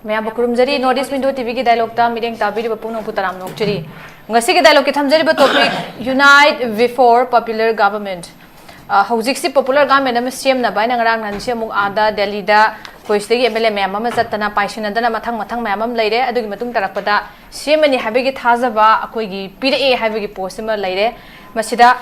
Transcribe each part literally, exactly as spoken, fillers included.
ꯃꯌꯥꯝꯕꯨ ꯈꯨꯔꯨꯝꯖꯔꯤ꯫ North East Window ꯇꯤꯚꯤꯒꯤ ꯗꯥꯏꯂꯣꯛꯇ ꯃꯤꯠꯌꯦꯡ ꯇꯥꯕꯤꯔꯤꯕ ꯄꯨꯝꯅꯃꯛꯄꯨ ꯇꯔꯥꯝꯅ ꯑꯣꯛꯆꯔꯤ꯫ ꯉꯁꯤꯒꯤ ꯗꯥꯏꯂꯣꯛꯀꯤ ꯊꯝꯖꯔꯤꯕ topic, Unite Before Popular Government꯫ ꯑ, ꯍꯧꯖꯤꯛꯁꯤ ꯄꯣꯄꯨꯂꯔ ꯒꯚꯔꯟꯃꯦꯟ ꯑꯃ ꯁꯦꯝꯅꯕ ꯍꯥꯏꯅ ꯉꯔꯥꯡ ꯅꯍꯥꯟꯁꯤ ꯑꯃꯨꯛ ꯑꯥꯗ ꯗꯦꯜꯂꯤꯗ ꯑꯩꯈꯣꯏ ꯁꯤꯗꯒꯤ ꯑꯦꯝ ꯑꯦꯜ ꯑꯦ ꯃꯌꯥꯝ ꯑꯃ ꯆꯠꯇꯅ ꯄꯥꯏꯁꯤꯟꯅꯗꯅ ꯃꯊꯪ ꯃꯊꯪ ꯃꯌꯥꯝ ꯑꯃ ꯂꯩꯔꯦ꯫ ꯑꯗꯨꯒꯤ ꯃꯇꯨꯡ ꯇꯥꯔꯛꯄꯗ ꯁꯦꯝꯃꯅꯤ ꯍꯥꯏꯕꯒꯤ ꯊꯥꯖꯕ ꯑꯩꯈꯣꯏꯒꯤ ꯄꯤꯔꯛꯑꯦ ꯍꯥꯏꯕꯒꯤ ꯄꯣꯁ ꯑꯃ ꯂꯩꯔꯦ꯫ ꯃꯁꯤꯗ,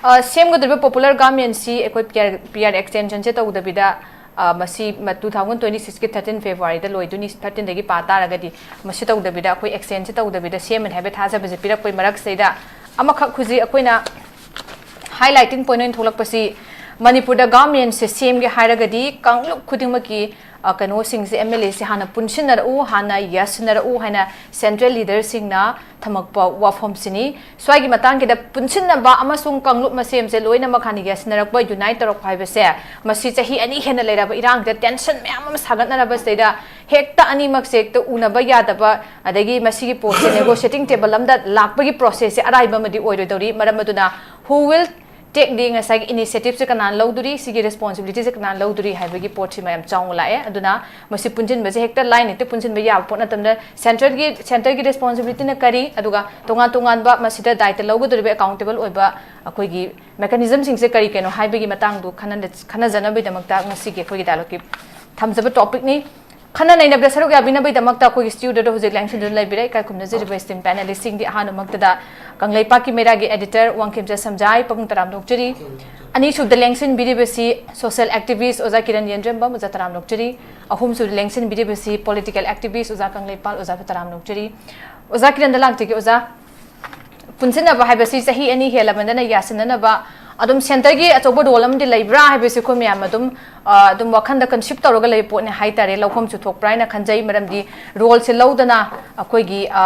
ꯑ, ꯁꯦꯝꯒꯗꯧꯔꯤꯕ ꯄꯣꯄꯨꯂꯔ ꯒꯚꯔꯟꯃꯦꯟꯁꯤ ꯑꯩꯈꯣꯏ ꯄꯤ ꯑꯥꯔ, ꯄꯤ ꯑꯥꯔ ꯑꯦꯛꯁꯇꯦꯟꯁꯟꯁꯦ ꯇꯧꯗꯕꯤꯗ, ꯑ, ꯃꯁꯤ ꯃ-, two thousand twenty sixꯀꯤ thirteen Februaryꯗ ꯂꯣꯏꯗꯣꯏꯅꯤ꯫ Thirteenꯗꯒꯤ ꯄꯥ ꯇꯥꯔꯒꯗꯤ ꯃꯁꯤ ꯇꯧꯗꯕꯤꯗ, ꯑꯩꯈꯣꯏ ꯑꯦꯛꯁꯇꯦꯟꯁꯤ ꯇꯧꯗꯕꯤꯗ ꯁꯦꯝꯃꯅꯤ ꯍꯥꯏꯕꯒꯤ ꯊꯥꯖꯕꯁꯦ ꯄꯤꯔꯛꯄꯒꯤ ꯃꯔꯛꯁꯤꯗꯩꯗ ꯑꯃꯈꯛ ꯍꯧꯖꯤꯛ ꯑꯩꯈꯣꯏꯅ highlighting point ꯑꯣꯏꯅ ꯊꯣꯛꯂꯛꯄꯁꯤ, ꯃꯅꯤꯄꯨꯔꯗ ꯒꯚꯔꯟꯃꯦꯟꯁꯦ ꯁꯦꯝꯒꯦ ꯍꯥꯏꯔꯒꯗꯤ ꯀꯥꯡꯂꯨꯞ ꯈꯨꯗꯤꯡꯃꯛꯀꯤ, ꯑ, ꯀꯩꯅꯣꯁꯤꯡꯁꯦ, ꯑꯦꯝ ꯑꯦꯜ ꯑꯦꯁꯦ ꯍꯥꯟꯅ ꯄꯨꯟꯁꯤꯟꯅꯔꯛꯎ, ꯍꯥꯟꯅ ꯌꯥꯁꯤꯟꯅꯔꯛꯎ ꯍꯥꯏꯅ ꯁꯦꯟꯇ꯭ꯔꯦꯜ ꯂꯤꯗꯔꯁꯤꯡꯅ ꯊꯝꯃꯛꯄ ꯋꯥꯐꯝꯁꯤꯅꯤ꯫ ꯁ꯭ꯋꯥꯏꯒꯤ ꯃꯇꯥꯡꯁꯤꯗ ꯄꯨꯟꯁꯤꯟꯅꯕ ꯑꯃꯁꯨꯡ ꯀꯥꯡꯂꯨꯞ ꯃꯁꯦꯝꯁꯦ ꯂꯣꯏꯅꯃꯛ ꯍꯥꯟꯅ ꯌꯥꯁꯤꯟꯅꯔꯛꯄ, unite ꯇꯧꯔꯛꯄ ꯍꯥꯏꯕꯁꯦ, ꯃꯁꯤ ꯆꯍꯤ ꯑꯅꯤ ꯍꯦꯟꯅ ꯂꯩꯔꯕ ꯏꯔꯥꯡꯁꯤꯗ tension ꯃꯌꯥꯝ ꯑꯃ ꯁꯥꯒꯠꯅꯔꯕꯁꯤꯗꯩꯗ ꯍꯦꯛꯇ ꯑꯅꯤꯃꯛꯁꯦ ꯍꯦꯛꯇ ꯎꯅꯕ ꯌꯥꯗꯕ, ꯑꯗꯒꯤ ꯃꯁꯤꯒꯤ ꯄꯣꯠꯁꯦ negotiating table ꯑꯃꯗ ꯂꯥꯛꯄꯒꯤ processꯁꯦ ꯑꯔꯥꯏꯕ ꯑꯃꯗꯤ ꯑꯣꯏꯔꯣꯏꯗꯧꯔꯤ꯫ ꯃꯔꯝ ꯑꯗꯨꯅ who will take the ꯉꯁꯥꯏꯒꯤ initiativeꯁꯦ ꯀꯅꯥꯅ ꯂꯧꯗꯣꯔꯤ, ꯁꯤꯒꯤ responsibilityꯁꯦ ꯀꯅꯥꯅ ꯂꯧꯗꯣꯔꯤ ꯍꯥꯏꯕꯒꯤ ꯄꯣꯠꯁꯤ ꯃꯌꯥꯝ ꯆꯥꯎꯅ ꯂꯥꯛꯑꯦ꯫ ꯑꯗꯨꯅ ꯃꯁꯤ ꯄꯨꯟꯁꯤꯟꯕꯁꯦ ꯍꯦꯛꯇ line ꯍꯦꯛꯇ ꯄꯨꯟꯁꯤꯟꯕ ꯌꯥꯕ ꯄꯣꯠ ꯅꯠꯇꯕꯅ centreꯒꯤ, centreꯒꯤ responsibilityꯅ ꯀꯔꯤ, ꯑꯗꯨꯒ ꯇꯣꯉꯥꯟ ꯇꯣꯉꯥꯟꯕ ꯃꯁꯤꯗ ꯗꯥꯏꯇ ꯂꯧꯒꯗꯧꯔꯤꯕ accountable ꯑꯣꯏꯕ ꯑꯩꯈꯣꯏꯒꯤ mechanismꯁꯤꯡꯁꯦ ꯀꯔꯤ ꯀꯩꯅꯣ ꯍꯥꯏꯕꯒꯤ ꯃꯇꯥꯡꯗꯣ ꯈꯟꯅ-, ꯈꯟꯅꯖꯅꯕꯒꯤꯗꯃꯛꯇ ꯉꯁꯤꯒꯤ ꯑꯩꯈꯣꯏꯒꯤ dialogueꯀꯤ ꯊꯝꯖꯕ topicꯅꯤ꯫ ꯈꯟꯅ ꯅꯩꯅꯕꯗ ꯁꯔꯨꯛ ꯌꯥꯕꯤꯅꯕꯒꯤꯗꯃꯛꯇ ꯑꯩꯈꯣꯏꯒꯤ studioꯗ ꯍꯧꯖꯤꯛ ꯂꯦꯡꯁꯤꯟꯗꯨꯅ ꯂꯩꯕꯤꯔꯦ ꯏꯀꯥꯏ ꯈꯨꯝꯅꯖꯔꯤꯕ esteemed panelistꯁꯤꯡꯗꯤ꯫ ꯑꯍꯥꯟꯕꯃꯛꯇꯗ ꯀꯪꯂꯩꯄꯥꯛꯀꯤ ꯃꯩꯔꯥꯒꯤ editor ꯋꯥꯡꯈꯦꯝꯆꯠ ꯁꯝꯖꯥꯏ, ꯄꯕꯨꯡ ꯇꯔꯥꯝꯅ ꯑꯣꯛꯆꯔꯤ꯫ ꯑꯅꯤꯁꯨꯕꯗ ꯂꯦꯡꯁꯤꯟꯕꯤꯔꯤꯕꯁꯤ social activist ꯑꯣꯖꯥ ꯀꯤꯔꯟ ꯌꯦꯟꯗ꯭ꯔꯦꯝꯕꯝ, ꯑꯣꯖꯥ ꯇꯔꯥꯝꯅ ꯑꯣꯛꯆꯔꯤ꯫ ꯑꯍꯨꯝꯁꯨꯕꯗ ꯂꯦꯡꯁꯤꯟꯕꯤꯔꯤꯕꯁꯤ political activist ꯑꯣꯖꯥ ꯀꯪꯂꯩꯄꯥꯜ, ꯑꯣꯖꯥ ꯇꯔꯥꯝꯅ ꯑꯣꯛꯆꯔꯤ꯫ ꯑꯣꯖꯥ ꯀꯤꯔꯟꯗ ꯂꯥꯛꯆꯒꯦ ꯑꯣꯖꯥ꯫ ꯄꯨꯟꯁꯤꯟꯅꯕ ꯍꯥꯏꯕꯁꯤ ꯆꯍꯤ ꯑꯅꯤ ꯍꯦꯜꯂꯕꯅꯤꯅ ꯌꯥꯁꯤꯟꯅꯅꯕ ꯑꯗꯨꯝ centreꯒꯤ ꯑꯆꯧꯕ role ꯑꯃꯗꯤ ꯂꯩꯕ꯭ꯔꯥ ꯍꯥꯏꯕꯁꯤ ꯑꯩꯈꯣꯏ ꯃꯌꯥꯝ ꯑꯗꯨꯝ, ꯑ, ꯑꯗꯨꯝ ꯋꯥꯈꯜꯗ concept ꯇꯧꯔꯒ ꯂꯩꯕ ꯄꯣꯠꯅꯤ ꯍꯥꯏꯇꯥꯔꯦ, ꯂꯧꯐꯝꯁꯨ ꯊꯣꯛꯄ꯭ꯔꯥ ꯍꯥꯏꯅ ꯈꯟꯖꯩ꯫ ꯃꯔꯝꯗꯤ roleꯁꯦ ꯂꯧꯗꯅ ꯑꯩꯈꯣꯏꯒꯤ, ꯑ,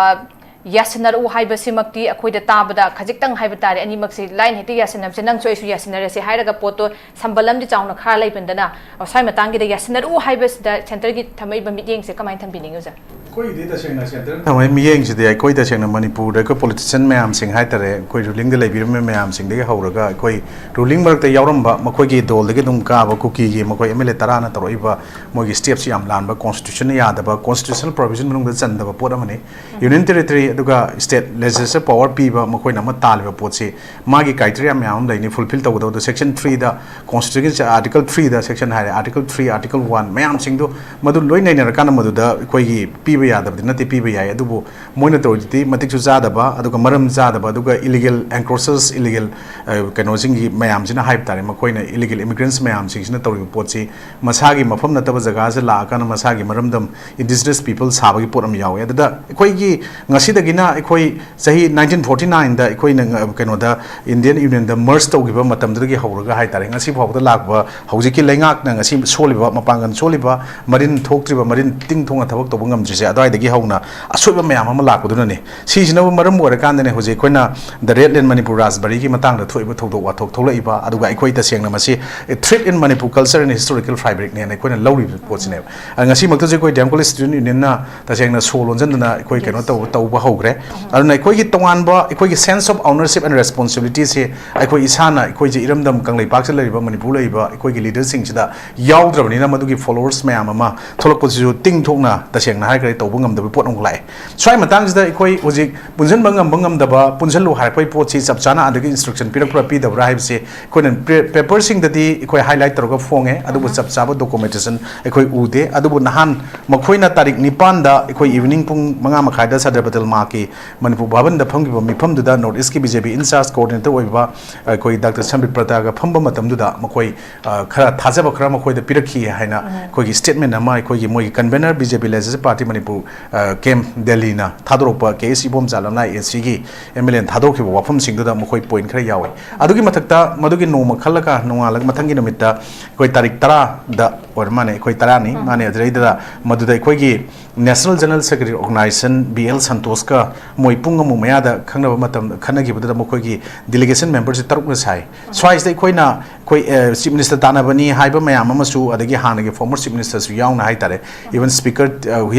ꯌꯥꯁꯤꯟꯅꯔꯛꯎ ꯍꯥꯏꯕꯁꯤꯃꯛꯇꯤ ꯑꯩꯈꯣꯏꯗ ꯇꯥꯕꯗ ꯈꯖꯤꯛꯇꯪ ꯍꯥꯏꯕ ꯇꯥꯔꯦ, ꯑꯅꯤꯃꯛꯁꯤ line ꯍꯦꯛꯇ ꯌꯥꯁꯤꯟꯅꯕꯁꯦ, ꯅꯪꯁꯨ ꯑꯩꯁꯨ ꯌꯥꯁꯤꯟꯅꯔꯁꯤ ꯍꯥꯏꯔꯒ ꯄꯣꯠꯇꯣ ꯁꯝꯕꯜ ꯑꯃꯗꯤ ꯆꯥꯎꯅ ꯈꯥꯔ ꯂꯩꯕꯅꯤꯅ, ꯉꯁꯥꯏ ꯃꯇꯥꯡꯒꯤꯗ ꯌꯥꯁꯤꯟꯅꯔꯛꯎ ꯍꯥꯏꯕꯁꯤꯗ centreꯒꯤ ꯊꯝꯃꯛꯏꯕ ꯃꯤꯠꯌꯦꯡꯁꯦ ꯀꯃꯥꯏꯅ ꯊꯝꯕꯤꯅꯤꯡꯉꯤ ꯑꯣꯖꯥ? ꯑꯩꯈꯣꯏꯒꯤꯗꯤ ꯇꯁꯦꯡꯅ ꯁꯦꯟꯇꯔ ꯊꯝꯕꯒꯤ ꯃꯤꯠꯌꯦꯡꯁꯤꯗꯤ, ꯑꯩꯈꯣꯏ ꯇꯁꯦꯡꯅ ꯃꯅꯤꯄꯨꯔꯗ ꯑꯩꯈꯣꯏ ꯄꯣꯂꯤꯇꯤꯁꯤꯌꯥꯟ ꯃꯌꯥꯝꯁꯤꯡ ꯍꯥꯏꯇꯥꯔꯦ, ꯑꯩꯈꯣꯏ ꯔꯨꯂꯤꯡꯗ ꯂꯩꯕꯤꯔꯝꯕ ꯃꯌꯥꯝꯁꯤꯡꯗꯒꯤ ꯍꯧꯔꯒ ꯑꯩꯈꯣꯏ ꯔꯨꯂꯤꯡ ꯃꯔꯛꯇ ꯌꯥꯎꯔꯝꯕ, ꯃꯈꯣꯏꯒꯤ ꯗꯣꯜꯗꯒꯤ ꯑꯗꯨꯝ ꯀꯥꯕ ꯀꯨꯀꯤꯒꯤ ꯃꯈꯣꯏ ꯑꯦꯝ ꯑꯦꯜ ꯑꯦ ꯇꯔꯥꯅ ꯇꯧꯔꯛꯏꯕ ꯃꯣꯏꯒꯤ ꯁ꯭ꯇꯦꯞꯁꯤ ꯌꯥꯝ ꯂꯥꯟꯕ, ꯀꯣꯟꯁꯇꯤꯇ꯭ꯌꯨꯁꯟꯅ ꯌꯥꯗꯕ, ꯀꯣꯟꯁꯇꯤꯇ꯭ꯌꯨꯁꯅꯦꯜ ꯄ꯭ꯔꯣꯚꯤꯖꯟ ꯃꯅꯨꯡꯗ ꯆꯟꯗꯕ ꯄꯣꯠ ꯑꯃꯅꯤ꯫ ꯌꯨꯅꯤꯌꯟ ꯇꯦꯔꯤꯇꯣꯔꯤ ꯑꯗꯨꯒ ꯁ꯭ꯇꯦꯠ ꯂꯦꯖꯤꯁꯂꯦꯆꯔ ꯄꯋꯥꯔ ꯄꯤꯕ ꯃꯈꯣꯏꯅ ꯑꯃ ꯇꯥꯜꯂꯤꯕ ꯄꯣꯠꯁꯤ, ꯃꯥꯒꯤ ꯀ꯭ꯔꯥꯏꯇꯦꯔꯤꯌꯥ ꯃꯌꯥꯝ ꯑꯃ ꯂꯩꯅꯤ, ꯐꯨꯜꯐꯤꯜ ꯇꯧꯒꯗꯕꯗꯣ꯫ ꯁꯦꯛꯁꯟ ꯊ꯭ꯔꯤꯗ, ꯀꯣꯟꯁꯇꯤꯇ꯭ꯌꯨꯁꯟ ꯑꯥꯔꯇꯤꯀꯜ ꯊ꯭ꯔꯤꯗ ꯁꯦꯛꯁꯟ ꯍꯥꯏꯔꯦ, ꯑꯥꯔꯇꯤꯀꯜ ꯊ꯭ꯔꯤ, ꯑꯥꯔꯇꯤꯀꯜ ꯋꯥꯟ ꯃꯌꯥꯝꯁꯤꯡꯗꯨ, ꯃꯗꯨ ꯂꯣꯏ ꯅꯩꯅꯔꯀꯥꯟꯗ ꯃꯗꯨꯗ ꯑꯩꯈꯣꯏꯒꯤ ꯄꯤꯕ ꯌꯥꯗꯕꯗꯤ ꯅꯠꯇꯦ, ꯄꯤꯕ ꯌꯥꯏ꯫ ꯑꯗꯨꯕꯨ ꯃꯣꯏꯅ ꯇꯧꯔꯤꯗꯨꯗꯤ ꯃꯇꯤꯛꯁꯨ ꯆꯥꯗꯕ, ꯑꯗꯨꯒ ꯃꯔꯝ ꯆꯥꯗꯕ, ꯑꯗꯨꯒ ꯏꯂꯤꯒꯦꯜ ꯑꯦꯟꯀ꯭ꯔꯣꯆꯔꯁ, ꯏꯂꯤꯒꯦꯜ, ꯑ, ꯀꯩꯅꯣꯁꯤꯡꯒꯤ ꯃꯌꯥꯝꯁꯤꯅ ꯍꯥꯏꯕ ꯇꯥꯔꯦ, ꯃꯈꯣꯏꯅ ꯏꯂꯤꯒꯦꯜ ꯏꯃꯤꯒ꯭ꯔꯦꯟꯠꯁ ꯃꯌꯥꯝꯁꯤꯡꯁꯤꯅ ꯇꯧꯔꯤꯕ ꯄꯣꯠꯁꯤ, ꯃꯁꯥꯒꯤ ꯃꯐꯝ ꯅꯠꯇꯕ ꯖꯒꯥꯁꯤꯗ ꯂꯥꯛꯑꯀꯥꯟꯗ ꯃꯁꯥꯒꯤ ꯃꯔꯝꯗꯝ, ꯏꯟꯗꯤꯖꯤꯅꯁ ꯄꯤꯄꯜ ꯁꯥꯕꯒꯤ ꯄꯣꯠ ꯑꯃ ꯌꯥꯎꯋꯦ꯫ ꯑꯗꯨꯗ ꯑꯩꯈꯣꯏꯒꯤ ꯉꯁꯤꯗꯒꯤꯅ ꯑꯩꯈꯣꯏ ꯆꯍꯤ ꯅꯥꯏꯟꯇꯤꯟ ꯐꯣꯔꯇꯤ ꯅꯥꯏꯟꯗ ꯑꯩꯈꯣꯏꯅ ꯉ-, ꯀꯩꯅꯣꯗ, ꯏꯟꯗꯤꯌꯟ ꯌꯨꯅꯤꯌꯟꯗ ꯃꯔꯖ ꯇꯧꯈꯤꯕ ꯃꯇꯝꯗꯨꯗꯒꯤ ꯍꯧꯔꯒ ꯍꯥꯏꯇꯥꯔꯦ, ꯉꯁꯤ ꯐꯥꯎꯕꯗ ꯂꯥꯛꯄ ꯍꯧꯖꯤꯛꯀꯤ ꯂꯩꯉꯥꯛꯅ ꯉꯁꯤ ꯁꯣꯜꯂꯤꯕ, ꯃꯄꯥꯡꯒꯜ ꯁꯣꯜꯂꯤꯕ, ꯃꯔꯤꯟ ꯊꯣꯛꯇ꯭ꯔꯤꯕ, ꯃꯔꯤꯟ ꯇꯤꯡ ꯊꯣꯛꯅ ꯊꯕꯛ ꯇꯧꯕ ꯉꯝꯗ꯭ꯔꯤꯁꯦ, ꯑꯗꯨꯋꯥꯏꯗꯒꯤ ꯍꯧꯅ ꯑꯁꯣꯏꯕ ꯃꯌꯥꯝ ꯑꯃ ꯂꯥꯛꯄꯗꯨꯅꯅꯤ꯫ ꯁꯤꯁꯤꯅꯕꯨ ꯃꯔꯝ ꯑꯣꯏꯔꯀꯥꯟꯗꯅꯦ ꯍꯧꯖꯤꯛ ꯑꯩꯈꯣꯏꯅ The Red Land Manipur Raspberryꯒꯤ ꯃꯇꯥꯡꯗ ꯊꯣꯛꯏꯕ ꯊꯧꯗꯣꯛ ꯋꯥꯊꯣꯛ ꯊꯣꯛꯂꯛꯏꯕ, ꯑꯗꯨꯒ ꯑꯩꯈꯣꯏ ꯇꯁꯦꯡꯅ ꯃꯁꯤ threat in Manipur culture and historical fabricꯅꯦꯅ ꯑꯩꯈꯣꯏꯅ ꯂꯧꯔꯤꯕ ꯄꯣꯠꯁꯤꯅꯦꯕ꯫ ꯑ, ꯉꯁꯤꯃꯛꯇꯁꯨ ꯑꯩꯈꯣꯏ ꯗꯦꯝ ꯀꯣꯂꯦꯖ ꯁ꯭ꯇꯨꯗꯦꯟꯠ ꯌꯨꯅꯤꯌꯟꯅ ꯇꯁꯦꯡꯅ ꯁꯣ ꯂꯣꯟꯖꯟꯗꯅ ꯑꯩꯈꯣꯏ ꯀꯩꯅꯣ ꯇꯧꯕ, ꯇꯧꯕ ꯍꯧꯈ꯭ꯔꯦ꯫ ꯑꯗꯨꯅ ꯑꯩꯈꯣꯏꯒꯤ ꯇꯣꯉꯥꯟꯕ, ꯑꯩꯈꯣꯏꯒꯤ sense of ownership and responsibilityꯁꯦ ꯑꯩꯈꯣꯏ ꯏꯁꯥꯅ, ꯑꯩꯈꯣꯏꯁꯦ ꯏꯔꯝꯗꯝ ꯀꯪꯂꯩꯄꯥꯛꯁꯤꯗ ꯂꯩꯔꯤꯕ, ꯃꯅꯤꯄꯨꯔ ꯂꯩꯔꯤꯕ ꯑꯩꯈꯣꯏꯒꯤ ꯂꯤꯗꯔꯁꯤꯡꯁꯤꯗ ꯌꯥꯎꯗ꯭ꯔꯕꯅꯤꯅ, ꯃꯗꯨꯒꯤ ꯐꯣꯂꯣꯋꯔꯁ ꯃꯌꯥꯝ ꯑꯃ ꯊꯣꯛꯂꯛꯄꯁꯤꯁꯨ ꯇꯤꯡ ꯊꯣꯛꯅ, ꯇꯁꯦꯡꯅ ꯍꯥꯏꯔꯒꯗꯤ, ꯇꯧꯕ ꯉꯝꯗꯕ ꯄꯣꯠ ꯑꯃꯈꯛ ꯂꯥꯛꯑꯦ꯫ ꯁ꯭ꯋꯥꯏ ꯃꯇꯥꯡꯁꯤꯗ ꯑꯩꯈꯣꯏ ꯍꯧꯖꯤꯛ ꯄꯨꯟꯁꯤꯟꯕ ꯉꯝꯕ ꯉꯝꯗꯕ, ꯄꯨꯟꯁꯤꯜꯂꯨ ꯍꯥꯏꯔꯛꯄꯒꯤ ꯄꯣꯠꯁꯤ ꯆꯞ ꯆꯥꯅ ꯑꯗꯒꯤ ꯏꯟꯁꯇ꯭ꯔꯛꯁꯟ ꯄꯤꯔꯛꯄ꯭ꯔꯥ ꯄꯤꯗꯕ꯭ꯔꯥ ꯍꯥꯏꯕꯁꯤ ꯑꯩꯈꯣꯏꯅ ꯄꯦ-, ꯄꯦꯄꯔꯁꯤꯡꯗꯗꯤ ꯑꯩꯈꯣꯏ ꯍꯥꯏꯂꯥꯏꯠ ꯇꯧꯔꯒ ꯐꯣꯡꯉꯦ, ꯑꯗꯨꯕꯨ ꯆꯞ ꯆꯥꯕ ꯗꯣꯀꯨꯃꯦꯟꯇꯦꯁꯟ ꯑꯩꯈꯣꯏ ꯎꯗꯦ꯫ ꯑꯗꯨꯕꯨ ꯅꯍꯥꯟ ꯃꯈꯣꯏꯅ ꯇꯥꯔꯤꯛ ꯅꯤꯄꯥꯟꯗ ꯑꯩꯈꯣꯏ ꯏꯚꯤꯅꯤꯡ ꯄꯨꯡ ꯃꯉꯥ ꯃꯈꯥꯏꯗ Sadar Patel ꯃꯥꯔꯛꯀꯤ Manipur ꯚꯕꯟꯗ ꯐꯝꯈꯤꯕ ꯃꯤꯐꯝꯗꯨꯗ North Eastꯀꯤ BJP in charge coordinator ꯑꯣꯏꯕ ꯑꯩꯈꯣꯏ ꯗꯥꯛꯇꯔ ꯁꯝꯕꯤꯠ ꯄ꯭ꯔꯇꯥꯒ ꯐꯝꯕ ꯃꯇꯝꯗꯨꯗ ꯃꯈꯣꯏ, ꯑ, ꯈꯔ ꯊꯥꯖꯕ ꯈꯔ ꯃꯈꯣꯏꯗ ꯄꯤꯔꯛꯈꯤ ꯍꯥꯏꯅ ꯑꯩꯈꯣꯏꯒꯤ ꯁ꯭ꯇꯦꯠꯃꯦꯟ ꯑꯃ ꯑꯩꯈꯣꯏꯒꯤ ꯃꯣꯏꯒꯤ convener, BJP Legislative Party Manipur, ꯑ, ꯀꯦꯝ ꯗꯦꯜꯂꯤꯅ ꯊꯥꯗꯣꯔꯛꯄ, ꯀꯦ ꯑꯦꯁ ꯏꯕꯣꯝꯆꯥ ꯂꯝꯂꯥꯏ, ꯑꯦꯁꯤꯒꯤ ꯑꯦꯝ ꯑꯦꯜ ꯑꯦꯅ ꯊꯥꯗꯣꯛꯈꯤꯕ ꯋꯥꯐꯝꯁꯤꯡꯗꯨꯗ ꯃꯈꯣꯏ ꯄꯣꯏꯟꯠ ꯈꯔ ꯌꯥꯎꯋꯤ꯫ ꯑꯗꯨꯒꯤ ꯃꯊꯛꯇ ꯃꯗꯨꯒꯤ ꯅꯣꯡꯃ ꯈꯜꯂꯒ ꯅꯣꯡꯉꯥꯜꯂꯒ ꯃꯊꯪꯒꯤ ꯅꯨꯃꯤꯠꯇ ꯑꯩꯈꯣꯏ ꯇꯥꯔꯤꯛ ꯇꯔꯥꯗ ꯑꯣꯏꯔ ꯃꯥꯅꯦ, ꯑꯩꯈꯣꯏ ꯇꯔꯥꯅꯤ ꯃꯥꯅꯦ꯫ ꯑꯗꯨꯗꯩꯗꯨꯗ ꯃꯗꯨꯗ ꯑꯩꯈꯣꯏꯒꯤ National General Secretary Organization B L Santosꯀ ꯃꯣꯏ ꯄꯨꯡ ꯑꯃꯨꯛ ꯃꯌꯥꯗ ꯈꯪꯅꯕ ꯃꯇꯝ ꯈꯟꯅꯈꯤꯕꯗꯨꯗ ꯃꯈꯣꯏꯒꯤ delegation memberꯁꯦ ꯇꯔꯨꯛꯅ ꯁꯥꯏ꯫ ꯁ꯭ꯋꯥꯏꯁꯤꯗ ꯑꯩꯈꯣꯏꯅ ꯑꯩꯈꯣꯏ Chief Minister ꯇꯥꯟꯅꯕꯅꯤ ꯍꯥꯏꯕ ꯃꯌꯥꯝ ꯑꯃꯁꯨ, ꯑꯗꯒꯤ ꯍꯥꯟꯅꯒꯤ former Chief Ministerꯁꯨ ꯌꯥꯎꯅ ꯍꯥꯏꯇꯥꯔꯦ, even Speaker,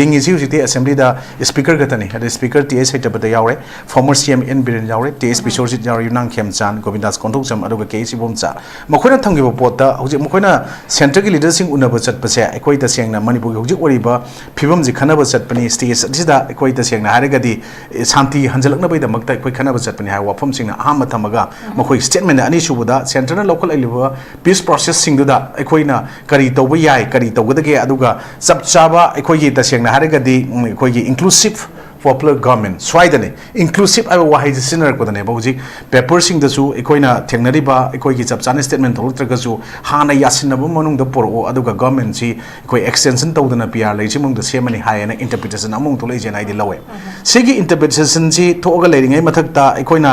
ꯌꯦꯡꯉꯤꯁꯤ ꯍꯧꯖꯤꯛꯇꯤ Assemblyꯗ Speaker ꯈꯛꯇꯅꯤ, ꯑꯗꯩ Speaker T S ꯁꯩꯇꯄꯇ ꯌꯥꯎꯔꯦ, former C M N Biren ꯌꯥꯎꯔꯦ, T S ꯕꯤꯁ꯭ꯋꯔꯖꯤꯠ ꯌꯥꯎꯔꯦ, ꯌꯨꯝꯅꯥꯝ ꯈꯦꯝꯆꯥꯟ, ꯒꯣꯕꯤꯟꯗꯥꯁ ꯀꯣꯟꯊꯧꯖꯝ, ꯑꯗꯨꯒ K ꯁꯤꯕꯣꯝꯆꯥ꯫ ꯃꯈꯣꯏꯅ ꯊꯝꯈꯤꯕ ꯄꯣꯠꯇ ꯍꯧꯖꯤꯛ ꯃꯈꯣꯏꯅ centreꯒꯤ leaderꯁꯤꯡ ꯎꯅꯕ ꯆꯠꯄꯁꯦ ꯑꯩꯈꯣꯏ ꯇꯁꯦꯡꯅ ꯃꯅꯤꯄꯨꯔꯒꯤ ꯍꯧꯖꯤꯛ ꯑꯣꯏꯔꯤꯕ ꯐꯤꯕꯝꯁꯤ ꯈꯟꯅꯕ ꯆꯠꯄꯅꯤ, stage ꯑꯁꯤꯗ ꯑꯩꯈꯣꯏ ꯇꯁꯦꯡꯅ ꯍꯥꯏꯔꯒꯗꯤ ꯁꯥꯟꯇꯤ ꯍꯟꯖꯤꯜꯂꯛꯅꯕꯒꯤꯗꯃꯛꯇ ꯑꯩꯈꯣꯏ ꯈꯟꯅꯕ ꯆꯠꯄꯅꯤ ꯍꯥꯏꯕ ꯋꯥꯐꯝꯁꯤꯡꯅ ꯑꯍꯥꯟꯕ ꯊꯝꯃꯒ ꯃꯈꯣꯏ statement꯫ ꯑꯅꯤꯁꯨꯕꯗ centreꯅ ꯂꯧꯈꯠꯂꯛꯂꯤꯕ peace processꯁꯤꯡꯗꯨꯗ ꯑꯩꯈꯣꯏꯅ ꯀꯔꯤ ꯇꯧꯕ ꯌꯥꯏ, ꯀꯔꯤ ꯇꯧꯒꯗꯒꯦ, ꯑꯗꯨꯒ ꯆꯞ ꯆꯥꯕ ꯑꯩꯈꯣꯏꯒꯤ ꯇꯁꯦꯡꯅ ꯍꯥꯏꯔꯒꯗꯤ ꯑꯩꯈꯣꯏꯒꯤ inclusive popular government ꯁ꯭ꯋꯥꯏꯗꯅꯤ꯫ Inclusive ꯍꯥꯏꯕ ꯋꯥꯍꯩꯁꯤ ꯁꯤꯖꯤꯟꯅꯔꯛꯄꯗꯅꯦꯕ ꯍꯧꯖꯤꯛ paperꯁꯤꯡꯗꯁꯨ ꯑꯩꯈꯣꯏꯅ ꯊꯦꯡꯅꯔꯤꯕ ꯑꯩꯈꯣꯏꯒꯤ ꯆꯞ ꯆꯥꯅ statement ꯊꯣꯛꯂꯛꯇ꯭ꯔꯒꯁꯨ ꯍꯥꯟꯅ ꯌꯥꯁꯤꯟꯅꯕ ꯃꯅꯨꯡꯗ ꯄꯨꯔꯛꯑꯣ, ꯑꯗꯨꯒ governmentꯁꯤ ꯑꯩꯈꯣꯏ extension ꯇꯧꯗꯅ P R ꯂꯩꯔꯤꯁꯤ ꯃꯅꯨꯡꯗ ꯁꯦꯝꯃꯅꯤ ꯍꯥꯏꯌꯦꯅ interpretation ꯑꯃꯃꯨꯛ ꯊꯣꯛꯂꯛꯏꯁꯦꯅ ꯑꯩꯗꯤ ꯂꯧꯋꯦ꯫ ꯁꯤꯒꯤ interpretationꯁꯤ ꯊꯣꯛꯑꯒ ꯂꯩꯔꯤꯉꯩ ꯃꯊꯛꯇ ꯑꯩꯈꯣꯏꯅ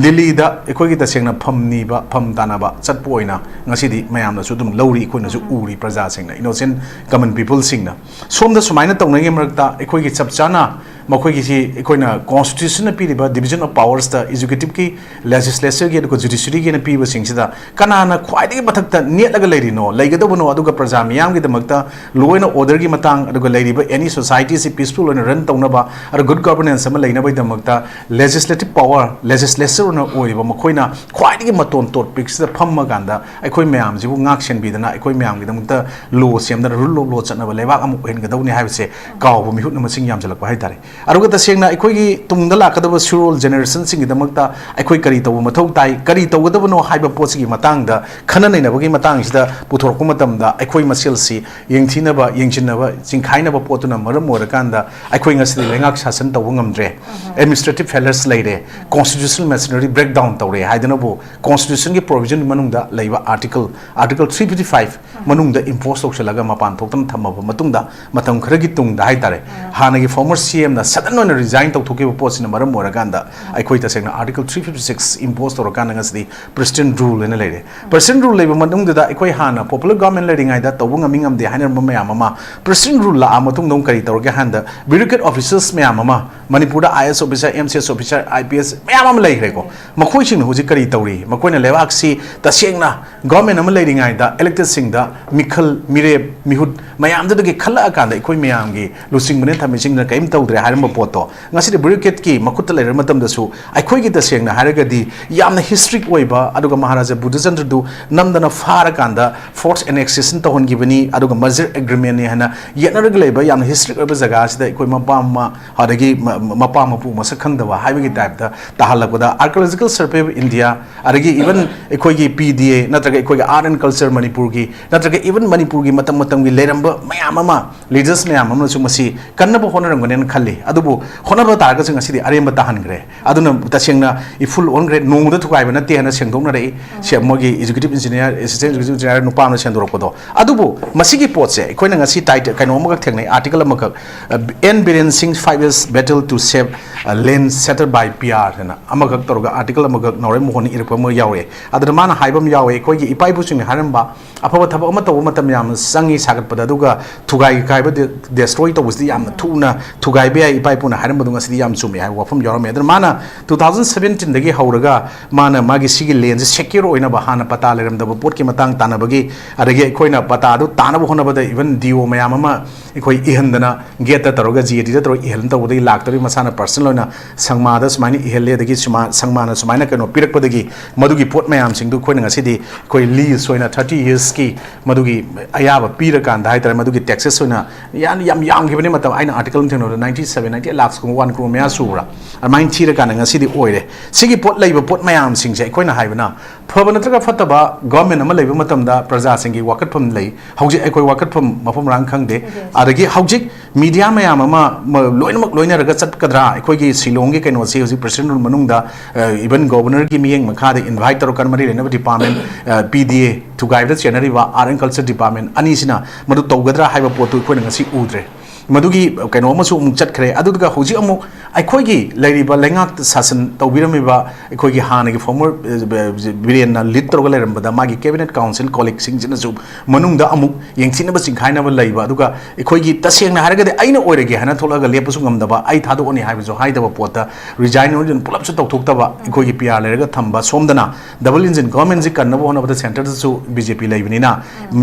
ꯗꯤꯜꯂꯤꯗ ꯑꯩꯈꯣꯏꯒꯤ ꯇꯁꯦꯡꯅ ꯐꯝ ꯅꯤꯕ, ꯐꯝ ꯇꯥꯅꯕ ꯆꯠꯄ ꯑꯣꯏꯅ ꯉꯁꯤꯗꯤ ꯃꯌꯥꯝꯅꯁꯨ ꯑꯗꯨꯝ ꯂꯧꯔꯤ, ꯑꯩꯈꯣꯏꯅꯁꯨ ꯎꯔꯤ, ꯄ꯭ꯔꯖꯥꯁꯤꯡꯅ, innocent common peopleꯁꯤꯡꯅ꯫ ꯁꯣꯝꯗ ꯁꯨꯃꯥꯏꯅ ꯇꯧꯅꯉꯩ ꯃꯔꯛꯇ ꯑꯩꯈꯣꯏꯒꯤ ꯆꯞ ꯆꯥꯅ ꯃꯈꯣꯏꯒꯤꯁꯤ ꯑꯩꯈꯣꯏꯅ constitutionꯅ ꯄꯤꯔꯤꯕ division of powersꯇ executiveꯀꯤ, legislatureꯒꯤ ꯑꯗꯨꯒ judiciaryꯒꯤꯅ ꯄꯤꯕꯁꯤꯡꯁꯤꯗ ꯀꯅꯥꯅ ꯈ꯭ꯋꯥꯏꯗꯒꯤ ꯃꯊꯛꯇ ꯅꯦꯠꯂꯒ ꯂꯩꯔꯤꯅꯣ, ꯂꯩꯒꯗꯧꯕꯅꯣ, ꯑꯗꯨꯒ ꯄ꯭ꯔꯖꯥ ꯃꯤꯌꯥꯝꯒꯤꯗꯃꯛꯇ law and orderꯒꯤ ꯃꯇꯥꯡ, ꯑꯗꯨꯒ ꯂꯩꯔꯤꯕ any societyꯁꯤ peaceful ꯑꯣꯏꯅ run ꯇꯧꯅꯕ, ꯑꯗꯨꯒ good governance ꯑꯃ ꯂꯩꯅꯕꯒꯤꯗꯃꯛꯇ legislative power, legislatureꯅ ꯑꯣꯏꯔꯤꯕ ꯃꯈꯣꯏꯅ ꯈ꯭ꯋꯥꯏꯗꯒꯤ ꯃꯇꯣꯟ ꯇꯣꯠ ꯄꯤꯛꯁꯤꯗ ꯐꯝꯃꯀꯥꯟꯗ ꯑꯩꯈꯣꯏ ꯃꯌꯥꯝꯁꯤꯕꯨ ꯉꯥꯛ ꯁꯦꯟꯕꯤꯗꯅ ꯑꯩꯈꯣꯏ ꯃꯌꯥꯝꯒꯤꯗꯃꯛꯇ law ꯁꯦꯝꯗꯅ rule of law ꯆꯠꯅꯕ ꯂꯩꯕꯥꯛ ꯑꯃ ꯑꯣꯏꯍꯟꯒꯗꯧꯅꯤ ꯍꯥꯏꯕꯁꯦ ꯀꯥꯎꯕ ꯃꯤꯍꯨꯠꯅ ꯃꯁꯤꯡ ꯌꯥꯝꯁꯤꯜꯂꯛꯄ ꯍꯥꯏꯇꯥꯔꯦ꯫ ꯑꯗꯨꯒ ꯇꯁꯦꯡꯅ ꯑꯩꯈꯣꯏꯒꯤ ꯇꯨꯡꯗ ꯂꯥꯛꯀꯗꯕ ꯁꯨꯔꯣꯜ generationꯁꯤꯡꯒꯤꯗꯃꯛꯇ ꯑꯩꯈꯣꯏ ꯀꯔꯤ ꯇꯧꯕ ꯃꯊꯧ ꯇꯥꯏ, ꯀꯔꯤ ꯇꯧꯒꯗꯕꯅꯣ ꯍꯥꯏꯕ ꯄꯣꯠꯁꯤꯒꯤ ꯃꯇꯥꯡꯗ ꯈꯟꯅ ꯅꯩꯅꯕꯒꯤ ꯃꯇꯥꯡꯁꯤꯗ ꯄꯨꯊꯣꯔꯛꯄ ꯃꯇꯝꯗ ꯑꯩꯈꯣꯏ ꯃꯁꯦꯜꯁꯤ ꯌꯦꯡꯊꯤꯅꯕ, ꯌꯦꯡꯁꯤꯟꯅꯕ, ꯆꯤꯡꯈꯥꯏꯅꯕ ꯄꯣꯠꯇꯨꯅ ꯃꯔꯝ ꯑꯣꯏꯔꯀꯥꯟꯗ ꯑꯩꯈꯣꯏ ꯉꯁꯤꯗꯤ ꯂꯩꯉꯥꯛ ꯁꯥꯁꯟ ꯇꯧꯕ ꯉꯝꯗ꯭ꯔꯦ꯫ Administrative failures ꯂꯩꯔꯦ, constitutional machinery breakdown ꯇꯧꯔꯦ ꯍꯥꯏꯗꯅꯕꯨ constitutionꯒꯤ provision ꯃꯅꯨꯡꯗ ꯂꯩꯕ article, article three fifty five ꯃꯅꯨꯡꯗ impose ꯇꯧꯁꯤꯜꯂꯒ ꯃꯄꯥꯟ ꯊꯣꯛꯇꯅ ꯊꯝꯃꯕ ꯃꯇꯨꯡꯗ ꯃꯇꯝ ꯈꯔꯒꯤ ꯇꯨꯡꯗ ꯍꯥꯏꯇꯥꯔꯦ, ꯍꯥꯟꯅꯒꯤ former C Mꯅ ꯁꯗꯟ ꯑꯣꯏꯅ ꯔꯤꯖꯥꯏꯟ ꯇꯧꯊꯣꯛꯈꯤꯕ ꯄꯣꯠꯁꯤꯅ ꯃꯔꯝ ꯑꯣꯏꯔꯀꯥꯟꯗ ꯑꯩꯈꯣꯏ ꯇꯁꯦꯡꯅ Article three fifty six impose ꯇꯧꯔꯀꯥꯟꯗ ꯉꯁꯤꯗꯤ President Rule ꯍꯥꯏꯅ ꯂꯩꯔꯦ꯫ President Rule ꯂꯩꯕ ꯃꯇꯨꯡꯗꯨꯗ ꯑꯩꯈꯣꯏ ꯍꯥꯟꯅ popular government ꯂꯩꯔꯤꯉꯩꯗ ꯇꯧꯕ ꯉꯝꯃꯤ ꯉꯝꯗꯦ ꯍꯥꯏꯅꯔꯝꯕ ꯃꯌꯥꯝ ꯑꯃ President Rule ꯂꯥꯛꯑ ꯃꯇꯨꯡꯗ ꯑꯃꯨꯛ ꯀꯔꯤ ꯇꯧꯔꯒꯦ ꯍꯥꯏ ꯀꯥꯟꯗ bureaucrat officials ꯃꯌꯥꯝ ꯑꯃ ꯃꯅꯤꯄꯨꯔꯗ I A S officer, M C S officer, I P S ꯃꯌꯥꯝ ꯑꯃ ꯂꯩꯈ꯭ꯔꯦꯀꯣ꯫ ꯃꯈꯣꯏꯁꯤꯡꯅ ꯍꯧꯖꯤꯛ ꯀꯔꯤ ꯇꯧꯔꯤ? ꯃꯈꯣꯏꯅ ꯂꯩꯕꯥꯛꯁꯤ ꯇꯁꯦꯡꯅ government ꯑꯃ ꯂꯩꯔꯤꯉꯩꯗ electedꯁꯤꯡꯗ ꯃꯤꯈꯜ ꯃꯤꯔꯦꯞ ꯃꯤꯍꯨꯠ ꯃꯌꯥꯝꯗꯨꯗꯒꯤ ꯈꯜꯂꯛꯑꯀꯥꯟꯗ ꯑꯩꯈꯣꯏ ꯃꯌꯥꯝꯒꯤ ꯂꯨꯆꯤꯡꯕꯅ ꯊꯝꯃꯤꯁꯤꯡꯗꯨꯅ ꯀꯔꯤꯝ ꯇꯧꯗ꯭ꯔꯦ ꯍꯥꯏꯔꯝꯕ ꯄꯣꯠꯇꯣ ꯉꯁꯤꯗꯤ bureaucratꯀꯤ ꯃꯈꯨꯠꯇ ꯂꯩꯔꯕ ꯃꯇꯝꯗꯁꯨ ꯑꯩꯈꯣꯏꯒꯤ ꯇꯁꯦꯡꯅ ꯍꯥꯏꯔꯒꯗꯤ ꯌꯥꯝꯅ ꯍꯤꯁꯇ꯭ꯔꯤꯛ ꯑꯣꯏꯕ, ꯑꯗꯨꯒ ꯃꯍꯥꯔꯥꯖꯥ ꯕꯨꯙꯆꯟꯗ꯭ꯔꯗꯨ ꯅꯝꯗꯅ ꯐꯥꯔꯀꯥꯟꯗ forced annexation ꯇꯧꯍꯟꯈꯤꯕꯅꯤ, ꯑꯗꯨꯒ merger agreementꯅꯤ ꯍꯥꯏꯅ ꯌꯦꯠꯅꯔꯒ ꯂꯩꯕ ꯌꯥꯝꯅ ꯍꯤꯁꯇ꯭ꯔꯤꯛ ꯑꯣꯏꯕ ꯖꯒꯥ ꯑꯁꯤꯗ ꯑꯩꯈꯣꯏ ꯃꯄꯥ ꯃꯃꯥ ꯑꯗꯒꯤ ꯃ- ꯃꯄꯥ ꯃꯄꯨ ꯃꯁꯛ ꯈꯪꯗꯕ ꯍꯥꯏꯕꯒꯤ typeꯇ ꯇꯥꯍꯜꯂꯛꯄꯗ Archaeological Survey of India, ꯑꯗꯒꯤ even ꯑꯩꯈꯣꯏꯒꯤ P D A ꯅꯠꯇ꯭ꯔꯒ ꯑꯩꯈꯣꯏꯒꯤ Art and Culture ꯃꯅꯤꯄꯨꯔꯒꯤ ꯅꯠꯇ꯭ꯔꯒ even ꯃꯅꯤꯄꯨꯔꯒꯤ ꯃꯇꯝ ꯃꯇꯝꯒꯤ ꯂꯩꯔꯝꯕ ꯃꯌꯥꯝ ꯑꯃ leaders ꯃꯌꯥꯝ ꯑꯃꯅꯁꯨ ꯃꯁꯤ ꯀꯟꯅꯕ ꯍꯣꯠꯅꯔꯝꯒꯅꯦꯅ ꯈꯜꯂꯤ꯫ ꯑꯗꯨꯕꯨ ꯍꯣꯠꯅꯕ ꯇꯥꯔꯒꯁꯨ ꯉꯁꯤꯗꯤ ꯑꯔꯦꯝꯕ ꯇꯥꯍꯟꯈ꯭ꯔꯦ꯫ ꯑꯗꯨꯅ ꯇꯁꯦꯡꯅ ꯏꯐꯨꯜ ꯑꯣꯟꯈ꯭ꯔꯦ, ꯅꯣꯡꯃꯗ ꯊꯨꯒꯥꯏꯕ ꯅꯠꯇꯦ ꯍꯥꯏꯅ ꯁꯦꯡꯗꯣꯛꯅꯔꯛꯏ꯫ ꯁꯤ ꯃꯣꯏꯒꯤ executive engineer, assistant executive engineer ꯅꯨꯄꯥ ꯑꯃꯅ ꯁꯦꯡꯗꯣꯔꯛꯄꯗꯣ꯫ ꯑꯗꯨꯕꯨ ꯃꯁꯤꯒꯤ ꯄꯣꯠꯁꯦ ꯑꯩꯈꯣꯏꯅ ꯉꯁꯤ title ꯀꯩꯅꯣ ꯑꯃꯈꯛ ꯊꯦꯡꯅꯩ, article ꯑꯃꯈꯛ, ꯑ, N Biren Singh five years battle to save, ꯑ, land shattered by P R ꯍꯥꯏꯅ ꯑꯃꯈꯛ ꯇꯧꯔꯒ article ꯑꯃꯈꯛ ꯅꯥꯎꯔꯦꯝ ꯃꯣꯍꯣꯟꯅ ꯏꯔꯛꯄ ꯑꯃ ꯌꯥꯎꯔꯛꯑꯦ꯫ ꯑꯗꯨꯗ ꯃꯥꯅ ꯍꯥꯏꯕ ꯑꯃ ꯌꯥꯎꯋꯦ, ꯑꯩꯈꯣꯏꯒꯤ ꯏꯄꯥ ꯏꯄꯨꯁꯤꯡꯅ ꯍꯥꯏꯔꯝꯕ ꯑꯐꯕ ꯊꯕꯛ ꯑꯃ ꯇꯧꯕ ꯃꯇꯝ ꯌꯥꯝꯅ ꯆꯪꯉꯤ ꯁꯥꯒꯠꯄꯗ, ꯑꯗꯨꯒ ꯊꯨꯒꯥꯏ ꯀꯥꯏꯕ ꯗꯦ- destroy ꯇꯧꯕꯁꯤꯗꯤ ꯌꯥꯝꯅ ꯊꯨꯅ ꯊꯨꯒꯥꯏꯕ ꯌꯥꯏ, ꯏꯄꯥ ꯏꯄꯨꯅ ꯍꯥꯏꯔꯝꯕꯗꯣ ꯉꯁꯤꯗꯤ ꯌꯥꯝ ꯆꯨꯝꯃꯦ ꯍꯥꯏꯕ ꯋꯥꯐꯝ ꯌꯥꯎꯔꯝꯃꯦ꯫ ꯑꯗꯨꯅ ꯃꯥꯅ two thousand seventeenꯗꯒꯤ ꯍꯧꯔꯒ ꯃꯥꯅ ꯃꯥꯒꯤ ꯁꯤꯒꯤ landꯁꯦ secure ꯑꯣꯏꯅꯕ ꯍꯥꯟꯅ ꯄꯇꯥ ꯂꯩꯔꯝꯗꯕ ꯄꯣꯠꯀꯤ ꯃꯇꯥꯡ ꯇꯥꯟꯅꯕꯒꯤ, ꯑꯗꯒꯤ ꯑꯩꯈꯣꯏꯅ ꯄꯇꯥꯗꯨ ꯇꯥꯅꯕ ꯍꯣꯠꯅꯕꯗ even D O ꯃꯌꯥꯝ ꯑꯃ ꯑꯩꯈꯣꯏ ꯏꯍꯟꯗꯅ gateꯇ ꯇꯧꯔꯒ G A Dꯗ ꯇꯧꯔꯒ ꯏꯍꯟ ꯇꯧꯕꯗꯒꯤ ꯂꯥꯛꯇꯧꯔꯤ, ꯃꯁꯥꯅ personal ꯑꯣꯏꯅ ꯁꯪꯃꯥꯗ ꯁꯨꯃꯥꯏꯅ ꯏꯍꯜꯂꯦ, ꯑꯗꯒꯤ ꯁꯨꯃꯥ- ꯁꯪꯃꯥꯅ ꯁꯨꯃꯥꯏꯅ ꯀꯩꯅꯣ ꯄꯤꯔꯛꯄꯗꯒꯤ ꯃꯗꯨꯒꯤ ꯄꯣꯠ ꯃꯌꯥꯝꯁꯤꯡꯗꯨ ꯑꯩꯈꯣꯏꯅ ꯉꯁꯤꯗꯤ ꯑꯩꯈꯣꯏ lease ꯑꯣꯏꯅ thirty yearsꯀꯤ ꯃꯗꯨꯒꯤ ꯑꯌꯥꯕ ꯄꯤꯔꯀꯥꯟꯗ ꯍꯥꯏꯇꯥꯔꯦ, ꯃꯗꯨꯒꯤ taxes ꯑꯣꯏꯅ ꯌꯥꯝ ꯌꯥꯝ ꯌꯥꯝꯈꯤꯕꯅꯤ꯫ ꯃꯇꯝ ꯑꯩꯅ article ꯑꯃ ꯊꯦꯡꯅꯕꯗ ninety seven, ninety eight lakhsꯀꯨꯝꯕ, one crore ꯃꯌꯥ ꯁꯨꯕ꯭ꯔꯥ, ꯑꯗꯨꯃꯥꯏꯅ ꯊꯤꯔꯀꯥꯟꯗ ꯉꯁꯤꯗꯤ ꯑꯣꯏꯔꯦ꯫ ꯁꯤꯒꯤ ꯄꯣꯠ ꯂꯩꯕ ꯄꯣꯠ ꯃꯌꯥꯝꯁꯤꯡꯁꯦ ꯑꯩꯈꯣꯏꯅ ꯍꯥꯏꯕꯅ ꯐꯕ ꯅꯠꯇ꯭ꯔꯒ ꯐꯠꯇꯕ government ꯑꯃ ꯂꯩꯕ ꯃꯇꯝꯗ ꯄ꯭ꯔꯖꯥꯁꯤꯡꯒꯤ ꯋꯥꯀꯠꯐꯝ ꯂꯩ꯫ ꯍꯧꯖꯤꯛ ꯑꯩꯈꯣꯏ ꯋꯥꯀꯠꯐꯝ ꯃꯐꯝ ꯃꯔꯥꯡ ꯈꯪꯗꯦ꯫ ꯑꯗꯒꯤ ꯍꯧꯖꯤꯛ media ꯃꯌꯥꯝ ꯑꯃ ꯃ- ꯂꯣꯏꯅꯃꯛ ꯂꯣꯏꯅꯔꯒ ꯆꯠꯀꯗ꯭ꯔꯥ? ꯑꯩꯈꯣꯏꯒꯤ ꯁꯤꯂꯣꯡꯒꯤ ꯀꯩꯅꯣꯁꯤ ꯍꯧꯖꯤꯛ President Rule ꯃꯅꯨꯡꯗ, ꯑ, even governorꯒꯤ ꯃꯤꯠꯌꯦꯡ ꯃꯈꯥꯗ invite ꯇꯧꯔꯀꯥꯟꯗ ꯃꯔꯤ ꯂꯩꯅꯕ department, ꯑ, P D A ꯊꯨꯒꯥꯏꯕꯗ ꯆꯦꯟꯅꯔꯤꯕ Art and Culture Department ꯑꯅꯤꯁꯤꯅ ꯃꯗꯨ ꯇꯧꯒꯗ꯭ꯔꯥ ꯍꯥꯏꯕ ꯄꯣꯠꯇꯨ ꯑꯩꯈꯣꯏꯅ ꯉꯁꯤ ꯎꯗ꯭ꯔꯦ꯫ ꯃꯗꯨꯒꯤ ꯀꯩꯅꯣ ꯑꯃꯁꯨ ꯑꯃꯨꯛ ꯆꯠꯈ꯭ꯔꯦ꯫ ꯑꯗꯨꯒ ꯍꯧꯖꯤꯛ ꯑꯃꯨꯛ ꯑꯩꯈꯣꯏꯒꯤ ꯂꯩꯔꯤꯕ ꯂꯩꯉꯥꯛ ꯁꯥꯁꯟ ꯇꯧꯕꯤꯔꯝꯃꯤꯕ ꯑꯩꯈꯣꯏꯒꯤ ꯍꯥꯟꯅꯒꯤ former, ꯑ, ꯕꯤꯔꯦꯟꯅ lead ꯇꯧꯔꯒ ꯂꯩꯔꯝꯕꯗ ꯃꯥꯒꯤ cabinet council colleagueꯁꯤꯡꯁꯤꯅꯁꯨ ꯃꯅꯨꯡꯗ ꯑꯃꯨꯛ ꯌꯦꯡꯊꯤꯅꯕ ꯆꯤꯡꯈꯥꯏꯅꯕ ꯂꯩꯕ, ꯑꯗꯨꯒ ꯑꯩꯈꯣꯏꯒꯤ ꯇꯁꯦꯡꯅ ꯍꯥꯏꯔꯒꯗꯤ ꯑꯩꯅ ꯑꯣꯏꯔꯒꯦ ꯍꯥꯏꯅ ꯊꯣꯛꯂꯛꯑꯒ ꯂꯦꯞꯄꯁꯨ ꯉꯝꯗꯕ, ꯑꯩ ꯊꯥꯗꯣꯛꯑꯅꯤ ꯍꯥꯏꯕꯁꯨ ꯍꯥꯏꯗꯕ ꯄꯣꯠꯇ resign ꯑꯣꯏꯅ ꯄꯨꯂꯞꯁꯨ ꯇꯧꯊꯣꯛꯇꯕ, ꯑꯩꯈꯣꯏꯒꯤ P R ꯂꯩꯔꯒ ꯊꯝꯕ, ꯁꯣꯝꯗꯅ double engine governmentꯁꯤ ꯀꯟꯅꯕ ꯍꯣꯠꯅꯕꯗ centreꯗꯁꯨ B J P ꯂꯩꯕꯅꯤꯅ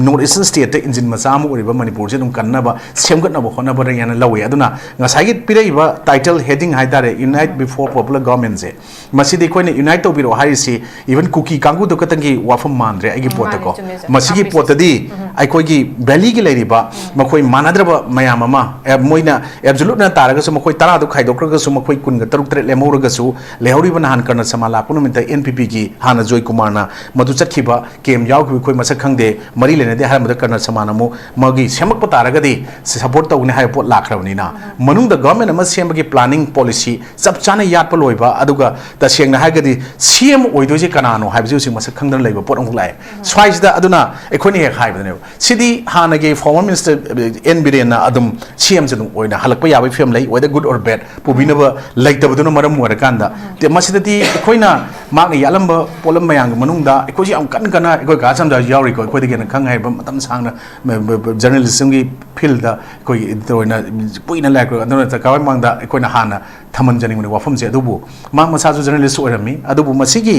North Eastern stateꯇ engine ꯃꯆꯥ ꯑꯃ ꯑꯣꯏꯔꯤꯕ ꯃꯅꯤꯄꯨꯔꯁꯦ ꯑꯗꯨꯝ ꯀꯟꯅꯕ ꯁꯦꯝꯒꯠꯅꯕ ꯍꯣꯠꯅꯕꯅ ꯍꯦꯟꯅ ꯂꯧꯋꯤ꯫ ꯑꯗꯨꯅ ꯉꯁꯥꯏꯒꯤ ꯄꯤꯔꯛꯏꯕ title heading ꯍꯥꯏꯇꯥꯔꯦ, Unite Before Popular Governmentꯁꯦ, ꯃꯁꯤꯗꯤ ꯑꯩꯈꯣꯏꯅ unite ꯇꯧꯕꯤꯔꯛꯑꯣ ꯍꯥꯏꯔꯤꯁꯤ even ꯀꯨꯀꯤ ꯀꯥꯡꯕꯨꯗꯨ ꯈꯛꯇꯪꯒꯤ ꯋꯥꯐꯝ ꯃꯥꯟꯗ꯭ꯔꯦ ꯑꯩꯒꯤ ꯃꯥꯅꯦ, ꯄꯣꯠꯇꯀꯣ꯫ ꯆꯨꯝꯃꯦ, ꯆꯨꯝꯃꯦ꯫ ꯃꯁꯤꯒꯤ ꯇꯥꯛꯄꯤꯁꯦ꯫ ꯄꯣꯠꯇꯗꯤ ꯑꯩꯈꯣꯏꯒꯤ valleyꯒꯤ ꯂꯩꯔꯤꯕ ꯃꯈꯣꯏ ꯃꯥꯟꯅꯗ꯭ꯔꯕ ꯃꯌꯥꯝ ꯑꯃ, ꯑꯦ, ꯃꯣꯏꯅ absoluteꯅ ꯇꯥꯔꯒꯁꯨ ꯃꯈꯣꯏ ꯇꯔꯥꯗꯨ ꯈꯥꯏꯗꯣꯛꯈ꯭ꯔꯒꯁꯨ ꯃꯈꯣꯏ ꯀꯨꯟꯒ ꯇꯔꯨꯛ ꯇꯔꯦꯠ ꯂꯦꯝꯍꯧꯔꯒꯁꯨ ꯂꯩꯍꯧꯔꯤꯕ ꯅꯍꯥꯟ ꯀꯔꯅ ꯁꯃꯥ ꯂꯥꯛꯄ ꯅꯨꯃꯤꯠꯇ N P Pꯒꯤ ꯍꯥꯟꯅ ꯖꯣꯏ ꯀꯨꯃꯥꯔꯅ ꯃꯗꯨ ꯆꯠꯈꯤꯕ camp ꯌꯥꯎꯈꯤꯕ ꯑꯩꯈꯣꯏ ꯃꯁꯛ ꯈꯪꯗꯦ, ꯃꯔꯤ ꯂꯩꯅꯗꯦ ꯍꯥꯏꯔꯝꯕꯗ ꯀꯔꯅ ꯁꯃꯥꯅ ꯑꯃꯨꯛ ꯃꯥꯒꯤ ꯁꯦꯝꯃꯛꯄ ꯇꯥꯔꯒꯗꯤ support ꯇꯧꯒꯅꯤ ꯍꯥꯏꯕ ꯄꯣꯠ ꯂꯥꯛꯈ꯭ꯔꯕꯅꯤꯅ, ꯃꯅꯨꯡꯗ government ꯑꯃ ꯁꯦꯝꯕꯒꯤ planning policy ꯆꯞ ꯆꯥꯅ ꯌꯥꯠꯄ ꯂꯣꯏꯕ, ꯑꯗꯨꯒ ꯇꯁꯦꯡꯅ ꯍꯥꯏꯔꯒꯗꯤ C M ꯑꯣꯏꯗꯣꯏꯁꯦ ꯀꯅꯥꯅꯣ ꯍꯥꯏꯕꯁꯤ ꯍꯧꯖꯤꯛ ꯃꯁꯛ ꯈꯪꯗꯅ ꯂꯩꯕ ꯄꯣꯠ ꯑꯃꯈꯛ ꯂꯥꯛꯑꯦ꯫ ꯁ꯭ꯋꯥꯏꯁꯤꯗ ꯑꯗꯨꯅ ꯑꯩꯈꯣꯏꯅ ꯍꯦꯛ ꯍꯥꯏꯕꯗꯅꯦꯕ, ꯁꯤꯗꯤ ꯍꯥꯟꯅꯒꯤ former minister N ꯕꯤꯔꯦꯟꯅ ꯑꯗꯨꯝ C Mꯁꯦ ꯑꯗꯨꯝ ꯑꯣꯏꯅ ꯍꯜꯂꯛꯄ ꯌꯥꯕꯒꯤ ꯐꯤꯕꯝ ꯂꯩ, whether good or bad ꯄꯨꯕꯤꯅꯕ ꯂꯩꯇꯕꯗꯨꯅ ꯃꯔꯝ ꯑꯣꯏꯔꯀꯥꯟꯗ꯫ ꯇꯦ-, ꯃꯁꯤꯗꯗꯤ ꯑꯩꯈꯣꯏꯅ ꯃꯍꯥꯛꯅ ꯌꯥꯠꯂꯝꯕ ꯄꯣꯠꯂꯝ ꯃꯌꯥꯝꯒꯤ ꯃꯅꯨꯡꯗ ꯑꯩꯈꯣꯏꯁꯨ ꯌꯥꯝ ꯀꯟꯅ ꯀꯟꯅ, ꯑꯩꯈꯣꯏ ꯀꯥ ꯁꯝꯖꯥꯁꯨ ꯌꯥꯎꯔꯤꯀꯣ, ꯑꯩꯈꯣꯏꯗꯒꯤ ꯍꯦꯟꯅ ꯈꯪ ꯍꯩꯕ ꯃꯇꯝ ꯁꯥꯡꯅ journalismꯒꯤ fieldꯗ ꯑꯩꯈꯣꯏꯒꯤ editor ꯑꯣꯏꯅ ꯀꯨꯏꯅ ꯂꯩꯔꯛꯄ, ꯑꯗꯨꯅ ꯆꯀꯥꯋꯥꯏ ꯃꯃꯥꯡꯗ ꯑꯩꯈꯣꯏꯅ ꯍꯥꯟꯅ ꯊꯝꯍꯟꯖꯅꯤꯡꯕꯅꯤ ꯋꯥꯐꯝꯁꯦ꯫ ꯑꯗꯨꯕꯨ ꯃꯍꯥꯛ ꯃꯁꯥꯁꯨ journalist ꯑꯣꯏꯔꯝꯃꯤ꯫ ꯑꯗꯨꯕꯨ ꯃꯁꯤꯒꯤ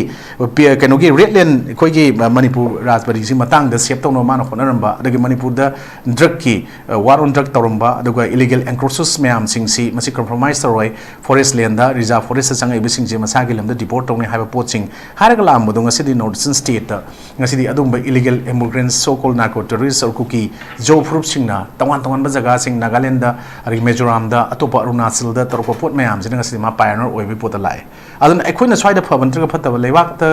ꯄꯤ-, ꯀꯩꯅꯣꯒꯤ Red Land, ꯑꯩꯈꯣꯏꯒꯤ ꯃꯅꯤꯄꯨꯔ ꯔꯥꯖꯕꯥꯔꯤꯁꯤ ꯃꯇꯥꯡꯗ save ꯇꯧꯅꯕ ꯃꯥꯅ ꯍꯣꯠꯅꯔꯝꯕ, ꯑꯗꯒꯤ ꯃꯅꯤꯄꯨꯔꯗ drugꯀꯤ, ꯑ, war on drug ꯇꯧꯔꯝꯕ, ꯑꯗꯨꯒ illegal encroachers ꯃꯌꯥꯝꯁꯤꯡꯁꯤ ꯃꯁꯤ compromise ꯇꯧꯔꯣꯏ, forest landꯗ, reserve forestꯇ ꯆꯪꯉꯛꯏꯕꯁꯤꯡꯁꯦ ꯃꯁꯥꯒꯤ ꯂꯝꯗ deport ꯇꯧꯅꯤ ꯍꯥꯏꯕ ꯄꯣꯠꯁꯤꯡ ꯍꯥꯏꯔꯒ ꯂꯥꯛꯑꯝꯕꯗꯣ ꯉꯁꯤꯗꯤ North Eastern stateꯇ ꯉꯁꯤꯗꯤ ꯑꯗꯨꯒꯨꯝꯕ illegal immigrants, so called narco terrorists or ꯀꯨꯀꯤ ꯖꯣ ꯐꯨꯔꯨꯞꯁꯤꯡꯅ ꯇꯣꯉꯥꯟ ꯇꯣꯉꯥꯟꯕ ꯖꯒꯥꯁꯤꯡ, ꯅꯥꯒꯥꯂꯦꯟꯗ, ꯑꯗꯒꯤ ꯃꯤꯖꯣꯔꯥꯝꯗ, ꯑꯇꯣꯞꯄ ꯑꯔꯨꯅꯥꯆꯜꯗ ꯇꯧꯔꯛꯄ ꯄꯣꯠ ꯃꯌꯥꯝ ꯁꯤꯅ ꯉꯁꯤꯗꯤ ꯃꯥ ꯄꯥꯏꯑꯣꯅꯤꯌꯔ ꯑꯣꯏꯕꯒꯤ ꯄꯣꯠꯇ ꯂꯥꯛꯑꯦ꯫ ꯑꯗꯨꯅ ꯑꯩꯈꯣꯏꯅ ꯁ꯭ꯋꯥꯏꯗ ꯐꯕ ꯅꯠꯇ꯭ꯔꯒ ꯐꯠꯇꯕ, ꯂꯩꯕꯥꯛꯇ,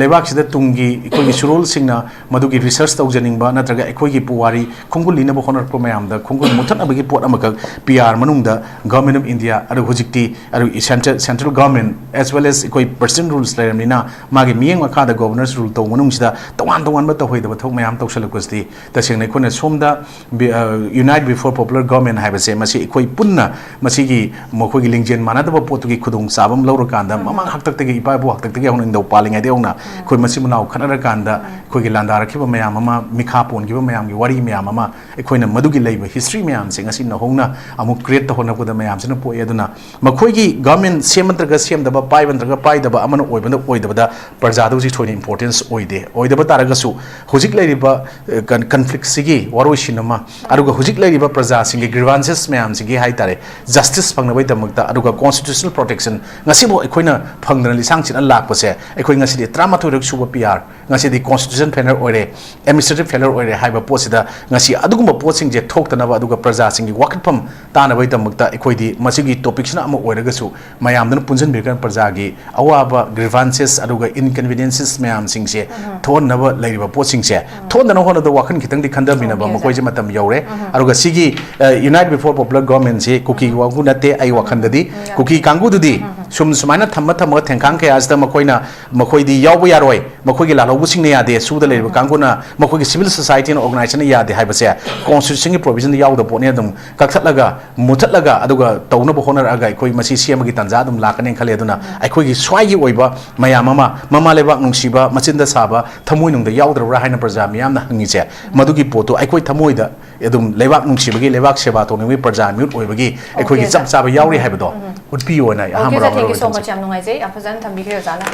ꯂꯩꯕꯥꯛꯁꯤꯗ ꯇꯨꯡꯒꯤ ꯑꯩꯈꯣꯏꯒꯤ ꯁꯨꯔꯣꯜꯁꯤꯡꯅ ꯃꯗꯨꯒꯤ ꯔꯤꯁꯔꯁ ꯇꯧꯖꯅꯤꯡꯕ ꯅꯠꯇ꯭ꯔꯒ ꯑꯩꯈꯣꯏꯒꯤ ꯄꯨꯋꯥꯔꯤ ꯈꯣꯡꯒꯨꯜ ꯂꯤꯅꯕ ꯍꯣꯠꯅꯔꯛꯄ ꯃꯌꯥꯝꯗ ꯈꯣꯡꯒꯨꯜ ꯃꯨꯊꯠꯅꯕꯒꯤ ꯄꯣꯠ ꯑꯃꯈꯛ ꯄꯤ ꯑꯥꯔ ꯃꯅꯨꯡꯗ Government of India, ꯑꯗꯨ ꯍꯧꯖꯤꯛꯇꯤ ꯑꯗꯨ central, central government as well as ꯑꯩꯈꯣꯏ president rules ꯂꯩꯔꯕꯅꯤꯅ ꯃꯥꯒꯤ ꯃꯤꯠꯌꯦꯡ ꯃꯈꯥꯗ governor's rule ꯇꯧꯕ ꯃꯅꯨꯡꯁꯤꯗ ꯇꯣꯉꯥꯟ ꯇꯣꯉꯥꯟꯕ ꯇꯧꯍꯩꯗꯕ ꯊꯕꯛ ꯃꯌꯥꯝ ꯇꯧꯁꯜꯂꯛꯄꯁꯤꯗꯤ ꯇꯁꯦꯡꯅ ꯑꯩꯈꯣꯏꯅ ꯁꯣꯝꯗ ꯕꯤ-, ꯑ, Unite Before Popular Government ꯍꯥꯏꯕꯁꯦ ꯃꯁꯤ ꯑꯩꯈꯣꯏ ꯄꯨꯟꯅ ꯃꯁꯤꯒꯤ ꯃꯈꯣꯏꯒꯤ ꯂꯤꯡꯖꯦꯜ ꯃꯥꯟꯅꯗꯕ ꯄꯣꯠꯇꯨꯒꯤ ꯈꯨꯗꯣꯡꯆꯥꯕ ꯑꯃ ꯂꯧꯔꯀꯥꯟꯗ ꯎꯝ꯫ ꯃꯃꯥꯡ ꯍꯥꯛꯇꯛꯇꯒꯤ ꯏꯄꯥ ꯏꯄꯨ ꯍꯥꯛꯇꯛꯇꯒꯤ ꯍꯧꯅ ꯅꯤꯡꯊꯧ ꯄꯥꯜꯂꯤꯉꯩꯗꯒꯤ ꯍꯧꯅ ꯎꯝ꯫ ꯑꯩꯈꯣꯏ ꯃꯆꯤꯟ ꯃꯅꯥꯎ ꯈꯠꯅꯔꯀꯥꯟꯗ ꯎꯝ꯫ ꯑꯩꯈꯣꯏꯒꯤ ꯂꯥꯟꯗꯥꯔꯛꯈꯤꯕ ꯃꯌꯥꯝ ꯑꯃ, ꯃꯤꯈꯥ ꯄꯣꯟꯈꯤꯕ ꯃꯌꯥꯝꯒꯤ ꯋꯥꯔꯤ ꯃꯌꯥꯝ ꯑꯃ ꯑꯩꯈꯣꯏꯅ ꯃꯗꯨꯒꯤ ꯂꯩꯕ history ꯃꯌꯥꯝꯁꯦ ꯉꯁꯤ ꯅꯧꯍꯧꯅ ꯑꯃꯨꯛ create ꯇꯧꯍꯟꯅꯕꯗ ꯃꯌꯥꯝꯁꯤꯅ ꯄꯣꯛꯑꯦ꯫ ꯑꯗꯨꯅ ꯃꯈꯣꯏꯒꯤ government ꯁꯦꯝꯕ ꯅꯠꯇ꯭ꯔꯒ ꯁꯦꯝꯗꯕ, ꯄꯥꯏꯕ ꯅꯠꯇ꯭ꯔꯒ ꯄꯥꯏꯗꯕ, ꯑꯃꯅ ꯑꯣꯏꯕ ꯅꯠꯇ꯭ꯔꯒ ꯑꯣꯏꯗꯕꯗ ꯄ꯭ꯔꯖꯥꯗ ꯍꯧꯖꯤꯛ ꯊꯣꯏꯅ importance ꯑꯣꯏꯗꯦ꯫ ꯑꯣꯏꯗꯕ ꯇꯥꯔꯒꯁꯨ ꯍꯧꯖꯤꯛ ꯂꯩꯔꯤꯕ, ꯑ, con-, conflict ꯁꯤꯒꯤ ꯋꯥꯔꯣꯏꯁꯤꯟ ꯑꯃ, ꯑꯗꯨꯒ ꯍꯧꯖꯤꯛ ꯂꯩꯔꯤꯕ ꯄ꯭ꯔꯖꯥꯁꯤꯡꯒꯤ grievances ꯃꯌꯥꯝꯁꯤꯒꯤ ꯍꯥꯏ ꯇꯥꯔꯦ, justice ꯐꯪꯅꯕꯒꯤꯗꯃꯛꯇ, ꯑꯗꯨꯒ constitutional protection ꯉꯁꯤꯐꯥꯎ ꯑꯩꯈꯣꯏꯅ ꯐꯪꯗꯅ ꯂꯤꯁꯥꯡ ꯁꯤꯠꯅ ꯂꯥꯛꯄꯁꯦ, ꯑꯩꯈꯣꯏ ꯉꯁꯤꯗꯤ ꯇꯔꯥꯃꯥꯊꯣꯏꯔꯛ ꯁꯨꯕ ꯄꯤ ꯑꯥꯔ, ꯉꯁꯤꯗꯤ constitution failure ꯑꯣꯏꯔꯦ, administrative failure ꯑꯣꯏꯔꯦ ꯍꯥꯏꯕ ꯄꯣꯠꯁꯤꯗ ꯉꯁꯤ ꯑꯗꯨꯒꯨꯝꯕ ꯄꯣꯠꯁꯤꯡꯁꯦ ꯊꯣꯛꯇꯅꯕ, ꯑꯗꯨꯒ ꯄ꯭ꯔꯖꯥꯁꯤꯡꯒꯤ ꯋꯥꯀꯠꯐꯝ ꯇꯥꯅꯕꯒꯤꯗꯃꯛꯇ ꯑꯩꯈꯣꯏꯗꯤ ꯃꯁꯤꯒꯤ topic ꯁꯤꯅ ꯑꯃ ꯑꯣꯏꯔꯒꯁꯨ ꯃꯌꯥꯝꯗꯨꯅ ꯄꯨꯟꯁꯤꯟꯕꯤꯔꯒ ꯄ꯭ꯔꯖꯥꯒꯤ ꯑꯋꯥꯕ, grievances, ꯑꯗꯨꯒ inconveniences ꯃꯌꯥꯝꯁꯤꯡꯁꯦ ꯎꯝ꯫ ꯊꯣꯛꯍꯟꯅꯕ ꯂꯩꯔꯤꯕ ꯄꯣꯠꯁꯤꯡꯁꯦ ꯎꯝ꯫ ꯊꯣꯛꯍꯟꯗꯅꯕ ꯍꯣꯠꯅꯕꯗ ꯋꯥꯈꯜ ꯈꯤꯇꯪꯗꯤ ꯈꯟꯊꯃꯤꯟꯅꯕ ꯎꯝ꯫ ꯃꯈꯣꯏꯁꯦ ꯃꯇꯝ ꯌꯧꯔꯦ꯫ ꯎꯝ꯫ ꯑꯗꯨꯒ ꯁꯤꯒꯤ, ꯑ, Unite Before Popular Government ꯁꯤ ꯀꯨꯀꯤꯒꯤ ꯎꯝ꯫ ꯋꯥꯕꯨ ꯅꯠꯇꯦ, ꯑꯩ ꯎꯝ꯫ ꯋꯥꯈꯜꯗꯗꯤ ꯎꯝ꯫ ꯀꯨꯀꯤ ꯀꯥꯡꯕꯨꯗꯨꯗꯤ ꯎꯝ꯫ ꯁꯨꯝ ꯁꯨꯃꯥꯏꯅ ꯊꯝꯃ ꯊꯝꯃꯒ ꯊꯦꯡꯈꯥꯡ ꯀꯌꯥꯁꯤꯗ ꯃꯈꯣꯏꯅ, ꯃꯈꯣꯏꯗꯤ ꯌꯥꯎꯕ ꯌꯥꯔꯣꯏ, ꯃꯈꯣꯏꯒꯤ ꯂꯥꯜꯍꯧꯕꯁꯤꯡꯅ ꯌꯥꯗꯦ, ꯁꯨꯗ ꯂꯩꯔꯤꯕ ꯎꯝ꯫ ꯀꯥꯡꯕꯨꯅ, ꯃꯈꯣꯏꯒꯤ civil society ꯅ, organization ꯅ ꯌꯥꯗꯦ ꯍꯥꯏꯕꯁꯦ constitution ꯒꯤ provision ꯗ ꯌꯥꯎꯗꯕ ꯄꯣꯠꯅꯤ꯫ ꯑꯗꯨꯝ ꯀꯛꯊꯠꯂꯒ, ꯃꯨꯊꯠꯂꯒ, ꯑꯗꯨꯒ ꯇꯧꯅꯕ ꯍꯣꯠꯅꯔꯛꯑꯒ ꯑꯩꯈꯣꯏ ꯃꯁꯤ ꯁꯦꯝꯕꯒꯤ ꯇꯥꯟꯖꯥ ꯑꯗꯨꯝ ꯂꯥꯛꯀꯅꯤ ꯈꯜꯂꯦ꯫ ꯑꯗꯨꯅ ꯎꯝ꯫ ꯑꯩꯈꯣꯏꯒꯤ ꯁ꯭ꯋꯥꯏꯒꯤ ꯑꯣꯏꯕ ꯃꯌꯥꯝ ꯑꯃ, ꯃꯃꯥ ꯂꯩꯕꯥꯛ ꯅꯨꯡꯁꯤꯕ, ꯃꯆꯤꯟꯗ ꯁꯥꯕ, ꯊꯃꯣꯏꯅꯨꯡꯗ ꯌꯥꯎꯗ꯭ꯔꯕ꯭ꯔꯥ ꯍꯥꯏꯅ ꯄ꯭ꯔꯖꯥ ꯃꯤꯌꯥꯝꯅ ꯍꯪꯉꯤꯁꯦ, ꯎꯝ꯫ ꯃꯗꯨꯒꯤ ꯄꯣꯠꯇꯨ ꯑꯩꯈꯣꯏ ꯊꯃꯣꯏꯗ ꯑꯗꯨꯝ ꯂꯩꯕꯥꯛ ꯅꯨꯡꯁꯤꯕꯒꯤ, ꯂꯩꯕꯥꯛ ꯁꯦꯕꯥ ꯇꯧꯅꯤꯡꯕꯒꯤ ꯄ꯭ꯔꯖꯥ ꯃꯤꯍꯨꯠ ꯑꯣꯏꯕꯒꯤ ꯑꯩꯈꯣꯏꯒꯤ ꯑꯣꯀꯦ, ꯆꯞ ꯆꯥꯕ ꯌꯥꯎꯔꯤ ꯎꯝ꯫ ꯍꯥꯏꯕꯗꯣ ꯎꯝ꯫ ꯎꯠꯄꯤꯌꯣꯅ ꯑꯣꯀꯦ, ꯑꯍꯥꯟꯕ ꯁꯥꯔ, ꯊꯦꯡ ꯌꯨ ꯁꯣ ꯃꯆ, ꯌꯥꯝ ꯅꯨꯡꯉꯥꯏꯖꯩ, ꯌꯥꯝ ꯐꯖꯅ ꯊꯝꯕꯤꯈ꯭ꯔꯦ ꯑꯣꯖꯥꯅ꯫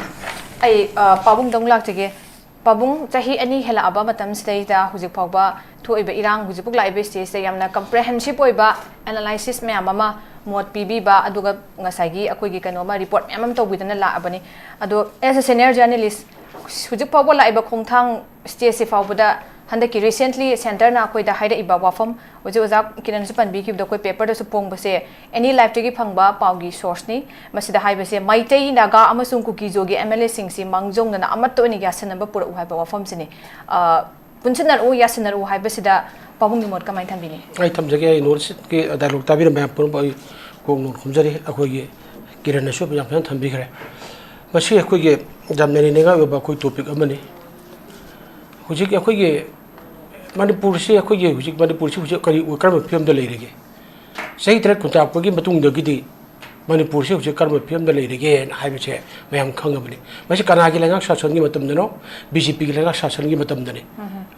ꯑꯩ, ꯑ, ꯄꯥꯕꯨꯡꯗ ꯑꯃꯨꯛ ꯂꯥꯛꯆꯒꯦ꯫ ꯄꯥꯕꯨꯡ, ꯆꯍꯤ ꯑꯅꯤ ꯍꯦꯜꯂꯛꯑꯕ ꯃꯇꯝꯁꯤꯗꯩꯗ ꯍꯧꯖꯤꯛ ꯐꯥꯎꯕ ꯊꯣꯛꯏꯕ ꯏꯔꯥꯡ, ꯍꯧꯖꯤꯛ ꯐꯥꯎ ꯂꯥꯛꯏꯕ stage ꯁꯦ ꯌꯥꯝꯅ comprehensive ꯑꯣꯏꯕ analysis ꯃꯌꯥꯝ ꯑꯃ, ꯃꯣꯠ ꯄꯤꯕꯤꯕ, ꯑꯗꯨꯒ ꯉꯁꯥꯏꯒꯤ ꯑꯩꯈꯣꯏꯒꯤ ꯀꯩꯅꯣꯃ report ꯃꯌꯥꯝ ꯑꯃ ꯇꯧꯕꯤꯗꯅ ꯂꯥꯛꯑꯕꯅꯤ꯫ ꯑꯗꯣ as a senior journalist, ꯍꯧꯖꯤꯛ ꯐꯥꯎꯕ ꯂꯥꯛꯏꯕ ꯈꯣꯡꯊꯥꯡ stage ꯁꯤ ꯐꯥꯎꯕꯗ ꯍꯟꯗꯛꯀꯤ recently centreꯅ ꯑꯩꯈꯣꯏꯗ ꯍꯥꯏꯔꯛꯏꯕ ꯋꯥꯐꯝ, ꯍꯧꯖꯤꯛ ꯑꯣꯖꯥ ꯀꯤꯔꯟꯁꯨ ꯄꯟꯕꯤꯈꯤꯕꯗꯣ, ꯑꯩꯈꯣꯏ paperꯗꯁꯨ ꯐꯣꯡꯕꯁꯦ ꯑꯦꯅꯤ ꯂꯥꯏꯐꯇꯒꯤ ꯐꯪꯕ ꯄꯥꯎꯒꯤ sourceꯅꯤ꯫ ꯃꯁꯤꯗ ꯍꯥꯏꯕꯁꯦ ꯃꯩꯇꯩ, ꯅꯥꯒꯥ ꯑꯃꯁꯨꯡ ꯀꯨꯀꯤꯖꯣꯒꯤ MLAꯁꯤꯡꯁꯤ ꯃꯥꯡꯖꯧꯅꯅ ꯑꯃꯠꯇ ꯑꯣꯏꯅ ꯌꯥꯁꯤꯟꯅꯕ ꯄꯨꯔꯛꯎ ꯍꯥꯏꯕ ꯋꯥꯐꯝꯁꯤꯅꯤ꯫ ꯑ, ꯄꯨꯟꯁꯤꯟꯅꯔꯛꯎ, ꯌꯥꯁꯤꯟꯅꯔꯛꯎ ꯍꯥꯏꯕꯁꯤꯗ ꯄꯥꯕꯨꯡꯒꯤ ꯃꯣꯠ ꯀꯃꯥꯏꯅ ꯊꯝꯕꯤꯅꯤ? ꯑꯩ ꯊꯝꯖꯒꯦ, ꯑꯩ North Eastꯀꯤ dialogue ꯇꯥꯕꯤꯔꯝꯕ ꯃꯌꯥꯝ ꯄꯨꯝꯅꯃꯛ ꯑꯩ ꯀꯣꯛ ꯅꯣꯟ ꯈꯨꯝꯖꯔꯤ꯫ ꯑꯩꯈꯣꯏꯒꯤ ꯀꯤꯔꯟꯅꯁꯨ ꯌꯥꯝ ꯐꯖꯅ ꯊꯝꯕꯤꯈ꯭ꯔꯦ꯫ ꯃꯁꯤ ꯑꯩꯈꯣꯏꯒꯤ ꯌꯥꯝꯅ ꯅꯩꯅꯅꯤꯡꯉꯥꯏ ꯑꯣꯏꯕ ꯑꯩꯈꯣꯏ topic ꯑꯃꯅꯤ꯫ ꯍꯧꯖꯤꯛ ꯑꯩꯈꯣꯏꯒꯤ ꯃꯅꯤꯄꯨꯔꯁꯤ, ꯑꯩꯈꯣꯏꯒꯤ ꯍꯧꯖꯤꯛ ꯃꯅꯤꯄꯨꯔꯁꯤ ꯍꯧꯖꯤꯛ ꯀꯔꯤ, ꯀꯔꯝꯕ ꯐꯤꯕꯝꯗ ꯂꯩꯔꯤꯒꯦ? ꯆꯍꯤ ꯇꯔꯦꯠ ꯀꯨꯟꯇꯥꯛꯄꯒꯤ ꯃꯇꯨꯡꯗꯒꯤꯗꯤ ꯃꯅꯤꯄꯨꯔꯁꯤ ꯍꯧꯖꯤꯛ ꯀꯔꯝꯕ ꯐꯤꯕꯝꯗ ꯂꯩꯔꯤꯒꯦꯅ ꯍꯥꯏꯕꯁꯦ ꯃꯌꯥꯝ ꯈꯪꯉꯕꯅꯤ꯫ ꯃꯁꯤ ꯀꯅꯥꯒꯤ ꯂꯩꯉꯥꯛ ꯁꯥꯁꯟꯒꯤ ꯃꯇꯝꯗꯅꯣ? BJPꯒꯤ ꯂꯩꯉꯥꯛ ꯁꯥꯁꯟꯒꯤ ꯃꯇꯝꯗꯅꯤ꯫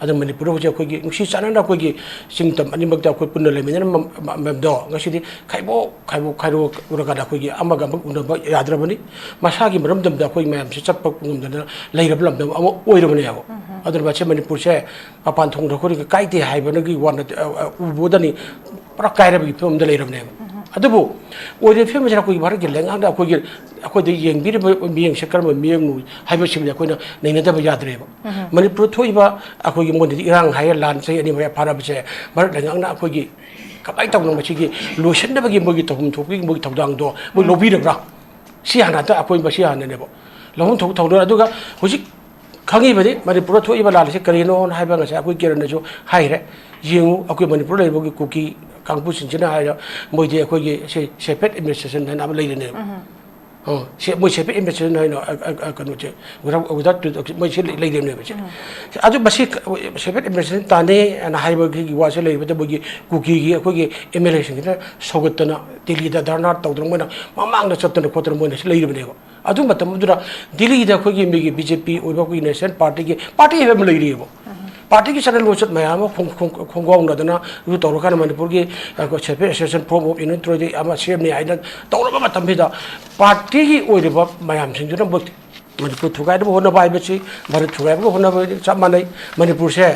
ꯑꯗꯨ ꯃꯅꯤꯄꯨꯔꯗ ꯍꯧꯖꯤꯛ ꯑꯩꯈꯣꯏꯒꯤ ꯅꯨꯡꯁꯤ ꯆꯥꯟꯅꯅ ꯑꯩꯈꯣꯏꯒꯤ ꯆꯤꯡ ꯇꯝ ꯑꯅꯤꯃꯛꯇ ꯑꯩꯈꯣꯏ ꯄꯨꯟꯅ ꯂꯩꯃꯤꯟꯅꯔꯝꯕ ꯃ-, ꯃ-, ꯃꯌꯥꯝꯗꯣ ꯉꯁꯤꯗꯤ ꯈꯥꯏꯕꯣꯛ, ꯈꯥꯏꯕꯣꯛ, ꯈꯥꯏꯗꯣꯛ ꯎꯔꯀꯥꯟꯗ ꯑꯩꯈꯣꯏꯒꯤ ꯑꯃꯒ ꯑꯃꯒ ꯎꯅꯕ ꯌꯥꯗ꯭ꯔꯕꯅꯤ꯫ ꯃꯁꯥꯒꯤ ꯃꯔꯝꯗꯝꯗ ꯑꯩꯈꯣꯏ ꯃꯌꯥꯝꯁꯤ ꯆꯠꯄ ꯉꯝꯗꯅ ꯂꯩꯔꯕ ꯂꯝꯗꯝ ꯑꯃ ꯑꯣꯏꯔꯕꯅꯦꯕ꯫ ꯑꯗꯨꯅ ꯃꯁꯤ ꯃꯅꯤꯄꯨꯔꯁꯦ ꯃꯄꯥꯟ ꯊꯣꯡꯗ ꯑꯩꯈꯣꯏꯅ ꯀꯥꯏꯗꯦ ꯍꯥꯏꯕꯅꯒꯤ ꯋꯥ ꯅꯠꯇꯦ, ꯑ, ꯑ, ꯎꯕꯗꯅꯤ ꯄꯨꯔꯥ ꯀꯥꯏꯔꯕꯒꯤ ꯐꯤꯕꯝꯗ ꯂꯩꯔꯕꯅꯦꯕ꯫ ꯑꯗꯨꯕꯨ ꯑꯣꯏꯔꯤꯕ ꯐꯤꯕꯝꯁꯤꯗ ꯑꯩꯈꯣꯏꯒꯤ ꯚꯥꯔꯠꯀꯤ ꯂꯩꯉꯥꯛꯅ ꯑꯩꯈꯣꯏꯒꯤ, ꯑꯩꯈꯣꯏꯗ ꯌꯦꯡꯕꯤꯔꯤꯕ ꯃꯤꯠꯌꯦꯡꯁꯦ ꯀꯔꯝꯕ ꯃꯤꯠꯌꯦꯡꯅꯣ ꯍꯥꯏꯕꯁꯤꯃꯗꯤ ꯑꯩꯈꯣꯏꯅ ꯅꯩꯅꯗꯕ ꯌꯥꯗ꯭ꯔꯦꯕ꯫ ꯃꯅꯤꯄꯨꯔꯗ ꯊꯣꯛꯏꯕ ꯑꯩꯈꯣꯏꯒꯤ ꯃꯣꯗꯤꯗꯤ ꯏꯔꯥꯡ ꯍꯥꯏꯔꯦ, ꯂꯥꯟ ꯆꯍꯤ ꯑꯅꯤ ꯃꯌꯥ ꯐꯥꯔꯕꯁꯦ, ꯚꯥꯔꯠ ꯂꯩꯉꯥꯛꯅ ꯑꯩꯈꯣꯏꯒꯤ ꯀꯃꯥꯏꯅ ꯇꯧꯅ ꯃꯁꯤꯒꯤ ꯂꯣꯏꯁꯤꯟꯅꯕꯒꯤ ꯃꯣꯏꯒꯤ ꯇꯧꯐꯝ ꯊꯣꯛꯄꯒꯤ ꯃꯣꯏꯒꯤ ꯊꯧꯗꯥꯡꯗꯣ ꯃꯣꯏ ꯂꯧꯕꯤꯔꯕ꯭ꯔꯥ? ꯁꯤ ꯍꯥꯟꯅ ꯑꯝꯇ ꯑꯩꯈꯣꯏ ꯃꯁꯤ ꯍꯥꯟꯅꯅꯦꯕ ꯂꯧꯐꯝ ꯊꯣꯛꯄ ꯊꯧꯗꯥꯡ꯫ ꯑꯗꯨꯒ ꯍꯧꯖꯤꯛ ꯈꯪꯉꯤꯕꯗꯤ ꯃꯅꯤꯄꯨꯔꯗ ꯊꯣꯛꯏꯕ ꯂꯥꯟ ꯑꯁꯤ ꯀꯔꯤꯅꯣ ꯍꯥꯏꯕ ꯉꯁꯥꯏ ꯑꯩꯈꯣꯏ ꯀꯤꯔꯟꯅꯁꯨ ꯍꯥꯏꯈ꯭ꯔꯦ꯫ ꯌꯦꯡꯉꯨ, ꯑꯩꯈꯣꯏ ꯃꯅꯤꯄꯨꯔꯗ ꯂꯩꯔꯤꯕ ꯑꯩꯈꯣꯏ ꯀꯨꯀꯤ ꯀꯥꯡꯕꯨꯁꯤꯡꯁꯤꯅ ꯍꯥꯏꯔ ꯃꯣꯏꯗꯤ ꯑꯩꯈꯣꯏꯒꯤ ꯁꯦ-, separate administration ꯍꯥꯏꯅ ꯑꯃ ꯂꯩꯔꯤꯅꯦꯕ꯫ ꯑꯣ, ꯁꯦ-, ꯃꯣꯏ separate administration ꯍꯥꯏꯅ, ꯑ, ꯑ, ꯑ, ꯀꯩꯅꯣꯁꯦ, without, without, ꯃꯣꯏ ꯁꯤ ꯂꯩ-, ꯂꯩꯔꯤꯅꯦꯕ ꯁꯦ꯫ ꯑꯗꯨ ꯃꯁꯤ separate administration ꯇꯥꯟꯅꯤ ꯍꯥꯏꯅ ꯍꯥꯏꯕꯒꯤ ꯋꯥꯁꯦ ꯂꯩꯔꯤꯕꯗ ꯃꯣꯏꯒꯤ ꯀꯨꯀꯤꯒꯤ ꯑꯩꯈꯣꯏꯒꯤ MLAꯁꯤꯡꯁꯤꯅ ꯁꯧꯒꯠꯇꯅ ꯗꯤꯜꯂꯤꯗ ꯙꯔꯅꯥ ꯇꯧꯗꯅ ꯃꯣꯏꯅ ꯃꯃꯥꯡꯗ ꯆꯠꯇꯅ ꯈꯣꯠꯇꯅ ꯃꯣꯏꯅ ꯁꯤ ꯂꯩꯔꯤꯕꯅꯦꯕ꯫ ꯑꯗꯨ ꯃꯇꯝꯗꯨꯗ ꯗꯤꯜꯂꯤꯗ ꯑꯩꯈꯣꯏꯒꯤ ꯃꯤꯒꯤ BJP ꯑꯣꯏꯕ ꯑꯩꯈꯣꯏꯒꯤ national partyꯒꯤ party ꯍꯥꯏꯕ ꯑꯃ ꯂꯩꯔꯤꯑꯕ꯫ Partyꯒꯤ ꯆꯠꯅ ꯂꯣꯟꯆꯠ ꯃꯌꯥꯝ ꯑꯃ ꯈꯣꯡ-, ꯈꯣꯡ-, ꯈꯣꯡꯒꯥꯎꯅꯗꯅ ꯑꯗꯨ ꯇꯧꯔꯀꯥꯟꯗ ꯃꯅꯤꯄꯨꯔꯒꯤ, ꯑ, separate association form of union territory ꯑꯃ ꯁꯦꯝꯅꯤ ꯍꯥꯏꯅ ꯇꯧꯔꯕ ꯃꯇꯝꯁꯤꯗ partyꯒꯤ ꯑꯣꯏꯔꯤꯕ ꯃꯌꯥꯝꯁꯤꯡꯗꯨꯅ ꯃꯣꯏ ꯃꯅꯤꯄꯨꯔ ꯊꯨꯒꯥꯏꯅꯕ ꯍꯣꯠꯅꯕ ꯍꯥꯏꯕꯁꯤ ꯚꯥꯔꯠ ꯊꯨꯒꯥꯏꯕꯒ ꯍꯣꯠꯅꯕ ꯆꯞ ꯃꯥꯟꯅꯩ꯫ ꯃꯅꯤꯄꯨꯔꯁꯦ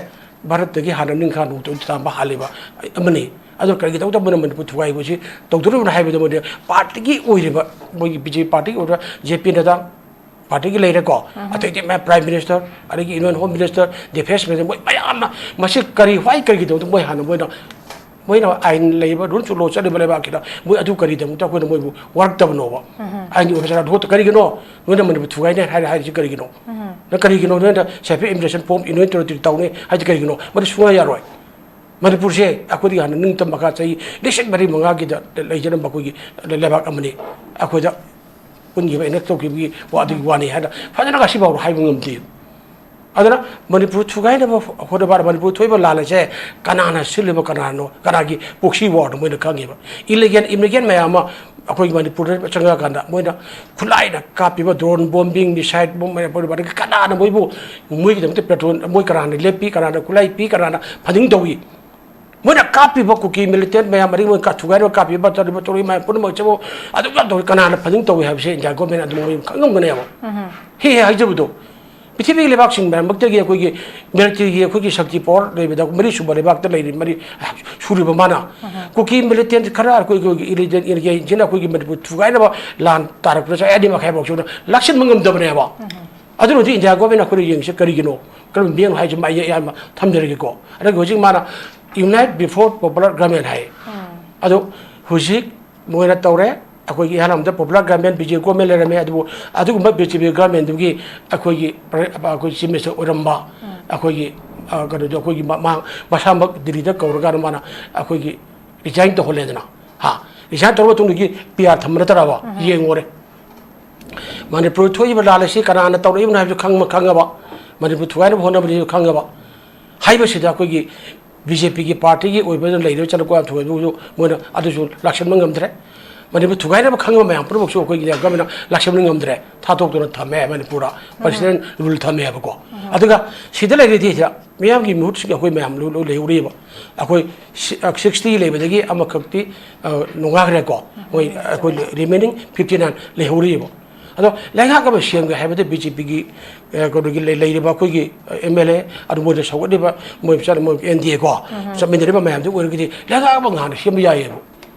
ꯚꯥꯔꯠꯇꯒꯤ ꯍꯥꯟꯅ ꯅꯤꯡꯈꯥ ꯅꯣꯡꯄꯣꯛ ꯇꯥꯝꯕ ꯍꯥꯜꯂꯤꯕ ꯑꯃꯅꯤ꯫ ꯑꯗꯨꯅ ꯀꯔꯤꯒꯤꯗꯃꯛꯇ ꯃꯣꯏꯅ ꯃꯅꯤꯄꯨꯔ ꯊꯨꯒꯥꯏꯕꯁꯤ ꯇꯧꯗꯣꯔꯤꯕꯅꯣ ꯍꯥꯏꯕꯗ ꯃꯣꯏꯗꯤ partyꯒꯤ ꯑꯣꯏꯔꯤꯕ, ꯃꯣꯏꯒꯤ BJP partyꯒꯤ ꯑꯣꯏꯔꯤꯕ JP ꯅꯗꯥ, ꯄꯥꯔꯇꯤꯒꯤ ꯂꯩꯔꯦꯀꯣ꯫ ꯑꯇꯩꯗꯤ ꯃꯌꯥꯝ, ꯄ꯭ꯔꯥꯏꯝ ꯃꯤꯅꯤꯁꯇꯔ, ꯑꯗꯒꯤ union home minister, defence minister, ꯃꯣꯏ ꯃꯌꯥꯝꯅ ꯃꯁꯤ ꯀꯔꯤ, why ꯀꯔꯤꯒꯤꯗꯃꯛꯇ ꯃꯣꯏ ꯍꯥꯟꯅ ꯃꯣꯏꯅ, ꯃꯣꯏꯅ ꯑꯥꯏꯟ ꯂꯩꯕ, ꯔꯨꯜꯁ ꯂꯣ ꯆꯠꯂꯤꯕ ꯂꯩꯕꯥꯛꯀꯤꯗ ꯃꯣꯏ ꯑꯗꯨ ꯀꯔꯤꯒꯤꯗꯃꯛꯇ ꯑꯩꯈꯣꯏꯅ ꯃꯣꯏꯕꯨ ꯋꯥꯔꯛꯇꯕꯅꯣꯕ? ꯑꯥꯏꯟꯒꯤ ꯑꯣꯐꯤꯁꯥꯔ ꯑꯗꯨ ꯀꯔꯤꯒꯤꯅꯣ ꯅꯣꯏꯅ ꯃꯅꯤꯄꯨꯔ ꯊꯨꯒꯥꯏꯅꯤ ꯍꯥꯏꯔ ꯍꯥꯏꯔꯤꯁꯤ ꯀꯔꯤꯒꯤꯅꯣ? ꯅꯪ ꯀꯔꯤꯒꯤꯅꯣ ꯅꯣꯏꯅ self immigration form ꯏꯟꯅꯣꯏ ꯇꯧꯔ ꯇꯧꯅꯤ ꯍꯥꯏꯗꯤ ꯀꯔꯤꯒꯤꯅꯣ? ꯃꯗꯨ ꯁꯨꯡꯌꯥ ꯌꯥꯔꯣꯏ꯫ ꯃꯅꯤꯄꯨꯔꯁꯦ ꯑꯩꯈꯣꯏꯗꯒꯤ ꯍꯥꯟꯅ ꯅꯤꯡꯇꯝ ꯃꯈꯥ ꯆꯍꯤ ꯂꯤꯁꯤꯡ ꯃꯔꯤ ꯃꯉꯥꯒꯤꯗ ꯂꯩꯖꯔꯝꯕ ꯑꯩꯈꯣꯏꯒꯤ ꯂꯩꯕꯥꯛ ꯑꯃꯅꯤ꯫ ꯑꯩꯈꯣꯏꯗ ꯄꯨꯟꯈꯤꯕ, ꯑꯦꯅꯦꯛꯁ ꯇꯧꯈꯤꯕꯒꯤ ꯋꯥꯗꯨꯒꯤ ꯋꯥꯅꯤ ꯍꯥꯏꯅ ꯐꯖꯅ ꯉꯁꯤꯐꯥꯎ ꯍꯥꯏꯕ ꯉꯝꯗꯦ꯫ ꯑꯗꯨꯅ ꯃꯅꯤꯄꯨꯔ ꯊꯨꯒꯥꯏꯅꯕ ꯍꯣꯠꯅꯕ, ꯃꯅꯤꯄꯨꯔ ꯊꯣꯛꯏꯕ ꯂꯥꯟ ꯑꯁꯦ ꯀꯅꯥꯅ ꯁꯤꯜꯂꯤꯕ, ꯀꯅꯥꯅꯣ, ꯀꯅꯥꯒꯤ proxy war ꯅꯣ ꯃꯣꯏꯅ ꯈꯪꯉꯦꯕ꯫ Illegal immigrant ꯃꯌꯥꯝ ꯑꯃ ꯑꯩꯈꯣꯏꯒꯤ ꯃꯅꯤꯄꯨꯔꯗ ꯆꯪꯉꯛꯑꯀꯥꯟꯗ ꯃꯣꯏꯅ ꯈꯨꯠꯂꯥꯏꯅ ꯀꯥꯞꯄꯤꯕ drone bombing, missile bomb ꯃꯌꯥꯝ ꯄꯨꯝꯅꯃꯛ ꯀꯅꯥꯅ ꯃꯣꯏꯕꯨ, ꯃꯣꯏꯒꯤꯗꯃꯛꯇ ꯄꯦꯇ꯭ꯔꯣꯜ, ꯃꯣꯏ ꯀꯅꯥꯅ ꯂꯦꯞꯄꯤ, ꯀꯅꯥꯅ ꯈꯨꯠꯂꯥꯏ ꯄꯤ, ꯀꯅꯥꯅ funding ꯇꯧꯏ? ꯃꯣꯏꯅ ꯀꯥꯞꯄꯤꯕ ꯀꯨꯀꯤ militant ꯃꯌꯥꯝ, ꯑꯗꯒꯤ ꯃꯣꯏ ꯀꯥ-, ꯊꯨꯒꯥꯏꯔꯤꯕ, ꯀꯥꯞꯄꯤꯕ, ꯇꯧꯔꯤꯕ, ꯇꯧꯔꯤꯕ ꯃꯌꯥꯝ ꯄꯨꯝꯅꯃꯛꯁꯤꯕꯨ ꯑꯗꯨꯛ ꯌꯥꯝ ꯇꯧꯔꯤ, ꯀꯅꯥꯅ funding ꯇꯧꯏ ꯍꯥꯏꯕꯁꯦ India government ꯑꯗꯨꯝ ꯃꯣꯏ ꯈꯪꯉꯝꯒꯅꯦꯕ꯫ ꯍꯦꯛ ꯍꯦꯛ ꯍꯥꯏꯖꯕꯗꯣ, ꯄ꯭ꯔꯤꯊꯤꯕꯤꯒꯤ ꯂꯩꯕꯥꯛꯁꯤꯡ ꯃꯌꯥꯝꯃꯛꯇꯒꯤ ꯑꯩꯈꯣꯏꯒꯤ military ꯒꯤ ꯑꯩꯈꯣꯏꯒꯤ ꯁꯛꯇꯤ power ꯂꯩꯕꯗ ꯃꯔꯤꯁꯨꯕ ꯂꯩꯕꯥꯛꯇ ꯂꯩꯔꯤ, ꯃꯔꯤ ꯁꯨꯔꯤꯕ ꯃꯥꯅ꯫ ꯀꯨꯀꯤ militant ꯈꯔ ꯑꯩꯈꯣꯏ, ꯑꯩꯈꯣꯏꯒꯤ illegal immigrant ꯁꯤꯅ ꯑꯩꯈꯣꯏꯒꯤ ꯃꯅꯤꯄꯨꯔ ꯊꯨꯒꯥꯏꯅꯕ ꯂꯥꯟ ꯇꯥꯔꯛꯄꯗ ꯆꯍꯤ ꯑꯅꯤ ꯃꯈꯥꯏ ꯐꯥꯎ ꯁꯨꯅ ꯂꯥꯛꯁꯤꯟꯕ ꯉꯝꯗꯕꯅꯦꯕ꯫ ꯑꯗꯨꯅꯗꯤ India government ꯅ ꯑꯩꯈꯣꯏꯅ ꯌꯦꯡꯉꯤꯁꯦ ꯀꯔꯤꯒꯤꯅꯣ? ꯀꯔꯝꯕ ꯃꯤꯠꯌꯦꯡ ꯍꯥꯏꯁꯦ ꯃꯥ ꯑꯌꯥꯝꯕ ꯊꯝꯖꯔꯒꯦꯀꯣ꯫ ꯑꯗꯒꯤ ꯍꯧꯖꯤꯛ ꯃꯥꯅ unite before popular government ꯍꯥꯏ꯫ ꯑꯗꯣ ꯍꯧꯖꯤꯛ ꯃꯣꯏꯅ ꯇꯧꯔꯦ꯫ ꯑꯩꯈꯣꯏꯒꯤ ꯏꯍꯥꯟ ꯍꯥꯟꯕꯗ popular government, B J P government ꯂꯩꯔꯝꯃꯦ꯫ ꯑꯗꯨꯕꯨ ꯑꯗꯨꯒꯨꯝꯕ B J P government ꯗꯨꯒꯤ ꯑꯩꯈꯣꯏꯒꯤ ꯄ꯭ꯔ-, ꯑꯩꯈꯣꯏ chief minister ꯑꯣꯏꯔꯝꯕ ꯑꯩꯈꯣꯏꯒꯤ, ꯑ, ꯀꯩꯅꯣꯗꯣ ꯑꯩꯈꯣꯏꯒꯤ ꯃ-, ꯃꯥ-, ꯃꯁꯥꯃꯛ ꯗꯤꯜꯂꯤꯗ ꯀꯧꯔꯀꯥꯟꯗ ꯃꯥꯅ ꯑꯩꯈꯣꯏꯒꯤ resign ꯇꯧꯍꯜꯂꯦꯗꯅ꯫ ꯍꯥ? Resign ꯇꯧꯔꯕ ꯃꯇꯨꯡꯗꯒꯤ P R ꯊꯝꯕ ꯅꯠꯇ꯭ꯔꯕ? ꯌꯦꯡꯉꯨꯔꯦ꯫ ꯃꯅꯤꯄꯨꯔ ꯊꯣꯛꯏꯕ ꯂꯥꯜ ꯑꯁꯤ ꯀꯅꯥꯅ ꯇꯧꯔꯛꯏꯕꯅꯣ ꯍꯥꯏꯕꯁꯨ ꯈꯪꯕ, ꯈꯪꯉꯕ꯫ ꯃꯅꯤꯄꯨꯔ ꯊꯨꯒꯥꯏꯅꯕ ꯍꯣꯠꯅꯕꯅꯤꯁꯨ ꯈꯪꯉꯕ꯫ ꯍꯥꯏꯕꯁꯤꯗ ꯑꯩꯈꯣꯏꯒꯤ B J P ꯒꯤ party ꯒꯤ ꯑꯣꯏꯕ ꯂꯩꯔꯤꯕ ꯆꯠꯅ ꯀꯣꯌꯥꯝ ꯊꯨꯒꯥꯏꯕꯗꯨ ꯃꯣꯏꯅ ꯑꯗꯨꯁꯨ ꯂꯥꯛꯁꯤꯟꯕ ꯉꯝꯗ꯭ꯔꯦ꯫ ꯃꯅꯤꯄꯨꯔ ꯊꯨꯒꯥꯏꯅꯕ ꯈꯪꯉꯕ ꯃꯌꯥꯝ ꯄꯨꯝꯅꯃꯛꯁꯨ ꯑꯩꯈꯣꯏꯒꯤ government ꯅ ꯂꯥꯛꯁꯤꯟꯕ ꯉꯝꯗ꯭ꯔꯦ, ꯊꯥꯗꯣꯛꯇꯨꯅ ꯊꯝꯃꯦ ꯃꯅꯤꯄꯨꯔꯗ꯫ President rule ꯊꯝꯃꯦꯕꯀꯣ꯫ ꯑꯗꯨꯒ ꯁꯤꯗ ꯂꯩꯔꯤꯗꯤ ꯁꯤꯗ ꯃꯤꯌꯥꯝꯒꯤ ꯃꯍꯨꯠꯁꯤꯡ ꯑꯩꯈꯣꯏ ꯃꯌꯥꯝ ꯂꯣꯏ, ꯂꯣꯏ ꯂꯩꯍꯧꯔꯤꯕ꯫ ꯑꯩꯈꯣꯏ ꯁꯤ-, ꯑ, sixty ꯂꯩꯕꯗꯒꯤ ꯑꯃꯈꯛꯇꯤ, ꯑ, ꯅꯣꯡꯉꯥꯈ꯭ꯔꯦꯀꯣ꯫ ꯃꯣꯏ ꯑꯩꯈꯣꯏ remaining fifty nine ꯂꯩꯍꯧꯔꯤꯕ꯫ ꯑꯗꯣ ꯂꯩꯉꯥꯛ ꯑꯃ ꯁꯦꯝꯒꯦ ꯍꯥꯏꯕꯗ B J P ꯒꯤ, ꯑ, ꯀꯩꯅꯣꯒꯤ ꯂꯩ-, ꯂꯩꯔꯤꯕ ꯑꯩꯈꯣꯏꯒꯤ, ꯑ, M L A, ꯑꯗꯨ ꯃꯣꯏꯗ ꯁꯧꯒꯠꯂꯤꯕ ꯃꯣꯏ ꯆꯠ-, ꯃꯣꯏ N D A ꯀꯣ, ꯆꯠꯃꯤꯟꯅꯔꯤꯕ ꯃꯌꯥꯝꯗꯨ ꯑꯣꯏꯔꯒꯗꯤ ꯂꯩꯉꯥꯛ ꯑꯃ ꯉꯥꯡꯅ ꯁꯦꯝꯕ ꯌꯥꯏꯌꯦꯕ꯫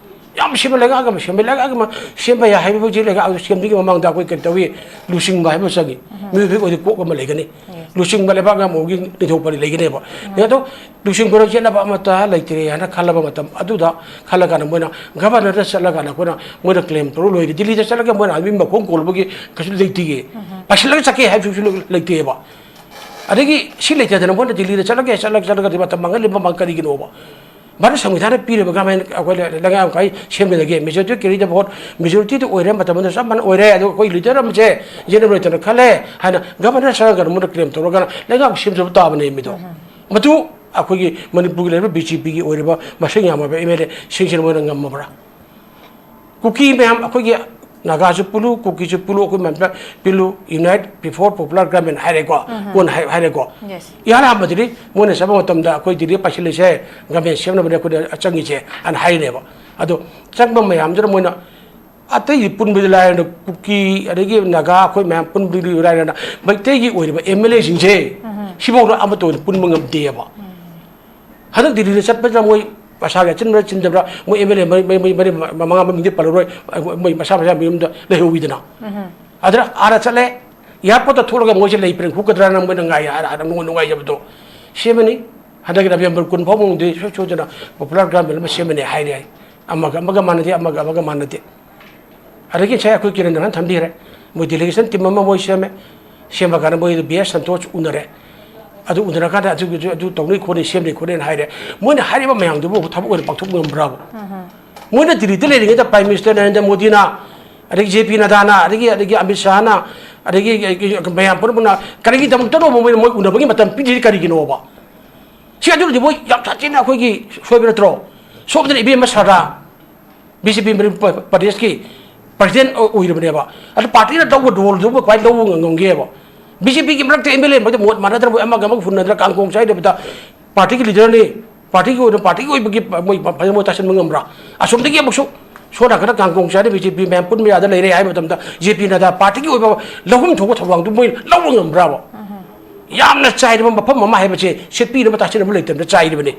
ꯌꯥꯝ ꯁꯦꯝꯕ, ꯂꯩꯉꯥꯛ ꯑꯃ ꯁꯦꯝꯕ, ꯂꯩꯉꯥꯛ ꯑꯃ ꯁꯦꯝꯕ ꯌꯥꯏ ꯍꯥꯏꯕ ꯍꯧꯖꯤꯛ ꯂꯩꯉꯥꯛ ꯑꯗꯨ ꯁꯦꯝꯗ꯭ꯔꯤꯉꯩ ꯃꯃꯥꯡꯗ ꯑꯩꯈꯣꯏ ꯀꯔꯤ ꯇꯧꯏ? ꯂꯨꯆꯤꯡꯕ ꯍꯥꯏꯕ ꯆꯪꯏ꯫ ꯃꯤꯑꯣꯏꯕꯒꯤ ꯑꯣꯏꯗꯤ ꯀꯣꯛ ꯑꯃ ꯂꯩꯒꯅꯤ꯫ ꯂꯨꯆꯤꯡꯕ ꯂꯩꯕꯥꯛ ꯑꯃꯒꯤ ꯅꯤꯡꯊꯧ ꯄꯔꯤ ꯂꯩꯒꯅꯦꯕ꯫ ꯑꯗꯣ ꯂꯨꯆꯤꯡꯕꯗ ꯌꯦꯠꯅꯕ ꯑꯃꯠꯇ ꯂꯩꯇ꯭ꯔꯦ ꯍꯥꯏꯅ ꯈꯜꯂꯕ ꯃꯇꯝ ꯑꯗꯨꯗ, ꯈꯜꯂꯀꯥꯟꯗ ꯃꯣꯏꯅ ꯒꯚꯔꯅꯔꯗ ꯆꯠꯂꯀꯥꯟꯗ ꯑꯩꯈꯣꯏꯅ ꯃꯣꯏꯅ ꯀ꯭ꯂꯦꯝ ꯇꯧꯔ ꯂꯣꯏꯔꯦ꯫ ꯗꯤꯜꯂꯤꯗ ꯆꯠꯂꯒ ꯃꯣꯏꯅ ꯃꯤ ꯃꯈꯣꯡ ꯀꯣꯜꯂꯨꯕꯒꯤ ꯀꯩꯁꯨ ꯂꯩꯇꯦꯌꯦ꯫ ꯄꯥꯏꯁꯤꯜꯂꯒ ꯆꯠꯀꯦ ꯍꯥꯏꯕꯁꯨ ꯂꯩꯇꯦꯕ꯫ ꯑꯗꯒꯤ ꯁꯤ ꯂꯩꯇꯗꯅ ꯃꯣꯏꯅ ꯗꯤꯜꯂꯤꯗ ꯆꯠꯂꯒꯦ, ꯆꯠꯂꯒ, ꯆꯠꯂꯒ ꯃꯇꯝ ꯃꯥꯡꯍꯜꯂꯤꯕ ꯃꯃꯜ ꯀꯔꯤꯒꯤꯅꯣꯕ? ꯚꯥꯔꯠ ꯁꯪꯕꯤꯙꯥꯟꯅ ꯄꯤꯔꯤꯕ ꯒꯚꯔꯟꯃꯦꯟ ꯑꯩꯈꯣꯏ ꯂꯩꯉꯥꯛ ꯀꯥꯏ ꯁꯦꯝꯒꯗꯒꯦ? Majority carry the vote, majorityꯗ ꯑꯣꯏꯔꯦ, ꯃꯇꯝ ꯑꯗꯨꯗ ꯆꯞ ꯃꯥꯟꯅ ꯑꯣꯏꯔꯦ, ꯑꯗꯣ ꯑꯩꯈꯣꯏ ꯂꯤꯗꯔ ꯑꯃꯁꯦ ꯌꯦꯠꯅꯕ ꯂꯩꯇꯅ ꯈꯜꯂꯦ ꯍꯥꯏꯅ ꯒꯚꯔꯅꯔ ꯆꯪꯉꯒ ꯃꯣꯏꯅ ꯀ꯭ꯂꯦꯝ ꯇꯧꯔꯒ ꯂꯩꯉꯥꯛ ꯁꯦꯝꯖꯕ ꯇꯥꯕꯅꯦ ꯃꯤꯗꯣ꯫ ꯃꯗꯨ ꯑꯩꯈꯣꯏꯒꯤ ꯃꯅꯤꯄꯨꯔꯒꯤ ꯂꯩꯔꯤꯕ ꯕꯤ ꯖꯦ ꯄꯤꯒꯤ ꯑꯣꯏꯔꯤꯕ ꯃꯁꯤꯡ ꯌꯥꯝꯂꯕ ꯑꯦꯝ ꯑꯦꯜ ꯑꯦꯁꯤꯡꯁꯤꯅ ꯃꯣꯏꯅ ꯉꯝꯃꯕ꯭ꯔꯥ? ꯀꯨꯀꯤ ꯃꯌꯥꯝ, ꯑꯩꯈꯣꯏꯒꯤ ꯅꯥꯒꯥꯁꯨ ꯄꯨꯜꯂꯨ, ꯀꯨꯀꯤꯁꯨ ꯄꯨꯜꯂꯨ, ꯑꯩꯈꯣꯏ ꯃꯌꯥꯝ ꯄꯤꯜꯂꯨ, unite before popular government ꯍꯥꯏꯔꯦꯀꯣ, ꯀꯣꯟꯅ ꯍꯥꯏ-, ꯍꯥꯏꯔꯦꯀꯣ꯫ Yes. ꯏꯍꯥꯟ ꯍꯥꯟꯕꯗꯗꯤ ꯃꯣꯏꯅ ꯆꯠꯄ ꯃꯇꯝꯗ ꯑꯩꯈꯣꯏ ꯗꯤꯜꯂꯤ ꯄꯥꯏꯁꯤꯜꯂꯤꯁꯦ ꯒꯚꯔꯟꯃꯦꯟ ꯁꯦꯝꯅꯕꯅꯦ ꯑꯩꯈꯣꯏꯅ ꯆꯪꯉꯤꯁꯦ ꯍꯥꯏꯅ ꯍꯥꯏꯔꯤꯅꯦꯕ꯫ ꯑꯗꯣ ꯆꯪꯕ ꯃꯌꯥꯝꯗꯨꯅ ꯃꯣꯏꯅ ꯑꯇꯩꯗꯤ ꯄꯨꯟꯕꯗꯤ ꯂꯥꯏꯔꯅ, ꯀꯨꯀꯤ ꯑꯗꯒꯤ ꯅꯥꯒꯥ ꯑꯩꯈꯣꯏ ꯃꯌꯥꯝ ꯄꯨꯟꯕꯗꯤ ꯂꯥꯏꯔꯅ, ꯃꯩꯇꯩꯒꯤ ꯑꯣꯏꯔꯤꯕ ꯑꯦꯝ ꯑꯦꯜ ꯑꯦꯁꯤꯡꯁꯦ ꯁꯤꯐꯥꯎꯗ ꯑꯃꯠꯇ ꯑꯣꯏꯅ ꯄꯨꯟꯕ ꯉꯝꯗꯦꯕ꯫ ꯍꯟꯗꯛ ꯗꯤꯜꯂꯤꯗ ꯆꯠꯄꯗ ꯃꯣꯏ ꯃꯁꯥꯒꯤ ꯑꯆꯤꯟꯕ꯭ꯔꯥ ꯆꯤꯟꯗꯕ꯭ꯔꯥ, ꯃꯣꯏ ꯑꯦꯝ ꯑꯦꯜ ꯑꯦ ꯃꯔꯤ, ꯃꯔꯤ, ꯃꯔꯤ, ꯃꯉꯥ ꯃꯃꯤꯡꯗꯤ ꯄꯜꯂꯔꯣꯏ, ꯃꯣꯏ ꯃꯁꯥ ꯃꯁꯥ ꯃꯌꯨꯝꯗ ꯂꯩꯍꯧꯋꯤꯗꯅ꯫ ꯑꯗꯨꯅ ꯑꯥꯗ ꯆꯠꯂꯦ, ꯑꯦꯌꯥꯔꯄꯣꯔꯠꯇ ꯊꯣꯛꯂꯒ ꯃꯣꯏꯁꯦ ꯂꯩ ꯄ꯭ꯔꯦꯡ ꯍꯨꯛꯀꯗ꯭ꯔꯥꯅ ꯃꯣꯏꯅ ꯉꯥꯏ, ꯑꯥꯗ ꯅꯨꯡꯉꯥꯏ-, ꯅꯨꯡꯉꯥꯏꯖꯕꯗꯣ ꯁꯦꯝꯃꯅꯤ꯫ ꯍꯟꯗꯛꯀꯤ ꯅꯕꯦꯝꯕꯔ ꯀꯨꯟ ꯐꯥꯎ ꯃꯅꯨꯡꯗꯤ ꯁꯣꯏ ꯁꯣꯏꯗꯅ ꯄꯣꯄꯨꯂꯔ ꯒ꯭ꯔꯥꯟ ꯃꯦꯜ ꯑꯃ ꯁꯦꯝꯃꯅꯤ ꯍꯥꯏꯔꯦ ꯍꯥꯏ꯫ ꯑꯃꯒ ꯑꯃꯒ ꯃꯥꯟꯅꯗꯦ, ꯑꯃꯒ ꯑꯃꯒ ꯃꯥꯟꯅꯗꯦ꯫ ꯑꯗꯒꯤ ꯉꯁꯥꯏ ꯑꯩꯈꯣꯏ ꯀꯤꯔꯟ ꯅꯍꯥꯟ ꯊꯝꯕꯤꯈ꯭ꯔꯦ, ꯃꯣꯏ ꯗꯦꯂꯤꯒꯦꯁꯟ ꯇꯤꯝ ꯑꯃ ꯃꯣꯏ ꯁꯦꯝꯃꯦ꯫ ꯁꯦꯝꯕ ꯀꯥꯟꯗ ꯃꯣꯏ ꯕꯤ ꯑꯦꯁ ꯁꯟꯇꯣꯁ ꯎꯅꯔꯦ꯫ ꯑꯗꯨ ꯎꯅꯔꯀꯥꯟꯗ ꯑꯗꯨꯒꯤꯁꯨ ꯑꯗꯨ ꯇꯧꯅꯤ ꯈꯣꯠꯅꯤ, ꯁꯦꯝꯅꯤ ꯈꯣꯠꯅꯤꯅ ꯍꯥꯏꯔꯦ꯫ ꯃꯣꯏꯅ ꯍꯥꯏꯔꯤꯕ ꯃꯌꯥꯝꯗꯨꯕꯨ ꯊꯕꯛ ꯑꯣꯏꯅ ꯄꯥꯡꯊꯣꯛꯄ ꯉꯝꯕ꯭ꯔꯥꯕ? ꯃꯣꯏꯅ ꯗꯤꯜꯂꯤꯗ ꯂꯩꯔꯤꯉꯩꯗ ꯄ꯭ꯔꯥꯏꯝ ꯃꯤꯅꯤꯁꯇꯔ ꯅꯔꯦꯟꯗ꯭ꯔ ꯃꯣꯗꯤꯅ, ꯑꯗꯒꯤ ꯖꯦ ꯄꯤ ꯅꯗꯥꯅ, ꯑꯗꯒꯤ, ꯑꯗꯒꯤ ꯑꯃꯤꯠ ꯁꯥꯍꯅ, ꯑꯗꯒꯤ ꯃꯌꯥꯝ ꯄꯨꯝꯅꯃꯛꯅ ꯀꯔꯤꯒꯤꯗꯃꯛꯇꯅꯣꯕ ꯃꯣꯏ, ꯃꯣꯏ ꯎꯅꯕꯒꯤ ꯃꯇꯝ ꯄꯤꯗ꯭ꯔꯤꯁꯤ ꯀꯔꯤꯒꯤꯅꯣꯕ? ꯁꯤ ꯑꯗꯨꯅꯗꯤ ꯃꯣꯏ ꯌꯥꯝ ꯁꯥꯊꯤꯅ ꯑꯩꯈꯣꯏꯒꯤ ꯁꯣꯏꯕ ꯅꯠꯇ꯭ꯔꯣ? ꯁꯣꯝꯗꯅ ꯏꯕꯦꯝꯃ ꯁꯔꯗꯥ, ꯕꯤ ꯖꯦ ꯄꯤ ꯃꯅꯤꯄꯨꯔ ꯄ꯭ꯔꯗꯦꯁꯀꯤ ꯄ꯭ꯔꯁꯤꯗꯦꯟ ꯑꯣꯏꯔꯕꯅꯦꯕ꯫ ꯑꯗꯨ ꯄꯥꯔꯇꯤꯅ ꯂꯧꯕ ꯔꯣꯜꯗꯨꯕꯨ ꯀꯃꯥꯏꯅ ꯂꯧꯕ ꯉꯝꯒꯦꯕ? ꯕꯤ ꯖꯦ ꯄꯤꯒꯤ ꯃꯔꯛꯇ ꯑꯦꯝ ꯑꯦꯜ ꯑꯦ ꯃꯔꯛꯇ ꯃꯣꯠ ꯃꯥꯟꯅꯗ꯭ꯔꯕ, ꯑꯃꯒ ꯑꯃꯒ ꯍꯨꯟꯅꯗ꯭ꯔ ꯀꯥꯡꯈꯣꯡ ꯆꯥꯏꯗꯕꯗ ꯄꯥꯔꯇꯤꯒꯤ ꯂꯤꯗꯔꯅꯤ, ꯄꯥꯔꯇꯤꯒꯤ ꯑꯣꯏꯅ, ꯄꯥꯔꯇꯤꯒꯤ ꯑꯣꯏꯕꯒꯤ ꯃꯣꯏ ꯐꯖꯅ ꯃꯣꯏ ꯇꯥꯁꯤꯟꯕ ꯉꯝꯕ꯭ꯔꯥ? ꯑꯁꯣꯝꯗꯒꯤ ꯑꯃꯨꯛꯁꯨ ꯁꯣꯝ ꯅꯥꯀꯟꯗ ꯀꯥꯡꯈꯣꯡ ꯆꯥꯏꯅ ꯕꯤ ꯖꯦ ꯄꯤ ꯃꯌꯥꯝ ꯄꯨꯟꯕ ꯌꯥꯗ ꯂꯩꯔꯦ ꯍꯥꯏꯕ ꯃꯇꯝꯗ ꯖꯦ ꯄꯤ ꯅꯗꯥ ꯄꯥꯔꯇꯤꯒꯤ ꯑꯣꯏꯕ ꯂꯧꯐꯝ ꯊꯣꯛꯄ ꯊꯧꯗꯥꯡꯗꯨ ꯃꯣꯏ ꯂꯧꯕ ꯉꯝꯕ꯭ꯔꯥꯕ? ꯌꯥꯝꯅ ꯆꯥꯏꯔꯕ ꯃꯐꯝ ꯑꯃ ꯍꯥꯏꯕꯁꯦ ꯁꯦꯠꯄꯤꯅꯕ ꯇꯥꯁꯤꯟꯅꯕ ꯂꯩꯇꯕꯅ ꯆꯥꯏꯔꯤꯕꯅꯤ꯫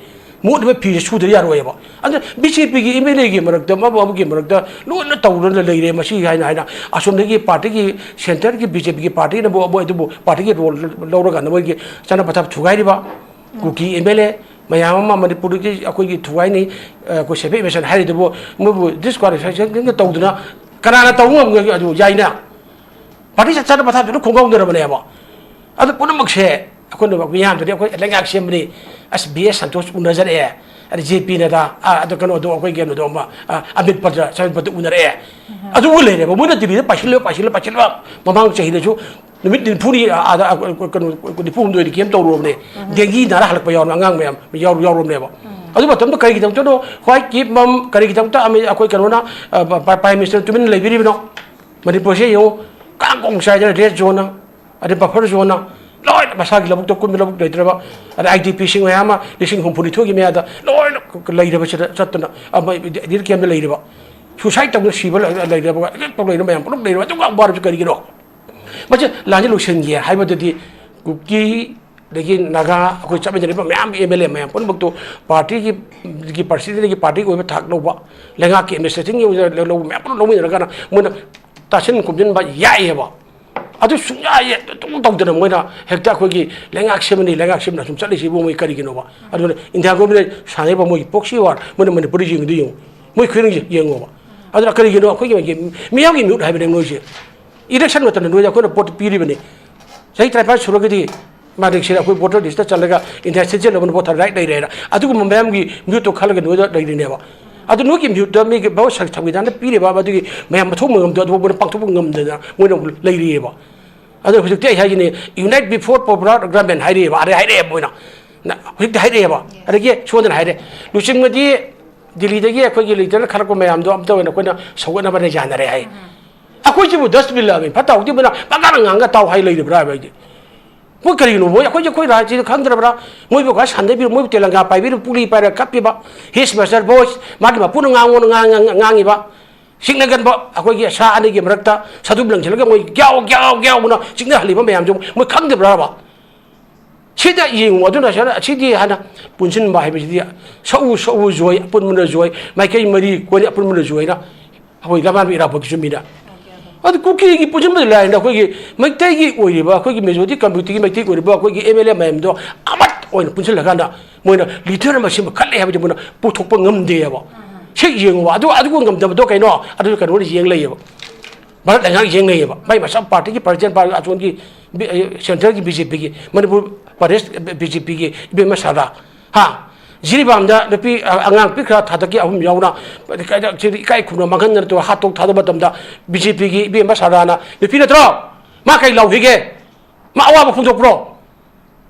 ꯃꯣꯠꯂꯤꯕ ꯐꯤꯁꯦ ꯁꯨꯗ ꯌꯥꯔꯣꯏꯕ꯫ ꯑꯗꯨꯅ ꯕꯤ ꯖꯦ ꯄꯤꯒꯤ ꯑꯦꯝ ꯑꯦꯜ ꯑꯦꯒꯤ ꯃꯔꯛꯇ, ꯑꯃ ꯑꯃꯒꯤ ꯃꯔꯛꯇ ꯂꯣꯏꯅ ꯇꯧꯗꯅ ꯂꯩꯔꯦ꯫ ꯃꯁꯤ ꯍꯥꯏꯅ ꯍꯥꯏꯅ ꯑꯁꯣꯝꯗꯒꯤ ꯄꯥꯔꯇꯤꯒꯤ, ꯁꯦꯟꯇꯔꯒꯤ ꯕꯤ ꯖꯦ ꯄꯤꯒꯤ ꯄꯥꯔꯇꯤꯅꯕꯨ ꯃꯣꯏ ꯑꯗꯨꯕꯨ ꯄꯥꯔꯇꯤꯒꯤ ꯔꯣꯜ ꯂꯧꯔꯀꯥꯟꯗ ꯃꯣꯏꯒꯤ ꯆꯠꯅ ꯄꯊꯥꯞ ꯊꯨꯒꯥꯏꯔꯤꯕ꯫ ꯀꯨꯀꯤ ꯑꯦꯝ ꯑꯦꯜ ꯑꯦ ꯃꯌꯥꯝ ꯑꯃ ꯃꯅꯤꯄꯨꯔꯗꯒꯤ ꯑꯩꯈꯣꯏꯒꯤ ꯊꯨꯒꯥꯏꯅꯤ, ꯑꯩꯈꯣ ꯁꯦꯐꯤ ꯏꯃꯦꯁꯟ ꯍꯥꯏꯔꯤꯗꯨꯕꯨ ꯃꯣꯏꯕꯨ ꯗꯤꯁꯀ꯭ꯋꯥꯂꯤꯐꯤꯀꯦꯁꯟ ꯇꯧꯗꯅ ꯀꯅꯥꯅ ꯇꯧꯕ ꯉꯝꯒꯦ? ꯑꯗꯨ ꯌꯥꯏꯅ꯫ ꯄꯥꯔꯇꯤ ꯆꯠ ꯆꯠꯅ ꯄꯊꯥꯞꯇꯨꯅ ꯈꯣꯡꯒꯧꯅꯔꯕꯅꯦꯕ꯫ ꯑꯗꯨ ꯄꯨꯝꯅꯃꯛꯁꯦ ꯑꯩꯈꯣꯏꯅ ꯃꯤꯌꯥꯝꯗꯗꯤ ꯑꯩꯈꯣꯏ ꯂꯩꯉꯥꯛ ꯁꯦꯝꯕꯅꯤ, ꯑꯁ, ꯕꯤ ꯑꯦꯁ ꯁꯟꯇꯣꯁ ꯎꯅꯖꯔꯛꯑꯦ, ꯑꯗ ꯖꯦ ꯄꯤꯅꯗ, ꯑ, ꯑꯗ ꯀꯩꯅꯣꯗꯣ, ꯑꯩꯈꯣꯏ ꯀꯩꯅꯣꯗꯣ ꯑꯃ, ꯑ, ꯑꯃꯤꯠ ꯄꯠꯇ, ꯁꯃꯤꯠ ꯄꯠꯇ ꯎꯅꯔꯛꯑꯦ꯫ ꯑꯗꯨꯕꯨ ꯂꯩꯔꯦꯕ꯫ ꯃꯣꯏꯅ ꯗꯤꯜꯂꯤꯗ ꯄꯥꯏꯁꯤꯜꯂ, ꯄꯥꯏꯁꯤꯜꯂ, ꯄꯥꯏꯁꯤꯜꯂ ꯃꯃꯥꯡ ꯆꯍꯤꯗꯁꯨ ꯅꯨꯃꯤꯠ ꯅꯤꯐꯨꯅꯤ ꯑꯥꯗ, ꯑ, ꯀꯩꯅꯣ, ꯅꯤꯐꯨ ꯍꯨꯝꯗꯣꯏꯗꯤ ꯀꯦꯝ ꯇꯧꯔꯨꯔꯕꯅꯦ꯫ ꯗꯦꯡꯒꯤ ꯅꯥꯔ ꯍꯜꯂꯛꯄ ꯌꯥꯎꯔꯝꯃꯦ, ꯑꯉꯥꯡ ꯃꯌꯥꯝ ꯌꯥꯎ-, ꯌꯥꯎꯔꯝꯃꯦꯕ꯫ ꯑꯗꯨ ꯃꯇꯝꯗ ꯀꯔꯤꯒꯤꯗꯃꯛꯇꯅꯣ ꯍ꯭ꯋꯥꯏꯠ ꯀꯤꯞ ꯃꯝ, ꯀꯔꯤꯒꯤꯗꯃꯛꯇ ꯑꯃ-, ꯑꯩꯈꯣꯏ ꯀꯩꯅꯣꯅ, ꯑ, ꯄ꯭ꯔꯥꯏꯝ ꯃꯤꯅꯤꯁꯇꯔ ꯇꯨꯃꯤꯟꯅ ꯂꯩꯕꯤꯔꯤꯕꯅꯣ? ꯃꯅꯤꯄꯨꯔꯁꯦ ꯌꯦꯡꯉꯨ, ꯀꯥꯡ ꯀꯣꯡ ꯆꯥꯏꯗꯅ ꯔꯦꯗ ꯖꯣꯟꯅ, ꯑꯗꯩ ꯕꯐꯔ ꯖꯣꯟꯅ ꯂꯣꯏꯅ ꯃꯁꯥꯒꯤ ꯂꯧꯕꯨꯛꯇ ꯀꯨꯟꯕ ꯂꯧꯕꯨꯛ ꯂꯩꯇ꯭ꯔꯕ, ꯑꯗꯩ ꯑꯥꯏ ꯗꯤ ꯄꯤꯁꯤꯡ ꯃꯌꯥꯝ ꯑꯃ ꯂꯤꯁꯤꯡ ꯍꯨꯝꯐꯨꯅꯤꯊꯣꯏꯒꯤ ꯃꯌꯥꯗ ꯂꯣꯏꯅ ꯂꯩꯔꯕꯁꯤꯗ ꯆꯠꯇꯅ, ꯑꯃ ꯗꯤꯜ ꯀꯦꯝꯗ ꯂꯩꯔꯕ, ꯁꯨꯁꯥꯏꯠ ꯇꯧꯗꯅ ꯁꯤꯕ ꯂꯩ-, ꯂꯩꯔꯕ, ꯔꯦꯞ ꯇꯧ ꯂꯩꯔꯕ ꯃꯌꯥꯝ ꯄꯨꯂꯞ ꯂꯩꯔꯕ, ꯑꯗꯨꯛ ꯌꯥꯝ ꯋꯥꯔꯕꯁꯤ ꯀꯔꯤꯒꯤꯅꯣ? ꯃꯁꯤ ꯂꯥꯟꯁꯤ ꯂꯣꯏꯁꯤꯟꯒꯦ ꯍꯥꯏꯕꯗꯗꯤ ꯀꯨꯀꯤ, ꯑꯗꯒꯤ ꯅꯥꯒꯥ, ꯑꯩꯈꯣꯏ ꯆꯠꯃꯤꯟꯅꯔꯤꯕ ꯃꯌꯥꯝ ꯑꯦꯝ ꯑꯦꯜ ꯑꯦ ꯃꯌꯥꯝ ꯄꯨꯝꯅꯃꯛꯇꯨ ꯄꯥꯔꯇꯤꯒꯤ, ꯒꯤ ꯄ꯭ꯔꯁꯤꯗꯦꯟꯒꯤ ꯄꯥꯔꯇꯤꯒꯤ ꯑꯣꯏꯕ ꯊꯥꯛ ꯂꯧꯕ, ꯂꯩꯉꯥꯛꯀꯤ ꯑꯦꯗꯃꯤꯅꯤꯁꯇ꯭ꯔꯦꯁꯟꯒꯤ ꯑꯣꯏꯅ ꯂꯧꯕ ꯃꯌꯥꯝ ꯄꯨꯝꯅꯃꯛ ꯂꯧꯃꯤꯟꯅꯔꯀꯥꯟꯗ ꯃꯣꯏꯅ ꯇꯥꯁꯤꯟ ꯈꯣꯝꯖꯤꯟꯕ ꯌꯥꯏꯑꯕ꯫ ꯑꯗꯨ ꯁꯨꯡꯌꯥ ꯌꯦ-, ꯑꯗꯨꯝ ꯇꯧꯗꯅ ꯃꯣꯏꯅ ꯍꯦꯛꯇ ꯑꯩꯈꯣꯏꯒꯤ ꯂꯩꯉꯥꯛ ꯁꯦꯝꯃꯅꯤ, ꯂꯩꯉꯥꯛ ꯁꯦꯝꯃꯅꯤ ꯑꯁꯨꯝ ꯆꯠꯂꯤꯁꯤꯕꯨ ꯃꯣꯏ ꯀꯔꯤꯒꯤꯅꯣꯕ? ꯑꯗꯨꯅ ꯏꯟꯗꯤꯌꯥ ꯒꯣꯔꯃꯦꯟꯅ ꯁꯥꯟꯅꯔꯤꯕ ꯃꯣꯏꯒꯤ ꯄ꯭ꯔꯣꯛꯁꯤ ꯋꯥꯔ, ꯃꯣꯏꯅ ꯃꯅꯤꯄꯨꯔꯗ ꯌꯦꯡꯉꯤꯗꯨ ꯌꯦꯡꯉꯨ, ꯃꯣꯏ ꯈꯨꯍꯤꯡꯁꯦ ꯌꯦꯡꯉꯣꯕ꯫ ꯑꯗꯨꯅ ꯀꯔꯤꯒꯤꯅꯣ? ꯑꯩꯈꯣꯏꯒꯤ ꯃꯤꯌꯥꯝꯒꯤ ꯃꯤꯍꯨꯠ ꯍꯥꯏꯕꯅꯦ ꯃꯣꯏꯁꯦ꯫ ꯏꯂꯦꯛꯁꯟ ꯃꯇꯝꯗ ꯅꯣꯏꯗ ꯑꯩꯈꯣꯏꯅ ꯚꯣꯠ ꯄꯤꯔꯤꯕꯅꯤ꯫ ꯆꯍꯤ ꯇꯔꯥꯅꯤꯄꯥꯟ ꯁꯨꯔꯒꯗꯤ ꯃꯥꯗꯤ ꯁꯤꯗ ꯑꯩꯈꯣꯏ ꯚꯣꯇꯔ ꯂꯤꯁꯇ ꯆꯜꯂꯒ ꯏꯟꯗꯤꯌꯥ ꯁꯤꯇꯤꯖꯦꯟ ꯑꯣꯏꯕꯅ ꯚꯣꯠ ꯊꯥꯗ ꯔꯥꯏꯠ ꯂꯩꯔꯦꯅ ꯑꯗꯨꯒꯨꯝꯕ ꯃꯌꯥꯝꯒꯤ ꯃꯤꯍꯨꯠꯇꯣ ꯈꯜꯂꯒ ꯅꯣꯏꯗ ꯂꯩꯔꯤꯅꯦꯕ꯫ ꯑꯗꯨ ꯅꯣꯏꯒꯤ ꯃꯤꯍꯨꯠꯇ ꯃꯤꯒꯤ ꯚꯣꯠ ꯁꯪ-, ꯁꯪꯕꯤꯙꯥꯟꯗ ꯄꯤꯔꯤꯕ ꯃꯗꯨꯒꯤ ꯃꯌꯥꯝ ꯃꯊꯧ ꯃꯉꯝꯗꯣ ꯑꯗꯨꯐꯥꯎ ꯃꯣꯏꯅ ꯄꯥꯡꯊꯣꯛꯄ ꯉꯝꯗꯅ ꯃꯣꯏꯅ ꯑꯃꯨꯛ ꯂꯩꯔꯤꯑꯕ꯫ ꯑꯗꯣ ꯍꯧꯖꯤꯛꯇꯤ ꯑꯩ ꯍꯥꯏꯒꯅꯤ, "Unite before popular government" ꯍꯥꯏꯔꯛꯑꯦꯕ, ꯑꯥꯗ ꯍꯥꯏꯔꯛꯑꯦꯕ ꯃꯣꯏꯅ꯫ ꯅ-, ꯍꯧꯖꯤꯛꯇꯤ ꯍꯥꯏꯔꯛꯑꯦꯕ꯫ ꯑꯗꯒꯤ ꯁꯣꯝꯗꯅ ꯍꯥꯏꯔꯦ, ꯂꯨꯆꯤꯡꯕꯗꯤ ꯗꯤꯜꯂꯤꯗꯒꯤ ꯑꯩꯈꯣꯏꯒꯤ ꯂꯤꯗꯔꯅ ꯈꯜꯂꯛꯄ ꯃꯌꯥꯝꯗꯣ ꯑꯝꯇ ꯑꯣꯏꯅ ꯑꯩꯈꯣꯏꯅ ꯁꯧꯒꯠꯅꯕꯅ ꯌꯥꯅꯔꯦ ꯍꯥꯏ꯫ ꯑꯩꯈꯣꯏꯁꯤꯕꯨ ꯗꯁꯕꯤꯟ ꯂꯥꯛꯑꯕꯅꯤ, ꯐꯠꯇ ꯍꯥꯎꯊꯤ ꯃꯣꯏꯅ ꯄꯪꯉꯥꯡ ꯉꯥꯡꯉ ꯇꯥꯎ ꯍꯥꯏ ꯂꯩꯔꯤꯕ꯭ꯔꯥ ꯍꯥꯏꯕ ꯑꯩꯗꯤ꯫ ꯃꯣꯏ ꯀꯔꯤꯒꯤꯅꯣ? ꯃꯣꯏ ꯑꯩꯈꯣꯏꯁꯦ ꯑꯩꯈꯣꯏ ꯔꯥꯖ꯭ꯌꯗ ꯈꯪꯗ꯭ꯔꯕ꯭ꯔꯥ? ꯃꯣꯏꯕꯨ ꯈꯔ ꯁꯥꯟꯅꯕꯤꯔꯣ, ꯃꯣꯏꯕꯨ ꯇꯦꯂꯪꯒꯥ ꯄꯥꯏꯕꯤꯔꯣ, ꯄꯨꯂꯤ ꯄꯥꯏꯔꯒ ꯀꯞꯄꯤꯕ, "His master voice", ꯃꯥꯒꯤ ꯃꯄꯨꯅ ꯉꯥꯡꯉꯣꯅ ꯉꯥꯡ-, ꯉꯥꯡ-, ꯉꯥꯡꯉꯤꯕ, ꯁꯤꯡꯅꯒꯟꯕ ꯑꯩꯈꯣꯏꯒꯤ ꯁꯥ ꯑꯅꯤꯒꯤ ꯃꯔꯛꯇ ꯁꯥꯗꯨ ꯂꯪꯁꯤꯜꯂꯒ ꯃꯣꯏ ꯒ꯭ꯌꯥꯎ ꯒ꯭ꯌꯥꯎ ꯒ꯭ꯌꯥꯎꯅ ꯆꯤꯛꯅꯍꯜꯂꯤꯕ ꯃꯌꯥꯝꯁꯦ ꯃꯣꯏ ꯈꯪꯗꯕ꯭ꯔꯕ? ꯁꯤꯗ ꯌꯦꯡꯉꯨ꯫ ꯑꯗꯨꯅ ꯁꯤꯗ, ꯁꯤꯗꯤ ꯍꯥꯟꯅ ꯄꯨꯟꯁꯤꯟꯕ ꯍꯥꯏꯕꯁꯤꯗꯤ ꯁꯛꯎ ꯁꯛꯎ ꯖꯣꯏ, ꯑꯄꯨꯟꯕꯅ ꯖꯣꯏ, ꯃꯥꯏꯀꯩ ꯃꯔꯤ ꯀꯣꯏꯅ ꯑꯄꯨꯟꯕꯅ ꯖꯣꯏꯅ ꯑꯩꯈꯣꯏ ꯂꯝꯃꯥꯟꯕ ꯏꯔꯥꯕꯣꯠꯀꯤꯁꯨ ꯃꯤꯅ꯫ ꯑꯗꯨ ꯀꯨꯀꯤꯒꯤ ꯄꯨꯟꯁꯤꯟꯕꯗ ꯂꯥꯏꯔꯅ ꯑꯩꯈꯣꯏꯒꯤ ꯃꯩꯇꯩꯒꯤ ꯑꯣꯏꯔꯤꯕ, ꯑꯩꯈꯣꯏꯒꯤ majority community ꯒꯤ ꯃꯩꯇꯩ ꯑꯣꯏꯔꯤꯕ ꯑꯩꯈꯣꯏꯒꯤ M L A ꯃꯌꯥꯝꯗꯣ ꯑꯃꯠꯇ ꯑꯣꯏꯅ ꯄꯨꯟꯁꯤꯜꯂꯀꯥꯟꯗ ꯃꯣꯏꯅ leader ꯑꯃ ꯁꯦꯝꯕ ꯈꯜꯂꯦ ꯍꯥꯏꯕꯗꯤ ꯃꯣꯏꯅ ꯄꯨꯊꯣꯛꯄ ꯉꯝꯗꯦꯕ꯫ ꯁꯤ ꯌꯦꯡꯉꯨꯕ꯫ ꯑꯗꯨ, ꯑꯗꯨꯒ ꯉꯝꯗꯕꯗꯣ ꯀꯩꯅꯣ? ꯑꯗꯨ ꯀꯩꯅꯣꯅ ꯌꯦꯡ ꯂꯩꯌꯦꯕ꯫ ꯚꯥꯔꯠ ꯂꯩꯉꯥꯛ ꯌꯦꯡ ꯂꯩꯌꯦꯕ꯫ ꯃꯥꯏ ꯃꯁꯥ party ꯒꯤ president party ꯑꯁꯣꯝꯒꯤ ꯕꯤ-, ꯑ, centre ꯒꯤ B J P ꯒꯤ, Manipur Pradesh B J P ꯒꯤ ꯏꯕꯦꯝꯃ ꯁꯥꯔꯗꯥ꯫ ꯍꯥ? ꯖꯤꯔꯤꯕꯥꯝꯗ ꯅꯨꯄꯤ, ꯑ, ꯑꯉꯥꯡ ꯄꯤꯛꯈ꯭ꯔ ꯊꯥꯗꯛꯀꯤ ꯑꯍꯨꯝ ꯌꯥꯎꯅ ꯀꯩꯗ-, ꯁꯤꯗ ꯏꯀꯥꯏ ꯈꯨꯝꯅ ꯃꯥꯡꯍꯟꯗꯅ ꯇꯧꯔ ꯍꯥꯠꯇꯣꯛ ꯊꯥꯗꯕ ꯃꯇꯝꯗ B J P ꯒꯤ ꯏꯕꯦꯝꯃ ꯁꯥꯔꯗꯥꯅ ꯅꯨꯄꯤ ꯅꯠꯇ꯭ꯔꯣ? ꯃꯥ ꯀꯩ ꯂꯥꯎꯈꯤꯒꯦ? ꯃꯥ ꯑꯋꯥꯕ ꯐꯣꯡꯗꯣꯛꯄ꯭ꯔꯣ?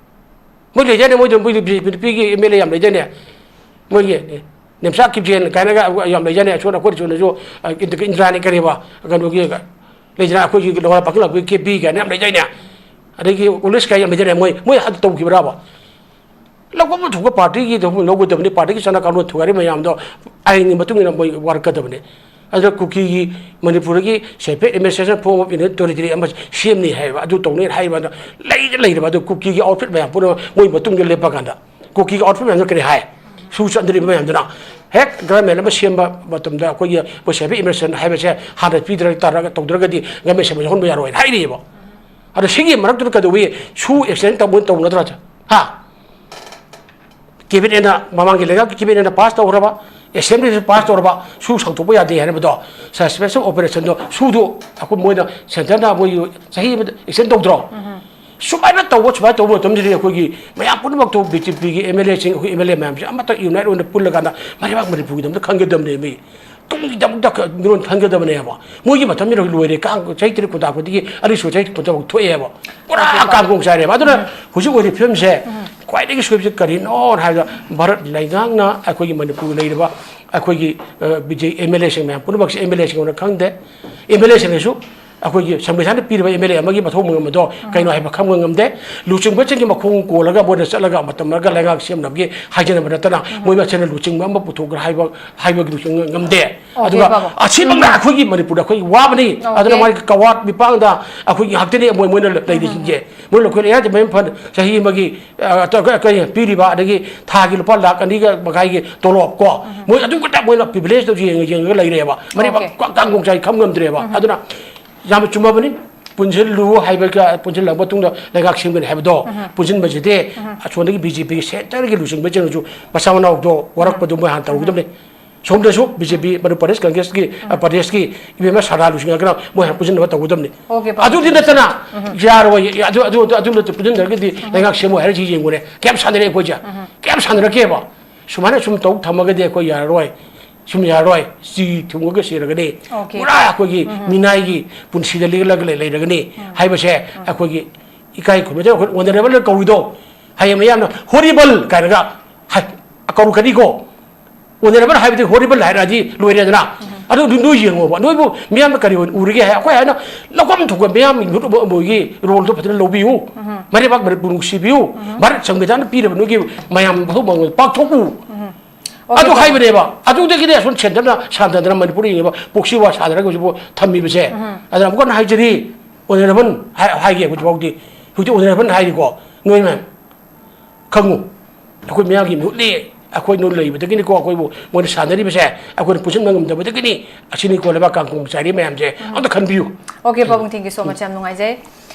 ꯃꯣꯏ ꯂꯩꯗꯥꯏꯅꯦ, ꯃꯣꯏꯗꯣ, ꯃꯣꯏ B J P ꯅꯨꯄꯤꯒꯤ M L A ꯌꯥꯝ ꯂꯩꯗꯥꯏꯅꯦ? ꯃꯣꯏꯒꯤ ꯅꯦꯝꯆꯥ ꯀꯤꯞꯖꯦꯟ ꯀꯥꯏꯅꯒ ꯌꯥꯝ ꯂꯩꯗꯥꯏꯅꯦ? ꯑꯁꯣꯝ ꯑꯩꯈꯣꯏ ꯁꯣꯝꯗꯁꯨ, ꯑ, ꯏꯟꯗ-, ꯏꯟꯗ꯭ꯔꯥꯅꯤ ꯀꯔꯤꯕ? ꯀꯩꯅꯣꯒꯤ ꯂꯩꯗꯅ ꯑꯩꯈꯣꯏꯒꯤ ꯂꯋꯥꯏ ꯄꯥꯈꯪꯂꯛꯄꯒꯤ ꯀꯦ ꯕꯤ ꯀꯥꯏꯅ ꯌꯥꯝ ꯂꯩꯗꯥꯏꯅꯦ? ꯑꯗꯒꯤ ꯎꯂꯤꯁ ꯀꯥꯏ ꯌꯥꯝ ꯂꯩꯗꯥꯏꯅꯦ? ꯃꯣꯏ, ꯃꯣꯏ ꯑꯗꯨ ꯇꯧꯈꯤꯕ꯭ꯔꯕ? ꯂꯧꯐꯝ ꯊꯣꯛꯄ party ꯒꯤ ꯂꯧꯐꯝ ꯂꯧꯒꯗꯕꯅꯤ, party ꯒꯤ ꯆꯠꯅ ꯀꯥꯡꯂꯣꯟ ꯊꯨꯒꯥꯏꯔꯤꯕ ꯃꯌꯥꯝꯗꯣ ꯑꯥꯏꯟꯒꯤ ꯃꯇꯨꯡ ꯏꯟꯅ ꯃꯣꯏ ꯋꯥꯔꯛꯀꯗꯕꯅꯤ꯫ ꯑꯗꯨꯅ ꯀꯨꯀꯤꯒꯤ ꯃꯅꯤꯄꯨꯔꯗꯒꯤ separate administration form of Union Territory ꯑꯃ ꯁꯦꯝꯅꯤ ꯍꯥꯏꯕ, ꯑꯗꯨ ꯇꯧꯅꯤ ꯍꯥꯏꯕ, ꯑꯗꯣ ꯂꯩꯗ ꯂꯩꯔꯕ, ꯑꯗꯨ ꯀꯨꯀꯤꯒꯤ outfit ꯃꯌꯥꯝ ꯄꯨꯝꯅꯃꯛ ꯃꯣꯏ ꯃꯇꯨꯡꯗ ꯂꯦꯞꯄ ꯀꯥꯟꯗ ꯀꯨꯀꯤꯒꯤ outfit ꯃꯌꯥꯝꯗꯣ ꯀꯔꯤ ꯍꯥꯏ? ꯁꯨ ꯆꯠꯅꯔꯤꯕ ꯃꯌꯥꯝꯗꯨꯅ ꯍꯦꯛ government ꯑꯃ ꯁꯦꯝꯕ ꯃꯇꯝꯗ ꯑꯩꯈꯣꯏꯒꯤ ꯃꯣꯏ separate administration ꯍꯥꯏꯕꯁꯦ ꯍꯥꯟꯅ ꯄꯤꯗ꯭ꯔꯒ ꯇꯥꯔꯒ ꯇꯧꯗ꯭ꯔꯒꯗꯤ government ꯁꯦꯝꯕ ꯌꯥꯎꯍꯟꯕ ꯌꯥꯔꯣꯏꯅ ꯍꯥꯏꯔꯤꯑꯕ꯫ ꯑꯗꯣ ꯁꯤꯒꯤ ꯃꯔꯛꯇꯨꯗ ꯀꯩꯗꯧꯋꯤ? ꯁꯨ extend ꯇꯧꯕ ꯇꯧꯅꯗ꯭ꯔꯥ? ꯍꯥ? Cabinet ꯅ, ꯃꯃꯥꯡꯒꯤ ꯂꯩꯉꯥꯛꯀꯤ cabinet ꯅ pass ꯇꯧꯈ꯭ꯔꯕ, assembly ꯁꯨ pass ꯇꯧꯔꯕ, ꯁꯨ ꯁꯥꯡꯗꯣꯛꯄ ꯌꯥꯗꯦ ꯍꯥꯏꯅꯕꯗꯣ, special operation ꯗꯣ, ꯁꯨꯗꯣ ꯑꯩꯈꯣꯏ ꯃꯣꯏꯅ centre ꯅ ꯃꯣꯏꯒꯤ ꯆꯍꯤ ꯑꯃꯗ extend ꯇꯧꯗ꯭ꯔꯣ? ꯁꯨꯃꯥꯏꯅ ꯇꯧꯕ, ꯁꯨꯃꯥꯏꯅ ꯇꯧꯕ ꯃꯇꯝꯁꯤꯗ ꯑꯩꯈꯣꯏꯒꯤ ꯃꯌꯥꯝ ꯄꯨꯝꯅꯃꯛꯇꯣ B J P ꯒꯤ M L A ꯁꯤꯡ, ꯑꯩꯈꯣꯏ M L A ꯃꯌꯥꯝꯁꯦ ꯑꯃꯠꯇ unite ꯑꯣꯏꯅ ꯄꯨꯜꯂꯀꯥꯟꯗ ꯃꯔꯩꯕꯥꯛ ꯃꯅꯤꯄꯨꯔꯒꯤꯗꯃꯛꯇ ꯈꯟꯒꯗꯕꯅꯦ ꯃꯤ꯫ ꯇꯨꯡꯒꯤꯗꯃꯛꯇ ꯃꯤꯔꯣꯟ ꯈꯟꯒꯗꯕꯅꯦꯕ꯫ ꯃꯣꯏꯒꯤ ꯃꯇꯝ ꯌꯧꯔ ꯂꯣꯏꯔꯦ꯫ ꯀꯥꯡ ꯆꯍꯤ ꯇꯔꯦꯠ ꯈꯨꯟꯇꯥꯛꯄꯗꯒꯤ ꯑꯅꯤꯁꯨꯕ ꯆꯍꯤ ꯈꯨꯟꯇꯥꯛꯄ ꯊꯣꯛꯑꯦꯕ꯫ ꯄꯨꯔꯥ ꯀꯥꯡꯒꯣꯡ ꯆꯥꯏꯔꯦꯕ꯫ ꯑꯗꯨꯅ ꯍꯧꯖꯤꯛ ꯑꯣꯏꯔꯤꯕ ꯐꯤꯕꯝꯁꯦ ꯈ꯭ꯋꯥꯏꯗꯒꯤ ꯁꯣꯏꯕꯁꯦ ꯀꯔꯤꯅꯣ ꯍꯥꯏꯕꯗ ꯚꯥꯔꯠ ꯂꯩꯉꯥꯛꯅ ꯑꯩꯈꯣꯏꯒꯤ ꯃꯅꯤꯄꯨꯔꯗ ꯂꯩꯔꯤꯕ ꯑꯩꯈꯣꯏꯒꯤ, ꯑ, B J, M L A ꯁꯤꯡ ꯃꯌꯥꯝ ꯄꯨꯝꯅꯃꯛꯁꯦ M L A ꯁꯤꯡꯅ ꯈꯪꯗꯦ꯫ M L A ꯁꯤꯡꯅꯁꯨ ꯑꯩꯈꯣꯏꯒꯤ ꯁꯪꯕꯤꯙꯥꯟꯅ ꯄꯤꯔꯤꯕ ꯑꯦꯝ ꯑꯦꯜ ꯑꯦ ꯑꯃꯒꯤ ꯃꯊꯧ ꯃꯉꯝ ꯑꯗꯣ ꯀꯩꯅꯣ ꯍꯥꯏꯕ ꯈꯪꯕ ꯉꯝꯗꯦ꯫ ꯂꯨꯆꯤꯡꯕꯁꯤꯡꯒꯤ ꯃꯈꯣꯡ ꯀꯣꯜꯂꯒ ꯃꯣꯏꯅ ꯆꯠꯂꯒ ꯃꯇꯝ ꯑꯃꯒ ꯂꯩꯉꯥꯛ ꯁꯦꯝꯅꯕꯒꯤ ꯍꯥꯏꯖꯅꯕ ꯅꯠꯇꯅ ꯃꯣꯏ ꯃꯁꯦꯟꯅ ꯂꯨꯆꯤꯡꯕ ꯑꯃ ꯄꯨꯊꯣꯛꯈ꯭ꯔꯥ ꯍꯥꯏꯕ ꯍꯥꯏꯕꯒꯤꯗꯨꯁꯨ ꯉꯝꯗꯦ꯫ ꯑꯣꯀꯦ, ꯑꯗꯨꯒ ꯕꯥꯕꯨ꯫ ꯑꯁꯤꯃꯛꯅ ꯑꯩꯈꯣꯏꯒꯤ ꯃꯅꯤꯄꯨꯔꯗ ꯑꯩꯈꯣꯏꯒꯤ ꯋꯥꯕꯅꯤ꯫ ꯑꯣꯀꯦ꯫ ꯑꯗꯨꯅ ꯃꯥꯒꯤ ꯀꯋꯥꯠ ꯃꯤꯄꯥꯡꯗ ꯑꯩꯈꯣꯏꯒꯤ ꯉꯥꯛꯇꯅꯤ ꯃꯣꯏ ꯃꯣꯏꯅ ꯂꯩꯔꯤꯁꯤꯡꯁꯦ꯫ ꯃꯣꯏ ꯂꯧꯈꯣꯏ ꯂꯩꯌꯥꯗꯤ ꯃꯌꯥꯝ ꯐꯅ ꯆꯍꯤ ꯑꯃꯒꯤ ꯑ, ꯀ-, ꯀ-, ꯀꯔꯤ ꯄꯤꯔꯤꯕ ꯑꯗꯒꯤ ꯊꯥꯒꯤ ꯂꯨꯄꯥ ꯂꯥꯛ ꯑꯅꯤꯒ ꯃꯈꯥꯏꯒꯤ ꯇꯣꯂꯣꯞ ꯀꯣ꯫ ꯃꯣꯏ ꯑꯗꯨꯝ ꯈꯛꯇ ꯃꯣꯏꯅ ꯄ꯭ꯔꯤꯚꯤꯂꯦꯖꯇꯣ ꯌꯦꯡꯉ ꯌꯦꯡꯉꯒ ꯂꯩꯔꯦꯕ꯫ ꯃꯅꯤꯄꯨꯔ ꯑꯣꯀꯦ꯫ ꯀ-, ꯀꯥꯡꯒꯣꯡ ꯆꯥꯏ ꯈꯪ ꯉꯝꯗ꯭ꯔꯦꯕ꯫ ꯑꯗꯨꯅ ꯌꯥꯝꯅ ꯆꯨꯝꯃꯕꯅꯤ꯫ ꯄꯨꯟꯁꯤꯜꯂꯨ ꯍꯥꯏꯕꯒ ꯄꯨꯟꯁꯤꯜꯂꯕ ꯃꯇꯨꯡꯗ ꯂꯩꯉꯥꯛ ꯁꯦꯝꯒꯅꯤ ꯍꯥꯏꯕꯗꯣ ꯄꯨꯟꯁꯤꯟꯕꯁꯤꯗꯤ ꯑꯁꯣꯝꯗꯒꯤ ꯕꯤ ꯖꯦ ꯄꯤꯒꯤ ꯁꯦꯟꯇꯔꯒꯤ ꯂꯨꯆꯤꯡꯕꯁꯤꯡꯅꯁꯨ ꯃꯆꯥ ꯃꯅꯥꯎꯗꯣ ꯋꯥꯔꯛꯄꯗꯣ ꯃꯣꯏ ꯍꯥꯟꯅ ꯇꯧꯒꯗꯕꯅꯤ꯫ ꯁꯣꯝꯗꯁꯨ ꯕꯤ ꯖꯦ ꯄꯤ ꯃꯅꯤꯄꯨꯔ ꯄ꯭ꯔꯗꯦꯁ ꯀꯪꯒ꯭ꯔꯦꯁꯀꯤ ꯑ, ꯄ꯭ꯔꯗꯦꯁꯀꯤ ꯏꯕꯦꯝꯃ ꯁꯥꯗꯥ ꯂꯨꯆꯤꯡꯉꯒꯅ ꯃꯣꯏ ꯍꯥꯟꯅ ꯄꯨꯟꯁꯤꯟꯅꯕ ꯇꯧꯒꯗꯕꯅꯤ꯫ ꯑꯣꯀꯦ, ꯄꯥꯕꯨꯡ꯫ ꯑꯗꯨꯗꯤ ꯅꯠꯇꯅ ꯌꯥꯔꯣꯏ꯫ ꯑꯗꯨ ꯑꯗꯨ ꯑꯗꯨ ꯅꯠꯇ ꯄꯨꯟꯁꯤꯟꯗ꯭ꯔꯒꯗꯤ ꯂꯩꯉꯥꯛ ꯁꯦꯝꯃꯣ ꯍꯥꯏꯔꯁꯤ ꯌꯦꯡꯉꯨꯅꯦ꯫ ꯀꯌꯥꯝ ꯁꯥꯟꯅꯔꯦ ꯑꯩꯈꯣꯏꯁꯦ? ꯀꯌꯥꯝ ꯁꯥꯟꯅꯔꯛꯀꯦꯕ? ꯁꯨꯃꯥꯏꯅ ꯁꯨꯝ ꯇꯧ ꯊꯝꯃꯒꯗꯤ ꯑꯩꯈꯣꯏ ꯌꯥꯔꯔꯣꯏ꯫ ꯁꯨꯝ ꯌꯥꯔꯔꯣꯏ꯫ ꯆꯤ ꯊꯨꯡꯉꯒ ꯁꯤꯔꯒꯅꯤ꯫ ꯑꯣꯀꯦ꯫ ꯄꯨꯔꯥ ꯑꯩꯈꯣꯏꯒꯤ ꯃꯤꯅꯥꯏꯒꯤ ꯄꯨꯟꯁꯤꯗ ꯂꯦꯜꯂꯒ ꯂꯩ-, ꯂꯩꯔꯒꯅꯤ ꯍꯥꯏꯕꯁꯦ ꯑꯩꯈꯣꯏꯒꯤ ꯏꯀꯥꯏ ꯈꯨꯝꯅꯗꯕ ꯑꯩꯈꯣꯏ ꯑꯣꯅꯔꯦꯕꯜ ꯀꯧꯔꯤꯗꯣ꯫ ꯍꯌꯦꯡ ꯃꯌꯥꯝꯅ ꯍꯣꯔꯤꯕꯜ ꯀꯥꯏꯅꯒ ꯍꯥꯏ-, ꯀꯧꯔꯛꯀꯅꯤꯀꯣ꯫ ꯑꯣꯅꯔꯦꯕꯜ ꯍꯥꯏꯕꯗꯤ ꯍꯣꯔꯤꯕꯜ ꯍꯥꯏꯔꯛꯑꯗꯤ ꯂꯣꯏꯔꯦꯗꯅ꯫ ꯑꯗꯨ ꯅꯣꯏ ꯌꯦꯡꯉꯣꯕ꯫ ꯅꯣꯏꯕꯨ ꯃꯤꯌꯥꯝꯅ ꯀꯔꯤ ꯑꯣꯏꯅ ꯎꯔꯤꯒꯦ ꯍꯥꯏ, ꯑꯩꯈꯣꯏ ꯍꯥꯏꯅ ꯂꯧꯐꯝ ꯊꯣꯛꯄ ꯃꯤꯌꯥꯝ ꯃꯤꯍꯨꯠ ꯑꯃ ꯑꯃ ꯑꯣꯏꯒꯤ ꯔꯣꯜꯗꯣ ꯐꯖꯅ ꯂꯧꯕꯤꯌꯨ꯫ ꯃꯔꯩꯕꯥꯛ ꯃꯅꯤꯄꯨꯔ ꯅꯨꯡꯁꯤꯕꯤꯌꯨ꯫ ꯚꯥꯔꯠ ꯁꯪꯕꯤꯙꯥꯟꯅ ꯄꯤꯔꯕ ꯅꯣꯏꯒꯤ ꯃꯌꯥꯝ ꯃꯊꯧ ꯃꯉꯝ ꯄꯥꯡꯊꯣꯛꯎ꯫ ꯑꯣꯀꯦ, ꯑꯗꯨ ꯄꯥꯕꯨꯡ꯫ ꯍꯥꯏꯕꯅꯦꯕ꯫ ꯑꯗꯨꯗꯒꯤꯗꯤ ꯑꯁꯣꯝ ꯁꯦꯟꯇꯔꯅ ꯁꯥꯟꯗꯅ ꯃꯅꯤꯄꯨꯔ ꯌꯦꯡꯉꯤꯕ ꯄꯣꯛꯁꯤ ꯋꯥ ꯁꯥꯗꯅꯒ ꯍꯧꯖꯤꯛꯄꯨ ꯊꯝꯃꯤꯕꯁꯦ꯫ ꯑꯗꯨꯅ ꯑꯃꯨꯛꯀ ꯍꯟꯅ ꯍꯥꯏꯖꯔꯤ, ꯑꯣꯅꯔꯦꯕꯜ ꯍꯥꯏ-, ꯍꯥꯏꯒꯦ ꯍꯧꯖꯤꯛꯐꯥꯎꯗꯤ꯫ ꯍꯧꯖꯤꯛꯇꯤ ꯑꯣꯅꯔꯦꯕꯜ ꯍꯥꯏꯔꯤꯀꯣ꯫ ꯅꯣꯏ ꯃꯌꯥꯝ ꯈꯪꯉꯨ, ꯑꯩꯈꯣꯏ ꯃꯌꯥꯝꯒꯤ ꯃꯤꯍꯨꯠꯅꯤ꯫ ꯑꯩꯈꯣꯏ ꯅꯣꯏ ꯂꯩꯕꯗꯒꯤꯅꯤꯀꯣ ꯑꯩꯈꯣꯏꯕꯨ ꯃꯣꯏꯅ ꯁꯥꯟꯅꯔꯤꯕꯁꯦ꯫ ꯑꯩꯈꯣꯏꯅ ꯄꯨꯟꯁꯤꯟꯕ ꯉꯝꯗꯕꯗꯒꯤꯅꯤ꯫ ꯑꯁꯤꯅꯤꯀꯣ ꯂꯩꯕꯥꯛ ꯀꯥꯡꯈꯣꯡ ꯆꯥꯏꯔꯤ ꯃꯌꯥꯝꯁꯦ꯫ ꯑꯝꯇ ꯈꯟꯕꯤꯌꯨ꯫ ꯑꯣꯀꯦ, ꯄꯥꯕꯨꯡ, thank you so much, ꯌꯥꯝ ꯅꯨꯡꯉꯥꯏꯖꯩ꯫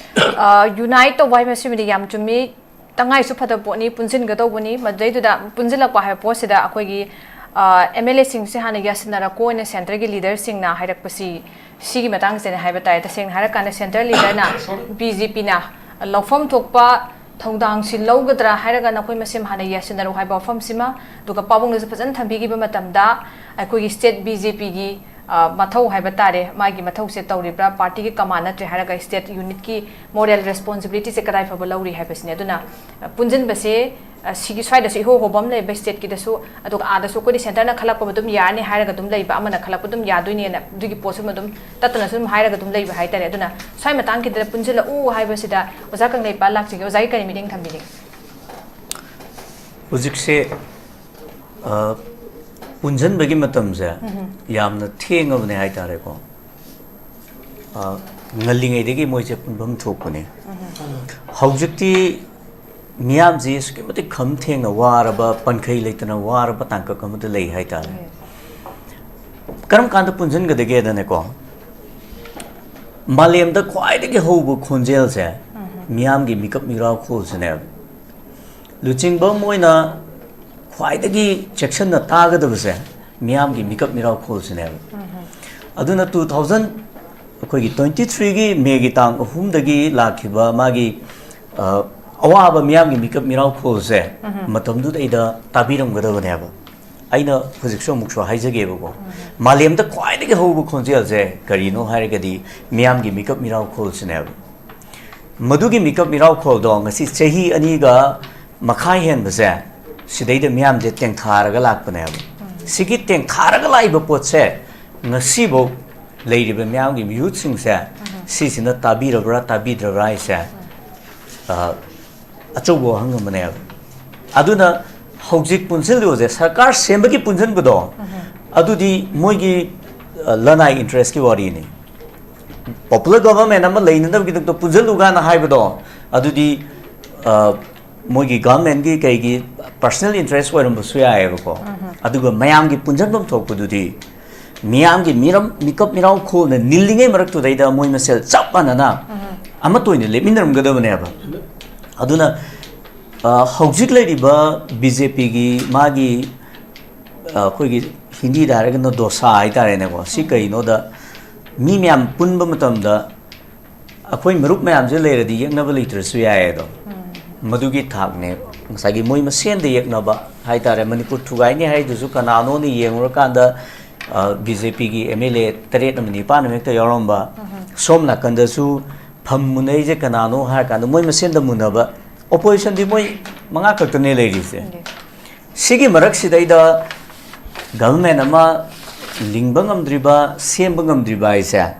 ꯑ, unite ꯇꯧꯕ ꯍꯥꯏꯕꯁꯤꯃꯗꯤ ꯌꯥꯝ ꯆꯨꯝꯃꯤ꯫ ꯇꯉꯥꯏꯁꯨ ꯐꯗꯕ ꯄꯣꯠꯅꯤ, ꯄꯨꯟꯁꯤꯟꯒꯗꯧꯕꯅꯤ꯫ ꯃꯗꯨꯗꯩꯗꯨꯗ ꯄꯨꯟꯁꯤꯜꯂꯛꯄ ꯍꯥꯏꯕ ꯄꯣꯠꯁꯤꯗ ꯑꯩꯈꯣꯏꯒꯤ, ꯑ, ꯑꯦꯝ ꯑꯦꯜ ꯑꯦꯁꯤꯡꯁꯦ ꯍꯥꯟꯅ ꯌꯥꯁꯤꯟꯅꯔꯛꯀꯣꯅ ꯁꯦꯟꯇꯔꯒꯤ ꯂꯤꯗꯔꯁꯤꯡꯅ ꯍꯥꯏꯔꯛꯄꯁꯤ, ꯁꯤꯒꯤ ꯃꯇꯥꯡꯁꯤꯗꯅꯦ ꯍꯥꯏꯕ ꯇꯥꯔꯦ꯫ ꯇꯁꯦꯡꯅ ꯍꯥꯏꯔꯀꯥꯟꯗ ꯁꯦꯟꯇꯔ ꯂꯤꯗꯔꯅ ꯕꯤ ꯖꯦ ꯄꯤꯅ ꯂꯧꯐꯝ ꯊꯣꯛꯄ ꯊꯧꯗꯥꯡꯁꯤ ꯂꯧꯒꯗ꯭ꯔꯥ ꯍꯥꯏꯔꯒ ꯅꯈꯣꯏ ꯃꯁꯦꯟ ꯍꯥꯟꯅ ꯌꯥꯁꯤꯟꯅꯔꯛꯎ ꯍꯥꯏꯕ ꯋꯥꯐꯝꯁꯤꯃ, ꯑꯗꯨꯒ ꯄꯥꯕꯨꯡꯅꯁꯨ ꯐꯖꯅ ꯊꯝꯕꯤꯈꯤꯕ ꯃꯇꯝꯗ ꯑꯩꯈꯣꯏꯒꯤ ꯁ꯭ꯇꯦꯠ ꯕꯤ ꯖꯦ ꯄꯤꯒꯤ, ꯑ, ꯃꯊꯧ ꯍꯥꯏꯕ ꯇꯥꯔꯦ, ꯃꯥꯒꯤ ꯃꯊꯧꯁꯦ ꯇꯧꯔꯤꯕ꯭ꯔꯥ, ꯄꯥꯔꯇꯤꯒꯤ ꯀꯃꯥꯟ ꯅꯠꯇ꯭ꯔꯦ ꯍꯥꯏꯔꯒ ꯁ꯭ꯇꯦꯠ ꯌꯨꯅꯤꯠꯀꯤ ꯃꯣꯔꯦꯜ ꯔꯦꯁꯄꯣꯟꯁꯤꯕꯤꯂꯤꯇꯤꯁꯦ ꯀꯗꯥꯏ ꯐꯥꯎꯕ ꯂꯧꯔꯤ ꯍꯥꯏꯕꯁꯤꯅꯦ꯫ ꯑꯗꯨꯅ, ꯑ, ꯄꯨꯟꯁꯤꯟꯕꯁꯦ ꯑ, ꯁꯤꯒꯤ ꯁ꯭ꯋꯥꯏꯗꯁꯨ ꯏꯍꯣ ꯍꯣꯕ ꯑꯃ ꯂꯩꯕ ꯁ꯭ꯇꯦꯠꯀꯤꯗꯁꯨ, ꯑꯗꯨꯒ ꯑꯥꯗꯁꯨ ꯑꯩꯈꯣꯏꯗꯤ ꯁꯦꯟꯇꯔꯅ ꯈꯜꯂꯛꯄ ꯑꯗꯨꯝ ꯌꯥꯔꯅꯤ ꯍꯥꯏꯔꯒ ꯑꯗꯨꯝ ꯂꯩꯕ, ꯑꯃꯅ ꯈꯜꯂꯛꯄ ꯑꯗꯨꯝ ꯌꯥꯗꯣꯏꯅꯦꯅ ꯑꯗꯨꯒꯤ ꯄꯣꯠꯁꯨ ꯑꯗꯨꯝ ꯇꯠꯇꯅ ꯁꯨꯝ ꯍꯥꯏꯔꯒ ꯑꯗꯨꯝ ꯂꯩꯕ ꯍꯥꯏꯇꯥꯔꯦ꯫ ꯑꯗꯨꯅ ꯁ꯭ꯋꯥꯏ ꯃꯇꯥꯡꯒꯤꯗ ꯄꯨꯟꯁꯤꯜꯂꯛꯎ ꯍꯥꯏꯕꯁꯤꯗ ꯑꯣꯖꯥ ꯀꯪꯂꯩꯄꯥꯛ ꯂꯥꯛꯆꯒꯦ, ꯑꯣꯖꯥꯒꯤ ꯀꯔꯤ ꯃꯤꯠꯌꯦꯡ ꯊꯝꯕꯤꯅꯤꯡꯉꯤ? ꯍꯧꯖꯤꯛꯁꯦ ꯑ, ꯄꯨꯟꯁꯤꯟꯕꯒꯤ ꯃꯇꯝꯁꯦ ꯌꯥꯝꯅ ꯊꯦꯡꯉꯕꯅꯦ ꯍꯥꯏꯇꯥꯔꯦꯀꯣ꯫ ꯑ, ꯉꯜꯂꯤꯉꯩꯗꯒꯤ ꯃꯣꯏꯁꯦ ꯄꯨꯟꯐꯝ ꯊꯣꯛꯄꯅꯦ꯫ ꯍꯧꯖꯤꯛꯇꯤ ꯃꯤꯌꯥꯝꯁꯤ ꯑꯁꯨꯛꯀꯤ ꯃꯇꯤꯛ ꯈꯝ ꯊꯦꯡꯅ ꯋꯥꯔꯕ, ꯄꯟꯈꯩ ꯂꯩꯇꯅ ꯋꯥꯔꯕ ꯇꯥꯡꯀꯛ ꯑꯃꯗ ꯂꯩ ꯍꯥꯏꯇꯥꯔꯦ꯫ ꯀꯔꯝ ꯀꯥꯟꯗ ꯄꯨꯟꯁꯤꯟꯒꯗꯒꯦꯗꯅꯦꯀꯣ, ꯃꯥꯂꯦꯝꯗ ꯈ꯭ꯋꯥꯏꯗꯒꯤ ꯍꯧꯕ ꯈꯣꯟꯖꯦꯜꯁꯦ ꯃꯤꯌꯥꯝꯒꯤ ꯃꯤꯀꯞ ꯃꯤꯔꯥꯎꯈꯣꯜꯁꯤꯅꯦꯕ꯫ ꯂꯨꯆꯤꯡꯕ ꯑꯃ ꯑꯣꯏꯅ ꯈ꯭ꯋꯥꯏꯗꯒꯤ ꯆꯦꯛꯁꯤꯟꯅ ꯇꯥꯒꯗꯕꯁꯦ ꯃꯤꯌꯥꯝꯒꯤ ꯃꯤꯀꯞ ꯃꯤꯔꯥꯎꯈꯣꯜꯁꯤꯅꯦꯕ꯫ ꯑꯗꯨꯅ ꯇꯨ ꯊꯥꯎꯖꯟ, ꯑꯩꯈꯣꯏꯒꯤ ꯇ꯭ꯋꯦꯟꯇꯤ ꯊ꯭ꯔꯤꯒꯤ ꯃꯦꯒꯤ ꯇꯥꯡ ꯑꯍꯨꯝꯗꯒꯤ ꯂꯥꯛꯈꯤꯕ ꯃꯥꯒꯤ, ꯑ, ꯑꯋꯥꯕ ꯃꯤꯌꯥꯝꯒꯤ ꯃꯤꯀꯞ ꯃꯤꯔꯥꯎꯈꯣꯜꯁꯦ ꯃꯇꯝꯗꯨꯗꯩꯗ ꯇꯥꯕꯤꯔꯝꯒꯗꯕꯅꯦꯕ꯫ ꯑꯩꯅ ꯍꯧꯖꯤꯛꯁꯨ ꯑꯃꯨꯛꯁꯨ ꯍꯥꯏꯖꯒꯦꯕꯀꯣ, ꯃꯥꯂꯦꯝꯗ ꯈ꯭ꯋꯥꯏꯗꯒꯤ ꯍꯧꯕ ꯈꯣꯟꯖꯦꯜꯁꯦ ꯀꯔꯤꯅꯣ ꯍꯥꯏꯔꯒꯗꯤ ꯃꯤꯌꯥꯝꯒꯤ ꯃꯤꯀꯞ ꯃꯤꯔꯥꯎꯈꯣꯜꯁꯤꯅꯦꯕ꯫ ꯃꯗꯨꯒꯤ ꯃꯤꯀꯞ ꯃꯤꯔꯥꯎꯈꯣꯜꯗꯣ ꯉꯁꯤ ꯆꯍꯤ ꯑꯅꯤꯒ ꯃꯈꯥꯏ ꯍꯦꯟꯕꯁꯦ ꯁꯤꯗꯩꯗ ꯃꯤꯌꯥꯝꯁꯦ ꯇꯦꯡꯊꯥꯔꯒ ꯂꯥꯛꯄꯅꯦꯕ꯫ ꯁꯤꯒꯤ ꯇꯦꯡꯊꯥꯔꯒ ꯂꯥꯛꯏꯕ ꯄꯣꯠꯁꯦ ꯉꯁꯤꯐꯥꯎ ꯂꯩꯔꯤꯕ ꯃꯤꯌꯥꯝꯒꯤ ꯃꯤꯍꯨꯠꯁꯤꯡꯁꯦ ꯁꯤꯁꯤꯅ ꯇꯥꯕꯤꯔꯕ꯭ꯔꯥ ꯇꯥꯕꯤꯗ꯭ꯔꯕ꯭ꯔꯥ ꯍꯥꯏꯁꯦ, ꯑ, ꯑꯆꯧꯕ ꯋꯥꯍꯪ ꯑꯃꯅꯦꯕ꯫ ꯑꯗꯨꯅ ꯍꯧꯖꯤꯛ ꯄꯨꯟꯁꯤꯜꯂꯤꯕꯁꯦ, ꯁꯔꯀꯥꯔ ꯁꯦꯝꯕꯒꯤ ꯄꯨꯟꯁꯤꯟꯕꯗꯣ, ꯑꯗꯨꯗꯤ ꯃꯣꯏꯒꯤ, ꯑ, ꯂꯅꯥꯏ ꯏꯟꯇꯔꯦꯁꯀꯤ ꯋꯥꯔꯤꯅꯤ꯫ ꯄꯣꯄꯨꯂꯔ ꯒꯚꯔꯟꯃꯦꯟ ꯑꯃ ꯂꯩꯅꯅꯕꯒꯤꯗꯃꯛꯇ ꯄꯨꯟꯁꯤꯜꯂꯨ ꯀꯥꯏꯅ ꯍꯥꯏꯕꯗꯣ, ꯑꯗꯨꯗꯤ, ꯑ, ꯃꯣꯏꯒꯤ ꯒꯚꯔꯟꯃꯦꯟꯒꯤ ꯀꯩꯒꯤ ꯄꯔꯁꯅꯦꯜ ꯏꯟꯇꯔꯦꯁ ꯑꯣꯏꯔꯝꯕꯁꯨ ꯌꯥꯏꯑꯕꯀꯣ꯫ ꯑꯗꯨꯒ ꯃꯌꯥꯝꯒꯤ ꯄꯨꯟꯁꯤꯟꯐꯝ ꯊꯣꯛꯄꯗꯨꯗꯤ ꯃꯤꯌꯥꯝꯒꯤ ꯃꯤꯔꯝ, ꯃꯤꯀꯞ ꯃꯤꯔꯥꯎ ꯈꯣꯜꯅ ꯅꯤꯜꯂꯤꯉꯩ ꯃꯔꯛꯇꯨꯗꯩꯗ ꯃꯣꯏ ꯃꯁꯦꯜ ꯆꯞ ꯃꯥꯟꯅꯅ ꯑꯃꯠꯇ ꯑꯣꯏꯅ ꯂꯦꯞꯃꯤꯟꯅꯔꯝꯒꯗꯕꯅꯦꯕ꯫ ꯑꯗꯨꯅ, ꯑ, ꯍꯧꯖꯤꯛ ꯂꯩꯔꯤꯕ ꯕꯤ ꯖꯦ ꯄꯤꯒꯤ ꯃꯥꯒꯤ, ꯑ, ꯑꯩꯈꯣꯏꯒꯤ ꯍꯤꯟꯗꯤꯗ ꯍꯥꯏꯔꯒꯅ ꯗꯣꯁꯥ ꯍꯥꯏꯇꯥꯔꯦꯅꯦꯀꯣ꯫ ꯁꯤ ꯀꯩꯅꯣꯗ, ꯃꯤ ꯃꯌꯥꯝ ꯄꯨꯟꯕ ꯃꯇꯝꯗ ꯑꯩꯈꯣꯏ ꯃꯔꯨꯞ ꯃꯌꯥꯝꯁꯦ ꯂꯩꯔꯗꯤ ꯌꯦꯛꯅꯕ ꯂꯩꯇ꯭ꯔꯁꯨ ꯌꯥꯏ ꯑꯗꯣ꯫ ꯃꯗꯨꯒꯤ ꯊꯥꯛꯅꯦ꯫ ꯉꯁꯥꯏꯒꯤ ꯃꯣꯏ ꯃꯁꯦꯟꯗ ꯌꯦꯛꯅꯕ ꯍꯥꯏꯇꯥꯔꯦ, ꯃꯅꯤꯄꯨꯔ ꯊꯨꯒꯥꯏꯅꯤ ꯍꯥꯏꯗꯨꯁꯨ ꯀꯅꯥꯅꯣꯅ ꯌꯦꯡꯉꯨꯔꯀꯥꯟꯗ, ꯑ, ꯕꯤ ꯖꯦ ꯄꯤꯒꯤ ꯑꯦꯝ ꯑꯦꯜ ꯑꯦ ꯇꯔꯦꯠ ꯑꯃ ꯅꯤꯄꯥꯟ ꯑꯃ ꯍꯦꯛꯇ ꯌꯥꯎꯔꯝꯕ꯫ ꯁꯣꯝ ꯅꯥꯀꯟꯗꯁꯨ ꯐꯝ ꯃꯨꯟꯅꯩꯁꯦ ꯀꯅꯥꯅꯣ ꯍꯥꯏꯔꯀꯥꯟꯗ ꯃꯣꯏ ꯃꯁꯦꯟꯗ ꯃꯨꯟꯅꯕ꯫ ꯑꯣꯄꯣꯖꯤꯁꯟꯗꯤ ꯃꯣꯏ ꯃꯉꯥ ꯈꯛꯇꯅꯦ ꯂꯩꯔꯤꯁꯦ꯫ ꯁꯤꯒꯤ ꯃꯔꯛꯁꯤꯗꯩꯗ ꯒꯚꯔꯟꯃꯦꯟ ꯑꯃ ꯂꯤꯡꯕ ꯉꯝꯗ꯭ꯔꯤꯕ, ꯁꯦꯝꯕ ꯉꯝꯗ꯭ꯔꯤꯕ ꯍꯥꯏꯁꯦ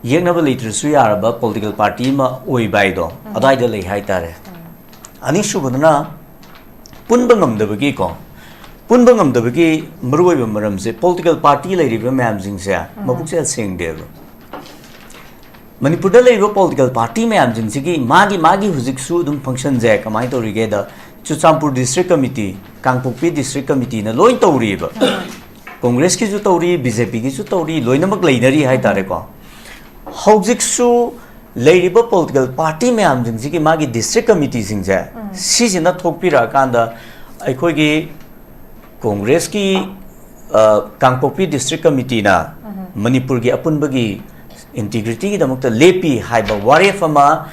ꯌꯦꯛꯅꯕ ꯂꯩꯇ꯭ꯔꯁꯨ ꯌꯥꯔꯕ ꯄꯣꯂꯤꯇꯤꯀꯦꯜ ꯄꯥꯔꯇꯤ ꯑꯃ ꯑꯣꯏꯕ ꯍꯥꯏꯗꯣ ꯑꯗꯨꯋꯥꯏꯗ ꯂꯩ ꯍꯥꯏꯇꯥꯔꯦ꯫ ꯑꯅꯤꯁꯨꯕꯗꯅ ꯄꯨꯟꯕ ꯉꯝꯗꯕꯒꯤꯀꯣ, ꯄꯨꯟꯕ ꯉꯝꯗꯕꯒꯤ ꯃꯔꯨꯑꯣꯏꯕ ꯃꯔꯝꯁꯦ ꯄꯣꯂꯤꯇꯤꯀꯦꯜ ꯄꯥꯔꯇꯤ ꯂꯩꯔꯤꯕ ꯃꯌꯥꯝꯁꯤꯡꯁꯦ ꯃꯕꯨꯛꯁꯦ ꯁꯦꯡꯗꯦꯕ꯫ ꯃꯅꯤꯄꯨꯔꯗ ꯂꯩꯔꯤꯕ ꯄꯣꯂꯤꯇꯤꯀꯦꯜ ꯄꯥꯔꯇꯤ ꯃꯌꯥꯝꯁꯤꯡꯁꯤꯒꯤ ꯃꯥꯒꯤ ꯃꯥꯒꯤ ꯍꯧꯖꯤꯛꯁꯨ ꯑꯗꯨꯝ ꯐꯪꯁꯟꯁꯦ ꯀꯃꯥꯏꯅ ꯇꯧꯔꯤꯒꯦꯗ, ꯆꯨꯔꯆꯥꯟꯄꯨꯔ ꯗꯤꯁꯇ꯭ꯔꯤꯛ ꯀꯃꯤꯇꯤ, ꯀꯥꯡꯄꯣꯛꯄꯤ ꯗꯤꯁꯇ꯭ꯔꯤꯛ ꯀꯃꯤꯇꯤꯅ ꯂꯣꯏ ꯇꯧꯔꯤꯕ꯫ ꯀꯣꯡꯒ꯭ꯔꯦꯁꯀꯤꯁꯨ ꯇꯧꯔꯤ, ꯕꯤ ꯖꯦ ꯄꯤꯒꯤꯁꯨ ꯇꯧꯔꯤ, ꯂꯣꯏꯅꯃꯛ ꯂꯩꯅꯔꯤ ꯍꯥꯏꯇꯥꯔꯦꯀꯣ꯫ ꯍꯧꯖꯤꯛꯁꯨ ꯂꯩꯔꯤꯕ ꯄꯣꯂꯤꯇꯤꯀꯦꯜ ꯄꯥꯔꯇꯤ ꯃꯌꯥꯝꯁꯤꯡꯁꯤꯒꯤ ꯃꯥꯒꯤ ꯗꯤꯁꯇ꯭ꯔꯤꯛ ꯀꯃꯤꯇꯤꯁꯤꯡꯁꯦ ꯁꯤꯁꯤꯅ ꯊꯣꯛꯄꯤꯔꯛꯑꯀꯥꯟꯗ ꯑꯩꯈꯣꯏꯒꯤ ꯀꯣꯡꯒ꯭ꯔꯦꯁꯀꯤ, ꯑ, ꯀꯥꯡꯄꯣꯛꯄꯤ ꯗꯤꯁꯇ꯭ꯔꯤꯛ ꯀꯃꯤꯇꯤꯅ ꯃꯅꯤꯄꯨꯔꯒꯤ ꯑꯄꯨꯟꯕꯒꯤ ꯏꯟꯇꯤꯒ꯭ꯔꯤꯇꯤꯒꯤꯗꯃꯛꯇ ꯂꯦꯞꯄꯤ ꯍꯥꯏꯕ ꯋꯥꯔꯦꯞ ꯑꯃ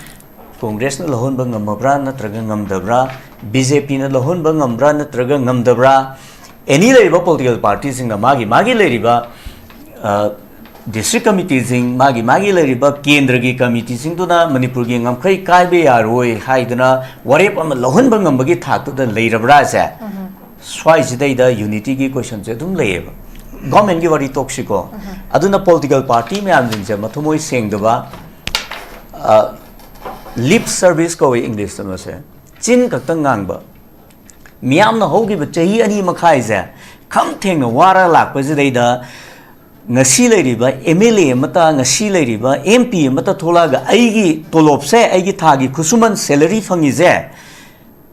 ꯀꯣꯡꯒ꯭ꯔꯦꯁꯅ ꯂꯧꯍꯟꯕ ꯉꯝꯃꯕ꯭ꯔꯥ ꯅꯠꯇ꯭ꯔꯒ ꯉꯝꯗꯕ꯭ꯔꯥ, ꯕꯤ ꯖꯦ ꯄꯤꯅ ꯂꯧꯍꯟꯕ ꯉꯝꯕ꯭ꯔꯥ ꯅꯠꯇ꯭ꯔꯒ ꯉꯝꯗꯕ꯭ꯔꯥ, ꯑꯦꯅꯤ ꯂꯩꯔꯤꯕ ꯄꯣꯂꯤꯇꯤꯀꯦꯜ ꯄꯥꯔꯇꯤꯁꯤꯡꯅ ꯃꯥꯒꯤ ꯃꯥꯒꯤ ꯂꯩꯔꯤꯕ, ꯑ, ꯗꯤꯁꯇ꯭ꯔꯤꯛ ꯀꯃꯤꯇꯤꯁꯤꯡ, ꯃꯥꯒꯤ ꯃꯥꯒꯤ ꯂꯩꯔꯤꯕ ꯀꯦꯟꯗ꯭ꯔꯒꯤ ꯀꯃꯤꯇꯤꯁꯤꯡꯗꯨꯅ ꯃꯅꯤꯄꯨꯔꯒꯤ ꯉꯝꯈꯩ ꯀꯥꯏꯕ ꯌꯥꯔꯣꯏ ꯍꯥꯏꯗꯨꯅ ꯋꯥꯔꯦꯞ ꯑꯃ ꯂꯧꯍꯟꯕ ꯉꯝꯕꯒꯤ ꯊꯥꯛꯇꯨꯗ ꯂꯩꯔꯕ꯭ꯔꯥꯁꯦ? ꯁ꯭ꯋꯥꯏꯁꯤꯗꯩꯗ ꯌꯨꯅꯤꯇꯤꯒꯤ ꯀꯣꯏꯁꯟꯁꯦ ꯑꯗꯨꯝ ꯂꯩꯌꯦꯕ꯫ ꯒꯣꯔꯃꯦꯟꯒꯤ ꯋꯥꯔꯤ ꯇꯣꯛꯁꯤꯀꯣ꯫ ꯑꯗꯨꯅ ꯄꯣꯂꯤꯇꯤꯀꯦꯜ ꯄꯥꯔꯇꯤ ꯃꯌꯥꯝꯁꯤꯡꯁꯦ ꯃꯊꯃꯣꯏ ꯁꯦꯡꯗꯕ, ꯂꯤꯞ ꯁꯔꯚꯤꯁ ꯀꯧꯋꯦ ꯏꯪꯂꯤꯁꯇ ꯃꯁꯦ, ꯆꯤꯟ ꯈꯛꯇꯪ ꯉꯥꯡꯕ꯫ ꯃꯤꯌꯥꯝꯅ ꯍꯧꯈꯤꯕ ꯆꯍꯤ ꯑꯅꯤ ꯃꯈꯥꯏꯁꯦ ꯈꯝ ꯊꯦꯡꯅ ꯋꯥꯔ ꯂꯥꯛꯄꯁꯤꯗꯩꯗ ꯉꯁꯤ ꯂꯩꯔꯤꯕ ꯑꯦꯝ ꯑꯦꯜ ꯑꯦ ꯑꯃꯇ, ꯉꯁꯤ ꯂꯩꯔꯤꯕ ꯑꯦꯝ ꯄꯤ ꯑꯃꯇ ꯊꯣꯛꯂꯛꯑꯒ "ꯑꯩꯒꯤ ꯇꯣꯂꯣꯞꯁꯦ, ꯑꯩꯒꯤ ꯊꯥꯒꯤ ꯈꯨꯠꯁꯨꯃꯟ ꯁꯦꯂꯔꯤ ꯐꯪꯉꯤꯁꯦ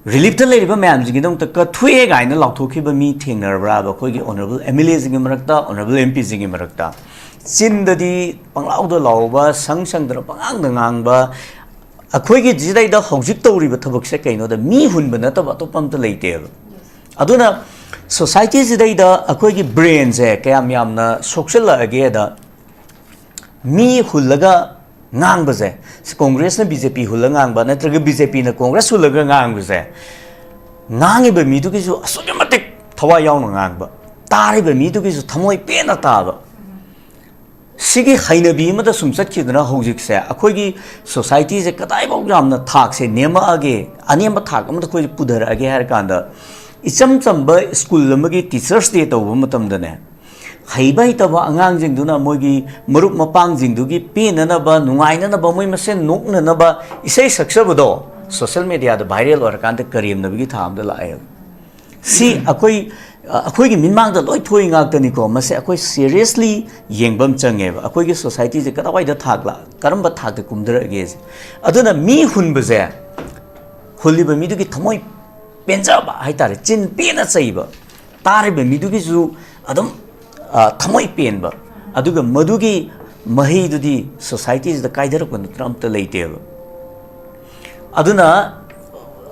ꯔꯤꯂꯤꯐꯇ ꯂꯩꯔꯤꯕ ꯃꯌꯥꯝꯁꯤꯡꯒꯤꯗꯃꯛꯇ ꯀꯠꯊꯣꯛꯑꯦ" ꯀꯥꯏꯅ ꯂꯥꯎꯊꯣꯛꯈꯤꯕ ꯃꯤ ꯊꯦꯡꯅꯔꯕ꯭ꯔꯥꯕ? ꯑꯩꯈꯣꯏꯒꯤ ꯑꯣꯅꯔꯦꯕꯜ ꯑꯦꯝ ꯑꯦꯜ ꯑꯦꯁꯤꯡꯒꯤ ꯃꯔꯛꯇ, ꯑꯣꯅꯔꯦꯕꯜ ꯑꯦꯝ ꯄꯤꯁꯤꯡꯒꯤ ꯃꯔꯛꯇ? ꯆꯤꯟꯗꯗꯤ ꯄꯪꯂꯥꯎꯗ ꯂꯥꯎꯕ, ꯁꯪ ꯁꯪꯗꯅ ꯄꯉꯥꯡꯗ ꯉꯥꯡꯕ, ꯑꯩꯈꯣꯏꯒꯤ ꯁꯤꯗꯩꯗ ꯍꯧꯖꯤꯛ ꯇꯧꯔꯤꯕ ꯊꯕꯛꯁꯦ ꯀꯩꯅꯣꯗ ꯃꯤ ꯍꯨꯟꯕ ꯅꯠꯇꯕ ꯑꯇꯣꯞꯄ ꯑꯝꯇ ꯂꯩꯇꯦꯕ꯫ ꯑꯗꯨꯅ ꯁꯣꯁꯥꯏꯇꯤꯁꯤꯗꯩꯗ ꯑꯩꯈꯣꯏꯒꯤ ꯕ꯭ꯔꯦꯟꯁꯦ ꯀꯌꯥꯝ ꯌꯥꯝꯅ ꯁꯣꯛꯆꯜꯂꯛꯑꯒꯦꯗ, ꯃꯤ ꯍꯨꯜꯂꯒ ꯉꯥꯡꯕꯁꯦ, ꯀꯣꯡꯒ꯭ꯔꯦꯁꯅ ꯕꯤ ꯖꯦ ꯄꯤ ꯍꯨꯜꯂꯒ ꯉꯥꯡꯕ ꯅꯠꯇ꯭ꯔꯒ ꯕꯤ ꯖꯦ ꯄꯤꯅ ꯀꯣꯡꯒ꯭ꯔꯦꯁ ꯍꯨꯜꯂꯒ ꯉꯥꯡꯕꯁꯦ, ꯉꯥꯡꯉꯤꯕ ꯃꯤꯗꯨꯒꯤꯁꯨ ꯑꯁꯨꯛꯀꯤ ꯃꯇꯤꯛ ꯊꯋꯥꯏ ꯌꯥꯎꯅ ꯉꯥꯡꯕ, ꯇꯥꯔꯤꯕ ꯃꯤꯗꯨꯒꯤꯁꯨ ꯊꯃꯣꯏ ꯄꯦꯟꯅ ꯇꯥꯕ꯫ ꯁꯤꯒꯤ ꯍꯩꯅꯕꯤ ꯑꯃꯗ ꯁꯨꯝ ꯆꯠꯈꯤꯗꯅ ꯍꯧꯖꯤꯛꯁꯦ ꯑꯩꯈꯣꯏꯒꯤ ꯁꯣꯁꯥꯏꯇꯤꯁꯦ ꯀꯗꯥꯏꯐꯥꯎ ꯌꯥꯝꯅ ꯊꯥꯛꯁꯦ ꯅꯦꯝꯃꯛꯑꯒꯦ, ꯑꯅꯦꯝꯕ ꯊꯥꯛ ꯑꯃꯗ ꯑꯩꯈꯣꯏ ꯄꯨꯊꯔꯛꯑꯒꯦ ꯍꯥꯏꯔ ꯀꯥꯟꯗ, ꯏꯆꯝ ꯆꯝꯕ ꯁ꯭ꯀꯨꯜ ꯑꯃꯒꯤ ꯇꯤꯆꯔꯁ ꯗꯦ ꯇꯧꯕ ꯃꯇꯝꯗꯅꯦ, ꯍꯩꯕ ꯍꯩꯇꯕ ꯑꯉꯥꯡꯁꯤꯡꯗꯨꯅ ꯃꯣꯏꯒꯤ ꯃꯔꯨꯞ ꯃꯄꯥꯡꯁꯤꯡꯗꯨꯒꯤ ꯄꯦꯟꯅꯅꯕ, ꯅꯨꯡꯉꯥꯏꯅꯅꯕ, ꯃꯣꯏ ꯃꯁꯦꯟ ꯅꯣꯛꯅꯅꯕ ꯏꯁꯩ ꯁꯛꯆꯕꯗꯣ ꯁꯣꯁꯦꯜ ꯃꯦꯗꯤꯌꯥꯗ ꯚꯥꯏꯔꯦꯜ ꯑꯣꯏꯔꯀꯥꯟꯗ ꯀꯔꯦꯝꯅꯕꯒꯤ ꯊꯥꯛ ꯑꯃꯗ ꯂꯥꯛꯑꯦꯕ꯫ ꯁꯤ ꯑꯩꯈꯣꯏ, ꯑꯩꯈꯣꯏꯒꯤ ꯃꯤꯠꯃꯥꯡꯗ ꯂꯣꯏ ꯊꯣꯛꯏ ꯉꯥꯛꯇꯅꯤꯀꯣ꯫ ꯃꯁꯦ ꯑꯩꯈꯣꯏ ꯁꯤꯔꯤꯌꯁꯂꯤ ꯌꯦꯡꯕ ꯑꯃ ꯆꯪꯉꯦꯕ, ꯑꯩꯈꯣꯏꯒꯤ ꯁꯣꯁꯥꯏꯇꯤꯁꯦ ꯀꯗꯥꯏꯋꯥꯏꯗ ꯊꯥꯛꯂ, ꯀꯔꯝꯕ ꯊꯥꯛꯇ ꯀꯨꯝꯊꯔꯛꯑꯒꯦꯁꯦ꯫ ꯑꯗꯨꯅ ꯃꯤ ꯍꯨꯟꯕꯁꯦ, ꯍꯨꯜꯂꯤꯕ ꯃꯤꯗꯨꯒꯤ ꯊꯃꯣꯏ ꯄꯦꯟꯖꯕ ꯍꯥꯏꯇꯥꯔꯦ, ꯆꯤꯟ ꯄꯦꯟꯅ ꯆꯩꯕ, ꯇꯥꯔꯤꯕ ꯃꯤꯗꯨꯒꯤꯁꯨ ꯑꯗꯨꯝ, ꯑ, ꯊꯃꯣꯏ ꯄꯦꯟꯕ, ꯑꯗꯨꯒ ꯃꯗꯨꯒꯤ ꯃꯍꯩꯗꯨꯗꯤ ꯁꯣꯁꯥꯏꯇꯤꯁꯤꯗ ꯀꯥꯏꯊꯔꯛꯄ ꯅꯠꯇꯅ ꯑꯝꯇ ꯂꯩꯇꯦꯕ꯫ ꯑꯗꯨꯅ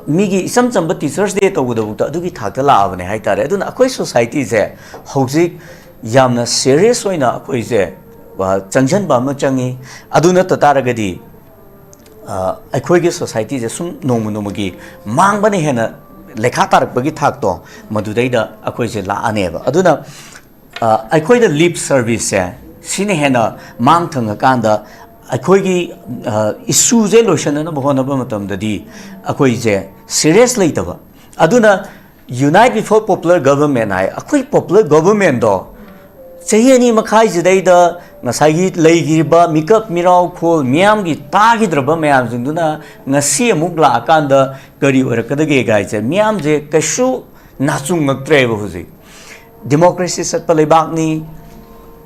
ꯃꯤꯒꯤ ꯏꯆꯝ ꯆꯝꯕ ꯇꯤꯆꯔꯁ ꯗꯦ ꯇꯧꯕꯗꯐꯥꯎꯗ ꯑꯗꯨꯒꯤ ꯊꯥꯛꯇ ꯂꯥꯛꯑꯕꯅꯦ ꯍꯥꯏꯇꯥꯔꯦ꯫ ꯑꯗꯨꯅ ꯑꯩꯈꯣꯏ ꯁꯣꯁꯥꯏꯇꯤꯁꯦ ꯍꯧꯖꯤꯛ ꯌꯥꯝꯅ ꯁꯦꯔꯤꯌꯁ ꯑꯣꯏꯅ ꯑꯩꯈꯣꯏꯁꯦ, ꯑ, ꯆꯪꯁꯤꯟꯕ ꯑꯃ ꯆꯪꯉꯤ꯫ ꯑꯗꯨ ꯅꯠꯇ ꯇꯥꯔꯒꯗꯤ, ꯑ, ꯑꯩꯈꯣꯏꯒꯤ ꯁꯣꯁꯥꯏꯇꯤꯁꯦ ꯁꯨꯝ ꯅꯣꯡꯃ ꯅꯣꯡꯃꯒꯤ ꯃꯥꯡꯕꯅ ꯍꯦꯟꯅ ꯂꯩꯈꯥ ꯇꯥꯔꯛꯄꯒꯤ ꯊꯥꯛꯇꯣ ꯃꯗꯨꯗꯩꯗ ꯑꯩꯈꯣꯏꯁꯦ ꯂꯥꯛꯑꯅꯦꯕ꯫ ꯑꯗꯨꯅ, ꯑ, ꯑꯩꯈꯣꯏꯗ ꯂꯤꯞ ꯁꯔꯚꯤꯁꯁꯦ ꯁꯤꯅ ꯍꯦꯟꯅ ꯃꯥꯡ ꯊꯪꯉꯀꯥꯟꯗ ꯑꯩꯈꯣꯏꯒꯤ, ꯑ, ꯏꯁꯨꯁꯦ ꯂꯣꯏꯁꯤꯟꯅꯅꯕ ꯍꯣꯠꯅꯕ ꯃꯇꯝꯗꯗꯤ ꯑꯩꯈꯣꯏꯁꯦ ꯁꯤꯔꯤꯌꯁ ꯂꯩꯇꯕ꯫ ꯑꯗꯨꯅ unite before popular government ꯍꯥꯏ, ꯑꯩꯈꯣꯏ ꯄꯣꯄꯨꯂꯔ ꯒꯣꯚꯔꯟꯃꯦꯟꯗꯣ ꯆꯍꯤ ꯑꯅꯤ ꯃꯈꯥꯏꯁꯤꯗꯩꯗ ꯉꯁꯥꯏꯒꯤ ꯂꯩꯈꯤꯕ ꯃꯤꯀꯞ ꯃꯤꯔꯥꯎ ꯈꯣꯜ ꯃꯤꯌꯥꯝꯒꯤ ꯇꯥꯈꯤꯗ꯭ꯔꯕ ꯃꯌꯥꯝꯁꯤꯡꯗꯨꯅ ꯉꯁꯤ ꯑꯃꯨꯛ ꯂꯥꯛꯑꯀꯥꯟꯗ ꯀꯔꯤ ꯑꯣꯏꯔꯛꯀꯗꯒꯦ ꯀꯥꯏꯁꯦ ꯃꯤꯌꯥꯝꯁꯦ ꯀꯩꯁꯨ ꯅꯥꯆꯨꯡꯉꯛꯇ꯭ꯔꯦꯕ ꯍꯧꯖꯤꯛ꯫ ꯗꯦꯃꯣꯀ꯭ꯔꯦꯁꯤ ꯆꯠꯄ ꯂꯩꯕꯥꯛꯅꯤ꯫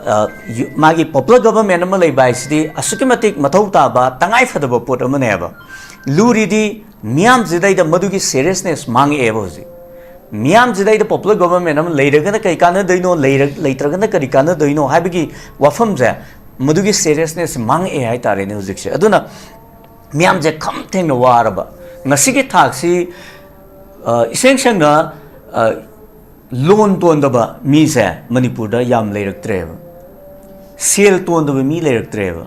ꯑ, ꯌꯨ-, ꯃꯥꯒꯤ ꯄꯣꯄꯨꯂꯔ ꯒꯣꯚꯔꯟꯃꯦꯟ ꯑꯃ ꯂꯩꯕ ꯍꯥꯏꯁꯤꯗꯤ ꯑꯁꯨꯛꯀꯤ ꯃꯇꯤꯛ ꯃꯊꯧ ꯇꯥꯕ ꯇꯉꯥꯏ ꯐꯗꯕ ꯄꯣꯠ ꯑꯃꯅꯦꯕ꯫ ꯂꯨꯔꯤꯗꯤ ꯃꯤꯌꯥꯝꯁꯤꯗꯩꯗ ꯃꯗꯨꯒꯤ ꯁꯦꯔꯤꯌꯁꯅꯦꯁ ꯃꯥꯡꯉꯛꯑꯦꯕ ꯍꯧꯖꯤꯛ꯫ ꯃꯤꯌꯥꯝꯁꯤꯗꯩꯗ ꯄꯣꯄꯨꯂꯔ ꯒꯣꯚꯔꯟꯃꯦꯟ ꯑꯃ ꯂꯩꯔꯒꯅ ꯀꯔꯤ ꯀꯥꯟꯅꯗꯣꯏꯅꯣ, ꯂꯩꯔ-, ꯂꯩꯇ꯭ꯔꯒꯅ ꯀꯔꯤ ꯀꯥꯟꯅꯗꯣꯏꯅꯣ ꯍꯥꯏꯕꯒꯤ ꯋꯥꯐꯝꯁꯦ, ꯃꯗꯨꯒꯤ ꯁꯦꯔꯤꯌꯁꯅꯦꯁ ꯃꯥꯡꯉꯛꯑꯦ ꯍꯥꯏꯇꯥꯔꯦꯅꯦ ꯍꯧꯖꯤꯛꯁꯦ꯫ ꯑꯗꯨꯅ ꯃꯤꯌꯥꯝꯁꯦ ꯈꯝ ꯊꯦꯡꯅ ꯋꯥꯔꯕ ꯉꯁꯤꯒꯤ ꯊꯥꯛꯁꯤ, ꯑ, ꯏꯁꯦꯡ ꯁꯦꯡꯅ, ꯑ, ꯂꯣꯟ ꯇꯣꯟꯗꯕ ꯃꯤꯁꯦ ꯃꯅꯤꯄꯨꯔꯗ ꯌꯥꯝ ꯂꯩꯔꯛꯇ꯭ꯔꯦꯕ, ꯁꯦꯜ ꯇꯣꯟꯗꯕ ꯃꯤ ꯂꯩꯔꯛꯇ꯭ꯔꯦꯕ꯫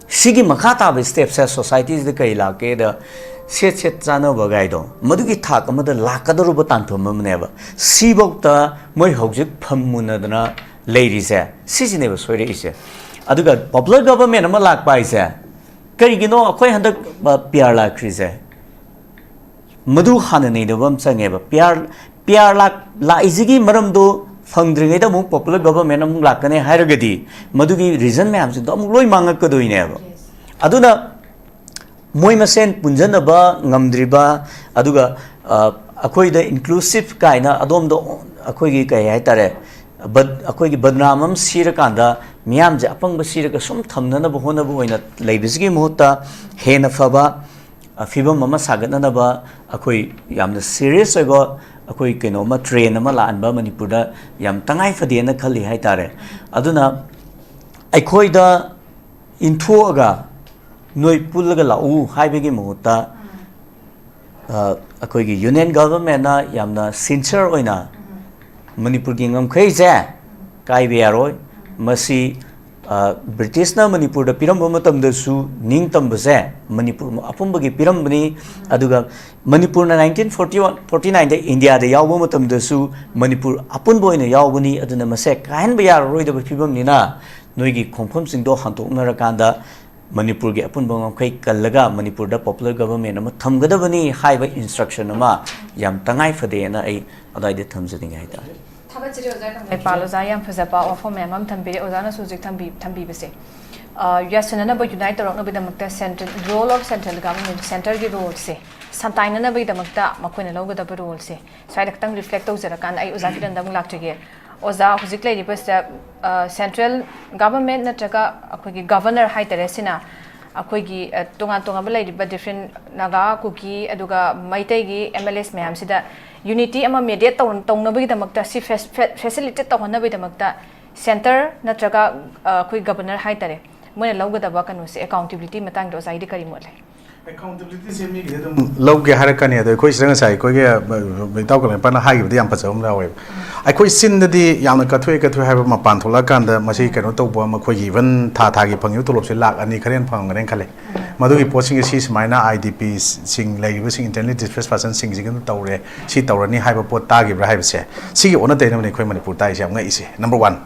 ꯁꯤꯒꯤ ꯃꯈꯥ ꯇꯥꯕ ꯁ꯭ꯇꯦꯞꯁꯦ ꯁꯣꯁꯥꯏꯇꯤꯁꯤꯗ ꯀꯔꯤ ꯂꯥꯛꯀꯦꯗ, ꯁꯦꯠ ꯁꯦꯠ ꯆꯥꯅꯕ ꯒꯥꯏꯗꯣ, ꯃꯗꯨꯒꯤ ꯊꯥꯛ ꯑꯃꯗ ꯂꯥꯛꯀꯗꯧꯔꯨꯕ ꯇꯥꯟꯐꯝ ꯑꯃꯅꯦꯕ꯫ ꯁꯤꯐꯧꯇ ꯃꯣꯏ ꯍꯧꯖꯤꯛ ꯐꯝ ꯃꯨꯟꯅꯗꯅ ꯂꯩꯔꯤꯁꯦ, ꯁꯤꯁꯤꯅꯦꯕ ꯁꯣꯏꯔꯛꯏꯁꯦ꯫ ꯑꯗꯨꯒ ꯄꯣꯄꯨꯂꯔ ꯒꯣꯚꯔꯟꯃꯦꯟ ꯑꯃ ꯂꯥꯛꯄ ꯍꯥꯏꯁꯦ, ꯀꯔꯤꯒꯤꯅꯣ ꯑꯩꯈꯣꯏ ꯍꯟꯗꯛ, ꯑ, ꯄꯤ ꯑꯥꯔ ꯂꯥꯛꯈ꯭ꯔꯤꯁꯦ? ꯃꯗꯨ ꯍꯥꯟꯅ ꯅꯩꯅꯕ ꯑꯃ ꯆꯪꯉꯦꯕ꯫ ꯄꯤ ꯑꯥꯔ ꯄꯤ ꯑꯥꯔ ꯂꯥꯛ ꯂꯥꯛꯏꯁꯤꯒꯤ ꯃꯔꯝꯗꯣ ꯐꯪꯗ꯭ꯔꯤꯉꯩꯗ ꯑꯃꯨꯛ popular government ꯑꯃꯨꯛ ꯂꯥꯛꯀꯅꯤ ꯍꯥꯏꯔꯒꯗꯤ ꯃꯗꯨꯒꯤ reason ꯃꯌꯥꯝꯁꯤꯡꯗꯣ ꯑꯃꯨꯛ ꯂꯣꯏ ꯃꯥꯡꯉꯛꯀꯗꯣꯏꯅꯦꯕ꯫ ꯑꯗꯨꯅ ꯃꯣꯏ ꯃꯁꯦꯟ ꯄꯨꯟꯖꯟꯅꯕ ꯉꯝꯗ꯭ꯔꯤꯕ, ꯑꯗꯨꯒ ꯑ, ꯑꯩꯈꯣꯏꯗ inclusive ꯀꯥꯏꯅ ꯑꯗꯣꯝꯗ ꯑꯩꯈꯣꯏꯒꯤ ꯀꯩ ꯍꯥꯏꯇꯥꯔꯦ, ꯕꯠ ꯑꯩꯈꯣꯏꯒꯤ ꯕꯗꯅꯥꯝ ꯑꯃ ꯁꯤꯔꯀꯥꯟꯗ ꯃꯤꯌꯥꯝꯁꯦ ꯑꯄꯪꯕ ꯁꯤꯔꯒ ꯁꯨꯝ ꯊꯝꯅꯅꯕ ꯍꯣꯠꯅꯕ ꯑꯣꯏꯅ ꯂꯩꯕꯁꯤꯒꯤ ꯃꯍꯨꯠꯇ ꯍꯦꯟꯅ ꯐꯕ ꯑ, ꯐꯤꯕꯝ ꯑꯃ ꯁꯥꯒꯠꯅꯅꯕ ꯑꯩꯈꯣꯏ ꯌꯥꯝꯅ serious ꯑꯣꯏꯕ ꯑꯩꯈꯣꯏ ꯀꯩꯅꯣꯝꯃ, trend ꯑꯃ ꯂꯥꯛꯍꯟꯕ ꯃꯅꯤꯄꯨꯔꯗ ꯌꯥꯝ ꯇꯉꯥꯏ ꯐꯗꯦꯅ ꯈꯜꯂꯤ ꯍꯥꯏꯇꯥꯔꯦ꯫ ꯑꯗꯨꯅ ꯑꯩꯈꯣꯏꯗ ꯏꯟꯊꯣꯛꯑꯒ ꯅꯣꯏ ꯄꯨꯜꯂꯒ ꯂꯥꯛꯎ ꯍꯥꯏꯕꯒꯤ ꯃꯍꯨꯠꯇ, ꯑ, ꯑꯩꯈꯣꯏꯒꯤ union governmentꯅ ꯌꯥꯝꯅ sincere ꯑꯣꯏꯅ ꯃꯅꯤꯄꯨꯔꯒꯤ ꯉꯝꯈꯩꯁꯦ ꯀꯥꯏꯕ ꯌꯥꯔꯣꯏ꯫ ꯃꯁꯤ, ꯑ, ꯕ꯭ꯔꯤꯇꯤꯁꯅ ꯃꯅꯤꯄꯨꯔꯗ ꯄꯤꯔꯝꯕ ꯃꯇꯝꯗꯁꯨ ꯅꯤꯡꯇꯝꯕꯁꯦ ꯃꯅꯤꯄꯨꯔ ꯑꯄꯨꯝꯕꯒꯤ ꯄꯤꯔꯝꯕꯅꯤ꯫ ꯑꯗꯨꯒ ꯃꯅꯤꯄꯨꯔꯅ nineteen forty one, forty nineꯗ ꯏꯟꯗꯤꯌꯥꯗ ꯌꯥꯎꯕ ꯃꯇꯝꯗꯁꯨ ꯃꯅꯤꯄꯨꯔ ꯑꯄꯨꯟꯕ ꯑꯣꯏꯅ ꯌꯥꯎꯕꯅꯤ꯫ ꯑꯗꯨꯅ ꯃꯁꯦ ꯀꯥꯏꯍꯟꯕ ꯌꯥꯔꯔꯣꯏꯗꯕ ꯐꯤꯕꯝꯅꯤꯅ ꯅꯣꯏꯒꯤ ꯈꯣꯡꯐꯝꯁꯤꯡꯗꯣ ꯍꯟꯗꯣꯛꯅꯔꯀꯥꯟꯗ ꯃꯅꯤꯄꯨꯔꯒꯤ ꯑꯄꯨꯟꯕ ꯉꯝꯈꯩ ꯀꯜꯂꯒ ꯃꯅꯤꯄꯨꯔꯗ popular government ꯑꯃ ꯊꯝꯒꯗꯕꯅꯤ ꯍꯥꯏꯕ instruction ꯑꯃ ꯌꯥꯝ ꯇꯉꯥꯏ ꯐꯗꯦꯅ ꯑꯩ ꯑꯗꯨꯋꯥꯏꯗ ꯊꯝꯖꯅꯤꯡꯉꯦ ꯍꯥꯏꯇꯥꯔꯦ꯫ ꯊꯥꯒꯠꯆꯔꯤ ꯑꯣꯖꯥ ꯀꯪꯂꯩꯄꯥꯜ꯫ ꯑꯣꯖꯥ, ꯌꯥꯝ ꯐꯖꯕ ꯋꯥꯐꯝ ꯃꯌꯥꯝ ꯑꯃ ꯊꯝꯕꯤꯔꯦ꯫ ꯑꯣꯖꯥꯅꯁꯨ ꯍꯧꯖꯤꯛ ꯊꯝꯕꯤ-, ꯊꯝꯕꯤꯕꯁꯦ, ꯑ, ꯌꯥꯁꯤꯟꯅꯅꯕ, unite ꯇꯧꯔꯛꯅꯕꯒꯤꯗꯃꯛꯇ central, role of central government, centreꯒꯤ roleꯁꯦ ꯁꯟꯇꯥꯏꯅꯅꯕꯒꯤꯗꯃꯛꯇ ꯃꯈꯣꯏꯅ ꯂꯧꯒꯗꯕ roleꯁꯦ ꯁ꯭ꯋꯥꯏꯗ ꯈꯤꯇꯪ reflect ꯇꯧꯖꯔꯀꯥꯟꯗ ꯑꯩ ꯑꯣꯖꯥ ꯀꯤꯔꯟꯗ ꯑꯃꯨꯛ ꯂꯥꯛꯆꯒꯦ꯫ ꯑꯣꯖꯥ, ꯍꯧꯖꯤꯛ ꯂꯩꯔꯤꯕꯁꯤꯗ, ꯑ, central government ꯅꯠꯇ꯭ꯔꯒ ꯑꯩꯈꯣꯏꯒꯤ governor ꯍꯥꯏꯇꯥꯔꯦ, ꯁꯤꯅ ꯑꯩꯈꯣꯏꯒꯤ, ꯑ, ꯇꯣꯉꯥꯟ ꯇꯣꯉꯥꯟꯕ ꯂꯩꯔꯤꯕ different ꯅꯥꯒꯥ, ꯀꯨꯀꯤ, ꯑꯗꯨꯒ ꯃꯩꯇꯩꯒꯤ M L As ꯃꯌꯥꯝꯁꯤꯗ unity ꯑꯃ mediate ꯇꯧ-, ꯇꯧꯅꯕꯒꯤꯗꯃꯛꯇ, ꯁꯤ ꯐꯦꯁ-, ꯐꯦ-, facilitate ꯇꯧꯍꯟꯅꯕꯒꯤꯗꯃꯛꯇ centre ꯅꯠꯇ꯭ꯔꯒ, ꯑ, ꯑꯩꯈꯣꯏ governor ꯍꯥꯏꯇꯥꯔꯦ, ꯃꯣꯏꯅ ꯂꯧꯒꯗꯕ ꯀꯩꯅꯣꯁꯦ, accountability ꯃꯇꯥꯡꯗ ꯑꯣꯖꯥꯒꯤꯗꯤ ꯀꯔꯤ ꯃꯣꯠ ꯂꯩ? Accountabilityꯁꯦ ꯃꯤꯒꯤꯗꯤ ꯑꯗꯨꯝ ꯂꯧꯒꯦ ꯍꯥꯏꯔꯛꯀꯅꯤ꯫ ꯑꯗꯣ ꯑꯩꯈꯣꯏ ꯁꯤꯗ ꯉꯁꯥꯏ ꯑꯩꯈꯣꯏꯒꯤ, ꯑ, ꯏꯇꯥꯎ ꯀꯪꯂꯩꯄꯥꯜꯅ ꯍꯥꯏꯈꯤꯕꯗ ꯌꯥꯝ ꯐꯖꯕ ꯑꯃ ꯌꯥꯎꯋꯦꯕ꯫ ꯑꯩꯈꯣꯏ ꯆꯤꯟꯗꯗꯤ ꯌꯥꯝꯅ ꯀꯠꯊꯣꯛꯑꯦ ꯀꯠꯊꯣꯛꯑꯦ ꯍꯥꯏꯕ ꯃꯄꯥꯟ ꯊꯣꯛꯂꯛꯑꯀꯥꯟꯗ ꯃꯁꯤ ꯀꯩꯅꯣ ꯇꯧꯕ ꯑꯃ, ꯑꯩꯈꯣꯏꯒꯤ even ꯊꯥ ꯊꯥꯒꯤ ꯐꯪꯉꯤꯕ ꯇꯣꯂꯣꯞꯁꯦ ꯂꯥꯛ ꯑꯅꯤ ꯈꯔ ꯍꯦꯟꯅ ꯐꯪꯉꯝꯒꯅꯦꯅ ꯈꯜꯂꯦ꯫ ꯃꯗꯨꯒꯤ ꯄꯣꯠꯁꯤꯡꯁꯦ ꯁꯤ ꯁꯨꯃꯥꯏꯅ IDPꯁꯤꯡ ꯂꯩꯔꯤꯕꯁꯤꯡ, internally displaced personꯁꯤꯡꯁꯤꯒ ꯇꯧꯔꯦ, ꯁꯤ ꯇꯧꯔꯅꯤ ꯍꯥꯏꯕ ꯄꯣꯠ ꯇꯥꯈꯤꯕ꯭ꯔꯥ ꯍꯥꯏꯕꯁꯦ, ꯁꯤꯒꯤ ꯑꯣꯟꯅ ꯇꯩꯅꯕꯅꯤ ꯑꯩꯈꯣꯏ ꯃꯅꯤꯄꯨꯔ ꯇꯥꯏꯁꯦ ꯌꯥꯝ ꯉꯛꯏꯁꯦ, number one꯫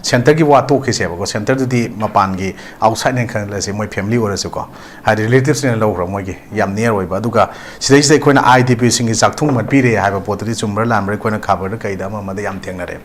ꯁꯦꯟꯇꯔꯒꯤ ꯋꯥ ꯇꯣꯛꯈꯤꯁꯦꯕꯀꯣ, ꯁꯦꯟꯇꯔꯗꯨꯗꯤ ꯃꯄꯥꯟꯒꯤ, ꯑꯥꯎꯠꯁꯥꯏꯠꯅꯦꯅ ꯈꯜꯂꯁꯦ, ꯃꯣꯏ ꯐꯦꯃꯤꯂꯤ ꯑꯣꯏꯔꯁꯨꯀꯣ, ꯍꯥꯏꯗꯤ ꯔꯤꯂꯦꯇꯤꯚꯁꯅ ꯂꯧꯈ꯭ꯔ ꯃꯣꯏꯒꯤ ꯌꯥꯝ ꯅꯤꯌꯔ ꯑꯣꯏꯕ꯫ ꯑꯗꯨꯒ ꯁꯤꯗꯩꯁꯤꯗ ꯑꯩꯈꯣꯏꯅ ꯑꯥꯏ ꯗꯤ ꯄꯤꯁꯤꯡꯒꯤ ꯆꯥꯛꯊꯨꯡ ꯃꯠꯄꯤꯔꯦ ꯍꯥꯏꯕ ꯄꯣꯠꯇꯨꯗꯤ ꯆꯨꯝꯕ꯭ꯔꯥ ꯂꯥꯟꯕ꯭ꯔꯥ ꯑꯩꯈꯣꯏꯅ ꯈꯕꯔꯗ ꯀꯩꯗ ꯑꯃ ꯑꯃꯗ ꯌꯥꯝ ꯊꯦꯡꯅꯔꯦ꯫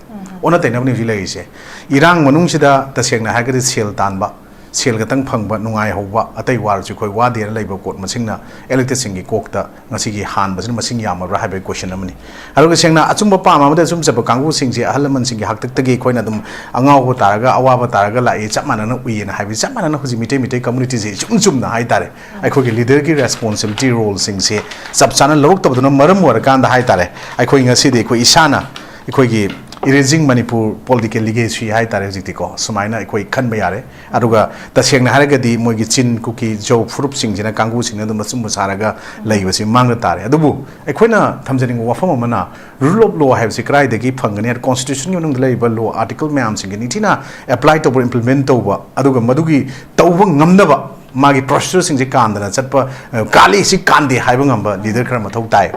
ꯑꯣꯟꯅ ꯇꯩꯅꯕꯅꯤ ꯍꯧꯖꯤꯛ ꯂꯩꯔꯤꯁꯦ꯫ ꯏꯔꯥꯡ ꯃꯅꯨꯡꯁꯤꯗ ꯇꯁꯦꯡꯅ ꯍꯥꯏꯔꯒꯗꯤ ꯁꯦꯜ ꯇꯥꯟꯕ, ꯁꯦꯜ ꯈꯛꯇꯪ ꯐꯪꯕ, ꯅꯨꯡꯉꯥꯏꯍꯧꯕ, ꯑꯇꯩ ꯋꯥꯔꯁꯨ ꯑꯩꯈꯣꯏ ꯋꯥꯗꯦꯅ ꯂꯩꯕ ꯀꯣꯠ ꯃꯁꯤꯡꯅ ꯑꯦꯂꯤꯇꯤꯁꯤꯡꯒꯤ ꯀꯣꯛꯇ ꯉꯁꯤꯒꯤ ꯍꯥꯟꯕꯁꯤꯅ ꯃꯁꯤꯡ ꯌꯥꯝꯃꯕ꯭ꯔꯥ ꯍꯥꯏꯕꯒꯤ ꯀꯣꯏꯁꯟ ꯑꯃꯅꯤ꯫ ꯑꯗꯨꯒ ꯁꯦꯡꯅ ꯑꯆꯨꯝꯕ ꯄꯥꯝ ꯑꯃꯗ ꯑꯆꯨꯝ ꯆꯠꯄ ꯀꯥꯡꯕꯨꯁꯤꯡꯁꯦ, ꯑꯍꯜ ꯂꯃꯟꯁꯤꯡꯒꯤ ꯍꯥꯛꯇꯛꯇꯒꯤ ꯑꯩꯈꯣꯏꯅ ꯑꯗꯨꯝ ꯑꯉꯥꯎꯕ ꯇꯥꯔꯒ ꯑꯋꯥꯕ ꯇꯥꯔꯒ ꯂꯥꯛꯏ, ꯆꯞ ꯃꯥꯟꯅꯅ ꯎꯏꯌꯦꯅ ꯍꯥꯏꯕꯁꯤ ꯆꯞ ꯃꯥꯟꯅꯅ ꯍꯧꯖꯤꯛ ꯃꯤꯇꯩ ꯃꯤꯇꯩ ꯀꯝꯃꯨꯅꯤꯇꯤꯁꯦ ꯏꯆꯨꯝ ꯆꯨꯝꯅ ꯍꯥꯏꯇꯥꯔꯦ, ꯑꯩꯈꯣꯏꯒꯤ ꯂꯤꯗꯔꯒꯤ ꯔꯦꯁꯄꯣꯟꯁꯤꯕꯤꯂꯤꯇꯤ ꯔꯣꯜꯁꯤꯡꯁꯦ ꯆꯞ ꯆꯥꯅ ꯂꯧꯔꯛꯇꯕꯗꯨꯅ ꯃꯔꯝ ꯑꯣꯏꯔꯀꯥꯟꯗ ꯍꯥꯏꯇꯥꯔꯦ, ꯑꯩꯈꯣꯏ ꯉꯁꯤꯗꯤ ꯑꯩꯈꯣꯏ ꯏꯁꯥꯅ ꯑꯩꯈꯣꯏꯒꯤ ꯏꯔꯦꯖꯤꯡ ꯃꯅꯤꯄꯨꯔ ꯄꯣꯂꯤꯇꯤꯀꯦꯜ ꯂꯤꯒꯦꯁꯤ ꯍꯥꯏꯇꯥꯔꯦ ꯍꯧꯖꯤꯛꯇꯤꯀꯣ, ꯁꯨꯃꯥꯏꯅ ꯑꯩꯈꯣꯏ ꯈꯟꯕ ꯌꯥꯔꯦ꯫ ꯑꯗꯨꯒ ꯇꯁꯦꯡꯅ ꯍꯥꯏꯔꯒꯗꯤ ꯃꯣꯏꯒꯤ ꯆꯤꯟ, ꯀꯨꯀꯤ, ꯖꯧ ꯐꯨꯔꯨꯞꯁꯤꯡꯁꯤꯅ, ꯀꯥꯡꯕꯨꯁꯤꯡꯅ ꯑꯗꯨꯝ ꯑꯆꯨꯝꯕ ꯁꯥꯔꯒ ꯂꯩꯕꯁꯤ ꯃꯥꯡꯗ ꯇꯥꯔꯦ꯫ ꯑꯗꯨꯕꯨ ꯑꯩꯈꯣꯏꯅ ꯊꯝꯖꯅꯤꯡꯕ ꯋꯥꯐꯝ ꯑꯃꯅ, ꯔꯨꯜ ꯑꯣꯐ ꯂꯣ ꯍꯥꯏꯕꯁꯤ ꯀꯗꯥꯏꯗꯒꯤ ꯐꯪꯒꯅꯤ ꯍꯥꯏꯕ, ꯀꯣꯟꯁꯇꯤꯇ꯭ꯌꯨꯁꯟꯒꯤ ꯃꯅꯨꯡꯗ ꯂꯩꯔꯤꯕ ꯂꯣ ꯑꯥꯔꯇꯤꯀꯜ ꯃꯌꯥꯝꯁꯤꯡꯁꯤ ꯅꯤꯡꯊꯤꯅ ꯑꯦꯄ꯭ꯂꯥꯏ ꯇꯧꯕ, ꯏꯝꯄ꯭ꯂꯤꯃꯦꯟ ꯇꯧꯕ, ꯑꯗꯨꯒ ꯃꯗꯨꯒꯤ ꯇꯧꯕ ꯉꯝꯅꯕ ꯃꯥꯒꯤ ꯄ꯭ꯔꯣꯁꯦꯁꯁꯤꯡꯁꯦ ꯀꯥꯟꯗꯅ ꯆꯠꯄ, ꯑ, ꯀꯥꯜꯂꯤ, ꯁꯤ ꯀꯥꯟꯗꯦ ꯍꯥꯏꯕ ꯉꯝꯕ ꯂꯤꯗꯔ ꯈꯔ ꯃꯊꯧ ꯇꯥꯏ꯫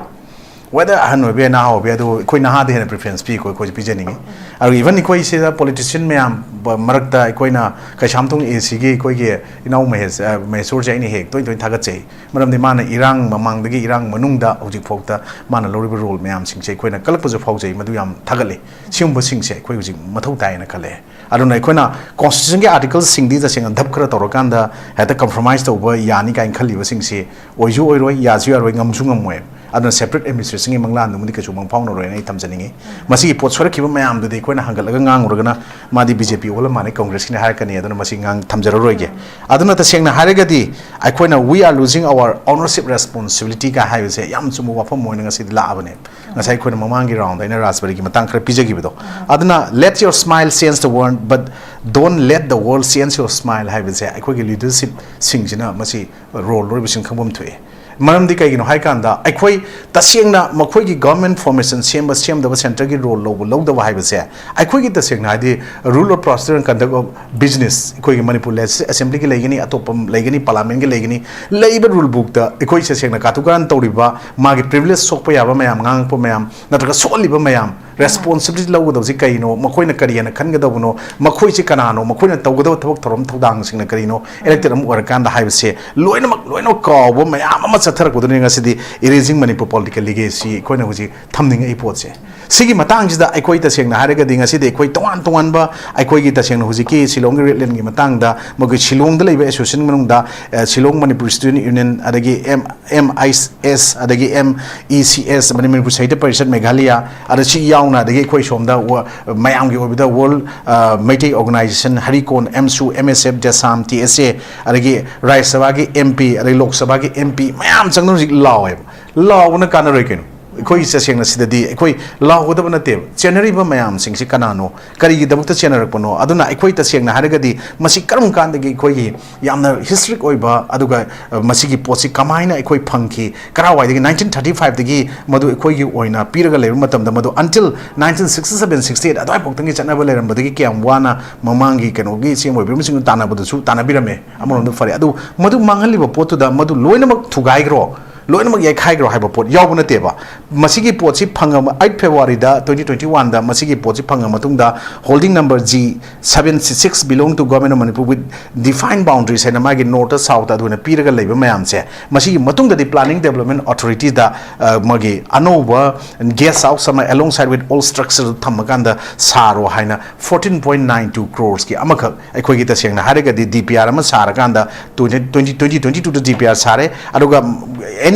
Whether ꯑꯍꯟ ꯑꯣꯏꯕ ꯌꯥꯏ, ꯅꯍꯥ ꯑꯣꯏꯕ ꯌꯥꯏ, ꯑꯗꯨꯕꯨ ꯑꯩꯈꯣꯏ ꯅꯍꯥꯗ ꯍꯦꯟꯅ ꯄ꯭ꯔꯤꯐꯔꯦꯟꯁ ꯄꯤꯀꯣ, ꯑꯩꯈꯣꯏꯁꯨ ꯄꯤꯖꯅꯤꯡꯉꯤ꯫ ꯑꯗꯨꯒ even ꯑꯩꯈꯣꯏ ꯁꯤꯗ ꯄꯣꯂꯤꯇꯤꯁꯤꯌꯟ ꯃꯌꯥꯝ ꯕ-, ꯃꯔꯛꯇ ꯑꯩꯈꯣꯏꯅ ꯀꯩꯁꯥꯝꯊꯣꯡ ꯑꯦ ꯁꯤꯒꯤ ꯑꯩꯈꯣꯏꯒꯤ ꯏꯅꯥꯎ ꯃꯍꯦꯁ-, ꯑ, ꯃꯍꯦꯁꯣꯔꯁꯦ ꯑꯩꯅ ꯍꯦꯛ ꯇꯣꯏ ꯇꯣꯏꯅ ꯊꯥꯒꯠꯆꯩ꯫ ꯃꯔꯝꯗꯤ ꯃꯥꯅ ꯏꯔꯥꯡ ꯃꯃꯥꯡꯗꯒꯤ ꯏꯔꯥꯡ ꯃꯅꯨꯡꯗ ꯍꯧꯖꯤꯛꯐꯥꯎꯗ ꯃꯥꯅ ꯂꯧꯔꯤꯕ ꯔꯣꯜ ꯃꯌꯥꯝꯁꯤꯡꯁꯦ ꯑꯩꯈꯣꯏꯅ ꯀꯜꯂꯛꯄꯁꯨ ꯐꯥꯎꯖꯩ, ꯃꯗꯨ ꯌꯥꯝ ꯊꯥꯒꯠꯂꯤ꯫ ꯁꯤꯒꯨꯝꯕꯁꯤꯡꯁꯦ ꯑꯩꯈꯣꯏ ꯍꯧꯖꯤꯛ ꯃꯊꯧ ꯇꯥꯏꯌꯦꯅ ꯈꯜꯂꯦ꯫ ꯑꯗꯨꯅ ꯑꯩꯈꯣꯏꯅ ꯀꯣꯟꯁꯇꯤꯇ꯭ꯌꯨꯁꯟꯒꯤ ꯑꯥꯔꯇꯤꯀꯜꯁꯤꯡꯗꯤ ꯇꯁꯦꯡꯅ ꯙꯞ ꯈꯔ ꯇꯧꯔꯀꯥꯟꯗ ꯍꯦꯛꯇ ꯀꯝꯄ꯭ꯔꯣꯃꯥꯏꯁ ꯇꯧꯕ ꯌꯥꯅꯤ ꯀꯥꯏꯅ ꯈꯜꯂꯤꯕꯁꯤꯡꯁꯤ ꯑꯣꯏꯁꯨ ꯑꯣꯏꯔꯣꯏ, ꯌꯥꯁꯨ ꯌꯥꯔꯣꯏ, ꯉꯝꯁꯨ ꯉꯝꯃꯣꯏ꯫ ꯑꯗꯨꯅ ꯁꯦꯄꯔꯦꯠ ꯑꯦꯗꯃꯤꯅꯤꯁꯇ꯭ꯔꯦꯁꯟꯒꯤ ꯃꯪꯂꯥꯟꯗꯨꯃꯗꯤ ꯀꯩꯁꯨ ꯃꯪꯐꯥꯎꯅꯔꯣꯏꯅ ꯑꯩ ꯊꯝꯖꯅꯤꯡꯉꯤ꯫ ꯃꯁꯤꯒꯤ ꯄꯣꯠ ꯁꯣꯏꯔꯛꯈꯤꯕ ꯃꯌꯥꯝꯗꯨꯗꯤ ꯑꯩꯈꯣꯏꯅ ꯍꯪꯒꯠꯂꯒ ꯉꯥꯡꯉꯨꯔꯒꯅ ꯃꯥꯗꯤ ꯕꯤ ꯖꯦ ꯄꯤ ꯑꯣꯜꯂ ꯃꯥꯜꯂꯦ, ꯀꯪꯒ꯭ꯔꯦꯁꯀꯤꯅꯦ ꯍꯥꯏꯔꯛꯀꯅꯤ, ꯑꯗꯨꯅ ꯃꯁꯤ ꯉꯥꯡ-, ꯊꯝꯖꯔꯔꯣꯏꯒꯦ꯫ ꯑꯗꯨꯅ ꯇꯁꯦꯡꯅ ꯍꯥꯏꯔꯒꯗꯤ ꯑꯩꯈꯣꯏꯅ "We are losing our ownership responsibility" ꯀ ꯍꯥꯏꯕꯁꯦ ꯌꯥꯝ ꯆꯨꯝꯕ ꯋꯥꯐꯝ ꯑꯣꯏꯅ ꯉꯁꯤꯗꯤ ꯂꯥꯛꯑꯕꯅꯦ꯫ ꯉꯁꯥꯏ ꯑꯩꯈꯣꯏꯅ ꯃꯃꯥꯡꯒꯤ ꯔꯥꯎꯟꯗ ꯑꯩꯅ ꯔꯥꯖꯕꯥꯔꯤꯒꯤ ꯃꯇꯥꯡ ꯈꯔ ꯄꯤꯖꯈꯤꯕꯗꯣ, ꯑꯗꯨꯅ "Let your smile change the world, but don't let the world change your smile" ꯍꯥꯏꯕꯁꯦ ꯑꯩꯈꯣꯏꯒꯤ ꯂꯤꯗꯔꯁꯤꯞꯁꯤꯡꯁꯤꯅ ꯃꯁꯤ ꯔꯣꯜ ꯂꯧꯔꯤꯕꯁꯤꯡ ꯈꯪꯐꯝ ꯊꯣꯛꯑꯦ꯫ ꯃꯔꯝꯗꯤ ꯀꯩꯒꯤꯅꯣ ꯍꯥꯏ ꯀꯥꯟꯗ, ꯑꯩꯈꯣꯏ ꯇꯁꯦꯡꯅ ꯃꯈꯣꯏꯒꯤ government formation ꯁꯦꯝꯕ ꯁꯦꯝꯗꯕ, centreꯒꯤ role ꯂꯧꯕ ꯂꯧꯗꯕ ꯍꯥꯏꯕꯁꯦ, ꯑꯩꯈꯣꯏꯒꯤ ꯇꯁꯦꯡꯅ ꯍꯥꯏꯗꯤ rule of procedure and conduct of business ꯑꯩꯈꯣꯏꯒꯤ ꯃꯅꯤꯄꯨꯔ Legislative Assemblyꯒꯤ ꯂꯩꯒꯅꯤ, ꯑꯇꯣꯞꯄ ꯂꯩꯒꯅꯤ, Parliamentꯀꯤ ꯂꯩꯒꯅꯤ, ꯂꯩꯕ rule bookꯇ ꯑꯩꯈꯣꯏ ꯇꯁꯦꯡꯅ ꯀꯥꯇꯨ ꯀꯥꯔꯟ ꯇꯧꯔꯤꯕ, ꯃꯥꯒꯤ privilege ꯁꯣꯛꯄ ꯌꯥꯕ ꯃꯌꯥꯝ, ꯉꯥꯡꯉꯛꯄ ꯃꯌꯥꯝ, ꯅꯠꯇ꯭ꯔꯒ ꯁꯣꯛꯍꯜꯂꯤꯕ ꯃꯌꯥꯝ, responsibility ꯂꯧꯒꯗꯕꯁꯤ ꯀꯩꯅꯣ, ꯃꯈꯣꯏꯅ ꯀꯔꯤ ꯍꯥꯏꯅ ꯈꯟꯒꯗꯕꯅꯣ, ꯃꯈꯣꯏꯁꯤ ꯀꯅꯥꯅꯣ, ꯃꯈꯣꯏꯅ ꯇꯧꯒꯗꯕ ꯊꯕꯛ ꯊꯧꯔꯝ ꯊꯧꯗꯥꯡꯁꯤꯡꯅ ꯀꯔꯤꯅꯣ, elected ꯑꯃ ꯑꯣꯏꯔꯀꯥꯟꯗ ꯍꯥꯏꯕꯁꯦ ꯂꯣꯏꯅꯃꯛ, ꯂꯣꯏꯅꯃꯛ ꯀꯥꯎꯕ ꯃꯌꯥꯝ ꯑꯃ ꯆꯠꯊꯔꯛꯄꯗꯨꯅꯤ ꯉꯁꯤꯗꯤ Erasing Manipur Political Legacy ꯑꯩꯈꯣꯏꯅ ꯍꯧꯖꯤꯛ ꯊꯝꯅꯤꯡꯉꯛꯏ ꯄꯣꯠꯁꯦ꯫ ꯁꯤꯒꯤ ꯃꯇꯥꯡꯁꯤꯗ ꯑꯩꯈꯣꯏ ꯇꯁꯦꯡꯅ ꯍꯥꯏꯔꯒꯗꯤ ꯉꯁꯤꯗꯤ ꯑꯩꯈꯣꯏ ꯇꯣꯉꯥꯟ ꯇꯣꯉꯥꯟꯕ, ꯑꯩꯈꯣꯏꯒꯤ ꯇꯁꯦꯡꯅ ꯍꯧꯖꯤꯛꯀꯤ ꯁꯤꯂꯣꯡꯒꯤ Red Lineꯒꯤ ꯃꯇꯥꯡꯗ, ꯃꯈꯣꯏ ꯁꯤꯂꯣꯡꯗ ꯂꯩꯕ association ꯃꯅꯨꯡꯗ, ꯑ, ꯁꯤꯂꯣꯡ ꯃꯅꯤꯄꯨꯔ Student Union, ꯑꯗꯒꯤ M, M I S, ꯑꯗꯒꯤ M E C S, ꯃꯅꯤ-, ꯃꯅꯤꯄꯨꯔ ꯁꯥꯍꯤꯇ꯭ꯌ ꯄꯔꯤꯁꯠ ꯃꯦꯘꯥꯂꯌꯥ, ꯑꯗ ꯁꯤ ꯌꯥꯎꯅ, ꯑꯗꯒꯤ ꯑꯩꯈꯣꯏ ꯁꯣꯝꯗ ꯋ-, ꯃꯌꯥꯝꯒꯤ ꯑꯣꯏꯕꯗ World, ꯑ, Meitei Organization, ꯍꯔꯤꯀꯣꯟ, M S U, M S F, JASAM, T S A, ꯑꯗꯒꯤ ꯔꯥꯖ꯭ꯌ ꯁꯚꯥꯒꯤ M P, ꯑꯗꯒꯤ ꯂꯣꯛ ꯁꯚꯥꯒꯤ M P ꯃꯌꯥꯝ ꯆꯪꯗꯨꯅ ꯍꯧꯖꯤꯛ ꯂꯥꯎꯋꯦꯕ꯫ ꯂꯥꯎꯕꯅ ꯀꯥꯟꯅꯔꯣꯏ ꯀꯩꯅꯣ? ꯑꯩꯈꯣꯏ ꯇꯁꯦꯡꯅ ꯁꯤꯗꯗꯤ ꯑꯩꯈꯣꯏ ꯂꯥꯎꯒꯗꯕ ꯅꯠꯇꯦꯕ꯫ ꯆꯦꯟꯅꯔꯤꯕ ꯃꯌꯥꯝꯁꯤꯡꯁꯤ ꯀꯅꯥꯅꯣ? ꯀꯔꯤꯒꯤꯗꯃꯛꯇ ꯆꯦꯟꯅꯔꯛꯄꯅꯣ? ꯑꯗꯨꯅ ꯑꯩꯈꯣꯏ ꯇꯁꯦꯡꯅ ꯍꯥꯏꯔꯒꯗꯤ ꯃꯁꯤ ꯀꯔꯝ ꯀꯥꯟꯗꯒꯤ ꯑꯩꯈꯣꯏꯒꯤ ꯌꯥꯝꯅ historic ꯑꯣꯏꯕ, ꯑꯗꯨꯒ, ꯑ, ꯃꯁꯤꯒꯤ ꯄꯣꯠꯁꯤ ꯀꯃꯥꯏꯅ ꯑꯩꯈꯣꯏ ꯐꯪꯈꯤ? ꯀꯔꯥꯏꯋꯥꯏꯗꯒꯤ? Nineteen thirty fiveꯗꯒꯤ ꯃꯗꯨ ꯑꯩꯈꯣꯏꯒꯤ ꯑꯣꯏꯅ ꯄꯤꯔꯒ ꯂꯩꯕ ꯃꯇꯝꯗ, ꯃꯗꯨ until nineteen sixty seven sixty eight ꯑꯗꯨꯋꯥꯏ ꯐꯥꯎꯇꯪꯒꯤ ꯆꯠꯅꯕ ꯂꯩꯔꯝꯕꯗꯒꯤ ꯀꯌꯥꯝ ꯋꯥꯅ ꯃꯃꯥꯡꯒꯤ ꯀꯩꯅꯣꯒꯤ C M ꯑꯣꯏꯕꯤꯔꯝꯕꯁꯤꯡꯗꯨ ꯇꯥꯟꯅꯕꯗꯁꯨ ꯇꯥꯟꯅꯕꯤꯔꯝꯃꯦ꯫ ꯑꯃꯔꯣꯝꯗ ꯐꯔꯦ꯫ ꯑꯗꯨ ꯃꯗꯨ ꯃꯥꯡꯍꯜꯂꯤꯕ ꯄꯣꯠꯇꯨꯗ ꯃꯗꯨ ꯂꯣꯏꯅꯃꯛ ꯊꯨꯒꯥꯏꯈ꯭ꯔꯣ, ꯂꯣꯏꯅꯃꯛ ꯌꯩꯈꯥꯏꯈ꯭ꯔꯣ ꯍꯥꯏꯕ ꯄꯣꯠ ꯌꯥꯎꯕ ꯅꯠꯇꯦꯕ꯫ ꯃꯁꯤꯒꯤ ꯄꯣꯠꯁꯤ ꯐꯪꯉꯕ, eight Februaryꯗ twenty twenty oneꯗ ꯃꯁꯤꯒꯤ ꯄꯣꯠꯁꯤ ꯐꯪꯉ ꯃꯇꯨꯡꯗ, holding number G seven six belong to Government of Manipur with defined boundaries ꯍꯥꯏꯅ ꯃꯥꯒꯤ north south ꯑꯗꯨꯅ ꯄꯤꯔꯒ ꯂꯩꯕ ꯃꯌꯥꯝꯁꯦ, ꯃꯁꯤꯒꯤ ꯃꯇꯨꯡꯗꯗꯤ Planning Development Authorityꯗ, ꯑ, ꯃꯥꯒꯤ ꯑꯅꯧꯕ guest house ꯑꯃ alongside with all structure ꯊꯝꯃꯀꯥꯟꯗ ꯁꯥꯔꯣ ꯍꯥꯏꯅ fourteen point nine two croresꯀꯤ ꯑꯃꯈꯛ ꯑꯩꯈꯣꯏꯒꯤ ꯇꯁꯦꯡꯅ ꯍꯥꯏꯔꯒꯗꯤ D P R ꯑꯃ ꯁꯥꯔꯀꯥꯟꯗ twenty twenty twenty twenty twoꯗ D P R ꯁꯥꯔꯦ꯫ ꯑꯗꯨꯒ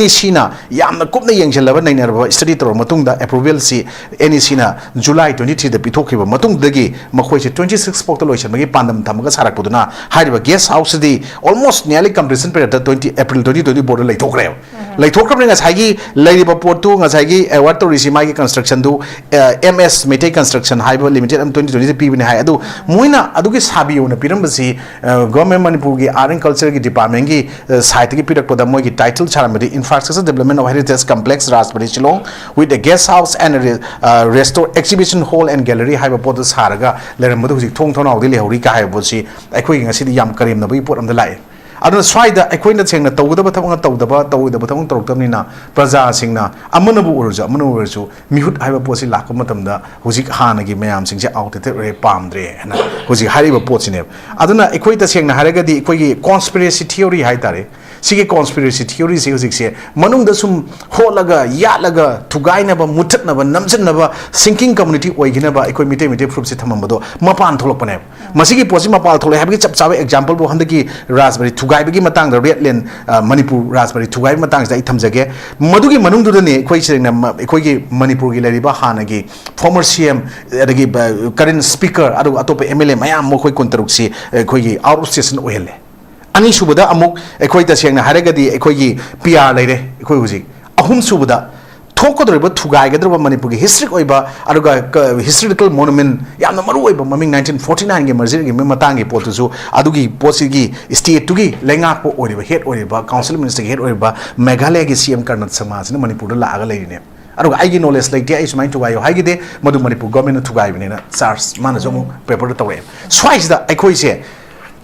NECꯅ ꯌꯥꯝꯅ ꯀꯨꯞꯅ ꯌꯦꯡꯁꯤꯜꯂꯕ, ꯅꯩꯅꯔꯕ study ꯇꯧꯔꯕ ꯃꯇꯨꯡꯗ approvalꯁꯤ NECꯅ July twenty threeꯗ ꯄꯤꯊꯣꯛꯈꯤꯕ ꯃꯇꯨꯡꯗꯒꯤ ꯃꯈꯣꯏꯁꯦ twenty six ꯐꯥꯎꯗ ꯂꯣꯏꯁꯤꯟꯕꯒꯤ ꯄꯥꯟꯗꯝ ꯊꯝꯃꯒ ꯁꯥꯔꯛꯄꯗꯨꯅ ꯍꯥꯏꯔꯤꯕ guest houseꯁꯤꯗꯤ almost nearly completion periodꯇ twenty April twenty twenty fourꯗ ꯂꯩꯊꯣꯛꯈ꯭ꯔꯦꯕ꯫ ꯂꯩꯊꯣꯛꯈ꯭ꯔꯕꯅꯤ꯫ ꯉꯁꯥꯏꯒꯤ ꯂꯩꯔꯤꯕ ꯄꯣꯠꯇꯨ, ꯉꯁꯥꯏꯒꯤ ꯑꯦꯋꯥꯔꯗ ꯇꯧꯔꯤꯁꯤ, ꯃꯥꯒꯤ ꯀꯟꯁꯇ꯭ꯔꯛꯁꯟꯗꯨ ꯑꯦꯝ ꯑꯦꯁ ꯃꯩꯇꯩ ꯀꯟꯁꯇ꯭ꯔꯛꯁꯟ ꯍꯥꯏꯕ ꯂꯤꯃꯤꯇꯦꯗ ꯑꯃ ꯇ꯭ꯋꯦꯟꯇꯤ ꯇ꯭ꯋꯦꯟꯇꯤꯗ ꯄꯤꯕꯅꯤ ꯍꯥꯏ꯫ ꯑꯗꯨ ꯃꯣꯏꯅ ꯑꯗꯨꯒꯤ ꯁꯥꯕꯤꯌꯣꯅ ꯄꯤꯔꯝꯕꯁꯤ ꯒꯣꯔꯃꯦꯟ ꯃꯅꯤꯄꯨꯔꯒꯤ ꯑꯥꯔꯠ ꯑꯦꯟ ꯀꯜꯆꯔꯒꯤ ꯗꯤꯄꯥꯔꯠꯃꯦꯟꯒꯤ ꯁꯥꯏꯠꯇꯒꯤ ꯄꯤꯔꯛꯄꯗ ꯃꯣꯏꯒꯤ title ꯁꯥꯔꯝꯕꯗꯤ Infrastructure Development of Heritage Complex Rajbari Shillong with a guest house and restore exhibition hall and gallery ꯍꯥꯏꯕ ꯄꯣꯠꯇꯨ ꯁꯥꯔꯒ ꯂꯩꯔꯝꯕꯗꯨ ꯍꯧꯖꯤꯛ ꯊꯣꯡ ꯊꯣꯡꯅꯥꯎꯗꯤ ꯂꯩꯍꯧꯔꯤ ꯀꯥ ꯍꯥꯏꯕ ꯄꯣꯠꯁꯤ ꯑꯩꯈꯣꯏꯒꯤ ꯉꯁꯤꯗꯤ ꯌꯥꯝ ꯀꯔꯦꯝꯅꯕꯒꯤ ꯄꯣꯠ ꯑꯃꯗ ꯂꯥꯛꯑꯦ꯫ ꯑꯗꯨꯅ ꯁ꯭ꯋꯥꯏꯗ ꯑꯩꯈꯣꯏꯅ ꯁꯦꯡꯅ ꯇꯧꯒꯗꯕ ꯊꯕꯛꯅ ꯇꯧꯗꯕ, ꯇꯧꯔꯣꯏꯗꯕ ꯊꯕꯛꯅ ꯇꯧꯔꯛꯇꯕꯅꯤꯅ ꯄ꯭ꯔꯖꯥꯁꯤꯡꯅ ꯑꯃꯅꯕꯨ ꯑꯣꯏꯔꯁꯨ, ꯑꯃꯅꯕꯨ ꯑꯣꯏꯔꯁꯨ ꯃꯤꯍꯨꯠ ꯍꯥꯏꯕ ꯄꯣꯠꯁꯤ ꯂꯥꯛꯄ ꯃꯇꯝꯗ ꯍꯧꯖꯤꯛ ꯍꯥꯟꯅꯒꯤ ꯃꯌꯥꯝꯁꯤꯡꯁꯦ outdated ꯑꯣꯏꯔꯦ, ꯄꯥꯝꯗ꯭ꯔꯦ ꯍꯥꯏꯅ ꯍꯧꯖꯤꯛ ꯍꯥꯏꯔꯤꯕ ꯄꯣꯠꯁꯤꯅꯦꯕ꯫ ꯑꯗꯨꯅ ꯑꯩꯈꯣꯏ ꯇꯁꯦꯡꯅ ꯍꯥꯏꯔꯒꯗꯤ ꯑꯩꯈꯣꯏꯒꯤ conspiracy theory ꯍꯥꯏ ꯇꯥꯔꯦ, ꯁꯤꯒꯤ conspiracy theoryꯁꯦ ꯍꯧꯖꯤꯛꯁꯦ ꯃꯅꯨꯡꯗ ꯁꯨꯝ ꯍꯣꯠꯂꯒ, ꯌꯥꯠꯂꯒ, ꯊꯨꯒꯥꯏꯅꯕ, ꯃꯨꯠꯊꯠꯅꯕ, ꯅꯝꯁꯤꯟꯅꯕ sinking community ꯑꯣꯏꯈꯤꯅꯕ ꯑꯩꯈꯣꯏ ꯃꯤꯇꯩ ꯃꯩꯇꯩ ꯐꯨꯔꯨꯞꯁꯦ ꯊꯝꯃꯝꯕꯗꯣ ꯃꯄꯥꯟ ꯊꯣꯛꯂꯛꯄꯅꯦꯕ꯫ ꯃꯁꯤꯒꯤ ꯄꯣꯠꯁꯤ ꯃꯄꯥꯟ ꯊꯣꯛꯂꯛꯑꯦ ꯍꯥꯏꯕꯒꯤ ꯆꯞ ꯆꯥꯕ exampleꯕꯨ ꯍꯟꯗꯛꯀꯤ ꯔꯥꯖꯕꯥꯔꯤ ꯊꯨꯒꯥꯏꯕꯒꯤ ꯃꯇꯥꯡꯗ, ꯔꯦꯗ ꯂꯦꯟ, ꯑ, ꯃꯅꯤꯄꯨꯔ ꯔꯥꯖꯕꯥꯔꯤ ꯊꯨꯒꯥꯏꯕꯒꯤ ꯃꯇꯥꯡꯁꯤꯗ ꯑꯩ ꯊꯝꯖꯒꯦ꯫ ꯃꯗꯨꯒꯤ ꯃꯅꯨꯡꯗꯨꯗꯅꯤ ꯑꯩꯈꯣꯏ ꯁꯦꯡꯅ ꯃ-, ꯑꯩꯈꯣꯏꯒꯤ ꯃꯅꯤꯄꯨꯔꯒꯤ ꯂꯩꯔꯤꯕ ꯍꯥꯟꯅꯒꯤ former C M, ꯑꯗꯒꯤ ꯕ-, current speaker, ꯑꯗꯨꯒ ꯑꯇꯣꯞꯄ M L A ꯃꯌꯥꯝ, ꯃꯈꯣꯏ ꯀꯨꯟꯇꯔꯨꯛꯁꯤ ꯑꯩꯈꯣꯏꯒꯤ out of station ꯑꯣꯏꯍꯜꯂꯦ꯫ ꯑꯅꯤꯁꯨꯕꯗ ꯑꯃꯨꯛ ꯑꯩꯈꯣꯏ ꯇꯁꯦꯡꯅ ꯍꯥꯏꯔꯒꯗꯤ ꯑꯩꯈꯣꯏꯒꯤ P R ꯂꯩꯔꯦ ꯑꯩꯈꯣꯏ ꯍꯧꯖꯤꯛ꯫ ꯑꯍꯨꯝꯁꯨꯕꯗ ꯊꯣꯛꯀꯗꯧꯔꯤꯕ ꯊꯨꯒꯥꯏꯒꯗꯧꯔꯤꯕ ꯃꯅꯤꯄꯨꯔꯒꯤ historic ꯑꯣꯏꯕ, ꯑꯗꯨꯒ ꯀ-, historical monument ꯌꯥꯝꯅ ꯃꯔꯨ ꯑꯣꯏꯕ ꯃꯃꯤꯡ nineteen forty nineꯒꯤ mergerꯒꯤ ꯃꯇꯥꯡꯒꯤ ꯄꯣꯠꯇꯨꯁꯨ, ꯑꯗꯨꯒꯤ ꯄꯣꯠꯁꯤꯒꯤ stateꯇꯨꯒꯤ ꯂꯩꯉꯥꯛꯄ ꯑꯣꯏꯔꯤꯕ, head ꯑꯣꯏꯔꯤꯕ, council ministerꯒꯤ head ꯑꯣꯏꯔꯤꯕ ꯃꯦꯘꯥꯂꯌꯒꯤ C M ꯀꯔꯅꯠ ꯁꯪꯃꯥꯁꯤꯅ ꯃꯅꯤꯄꯨꯔꯗ ꯂꯥꯛꯑꯒ ꯂꯩꯔꯤꯅꯦ꯫ ꯑꯗꯨꯒ ꯑꯩꯒꯤ knowledge ꯂꯩꯇꯦ, ꯑꯩ ꯁꯨꯃꯥꯏꯅ ꯊꯨꯒꯥꯏꯌꯣ ꯍꯥꯏꯈꯤꯗꯦ, ꯃꯗꯨ ꯃꯅꯤꯄꯨꯔ governmentꯅ ꯊꯨꯒꯥꯏꯕꯅꯦꯅ charge ꯃꯥꯅꯁꯨ ꯑꯃꯨꯛ paperꯗ ꯇꯧꯔꯛꯑꯦ꯫ ꯁ꯭ꯋꯥꯏꯁꯤꯗ ꯑꯩꯈꯣꯏꯁꯦ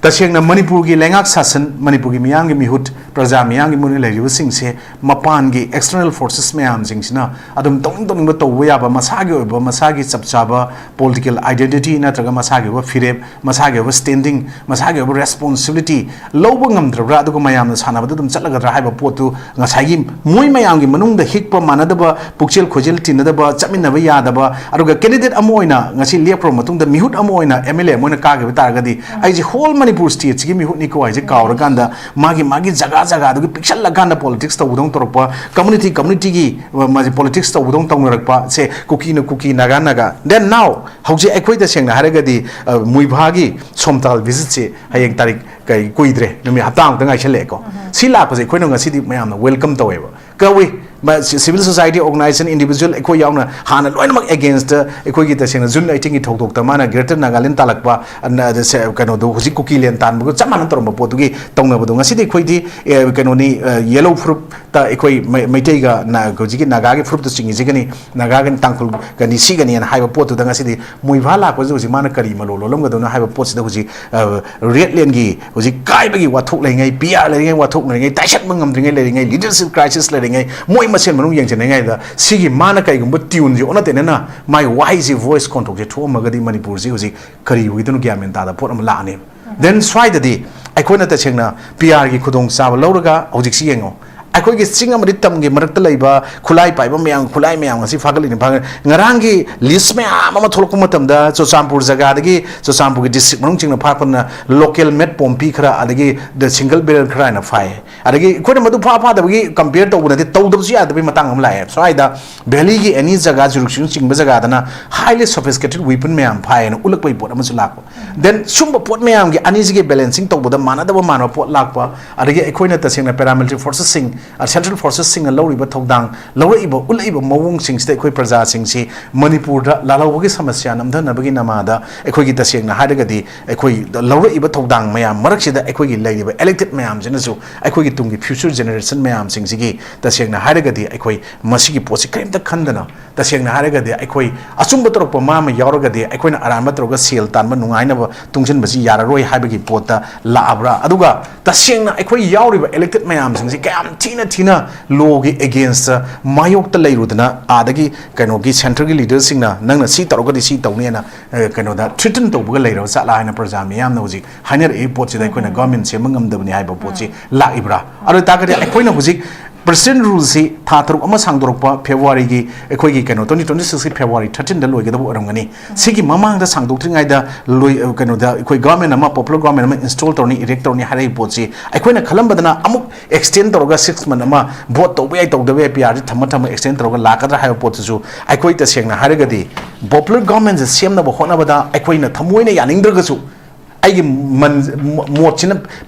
ꯇꯁꯦꯡꯅ ꯃꯅꯤꯄꯨꯔꯒꯤ ꯂꯩꯉꯥꯛ ꯁꯥꯁꯟ, ꯃꯅꯤꯄꯨꯔꯒꯤ ꯃꯤꯌꯥꯝꯒꯤ ꯃꯤꯍꯨꯠ, ꯄ꯭ꯔꯖꯥ ꯃꯤꯌꯥꯝꯒꯤ ꯃꯤꯍꯨꯠ ꯂꯩꯔꯤꯕꯁꯤꯡꯁꯦ ꯃꯄꯥꯟꯒꯤ external forces ꯃꯌꯥꯝꯁꯤꯡꯁꯤꯅ ꯑꯗꯨꯝ ꯇꯧꯅꯤꯡ ꯇꯧꯅꯤꯡꯕ ꯇꯧꯕ ꯌꯥꯕ, ꯃꯁꯥꯒꯤ ꯑꯣꯏꯕ, ꯃꯁꯥꯒꯤ ꯆꯞ ꯆꯥꯕ political identity ꯅꯠꯇ꯭ꯔꯒ ꯃꯁꯥꯒꯤ ꯑꯣꯏꯕ ꯐꯤꯔꯦꯞ, ꯃꯁꯥꯒꯤ ꯑꯣꯏꯕ standing, ꯃꯁꯥꯒꯤ ꯑꯣꯏꯕ responsibility ꯂꯧꯕ ꯉꯝꯗ꯭ꯔꯕ꯭ꯔꯥ, ꯑꯗꯨꯒ ꯃꯌꯥꯝꯅ ꯁꯥꯟꯅꯕꯗ ꯑꯗꯨꯝ ꯆꯠꯂꯒꯗ꯭ꯔꯥ ꯍꯥꯏꯕ ꯄꯣꯠꯇꯨ ꯉꯁꯥꯏꯒꯤ ꯃꯣꯏ ꯃꯌꯥꯝꯒꯤ ꯃꯅꯨꯡꯗ ꯍꯤꯛꯄ ꯃꯥꯟꯅꯗꯕ, ꯄꯨꯛꯆꯦꯜ ꯈꯣꯏꯖꯦꯜ ꯇꯤꯟꯅꯗꯕ, ꯆꯠꯃꯤꯟꯅꯕ ꯌꯥꯗꯕ, ꯑꯗꯨꯒ candidate ꯑꯃ ꯑꯣꯏꯅ ꯉꯁꯤ ꯂꯦꯞꯈ꯭ꯔꯕ ꯃꯇꯨꯡꯗ ꯃꯤꯍꯨꯠ ꯑꯃ ꯑꯣꯏꯅ M L A ꯑꯃ ꯑꯣꯏꯅ ꯀꯥꯈꯤꯕ ꯇꯥꯔꯒꯗꯤ ꯑꯩꯁꯦ whole ꯃꯅꯤꯄꯨꯔ ꯃꯅꯤꯄꯨꯔ ꯁ꯭ꯇꯦꯠꯁꯤꯒꯤ ꯃꯤꯍꯨꯠꯅꯤꯀꯣ ꯍꯥꯏꯁꯦ ꯀꯥꯎꯔꯀꯥꯟꯗ, ꯃꯥꯒꯤ ꯃꯥꯒꯤ ꯖꯒꯥ ꯖꯒꯥꯗꯨꯒꯤ ꯄꯤꯛꯁꯜꯂꯀꯥꯟꯗ ꯄꯣꯂꯤꯇꯤꯛꯁ ꯇꯧꯕꯗꯧꯅ ꯇꯧꯔꯛꯄ, ꯀꯝꯃꯨꯅꯤꯇꯤ ꯀꯝꯃꯨꯅꯤꯇꯤꯒꯤ ꯃꯥꯁꯦ ꯄꯣꯂꯤꯇꯤꯛꯁ ꯇꯧꯕꯗꯧꯅ ꯇꯧꯅꯔꯛꯄ ꯁꯦ, ꯀꯨꯀꯤꯅ ꯀꯨꯀꯤ, ꯅꯥꯒꯥ ꯅꯥꯒꯥ꯫ Then now ꯍꯧꯖꯤꯛ ꯑꯩꯈꯣꯏ ꯇꯁꯦꯡꯅ ꯍꯥꯏꯔꯒꯗꯤ, ꯑ, ꯃꯨꯏꯚꯥꯒꯤ ꯁꯣꯝꯇꯥꯜ ꯚꯤꯖꯤꯠꯁꯦ ꯍꯌꯦꯡ ꯇꯥꯔꯤꯛ ꯀꯩ ꯀꯨꯏꯗ꯭ꯔꯦ, ꯅꯨꯃꯤꯠ ꯍꯞꯇꯥꯃꯨꯛꯇ ꯉꯥꯏꯁꯜꯂꯛꯑꯦꯀꯣ꯫ ꯁꯤ ꯂꯥꯛꯄꯁꯦ ꯑꯩꯈꯣꯏꯅ ꯉꯁꯤꯗꯤ ꯃꯌꯥꯝꯅ ꯋꯦꯜꯀꯝ ꯇꯧꯋꯦꯕ, ꯀꯧꯏ꯫ ꯃ-, ꯁꯤ-, civil society organization, individual ꯑꯩꯈꯣꯏ ꯌꯥꯎꯅ ꯍꯥꯟꯅ ꯂꯣꯏꯅꯃꯛ against ꯑꯩꯈꯣꯏꯒꯤ ꯇꯁꯦꯡꯅ June eighteen ꯒꯤ ꯊꯧꯗꯣꯛꯇ ꯃꯥꯅ Greater Nagaland ꯇꯥꯜꯂꯛꯄ, ꯑ, ꯅ-, ꯁꯦ-, ꯀꯩꯅꯣꯗꯣ ꯍꯧꯖꯤꯛ ꯀꯨꯀꯤꯂꯦꯟ ꯇꯥꯟꯕꯒ ꯆꯞ ꯃꯥꯟꯅ ꯇꯧꯔꯝꯕ ꯄꯣꯠꯇꯨꯒꯤ ꯇꯧꯅꯕꯗꯣ ꯉꯁꯤꯗꯤ ꯑꯩꯈꯣꯏꯗꯤ, ꯑꯦ, ꯀꯩꯅꯣꯅꯤ, ꯑ, yellow ꯐꯨꯔꯨꯞꯇ ꯑꯩꯈꯣꯏ ꯃꯩ-, ꯃꯩꯇꯩꯒ ꯅ-, ꯍꯧꯖꯤꯛꯀꯤ ꯅꯥꯒꯥꯒꯤ ꯐꯨꯔꯨꯞꯇ ꯆꯤꯡꯉꯤꯁꯤꯒꯅꯤ, ꯅꯥꯒꯥꯒꯅꯤ, ꯇꯥꯡꯈꯨꯜꯒꯅꯤ, ꯁꯤꯒꯅꯤꯅ ꯍꯥꯏꯕ ꯄꯣꯠꯇꯨꯗ ꯉꯁꯤꯗꯤ ꯃꯨꯏꯚꯥ ꯂꯥꯛꯄꯁꯤꯗ ꯍꯧꯖꯤꯛ ꯃꯥꯅ ꯀꯔꯤ ꯃꯂꯣ ꯂꯣꯜꯂꯝꯒꯗꯣꯏꯅꯣ ꯍꯥꯏꯕ ꯄꯣꯠꯁꯤꯗ ꯍꯧꯖꯤꯛ, ꯑ, ꯔꯦꯠ ꯂꯦꯟꯒꯤ ꯍꯧꯖꯤꯛ ꯀꯥꯏꯕꯒꯤ ꯋꯥꯊꯣꯛ ꯂꯩꯔꯤꯉꯩ, ꯄꯤ ꯑꯥꯔ ꯂꯩꯔꯤꯉꯩ, ꯋꯥꯊꯣꯛ ꯂꯩꯔꯤꯉꯩ, ꯇꯥꯏꯁꯠꯄ ꯉꯝꯗ꯭ꯔꯤꯉꯩ ꯂꯩꯔꯤꯉꯩ, leadership crisis ꯂꯩꯔꯤꯉꯩ, ꯃꯣꯏ ꯃꯁꯦꯟ ꯃꯅꯨꯡ ꯌꯦꯡꯁꯤꯟꯅꯉꯩꯗ ꯁꯤꯒꯤ ꯃꯥꯅ ꯀꯩꯒꯨꯝꯕ ꯇ꯭ꯌꯨꯟꯁꯦ ꯑꯣꯟꯅ ꯇꯩꯅꯅ ꯃꯥꯒꯤ ꯋꯥꯍꯩꯁꯦ, ꯚꯣꯏꯁ ꯈꯣꯟꯊꯣꯛꯁꯦ ꯊꯣꯛꯑꯝꯃꯒꯗꯤ ꯃꯅꯤꯄꯨꯔꯁꯤ ꯍꯧꯖꯤꯛ ꯀꯔꯤ ꯑꯣꯏꯗꯣꯏꯅꯣ ꯒ꯭ꯌꯥꯟ ꯃꯦꯟ ꯇꯥꯗꯕ ꯄꯣꯠ ꯑꯃ ꯂꯥꯛꯑꯅꯦꯕ꯫ Then ꯁ꯭ꯋꯥꯏꯗꯗꯤ ꯑꯩꯈꯣꯏꯅ ꯇꯁꯦꯡꯅ ꯄꯤ ꯑꯥꯔꯒꯤ ꯈꯨꯗꯣꯡꯆꯥꯕ ꯂꯧꯔꯒ ꯍꯧꯖꯤꯛꯁꯤ ꯌꯦꯡꯉꯣ, ꯑꯩꯈꯣꯏꯒꯤ ꯆꯤꯡ ꯑꯃꯗꯤ ꯇꯝꯒꯤ ꯃꯔꯛꯇ ꯂꯩꯕ ꯈꯨꯠꯂꯥꯏ ꯄꯥꯏꯕ ꯃꯌꯥꯝ, ꯈꯨꯠꯂꯥꯏ ꯃꯌꯥꯝ ꯑꯁꯤ ꯐꯥꯒꯠꯂꯤꯅꯤ, ꯐꯥꯒꯠ-, ꯉꯔꯥꯡꯒꯤ ꯂꯤꯁ ꯃꯌꯥꯝ ꯑꯃ ꯊꯣꯛꯂꯛꯄ ꯃꯇꯝꯗ ꯆꯨꯔꯆꯥꯟꯄꯨꯔ ꯖꯒꯥꯗꯒꯤ, ꯆꯨꯔꯆꯥꯟꯄꯨꯔꯒꯤ ꯗꯤꯁꯇ꯭ꯔꯤꯛ ꯃꯅꯨꯡ ꯆꯤꯡꯅ ꯐꯥꯔꯛꯄꯅ ꯂꯣꯀꯦꯜ ꯃꯦꯠ ꯄꯣꯝꯄꯤ ꯈꯔ, ꯑꯗꯒꯤ ꯗ ꯁꯤꯡꯒꯜ ꯕꯦꯔꯦꯜ ꯈꯔ ꯍꯥꯏꯅ ꯐꯥꯏ꯫ ꯑꯗꯒꯤ ꯑꯩꯈꯣꯏꯅ ꯃꯗꯨ ꯐꯥ ꯐꯥꯗꯕꯒꯤ ꯀꯝꯄꯤꯌꯔ ꯇꯧꯕ ꯅꯠꯇꯦ, ꯇꯧꯗꯕꯁꯨ ꯌꯥꯗꯕꯒꯤ ꯃꯇꯥꯡ ꯑꯃ ꯂꯥꯛꯑꯦ꯫ ꯁ꯭ꯋꯥꯏꯗ ꯚꯦꯂꯤꯒꯤ ꯑꯦꯅꯤ ꯖꯒꯥ, ꯖꯨꯔꯤꯁꯗꯤꯛꯁꯟ ꯆꯤꯡꯕ ꯖꯒꯥꯗꯅ highly sophisticated weapon ꯃꯌꯥꯝ ꯐꯥꯏꯌꯦꯅ ꯎꯠꯂꯛꯄꯒꯤ ꯄꯣꯠ ꯑꯃꯁꯨ ꯂꯥꯛꯄ꯫ Then ꯁꯨꯝꯕ ꯄꯣꯠ ꯃꯌꯥꯝꯒꯤ ꯑꯅꯤꯁꯤꯒꯤ balancing ꯇꯧꯕꯗ ꯃꯥꯟꯅꯗꯕ ꯃꯥꯟꯅꯕ ꯄꯣꯠ ꯂꯥꯛꯄ, ꯑꯗꯒꯤ ꯑꯩꯈꯣꯏꯅ ꯇꯁꯦꯡꯅ paramilitary forcesꯁꯤꯡ, central forcesꯁꯤꯡꯅ ꯂꯧꯔꯤꯕ ꯊꯧꯗꯥꯡ, ꯂꯧꯔꯛꯏꯕ, ꯎꯠꯂꯛꯏꯕ ꯃꯑꯣꯡꯁꯤꯡꯁꯤꯗ ꯑꯩꯈꯣꯏ ꯄ꯭ꯔꯖꯥꯁꯤꯡꯁꯤ ꯃꯅꯤꯄꯨꯔꯗ ꯂꯥꯜꯍꯧꯕꯒꯤ ꯁꯃꯁ꯭ꯌꯥ ꯅꯝꯊꯅꯕꯒꯤ ꯅꯃꯥꯗ ꯑꯩꯈꯣꯏꯒꯤ ꯇꯁꯦꯡꯅ ꯍꯥꯏꯔꯒꯗꯤ ꯑꯩꯈꯣꯏ ꯂꯧꯔꯛꯏꯕ ꯊꯧꯗꯥꯡ ꯃꯌꯥꯝ ꯃꯔꯛꯁꯤꯗ ꯑꯩꯈꯣꯏꯒꯤ ꯂꯩꯔꯤꯕ elected ꯃꯌꯥꯝꯁꯤꯅꯁꯨ ꯑꯩꯈꯣꯏꯒꯤ ꯇꯨꯡꯒꯤ future generation ꯃꯌꯥꯝꯁꯤꯡꯁꯤꯒꯤ ꯇꯁꯦꯡꯅ ꯍꯥꯏꯔꯒꯗꯤ ꯑꯩꯈꯣꯏ ꯃꯁꯤꯒꯤ ꯄꯣꯠꯁꯤ ꯀꯔꯤꯝꯇ ꯈꯟꯗꯅ, ꯇꯁꯦꯡꯅ ꯍꯥꯏꯔꯒꯗꯤ ꯑꯩꯈꯣꯏ ꯑꯆꯨꯝꯕ ꯇꯧꯔꯛꯄ ꯃꯥ ꯑꯃ ꯌꯥꯎꯔꯒꯗꯤ ꯑꯩꯈꯣꯏꯅ ꯑꯔꯥꯟꯕ ꯇꯧꯔꯒ ꯁꯦꯜ ꯇꯥꯟꯕ ꯅꯨꯡꯉꯥꯏꯅꯕ ꯇꯨꯡꯁꯤꯟꯕꯁꯤ ꯌꯥꯔꯔꯣꯏ ꯍꯥꯏꯕꯒꯤ ꯄꯣꯠꯇ ꯂꯥꯛꯑꯕ꯭ꯔꯥ? ꯑꯗꯨꯒ ꯇꯁꯦꯡꯅ ꯑꯩꯈꯣꯏ ꯌꯥꯎꯔꯤꯕ elected ꯃꯌꯥꯝꯁꯤꯡꯁꯤ ꯀꯌꯥꯝ ꯊꯤꯅ ꯊꯤꯅ lawꯒꯤ againstꯇ ꯃꯥꯌꯣꯛꯇ ꯂꯩꯔꯨꯗꯅ, ꯑꯥꯗꯒꯤ ꯀꯩꯅꯣꯒꯤ centreꯒꯤ leaderꯁꯤꯡꯅ ꯅꯪꯅ ꯁꯤ ꯇꯧꯔꯒꯗꯤ ꯁꯤ ꯇꯧꯅꯤꯅ, ꯑ, ꯀꯩꯅꯣꯗ threaten ꯇꯧꯕꯒ ꯂꯩꯔꯕ ꯖꯥꯠꯂꯥ ꯍꯥꯏꯅ ꯄ꯭ꯔꯖꯥ ꯃꯤꯌꯥꯝꯅ ꯍꯧꯖꯤꯛ ꯍꯥꯏꯅꯔꯛꯏ ꯄꯣꯠꯁꯤꯗ ꯑꯩꯈꯣꯏꯅ government ꯁꯦꯝꯕ ꯉꯝꯗꯕꯅꯤ ꯍꯥꯏꯕ ꯄꯣꯠꯁꯤ ꯂꯥꯛꯏꯕ꯭ꯔꯥ? ꯑꯗꯨ ꯑꯣꯏꯇꯥꯔꯒꯗꯤ ꯑꯩꯈꯣꯏꯅ ꯍꯧꯖꯤꯛ ꯄ꯭ꯔꯦꯁꯤꯗꯦꯟ ꯔꯨꯜꯁꯤ ꯊꯥ ꯇꯔꯨꯛ ꯑꯃ ꯁꯥꯡꯗꯣꯔꯛꯄ ꯐꯦꯕ꯭ꯔꯨꯋꯥꯔꯤꯒꯤ, ꯑꯩꯈꯣꯏꯒꯤ ꯀꯩꯅꯣ, twenty twenty sixꯀꯤ ꯐꯦꯕ꯭ꯔꯨꯋꯥꯔꯤ thirteenꯗ ꯂꯣꯏꯒꯗꯕ ꯑꯣꯏꯔꯝꯒꯅꯤ꯫ ꯁꯤꯒꯤ ꯃꯃꯥꯡꯗ ꯁꯥꯡꯗꯣꯛꯇ꯭ꯔꯤꯉꯩꯗ ꯂꯣꯏ, ꯀꯩꯅꯣꯗ ꯑꯩꯈꯣꯏ ꯒꯚꯔꯟꯃꯦꯟ ꯑꯃ, ꯄꯣꯄꯨꯂꯔ ꯒꯚꯔꯟꯃꯦꯟ ꯑꯃ ꯏꯟꯁꯇꯣꯜ ꯇꯧꯔꯅꯤ, ꯏꯔꯦꯛ ꯇꯧꯔꯅꯤ ꯍꯥꯏꯔꯛꯏꯕ ꯄꯣꯠꯁꯤ ꯑꯩꯈꯣꯏꯅ ꯈꯜꯂꯝꯕꯗꯅ ꯑꯃꯨꯛ ꯑꯦꯛꯁꯇꯦꯟ ꯇꯧꯔꯒ six month ꯑꯃ ꯚꯣꯠ ꯇꯧꯕ ꯌꯥꯏ ꯇꯧꯗꯕ ꯌꯥꯏ, ꯄꯤ ꯑꯥꯔꯁꯤ ꯊꯝꯃ ꯊꯝꯃ ꯑꯦꯛꯁꯇꯦꯟ ꯇꯧꯔꯒ ꯂꯥꯛꯀꯗ꯭ꯔꯥ ꯍꯥꯏꯕ ꯄꯣꯠꯇꯨꯁꯨ ꯑꯩꯈꯣꯏ ꯇꯁꯦꯡꯅ ꯍꯥꯏꯔꯒꯗꯤ ꯄꯣꯄꯨꯂꯔ ꯒꯚꯔꯟꯃꯦꯟꯁꯦ ꯁꯦꯝꯅꯕ ꯍꯣꯠꯅꯕꯗ ꯑꯩꯈꯣꯏꯅ ꯊꯃꯣꯏꯅ ꯌꯥꯅꯤꯡꯗ꯭ꯔꯒꯁꯨ, ꯑꯩꯒꯤ ꯃꯟ-, ꯃꯣ-, ꯃꯣꯠꯁꯤꯅ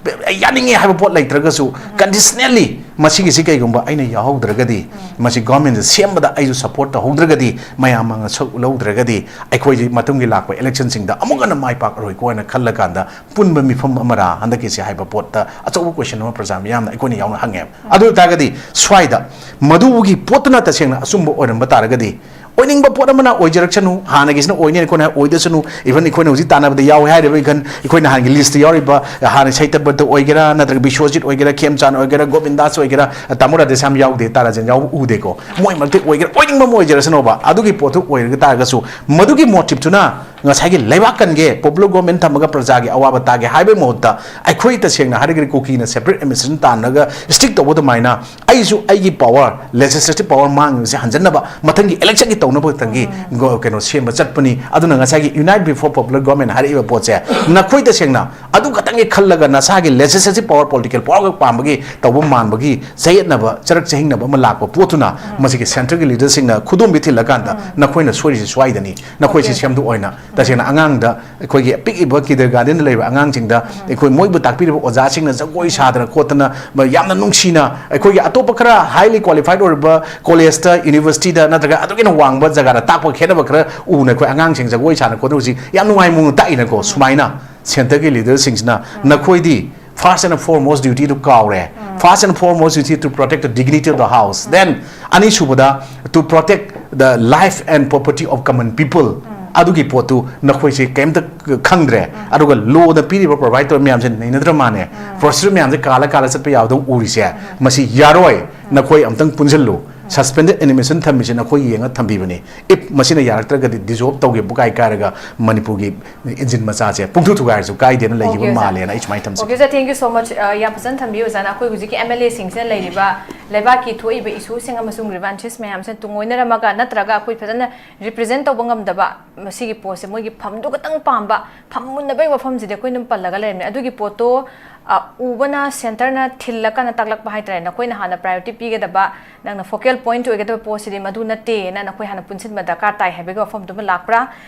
ꯑꯩ ꯌꯥꯅꯤꯡꯉꯦ ꯍꯥꯏꯕ ꯄꯣꯠ ꯂꯩꯇ꯭ꯔꯒꯁꯨ, ꯀꯟꯗꯤꯁꯅꯦꯜꯂꯤ ꯃꯁꯤꯒꯤꯁꯤ ꯀꯩꯒꯨꯝꯕ ꯑꯩꯅ ꯌꯥꯎꯍꯧꯗ꯭ꯔꯒꯗꯤ, ꯃꯁꯤ ꯒꯚꯔꯟꯃꯦꯟꯁꯦ ꯁꯦꯝꯕꯗ ꯑꯩꯁꯨ ꯁꯞꯄꯣꯔꯠ ꯇꯧꯍꯧꯗ꯭ꯔꯒꯗꯤ, ꯃꯌꯥꯝ ꯃꯥꯡꯗ ꯁꯔꯨꯛ ꯂꯧꯗ꯭ꯔꯒꯗꯤ, ꯑꯩꯈꯣꯏꯁꯤ ꯃꯇꯨꯡꯒꯤ ꯂꯥꯛꯄ ꯏꯂꯦꯛꯁꯟꯁꯤꯡꯗ ꯑꯃꯨꯛ ꯍꯟꯅ ꯃꯥꯏ ꯄꯥꯛꯑꯔꯣꯏꯀꯣ ꯍꯥꯏꯅ ꯈꯜꯂꯀꯥꯟꯗ ꯄꯨꯟꯕ ꯃꯤꯐꯝ ꯑꯃꯔꯥ ꯍꯟꯗꯛꯀꯤꯁꯦ ꯍꯥꯏꯕ ꯄꯣꯠꯇ ꯑꯆꯧꯕ ꯀꯣꯏꯁꯟ ꯑꯃ ꯄ꯭ꯔꯖꯥ ꯃꯤꯌꯥꯝꯅ ꯑꯩꯈꯣꯏꯅ ꯌꯥꯎꯅ ꯍꯪꯉꯦꯕ꯫ ꯑꯗꯨ ꯑꯣꯏꯇꯥꯔꯒꯗꯤ ꯁ꯭ꯋꯥꯏꯗ ꯃꯗꯨꯒꯤ ꯄꯣꯠꯇꯨꯅ ꯇꯁꯦꯡꯅ ꯑꯆꯨꯝꯕ ꯑꯣꯏꯔꯝꯕ ꯇꯥꯔꯒꯗꯤ, ꯑꯣꯏꯅꯤꯡꯕ ꯄꯣꯠ ꯑꯃꯅ ꯑꯣꯏꯖꯔꯛꯁꯅꯨ, ꯍꯥꯟꯅꯒꯤꯁꯤꯅ ꯑꯣꯏꯅꯤ ꯑꯩꯈꯣꯏꯅ ꯑꯣꯏꯗꯁꯅꯨ, ꯏꯚꯟ ꯑꯩꯈꯣꯏꯅ ꯍꯧꯖꯤꯛ ꯇꯥꯟꯅꯕꯗ ꯌꯥꯎꯋꯦ ꯍꯥꯏꯔꯤꯕ, ꯏꯈꯟ ꯑꯩꯈꯣꯏꯅ ꯍꯥꯟꯅꯒꯤ ꯂꯤꯁꯇ ꯌꯥꯎꯔꯤꯕ, ꯍꯥꯟꯅ ꯁꯩꯇꯄꯇ ꯑꯣꯏꯒꯦꯔꯥ, ꯅꯠꯇ꯭ꯔꯒ ꯕꯤꯁ꯭ꯋꯖꯤꯠ ꯑꯣꯏꯒꯦꯔꯥ, ꯈꯦꯝꯆꯥꯟ ꯑꯣꯏꯒꯦꯔꯥ, ꯒꯣꯕꯤꯟꯗꯥꯁ ꯑꯣꯏꯒꯦꯔꯥ, ꯇꯥꯃꯣ ꯔꯥꯙꯦꯁ꯭ꯌꯥꯝ ꯌꯥꯎꯗꯦ, ꯇꯥꯔꯥꯆꯟ ꯌꯥꯎꯕ ꯎꯗꯦꯀꯣ, ꯃꯣꯏ ꯃꯔꯛꯇ ꯑꯣꯏꯒꯦꯔꯥ, ꯑꯣꯏꯅꯤꯡꯕ ꯑꯃ ꯑꯣꯏꯖꯔꯁꯅꯣꯕ, ꯑꯗꯨꯒꯤ ꯄꯣꯠꯇꯨ ꯑꯣꯏꯔꯒ ꯇꯥꯔꯒꯁꯨ ꯃꯗꯨꯒꯤ ꯃꯣꯇꯤꯞꯇꯨꯅ ꯉꯁꯥꯏꯒꯤ ꯂꯩꯕꯥꯛ ꯀꯟꯒꯦ, ꯄꯣꯄꯨꯂꯔ ꯒꯣꯔꯃꯦꯟ ꯊꯝꯃꯒ ꯄ꯭ꯔꯖꯥꯒꯤ ꯑꯋꯥꯕ ꯇꯥꯒꯦ ꯍꯥꯏꯕꯒꯤ ꯃꯍꯨꯠꯇ, ꯑꯩꯈꯣꯏ ꯇꯁꯦꯡꯅ ꯍꯥꯏꯔꯒꯗꯤ ꯀꯨꯀꯤꯅ ꯁꯦꯄꯔꯦꯠ ꯑꯦꯗꯃꯤꯅꯤꯁꯇ꯭ꯔꯦꯁꯟ ꯇꯥꯟꯅꯔꯒ ꯁ꯭ꯇꯤꯛ ꯇꯧꯕ ꯑꯗꯨꯃꯥꯏꯅ, ꯑꯩꯁꯨ ꯑꯩꯒꯤ ꯄꯋꯥꯔ, ꯂꯦꯖꯤꯁꯂꯦꯇꯤꯚ ꯄꯋꯥꯔ ꯃꯥꯡꯉꯤꯕꯁꯦ ꯍꯟꯖꯟꯅꯕ, ꯃꯊꯪꯒꯤ ꯏꯂꯦꯛꯁꯟꯒꯤ ꯇꯧꯅꯕ ꯈꯛꯇꯪꯒꯤ ꯒꯣ-, ꯀꯩꯅꯣ ꯁꯦꯝꯕ ꯆꯠꯄꯅꯤ꯫ ꯑꯗꯨꯅ ꯉꯁꯥꯏꯒꯤ Unite Before Popular Government ꯍꯥꯏꯔꯛꯏꯕ ꯄꯣꯠꯁꯦ, ꯅꯈꯣꯏ ꯇꯁꯦꯡꯅ ꯑꯗꯨ ꯈꯛꯇꯪꯒꯤ ꯈꯜꯂꯒ ꯅꯁꯥꯒꯤ ꯂꯦꯖꯤꯁꯂꯦꯇꯤꯚ ꯄꯋꯥꯔ, ꯄꯣꯂꯤꯇꯤꯀꯦꯜ ꯄꯋꯥꯔ ꯈꯛ ꯄꯥꯝꯕꯒꯤ ꯇꯧꯕ ꯃꯥꯟꯕꯒꯤ ꯆꯌꯦꯠꯅꯕ, ꯆꯔꯛ ꯆꯍꯤꯡꯅꯕ ꯑꯃ ꯂꯥꯛꯄ ꯄꯣꯠꯇꯨꯅ, ꯃꯁꯤꯒꯤ ꯁꯦꯟꯇꯔꯒꯤ ꯂꯤꯗꯔꯁꯤꯡꯅ ꯈꯨꯗꯣꯝꯕꯤ ꯊꯤꯜꯂꯀꯥꯟꯗ, ꯅꯈꯣꯏꯅ ꯁꯣꯏꯔꯤꯁꯦ ꯁ꯭ꯋꯥꯏꯗꯅꯤ, ꯅꯈꯣꯏꯁꯤ ꯁꯦꯝꯗꯣꯛꯑꯣ ꯍꯥꯏꯅ ꯇꯁꯦꯡꯅ ꯑꯉꯥꯡꯗ, ꯑꯩꯈꯣꯏꯒꯤ ꯄꯤꯛꯏꯕ ꯀꯤꯟꯗꯔꯒꯥꯔꯗꯦꯟꯗ ꯂꯩꯕ ꯑꯉꯥꯡꯁꯤꯡꯗ ꯑꯩꯈꯣꯏ ꯃꯣꯏꯕꯨ ꯇꯥꯛꯄꯤꯔꯤꯕ ꯑꯣꯖꯥꯁꯤꯡꯅ ꯖꯒꯣꯏ ꯁꯥꯗꯅ ꯈꯣꯠꯇꯅ, ꯌꯥꯝꯅ ꯅꯨꯡꯁꯤꯅ, ꯑꯩꯈꯣꯏꯒꯤ ꯑꯇꯣꯞꯄ ꯈꯔ highly qualified ꯑꯣꯏꯔꯕ ꯀꯣꯂꯦꯖꯇ, ꯌꯨꯅꯤꯚꯔꯁꯤꯇꯤꯗ ꯅꯠꯇ꯭ꯔꯒ ꯑꯗꯨꯒꯤ ꯍꯦꯟꯅ ꯋꯥꯡꯕ ꯖꯒꯥꯗ ꯇꯥꯛꯄ ꯈꯦꯠꯅꯕ ꯈꯔ ꯎꯅ ꯑꯩꯈꯣꯏ ꯑꯉꯥꯡꯁꯤꯡ ꯖꯒꯣꯏ ꯁꯥꯗꯅ ꯈꯣꯠꯇꯅ ꯍꯧꯖꯤꯛ ꯌꯥꯝ ꯅꯨꯡꯉꯥꯏ ꯃꯑꯣꯡꯗ ꯇꯥꯛꯏꯅꯀꯣ꯫ ꯁꯨꯃꯥꯏꯅ ꯁꯦꯟꯇꯔꯒꯤ ꯂꯤꯗꯔꯁꯤꯡꯁꯤꯅ ꯅꯈꯣꯏꯗꯤ first and foremost dutyꯗꯨ ꯀꯥꯎꯔꯦ꯫ First and foremost duty to protect the dignity of the house, then ꯑꯅꯤꯁꯨꯕꯗ to protect the life and property of common people꯫ ꯑꯗꯨꯒꯤ ꯄꯣꯠꯇꯨ ꯅꯈꯣꯏꯁꯦ ꯀꯩꯝꯇ ꯈꯪꯗ꯭ꯔꯦ꯫ ꯑꯗꯨꯒ ꯂꯣꯗ ꯄꯤꯔꯤꯕ ꯄ꯭ꯔꯣꯚꯥꯏꯗ ꯇꯧꯔꯤꯕ ꯃꯌꯥꯝꯁꯦ ꯅꯩꯅꯗ꯭ꯔ ꯃꯥꯅꯦ? ꯄ꯭ꯔꯣꯁꯤꯗꯔ ꯃꯌꯥꯝꯁꯦ ꯀꯥꯜꯂ ꯀꯥꯜꯂ ꯆꯠꯄ ꯌꯥꯕꯗꯧ ꯎꯔꯤꯁꯦ, ꯃꯁꯤ ꯌꯥꯔꯣꯏ꯫ ꯅꯈꯣꯏ ꯑꯝꯇꯪ ꯄꯨꯟꯁꯤꯜꯂꯨ꯫ Suspended animation ꯊꯝꯃꯤꯁꯦ ꯅꯈꯣꯏ ꯌꯦꯡꯉ ꯊꯝꯕꯤꯕꯅꯤ꯫ If ꯃꯁꯤꯅ ꯌꯥꯔꯛꯇ꯭ꯔꯒꯗꯤ dissolve ꯇꯧꯒꯦ ꯄꯨꯀꯥꯏ ꯀꯥꯏꯔꯒ ꯃꯅꯤꯄꯨꯔꯒꯤ ꯏꯟꯖꯤꯟ ꯃꯆꯥꯁꯦ ꯄꯨꯡꯊꯨ ꯊꯨꯒꯥꯏꯔꯁꯨ ꯀꯥꯏꯗꯦꯅ ꯂꯩꯈꯤꯕ Okay, sir. ꯃꯥꯜꯂꯦꯅ ꯑꯩ ꯁꯨꯃꯥꯏꯅ ꯊꯝꯖꯒꯦ꯫ Okay, sir, thank you so much. ꯑ, ꯌꯥꯝ ꯐꯖꯅ ꯊꯝꯕꯤꯌꯨ ꯑꯣꯖꯥꯅ꯫ ꯑꯩꯈꯣꯏ ꯍꯧꯖꯤꯛꯀꯤ M L A ꯁꯤꯡꯁꯤꯅ ꯂꯩꯔꯤꯕ ꯂꯩꯕꯥꯛꯀꯤ ꯊꯣꯛꯏꯕ issue ꯁꯤꯡ ꯑꯃꯁꯨꯡ grievances ꯃꯌꯥꯝꯁꯤꯅ ꯇꯨꯡꯑꯣꯏꯅꯔꯝꯃꯒ ꯅꯠꯇ꯭ꯔꯒ ꯑꯩꯈꯣꯏ ꯐꯖꯅ represent ꯇꯧꯕ ꯉꯝꯗꯕ ꯃꯁꯤꯒꯤ ꯄꯣꯠꯁꯦ ꯃꯣꯏꯒꯤ ꯐꯝꯗꯨ ꯈꯛꯇꯪ ꯄꯥꯝꯕ, ꯐꯝ ꯃꯨꯟꯅꯕꯒꯤ ꯋꯥꯐꯝꯁꯤꯗꯤ ꯑꯩꯈꯣꯏ ꯑꯗꯨꯝ ꯄꯜꯂꯒ ꯂꯩꯔꯝꯃꯦ꯫ ꯑꯗꯨꯒꯤ ꯄꯣꯠꯇꯣ, ꯑ, ꯎꯕꯅ centre ꯅ ꯊꯤꯜꯂꯀꯥꯟꯗ ꯇꯥꯛꯂꯛꯄ ꯍꯥꯏꯇꯥꯔꯦ꯫ ꯅꯈꯣꯏꯅ ꯍꯥꯟꯅ priority ꯄꯤꯒꯗꯕ, ꯅꯪꯅ focal point ꯑꯣꯏꯒꯗꯕ ꯄꯣꯠꯁꯤꯗꯤ ꯃꯗꯨ ꯅꯠꯇꯦꯅ ꯅꯈꯣꯏ ꯍꯥꯟꯅ ꯄꯨꯟꯁꯤꯟꯕ ꯗꯔꯀꯥꯔ ꯇꯥꯏ ꯍꯥꯏꯕꯒꯤ ꯋꯥꯐꯝꯗꯨꯃ ꯂꯥꯛꯄ꯭ꯔꯥ?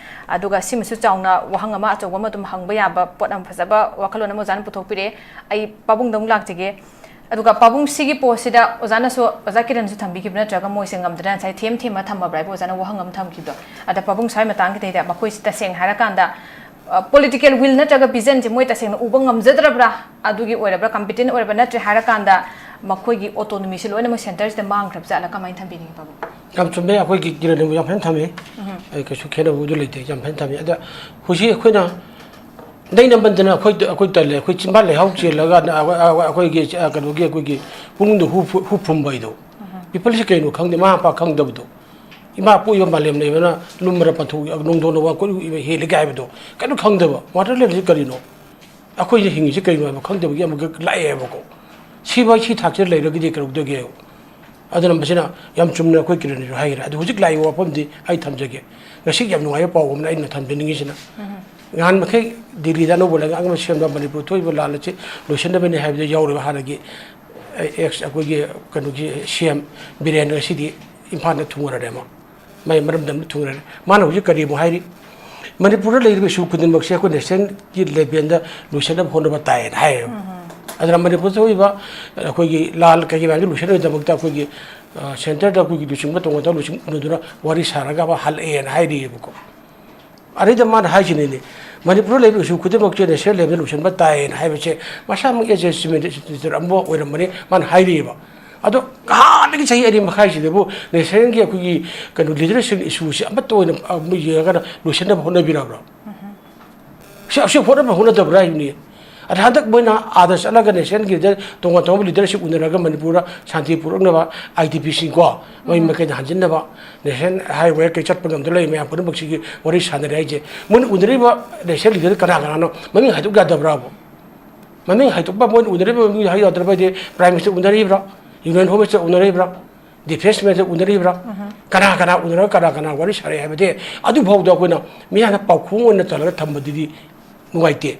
ꯑꯗꯨꯒ ꯁꯤꯃꯁꯨ ꯆꯥꯎꯅ ꯋꯥꯍꯪ ꯑꯃ, ꯑꯆꯧꯕ ꯑꯃ ꯑꯗꯨꯝ ꯍꯪꯕ ꯌꯥꯕ ꯄꯣꯠ ꯑꯃ, ꯐꯖꯕ ꯋꯥꯈꯜꯂꯣꯟ ꯑꯃ ꯑꯣꯖꯥꯅ ꯄꯨꯊꯣꯛꯄꯤꯔꯛꯑꯦ꯫ ꯑꯩ ꯄꯥꯕꯨꯡꯗ ꯑꯃꯨꯛ ꯂꯥꯛꯆꯒꯦ꯫ ꯑꯗꯨꯒ ꯄꯥꯕꯨꯡ, ꯁꯤꯒꯤ ꯄꯣꯠꯁꯤꯗ ꯑꯣꯖꯥꯅꯁꯨ, ꯑꯣꯖꯥ ꯀꯤꯔꯟꯁꯨ ꯊꯝꯕꯤꯈꯤꯕ ꯅꯠꯇ꯭ꯔꯒ ꯃꯣꯏꯁꯦ ꯉꯝꯗꯅ ꯉꯁꯥꯏ ꯊꯦꯝ ꯊꯦꯝꯃ ꯊꯝꯃꯕ꯭ꯔꯥ ꯍꯥꯏꯕ ꯑꯣꯖꯥꯅ ꯋꯥꯍꯪ ꯑꯃ ꯊꯝꯈꯤꯕꯗꯣ? ꯑꯗ ꯄꯥꯕꯨꯡ, ꯁ꯭ꯋꯥꯏ ꯃꯇꯥꯡꯒꯤꯗꯩꯗ ꯃꯈꯣꯏꯁꯤ ꯇꯁꯦꯡꯅ ꯍꯥꯏꯔꯀꯥꯟꯗ, ꯑ, political will ꯅꯠꯇ꯭ꯔꯒ vision ꯁꯦ ꯃꯣꯏ ꯇꯁꯦꯡꯅ ꯎꯕ ꯉꯝꯖꯗ꯭ꯔꯕ꯭ꯔꯥ? ꯑꯗꯨꯒꯤ ꯑꯣꯏꯔꯕ꯭ꯔꯥ, competent ꯑꯣꯏꯔꯕ꯭ꯔꯥ? ꯅꯠꯇ꯭ꯔꯦ ꯍꯥꯏꯔꯀꯥꯟꯗ ꯃꯈꯣꯏꯒꯤ autonomy ꯁꯦ ꯂꯣꯏꯅꯃꯛ centre ꯁꯤꯗ ꯃꯥꯡꯈ꯭ꯔꯕ ꯖꯥꯠꯂ? ꯀꯃꯥꯏꯅ ꯊꯝꯕꯤꯅꯤꯡꯉꯤ ꯄꯥꯕꯨꯡ? ꯌꯥꯝ ꯆꯨꯝꯃꯦ, ꯑꯩꯈꯣꯏꯒꯤ ꯀꯤꯔꯟꯅꯕꯨ ꯌꯥꯝ ꯐꯖꯅ ꯊꯝꯃꯤ꯫ ꯎꯝ꯫ ꯑꯩ ꯀꯩꯁꯨ ꯈꯦꯠꯅꯕꯕꯨꯗꯤ ꯂꯩꯇꯦ, ꯌꯥꯝ ꯐꯖꯅ ꯊꯝꯃꯤ꯫ ꯑꯗ ꯍꯧꯖꯤꯛ ꯑꯩꯈꯣꯏꯅ ꯅꯩꯅꯃꯟꯗꯅ ꯑꯩꯈꯣꯏ, ꯑꯩꯈꯣꯏ ꯇꯜꯂꯦ꯫ ꯑꯩꯈꯣꯏ ꯆꯤꯝꯕꯥꯜ ꯂꯩꯍꯥꯎ ꯆꯦꯜꯂꯒ ꯑꯩꯈꯣꯏ, ꯑꯩꯈꯣꯏꯒꯤ, ꯑ, ꯀꯩꯅꯣꯒꯤ, ꯑꯩꯈꯣꯏꯒꯤ ꯄꯨꯛꯅꯤꯡꯗ ꯍꯨ ꯐꯨ-, ꯍꯨ ꯐꯨꯝꯕ ꯍꯥꯏꯗꯣ꯫ ꯎꯝ꯫ People ꯁꯤ ꯀꯩꯅꯣ ꯈꯪꯗꯦ, ꯃꯃꯥ ꯃꯄꯥ ꯈꯪꯗꯕꯗꯣ꯫ ꯏꯃꯥ ꯄꯣꯛꯏꯕ ꯃꯥꯂꯦꯝ ꯂꯩꯕꯅ ꯂꯨꯝꯕꯔ ꯄꯟꯊꯣꯛ, ꯅꯣꯡꯗꯣꯟꯅ ꯋꯥ ꯀꯣꯏ ꯍꯦꯜꯂꯤꯒ ꯍꯥꯏꯕꯗꯣ ꯀꯩꯅꯣ ꯈꯪꯗꯕ꯫ Water level ꯁꯤ ꯀꯔꯤꯅꯣ? ꯑꯩꯈꯣꯏꯅ ꯍꯤꯡꯉꯤꯁꯤ ꯀꯔꯤꯅꯣ ꯍꯥꯏꯕ ꯈꯪꯗꯕꯒꯤ ꯑꯃꯨꯛꯀ ꯂꯥꯛꯑꯦꯕꯀꯣ꯫ ꯁꯤꯐꯥꯎ ꯁꯤ ꯊꯥꯛꯁꯤꯗ ꯂꯩꯔꯒꯗꯤ ꯀꯩꯗꯧꯗꯒꯦ? ꯑꯗꯨꯅ ꯃꯁꯤꯅ ꯌꯥꯝ ꯆꯨꯝꯅ ꯑꯩꯈꯣꯏ ꯀꯤꯔꯟꯅꯁꯨ ꯍꯥꯏꯈ꯭ꯔꯦ꯫ ꯑꯗꯨ ꯍꯧꯖꯤꯛ ꯂꯥꯛꯏꯕ ꯋꯥꯐꯝꯗꯤ ꯑꯩ ꯊꯝꯖꯒꯦ꯫ ꯉꯁꯤ ꯌꯥꯝ ꯅꯨꯡꯉꯥꯏꯕ ꯄꯥꯎ ꯑꯃꯅ ꯑꯩꯅ ꯊꯝꯖꯅꯤꯡꯉꯤꯁꯤꯅ, ꯎꯝ꯫ ꯉꯍꯥꯟ ꯃꯈꯩ ꯗꯤꯜꯂꯤꯗ ꯑꯅꯧꯕ ꯂꯩꯉꯥꯛ ꯑꯃ ꯁꯦꯝꯕ ꯃꯅꯤꯄꯨꯔ ꯊꯣꯛꯏꯕ ꯂꯥꯟ ꯑꯁꯤ ꯂꯣꯏꯁꯤꯟꯅꯕꯅꯤ ꯍꯥꯏꯕꯗ ꯌꯥꯎꯔꯤꯕ ꯍꯥꯟꯅꯒꯤ, ꯑꯦ, ex ꯑꯩꯈꯣꯏꯒꯤ ꯀꯩꯅꯣꯒꯤ C M ꯕꯤꯔꯦꯟ ꯉꯁꯤꯗꯤ ꯏꯝꯐꯥꯜꯗ ꯊꯨꯡꯂꯔꯦ꯫ ꯃꯥ ꯃꯥꯏ ꯃꯔꯝꯗ ꯑꯃꯨꯛ ꯊꯨꯡꯂꯔꯦ꯫ ꯃꯥꯅ ꯍꯧꯖꯤꯛ ꯀꯔꯤꯕꯨ ꯍꯥꯏꯔꯤ? ꯃꯅꯤꯄꯨꯔꯗ ꯂꯩꯔꯤꯕ issue ꯈꯨꯗꯤꯡꯃꯛꯁꯦ ꯑꯩꯈꯣꯏ national ꯒꯤ level ꯗ ꯂꯣꯏꯁꯤꯟꯅꯕ ꯍꯣꯠꯅꯕ ꯇꯥꯏꯌꯦꯅ ꯍꯥꯏꯌꯦꯕ꯫ ꯎꯝ꯫ ꯑꯗꯨꯅ ꯃꯅꯤꯄꯨꯔꯗ ꯊꯣꯛꯏꯕ ꯑꯩꯈꯣꯏꯒꯤ ꯂꯥꯟ ꯀꯩꯀꯩ ꯃꯌꯥꯝꯁꯦ ꯂꯣꯏꯁꯤꯟꯅꯕꯒꯤꯗꯃꯛꯇ ꯑꯩꯈꯣꯏꯒꯤ, ꯑ, centre ꯗ ꯑꯩꯈꯣꯏꯒꯤ ꯂꯨꯆꯤꯡꯕ ꯇꯣꯉꯥꯟ ꯇꯣꯉꯥꯟꯕ ꯂꯨꯆꯤꯡ ꯎꯅꯗꯨꯅ ꯋꯥꯔꯤ ꯁꯥꯔꯒ ꯑꯃ ꯍꯜꯂꯛꯑꯦꯅ ꯍꯥꯏꯔꯤꯑꯕꯀꯣ꯫ ꯑꯗꯩꯗ ꯃꯥꯅ ꯍꯥꯏꯁꯤꯅꯤꯅꯦ, ꯃꯅꯤꯄꯨꯔꯗ ꯂꯩꯔꯤꯕ issue ꯈꯨꯗꯤꯡꯃꯛꯁꯦ national level ꯗ ꯂꯣꯏꯁꯤꯟꯕ ꯇꯥꯏꯌꯦꯅ ꯍꯥꯏꯕꯁꯦ ꯃꯁꯥꯃꯛ as a chief minister ꯑꯃ ꯑꯣꯏꯔꯝꯕꯅꯤ ꯃꯥꯅ ꯍꯥꯏꯔꯤꯑꯕ꯫ ꯑꯗꯣ ꯍꯥꯟꯅꯒꯤ ꯆꯍꯤ ꯑꯅꯤ ꯃꯈꯥꯏꯁꯤꯗꯕꯨ national ꯒꯤ ꯑꯩꯈꯣꯏꯒꯤ ꯀꯩꯅꯣ leader ꯁꯤꯡ issue ꯁꯦ ꯑꯃꯠꯇ ꯑꯣꯏꯅ, ꯑ, ꯑꯃ ꯌꯦꯡꯉꯒꯅ ꯂꯣꯏꯁꯤꯟꯅꯕ ꯍꯣꯠꯅꯕꯤꯔꯕ꯭ꯔꯥ? ꯁꯤ, ꯑꯁꯤ ꯍꯣꯠꯅꯕ ꯍꯣꯠꯅꯗꯕ꯭ꯔꯥ ꯍꯥꯏꯕꯅꯤ꯫ ꯑꯗ ꯍꯟꯗꯛ ꯃꯣꯏꯅ ꯑꯥꯗ ꯆꯠꯂꯒ nationꯒꯤꯗ ꯇꯣꯉꯥꯟ ꯇꯣꯉꯥꯟꯕ leadership ꯎꯅꯔꯒ ꯃꯅꯤꯄꯨꯔꯗ ꯁꯥꯟꯇꯤ ꯄꯨꯔꯛꯅꯕ, IDPꯁꯤꯡꯀꯣ, ꯃꯣꯏ ꯃꯥꯏꯀꯩꯗ ꯍꯟꯖꯤꯟꯅꯕ, national highway ꯀꯩ ꯆꯠꯄ ꯉꯝꯗ ꯂꯩ ꯃꯌꯥꯝ ꯄꯨꯝꯅꯃꯛꯁꯤꯒꯤ ꯋꯥꯔꯤ ꯁꯥꯟꯅꯔꯦ ꯍꯥꯏꯁꯦ꯫ ꯃꯣꯏꯅ ꯎꯅꯔꯤꯕ national leader ꯀꯅꯥ ꯀꯅꯥꯅꯣ? ꯃꯃꯤꯡ ꯍꯥꯏꯗꯣꯛ ꯌꯥꯗꯕ꯭ꯔꯥꯕ? ꯃꯃꯤꯡ ꯍꯥꯏꯗꯣꯛꯄ, ꯃꯣꯏꯅ ꯎꯅꯔꯤꯕ ꯃꯃꯤꯡ ꯍꯥꯏ ꯌꯥꯗ꯭ꯔꯕ ꯍꯥꯏꯗꯤ, Prime Minister ꯎꯅꯔꯤꯕ꯭ꯔꯥ? Union Home Minister ꯎꯅꯔꯤꯕ꯭ꯔꯥ? Defence Minister ꯎꯅꯔꯤꯕ꯭ꯔꯥ? ꯀꯅꯥ ꯀꯅꯥ ꯎꯅꯔꯒ ꯀꯅꯥ ꯀꯅꯥ ꯋꯥꯔꯤ ꯁꯥꯔꯛꯑꯦ ꯍꯥꯏꯕꯗꯤ ꯑꯗꯨꯐꯥꯎꯗ ꯑꯩꯈꯣꯏꯅ ꯃꯤꯌꯥꯝꯅ ꯄꯥꯎꯈꯣꯡ ꯑꯣꯏꯅ ꯆꯜꯂꯒ ꯊꯝꯕꯗꯨꯗꯤ ꯅꯨꯡꯉꯥꯏꯇꯦ꯫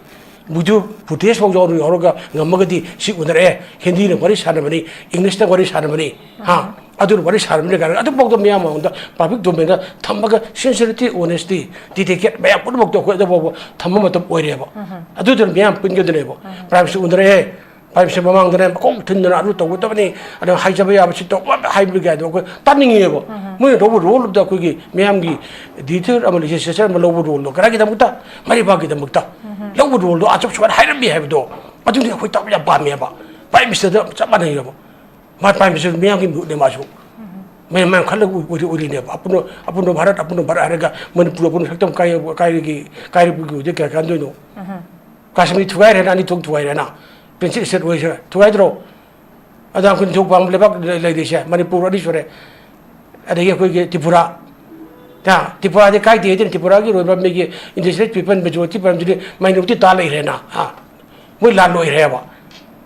ꯃꯗꯨ footage ꯐꯥꯎ ꯌꯥꯎꯔ-, ꯌꯥꯎꯔꯒ ꯉꯝꯃꯒꯗꯤ ꯁꯤ ꯎꯅꯔꯛꯑꯦ, ꯍꯤꯟꯗꯤꯅ ꯋꯥꯔꯤ ꯁꯥꯟꯅꯕꯅꯤ, Englishꯅ ꯋꯥꯔꯤ ꯁꯥꯟꯅꯕꯅꯤ, ꯍꯥ? ꯑꯗꯨꯅ ꯋꯥꯔꯤ ꯁꯥꯟꯅꯕꯅꯤ ꯀꯥꯏꯅ ꯑꯗꯨꯐꯥꯎꯗ ꯃꯤꯌꯥꯝ ꯃꯃꯥꯡꯗ public domainꯗ ꯊꯝꯃꯒ sincerity, honesty, dedicate ꯃꯌꯥꯝ ꯄꯨꯝꯅꯃꯛꯇꯣ ꯑꯩꯈꯣꯏ ꯑꯗꯨꯐꯥꯎꯕ ꯊꯝꯕ ꯃꯇꯝ ꯑꯣꯏꯔꯦꯕ꯫ ꯑꯗꯨꯗꯨꯅ ꯃꯤꯌꯥꯝ ꯄꯨꯟꯒꯗꯣꯏꯅꯦꯕ꯫ Prime Minister ꯎꯅꯔꯛꯑꯦ, Prime Minister ꯃꯃꯥꯡꯗꯅꯦ ꯃꯈꯣꯡ ꯊꯤꯟꯗꯅ ꯑꯗꯨ ꯇꯧꯒꯗꯕꯅꯤ, ꯑꯗꯨ ꯍꯥꯏꯖꯕ ꯌꯥꯕ ꯁꯤ ꯇꯧꯕ ꯍꯥꯏꯕꯒꯤ ꯀꯥꯏꯗꯣ ꯑꯩꯈꯣꯏ ꯇꯥꯅꯤꯡꯉꯦꯕ꯫ ꯃꯣꯏꯅ ꯂꯧꯕ roleꯗ ꯑꯩꯈꯣꯏꯒꯤ ꯃꯤꯌꯥꯝꯒꯤ leader ꯑꯃ, legislature ꯑꯃ ꯂꯧꯕ roleꯗꯣ ꯀꯗꯥꯏꯒꯤꯗꯃꯛꯇ? ꯃꯔꯩꯕꯥꯛꯀꯤꯗꯃꯛꯇ ꯂꯧꯕ roleꯗꯣ ꯑꯆꯧ ꯑꯁꯨꯃꯥꯏꯅ ꯍꯥꯏꯔꯝꯃꯤ ꯍꯥꯏꯕꯗꯣ ꯑꯗꯨꯗꯤ ꯑꯩꯈꯣꯏ ꯇꯥꯕ ꯌꯥꯝ ꯄꯥꯝꯃꯦꯕ꯫ Prime Ministerꯗ ꯆꯞ ꯃꯥꯟꯅꯩꯌꯦꯕ꯫ ꯃꯥ Prime Minister ꯃꯤꯌꯥꯝꯒꯤ ꯃꯤꯍꯨꯠꯅꯦ ꯃꯥꯁꯨ꯫ ꯃꯌꯥꯝ, ꯃꯌꯥꯝ ꯈꯜꯂꯒ ꯑꯣꯏꯔꯤ-, ꯑꯣꯏꯔꯤꯅꯦꯕ꯫ ꯑꯄꯨꯟꯕ, ꯑꯄꯨꯟꯕ ꯚꯥꯔꯠ, ꯑꯄꯨꯟꯕ ꯚꯥꯔꯠ ꯍꯥꯏꯔꯒ ꯃꯅꯤꯄꯨꯔ ꯑꯄꯨꯟꯕ ꯁꯛꯇꯝ ꯀꯥꯏ-, ꯀꯥꯏꯔꯒꯤ, ꯀꯥꯏꯔꯛꯄꯒꯤ ꯑꯣꯏꯗꯤ ꯀꯌꯥ ꯀꯥꯟꯗꯣꯏꯅꯣ? ꯀꯥꯁꯃꯤꯔ ꯊꯨꯒꯥꯏꯔꯦꯅ, ꯑꯅꯤ ꯊꯣꯛ ꯊꯨꯒꯥꯏꯔꯦꯅ, Princess State ꯑꯣꯏꯁꯤꯔ ꯊꯨꯒꯥꯏꯗ꯭ꯔꯣ? ꯑꯗ ꯑꯩꯈꯣꯏ ꯅꯤꯡꯊꯧ ꯄꯥꯟꯕ ꯂꯩꯕꯥꯛ ꯂꯩ-, ꯂꯩꯔꯤꯁꯦ ꯃꯅꯤꯄꯨꯔ ꯑꯅꯤ ꯁꯨꯔꯦ꯫ ꯑꯗꯒꯤ ꯑꯩꯈꯣꯏꯒꯤ ꯇ꯭ꯔꯤꯄꯨꯔꯥ, ꯇ꯭ꯔꯤꯄꯨꯔꯥꯗꯤ ꯀꯥꯏꯗꯦ ꯍꯥꯏꯗꯤ ꯇ꯭ꯔꯤꯄꯨꯔꯥꯒꯤ ꯑꯣꯏꯕ ꯃꯤꯒꯤ indigenous people majority ꯄꯥꯟꯕꯗꯨꯗꯤ minority ꯇꯥ ꯂꯩꯈ꯭ꯔꯦꯅ꯫ ꯍꯥ? ꯃꯣꯏ ꯂꯥꯟ ꯂꯣꯏꯈ꯭ꯔꯦꯕ꯫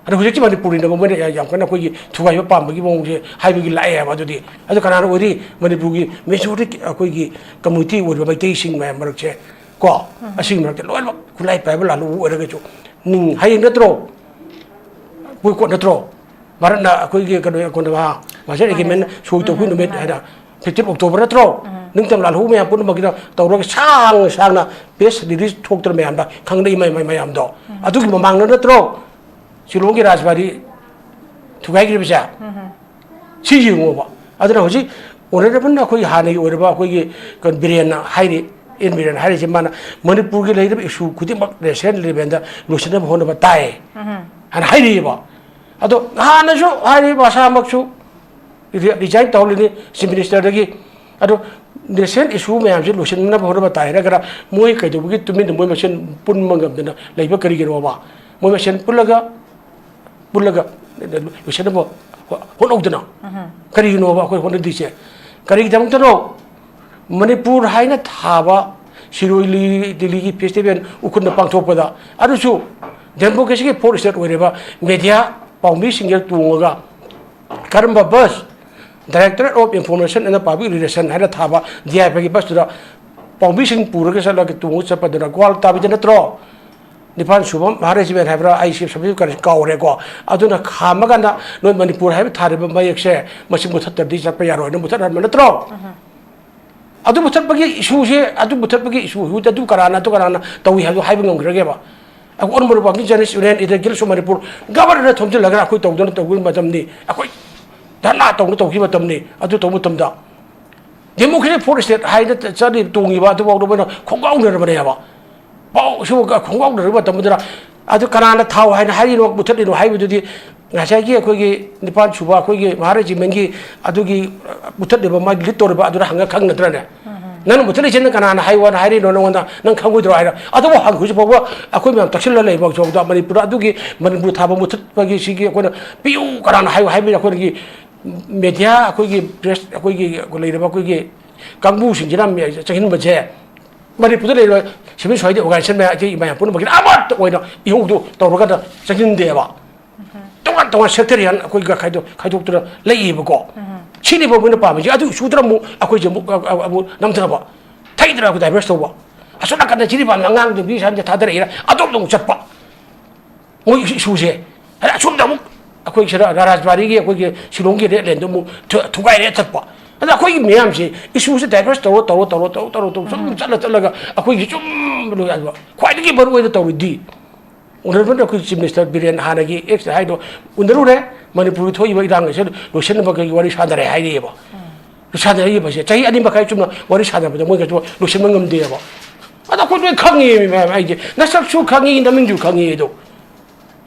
ꯑꯗꯣ ꯍꯧꯖꯤꯛꯇꯤ ꯃꯅꯤꯄꯨꯔꯤꯅꯕ ꯃꯣꯏꯅ ꯌꯥ-, ꯌꯥꯝ ꯀꯟꯅ ꯑꯩꯈꯣꯏꯒꯤ ꯊꯨꯒꯥꯏꯕ ꯄꯥꯝꯕꯒꯤ ꯃꯑꯣꯡꯁꯦ ꯍꯥꯏꯕꯒꯤ ꯂꯥꯛꯑꯦꯕ꯫ ꯑꯗꯨꯗꯤ ꯑꯗꯨ ꯀꯅꯥꯅ ꯑꯣꯏꯔꯤ? ꯃꯅꯤꯄꯨꯔꯒꯤ majority ꯑꯩꯈꯣꯏꯒꯤ community ꯑꯣꯏꯔꯤꯕ ꯃꯩꯇꯩꯁꯤꯡ ꯃꯌꯥꯝ ꯃꯔꯛꯁꯦ ꯀꯣ, ꯑꯁꯤꯒꯤ ꯃꯔꯛꯇ ꯂꯣꯏꯅꯃꯛ ꯈꯨꯠꯂꯥꯏ ꯄꯥꯏꯕ ꯂꯥꯜꯍꯧꯕ ꯑꯣꯏꯔꯒꯁꯨ, ꯅꯤꯡ-, ꯍꯌꯦꯡ ꯅꯠꯇ꯭ꯔꯣ? ꯕꯣꯏꯀꯣꯠ ꯅꯠꯇ꯭ꯔꯣ? ꯚꯥꯔꯠꯅ ꯑꯩꯈꯣꯏꯒꯤ ꯀꯩꯅꯣ, ꯀꯩꯅꯣ, ꯃꯥꯁꯇꯔ ꯑꯦꯒ꯭ꯔꯤꯃꯦꯟ ꯁꯣꯏ ꯇꯧꯕ ꯅꯨꯃꯤꯠ ꯍꯥꯏꯅ fifteen October ꯅꯠꯇ꯭ꯔꯣ? ꯅꯤꯡꯇꯝ ꯂꯥꯜꯍꯧꯕ ꯃꯌꯥꯝ ꯄꯨꯝꯅꯃꯛꯀꯤꯗ ꯇꯧꯔꯒ ꯁꯥꯡꯅ ꯁꯥꯡꯅ press release ꯊꯣꯛꯇꯅ ꯃꯌꯥꯝꯗ ꯈꯪꯅꯩ ꯃꯌꯥꯝ, ꯃꯌꯥꯝꯗꯣ꯫ ꯑꯗꯨꯒꯤ ꯃꯃꯥꯡꯗ ꯅꯠꯇ꯭ꯔꯣ ꯁꯤꯂꯣꯡꯒꯤ ꯔꯥꯖꯕꯥꯔꯤ ꯊꯨꯒꯥꯏꯈ꯭ꯔꯤꯕꯁꯦ? ꯁꯤ ꯌꯦꯡꯉꯣꯕ꯫ ꯑꯗꯨꯅ ꯍꯧꯖꯤꯛ honourable ꯑꯩꯈꯣꯏꯒꯤ ꯍꯥꯟꯅꯒꯤ ꯑꯣꯏꯔꯕ ꯑꯩꯈꯣꯏꯒꯤ ꯀꯩꯅꯣ ꯕꯤꯔꯦꯟꯅ ꯍꯥꯏꯔꯤ, ꯑꯦꯟ ꯕꯤꯔꯦꯟ ꯍꯥꯏꯔꯤꯁꯦ ꯃꯥꯅ ꯃꯅꯤꯄꯨꯔꯒꯤ ꯂꯩꯔꯤꯕ issue ꯈꯨꯗꯤꯡꯃꯛ national levelꯗ ꯂꯣꯏꯁꯤꯟꯅꯕ ꯍꯣꯠꯅꯕ ꯇꯥꯏ ꯍꯥꯏꯅ ꯍꯥꯏꯔꯤꯑꯕ꯫ ꯑꯗꯣ ꯍꯥꯟꯅꯁꯨ ꯍꯥꯏꯔꯤ ꯃꯁꯥꯃꯛꯁꯨ ꯔꯤ-, resign ꯇꯧꯍꯜꯂꯤꯅꯤ Chief Ministerꯗꯒꯤ꯫ ꯑꯗꯣ national issue ꯃꯌꯥꯝꯁꯦ ꯂꯣꯏꯁꯤꯟꯅꯕ ꯍꯣꯠꯅꯕ ꯇꯥꯏ ꯍꯥꯏꯔꯒ ꯃꯣꯏ ꯀꯩꯗꯧꯕꯒꯤ ꯇꯨꯃꯤꯟꯅ ꯃꯣꯏ ꯃꯁꯦꯟ ꯄꯨꯟꯕ ꯉꯝꯗꯅ ꯂꯩꯕ ꯀꯔꯤꯒꯤꯅꯣꯕ? ꯃꯣꯏ ꯃꯁꯦꯟ ꯄꯨꯜꯂꯒ ꯄꯨꯜꯂꯒ ꯂꯣꯏꯁꯤꯟꯅꯕ ꯍꯣꯠꯅꯧꯗꯅ꯫ ꯀꯔꯤꯒꯤꯅꯣꯕ ꯑꯩꯈꯣꯏ ꯍꯣꯠꯅꯗ꯭ꯔꯤꯁꯦ? ꯀꯔꯤꯒꯤꯗꯃꯛꯇꯅꯣ? ꯃꯅꯤꯄꯨꯔ ꯍꯥꯏꯅ ꯊꯥꯕ ꯁꯤꯔꯣꯏ ꯂꯤꯂꯤ, ꯂꯤꯂꯤꯒꯤ ꯐꯦꯁꯇꯤꯚꯦꯜ ꯎꯈ꯭ꯔꯨꯜꯗ ꯄꯥꯡꯊꯣꯛꯄꯗ, ꯑꯗꯨꯁꯨ ꯗꯦꯃꯣꯀ꯭ꯔꯦꯁꯤꯒꯤ ꯐꯣꯔ ꯁ꯭ꯇꯦꯠ ꯑꯣꯏꯔꯤꯕ ꯃꯦꯗꯤꯌꯥ ꯄꯥꯎꯃꯤꯁꯤꯡꯁꯦ ꯇꯣꯡꯉꯒ ꯀꯔꯝꯕ bus, Directorate of Information and Public Relation ꯍꯥꯏꯅ ꯊꯥꯕ ꯗꯤ ꯑꯥꯏ ꯄꯤꯒꯤ ꯕꯁꯇꯨꯗ ꯄꯥꯎꯃꯤꯁꯤꯡ ꯄꯨꯔꯒ ꯆꯠꯂꯒ ꯇꯣꯡꯉꯒ ꯆꯠꯄꯗꯨꯅ ꯒ꯭ꯋꯥꯜ ꯇꯥꯕꯤꯗ ꯅꯠꯇ꯭ꯔꯣ? ꯅꯤꯄꯥꯟ ꯁꯨꯕ ꯃꯍꯥ ꯔꯦꯖꯤꯃꯦꯟ ꯍꯥꯏꯕ꯭ꯔꯥ, ꯑꯩ ꯁꯤ ꯁꯕꯖꯦꯛ ꯀꯔꯤ ꯀꯥꯎꯔꯦꯀꯣ꯫ ꯑꯗꯨꯅ ꯈꯥꯝꯃꯀꯥꯟꯗ ꯅꯣꯏ ꯃꯅꯤꯄꯨꯔ ꯍꯥꯏꯕ ꯊꯥꯔꯤꯕ ꯃꯌꯦꯛꯁꯦ ꯃꯁꯤ ꯃꯨꯊꯠꯇ꯭ꯔꯗꯤ ꯆꯠꯄ ꯌꯥꯔꯣꯏꯅ ꯃꯨꯊꯠꯍꯟꯕ ꯅꯠꯇ꯭ꯔꯣ? ꯑꯗꯨ ꯃꯨꯊꯠꯄꯒꯤ ꯏꯁꯨꯁꯦ, ꯑꯗꯨ ꯃꯨꯊꯠꯄꯒꯤ ꯏꯁꯨ, ꯑꯗꯨ ꯀꯅꯥꯅ, ꯑꯗꯨ ꯀꯅꯥꯅ ꯇꯧꯏ ꯍꯥꯏꯕꯗꯨ ꯍꯥꯏꯕ ꯉꯝꯈ꯭ꯔꯒꯦꯕ? ꯑꯩꯈꯣꯏ All Manipur Working Journalist Union, ꯏꯗ ꯒꯤꯜꯁ ꯑꯣꯐ ꯃꯅꯤꯄꯨꯔ ꯒꯕꯔꯅꯔ ꯊꯣꯝꯖꯤꯜꯂꯒ ꯑꯩꯈꯣꯏ ꯇꯧꯗꯅ ꯇꯧꯕ ꯃꯇꯝꯅꯤ, ꯑꯩꯈꯣꯏ ꯙꯔꯅꯥ ꯇꯧꯅ ꯇꯧꯈꯤꯕ ꯃꯇꯝꯅꯤ꯫ ꯑꯗꯨ ꯇꯧꯕ ꯃꯇꯝꯗ ꯗꯦꯃꯣꯀ꯭ꯔꯦꯁꯤꯛ ꯐꯣꯔ ꯁ꯭ꯇꯦꯠ ꯍꯥꯏꯅ ꯆꯠꯂꯤ ꯇꯣꯡꯉꯤꯕ ꯑꯗꯨꯐꯥꯎꯗ ꯃꯣꯏꯅ ꯈꯣꯡꯒꯥꯎꯅꯔꯕꯅꯦꯕ꯫ ꯄꯥꯎ ꯁꯤꯕꯨ ꯈꯣꯡꯒꯥꯎꯅꯔꯕ ꯃꯇꯝꯗꯨꯗ ꯑꯗꯨ ꯀꯅꯥꯅ ꯊꯥꯎ ꯍꯥꯏꯅ ꯍꯥꯏꯔꯤꯅꯣ, ꯃꯨꯊꯠꯂꯤꯅꯣ ꯍꯥꯏꯕꯗꯨꯗꯤ ꯉꯁꯥꯏꯒꯤ ꯑꯩꯈꯣꯏꯒꯤ ꯅꯤꯄꯥꯟ ꯁꯨꯕ ꯑꯩꯈꯣꯏꯒꯤ ꯃꯍꯥ ꯔꯦꯖꯤꯃꯦꯟꯒꯤ ꯑꯗꯨꯒꯤ ꯃꯨꯊꯠꯂꯤꯕ ꯃꯥꯒꯤ ꯂꯤꯠ ꯇꯧꯔꯤꯕ ꯑꯗꯨꯅ ꯍꯪꯉ ꯈꯪ ꯅꯠꯇ꯭ꯔꯅꯦ? ꯅꯪꯅ ꯃꯨꯊꯠꯂꯤꯁꯤꯅ ꯀꯅꯥꯅ ꯍꯥꯏꯌꯣꯅ ꯍꯥꯏꯔꯤꯅꯣ ꯅꯉꯣꯟꯗ, ꯅꯪ ꯈꯪꯉꯣꯏꯗ꯭ꯔꯣ ꯍꯥꯏꯔ? ꯑꯗꯨꯕꯨ ꯍꯪ-, ꯍꯧꯖꯤꯛ ꯐꯥꯎꯕ ꯑꯩꯈꯣꯏ ꯃꯌꯥꯝ ꯇꯛꯁꯤꯜꯂ ꯂꯩꯕ ꯍꯧꯖꯤꯛ ꯐꯥꯎꯗ ꯃꯅꯤꯄꯨꯔꯗ ꯑꯗꯨꯒꯤ ꯃꯅꯤꯄꯨꯔ ꯊꯥꯕ ꯃꯨꯊꯠꯄꯒꯤ ꯁꯤꯒꯤ ꯑꯩꯈꯣꯏꯅ ꯄꯤꯌꯨ ꯀꯅꯥꯅ ꯍꯥꯏꯌꯨ ꯍꯥꯏꯕꯒꯤ ꯑꯩꯈꯣꯏꯒꯤ ꯃꯦꯗꯤꯌꯥ, ꯑꯩꯈꯣꯏꯒꯤ ꯄ꯭ꯔꯦꯁ, ꯑꯩꯈꯣꯏꯒꯤ ꯂꯩꯔꯤꯕ ꯑꯩꯈꯣꯏꯒꯤ ꯀꯥꯡꯕꯨꯁꯤꯡꯁꯤꯅ ꯆꯪꯁꯤꯟꯕꯁꯦ ꯃꯅꯤꯄꯨꯔꯗ ꯂꯩꯔꯤꯕ ꯁꯤꯚꯤꯜ ꯁꯣꯁꯥꯏꯇꯤ ꯑꯣꯔꯒꯅꯥꯏꯖꯦꯁꯟ ꯃꯌꯥꯝ, ꯑꯩꯈꯣꯏ ꯃꯌꯥꯝ ꯄꯨꯝꯅꯃꯛꯀꯤꯅ ꯑꯃꯠꯇ ꯑꯣꯏꯅ ꯏꯍꯧꯗꯨ ꯇꯧꯔꯒ ꯆꯪꯁꯤꯟꯗꯦꯕ꯫ ꯇꯣꯉꯥꯟ ꯇꯣꯉꯥꯟ ꯁꯦꯛꯇꯔꯤꯌꯥꯟ ꯑꯩꯈꯣꯏꯒ ꯈꯥꯏꯗꯣꯛ-, ꯈꯥꯏꯗꯣꯛꯇꯨꯅ ꯂꯩꯌꯦꯕꯀꯣ꯫ ꯁꯤꯅꯦꯕ ꯃꯣꯏꯅ ꯄꯥꯝꯃꯤꯁꯦ꯫ ꯑꯗꯨ ꯁꯨꯗ꯭ꯔ ꯑꯃꯨꯛ ꯑꯩꯈꯣꯏꯁꯦ ꯑꯃꯨꯛ, ꯑ-, ꯑ-, ꯑꯃꯨꯛ ꯅꯝꯊꯕ, ꯊꯩꯗꯅ ꯑꯩꯈꯣꯏ ꯗꯥꯏꯚꯔꯁ ꯇꯧꯕ꯫ ꯑꯁꯣꯝ ꯅꯥꯀꯟꯗ ꯁꯤꯔꯤꯕꯥꯝꯅ ꯑꯉꯥꯡꯗꯨ ꯃꯤ ꯁꯥꯟꯁꯦ ꯊꯥꯗꯔꯛꯏꯔ ꯑꯗꯣꯝꯗ ꯑꯃꯨꯛ ꯆꯠꯄ꯫ ꯃꯣꯏ ꯏꯁꯨꯁꯦ꯫ ꯑꯗ ꯑꯁꯣꯝꯗ ꯑꯃꯨꯛ ꯑꯩꯈꯣꯏ ꯁꯤꯗ ꯔꯥꯖꯕꯥꯔꯤꯒꯤ ꯑꯩꯈꯣꯏꯒꯤ ꯁꯤꯂꯣꯡꯒꯤ ꯔꯦꯠ ꯂꯦꯟꯗꯣ ꯑꯃꯨꯛ ꯊꯨ-, ꯊꯨꯒꯥꯏꯔꯦ ꯆꯠꯄ꯫ ꯑꯗ ꯑꯩꯈꯣꯏꯒꯤ ꯃꯌꯥꯝꯁꯦ ꯏꯁꯨꯁꯦ ꯗꯥꯏꯚꯔꯁ ꯇꯧꯔ, ꯇꯧꯔ, ꯇꯧꯔ, ꯇꯧꯔ, ꯇꯧꯔ, ꯇꯧꯔ, ꯁꯨꯝ ꯆꯠꯂ, ꯆꯠꯂꯒ ꯑꯩꯈꯣꯏꯒꯤ ꯁꯨꯝ ꯂꯣꯏ-, ꯑꯗꯨꯒ ꯈ꯭ꯋꯥꯏꯗꯒꯤ ꯃꯔꯨ ꯑꯣꯏꯅ ꯇꯧꯔꯤꯗꯤ ꯑꯣꯅꯔꯦꯕꯜ ꯑꯩꯈꯣꯏ ꯆꯤꯐ ꯃꯤꯅꯤꯁꯇꯔ ꯕꯤꯔꯦꯟ ꯍꯥꯟꯅꯒꯤ ꯑꯦꯛꯁꯇ ꯍꯥꯏꯗꯣ ꯎꯅꯔꯨꯔꯦ, ꯃꯅꯤꯄꯨꯔꯒꯤ ꯊꯣꯛꯏꯕ ꯏꯔꯥꯡ ꯑꯁꯤ ꯂꯣꯏꯁꯤꯟꯅꯕꯒꯤ ꯋꯥꯔꯤ ꯁꯥꯟꯅꯔꯦ ꯍꯥꯏꯔꯛꯑꯦꯕ꯫ ꯂꯣꯏꯁꯤꯟꯅꯔꯤꯕꯁꯦ ꯆꯍꯤ ꯑꯅꯤ ꯃꯈꯥꯏ ꯆꯨꯝꯅ ꯋꯥꯔꯤ ꯁꯥꯟꯅꯕꯗ ꯃꯣꯏꯒꯁꯨ ꯂꯣꯏꯁꯤꯟꯕ ꯉꯝꯗꯦꯕ꯫ ꯑꯗꯣ ꯑꯩꯈꯣꯏ ꯂꯣꯏ ꯈꯪꯉꯤ ꯃꯌꯥꯝ, ꯑꯩꯁꯦ ꯅꯁꯛꯁꯨ ꯈꯪꯉꯤ, ꯅꯃꯤꯡꯁꯨ ꯈꯪꯉꯤ ꯑꯗꯣ꯫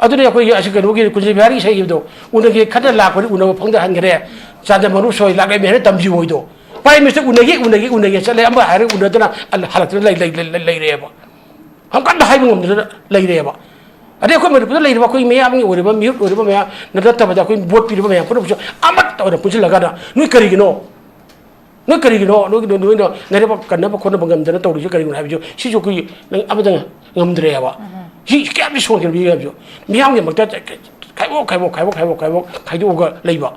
ꯑꯗꯨꯅ ꯑꯩꯈꯣꯏꯒꯤ ꯑꯁꯤ ꯀꯩꯅꯣꯒꯤ ꯀꯨꯟꯖꯕꯤꯍꯥꯔꯤ ꯏꯁꯩ ꯏꯕꯗꯣ, "ꯎꯅꯒꯦ ꯈꯟꯅ ꯂꯥꯛꯄꯅꯤ ꯎꯅꯕ ꯐꯪꯗ ꯍꯟꯈ꯭ꯔꯦ, ꯆꯥꯟꯗ ꯃꯔꯨ ꯁꯣꯏ ꯂꯥꯛꯂꯦ" ꯃꯦꯅ ꯇꯝꯕꯤꯌꯨ ꯍꯣꯏꯗꯣ꯫ ꯄ꯭ꯔꯥꯏꯝ ꯃꯤꯅꯤꯁꯇꯔ ꯎꯅꯒꯦ, ꯎꯅꯒꯦ, ꯎꯅꯒꯦ ꯆꯠꯂꯦ, ꯑꯃ ꯍꯥꯏꯔꯒ ꯎꯅꯗꯅ ꯍꯜꯂꯛꯇꯅ ꯂꯩ-, ꯂꯩ-, ꯂꯩ-, ꯂꯩꯔꯦꯕ꯫ ꯌꯥꯝ ꯀꯟꯅ ꯍꯥꯏꯕ ꯉꯝꯗꯅ ꯂꯩꯔꯦꯕ꯫ ꯑꯗꯩ ꯑꯩꯈꯣꯏ ꯃꯅꯤꯄꯨꯔꯗ ꯂꯩꯔꯤꯕ ꯑꯩꯈꯣꯏ ꯃꯤꯌꯥꯝꯒꯤ ꯑꯣꯏꯔꯤꯕ, ꯃꯤꯍꯨꯠ ꯑꯣꯏꯔꯤꯕ ꯃꯌꯥꯝ ꯅꯠꯇꯕꯗ, ꯑꯩꯈꯣꯏ ꯚꯣꯠ ꯄꯤꯔꯤꯕ ꯃꯌꯥꯝ ꯄꯨꯝꯅꯃꯛꯁꯨ ꯑꯃꯠꯇ ꯑꯣꯏꯅ ꯄꯨꯟꯁꯤꯜꯂꯀꯥꯟꯗ, ꯅꯣꯏ ꯀꯔꯤꯒꯤꯅꯣ? ꯅꯣꯏ ꯀꯔꯤꯒꯤꯅꯣ? ꯅꯣꯏꯒꯤ, ꯅꯣꯏꯅ ꯅꯔꯦꯕꯥꯛ ꯀꯟꯅꯕ ꯈꯣꯠꯅꯕ ꯉꯝꯗꯅ ꯇꯧꯔꯤꯁꯦ ꯀꯔꯤꯒꯤꯅꯣ ꯍꯥꯏꯕꯁꯨ, ꯁꯤꯁꯨ ꯑꯩꯈꯣꯏꯒꯤ ꯅꯪ ꯑꯃꯇ ꯉꯝꯗ꯭ꯔꯦꯕ꯫ ꯁꯤ ꯀꯌꯥꯝꯗꯤ ꯁꯣꯟꯈ꯭ꯔꯕ ꯍꯥꯏꯕꯁꯨ, ꯃꯤꯌꯥꯝꯒꯤꯗꯃꯛꯇ ꯈꯥꯏꯕꯣꯛ, ꯈꯥꯏꯕꯣꯛ, ꯈꯥꯏꯕꯣꯛ, ꯈꯥꯏꯕꯣꯛ, ꯈꯥꯏꯕꯣꯛ ꯈꯥꯏꯗꯣꯛꯑꯒ ꯂꯩꯕ꯫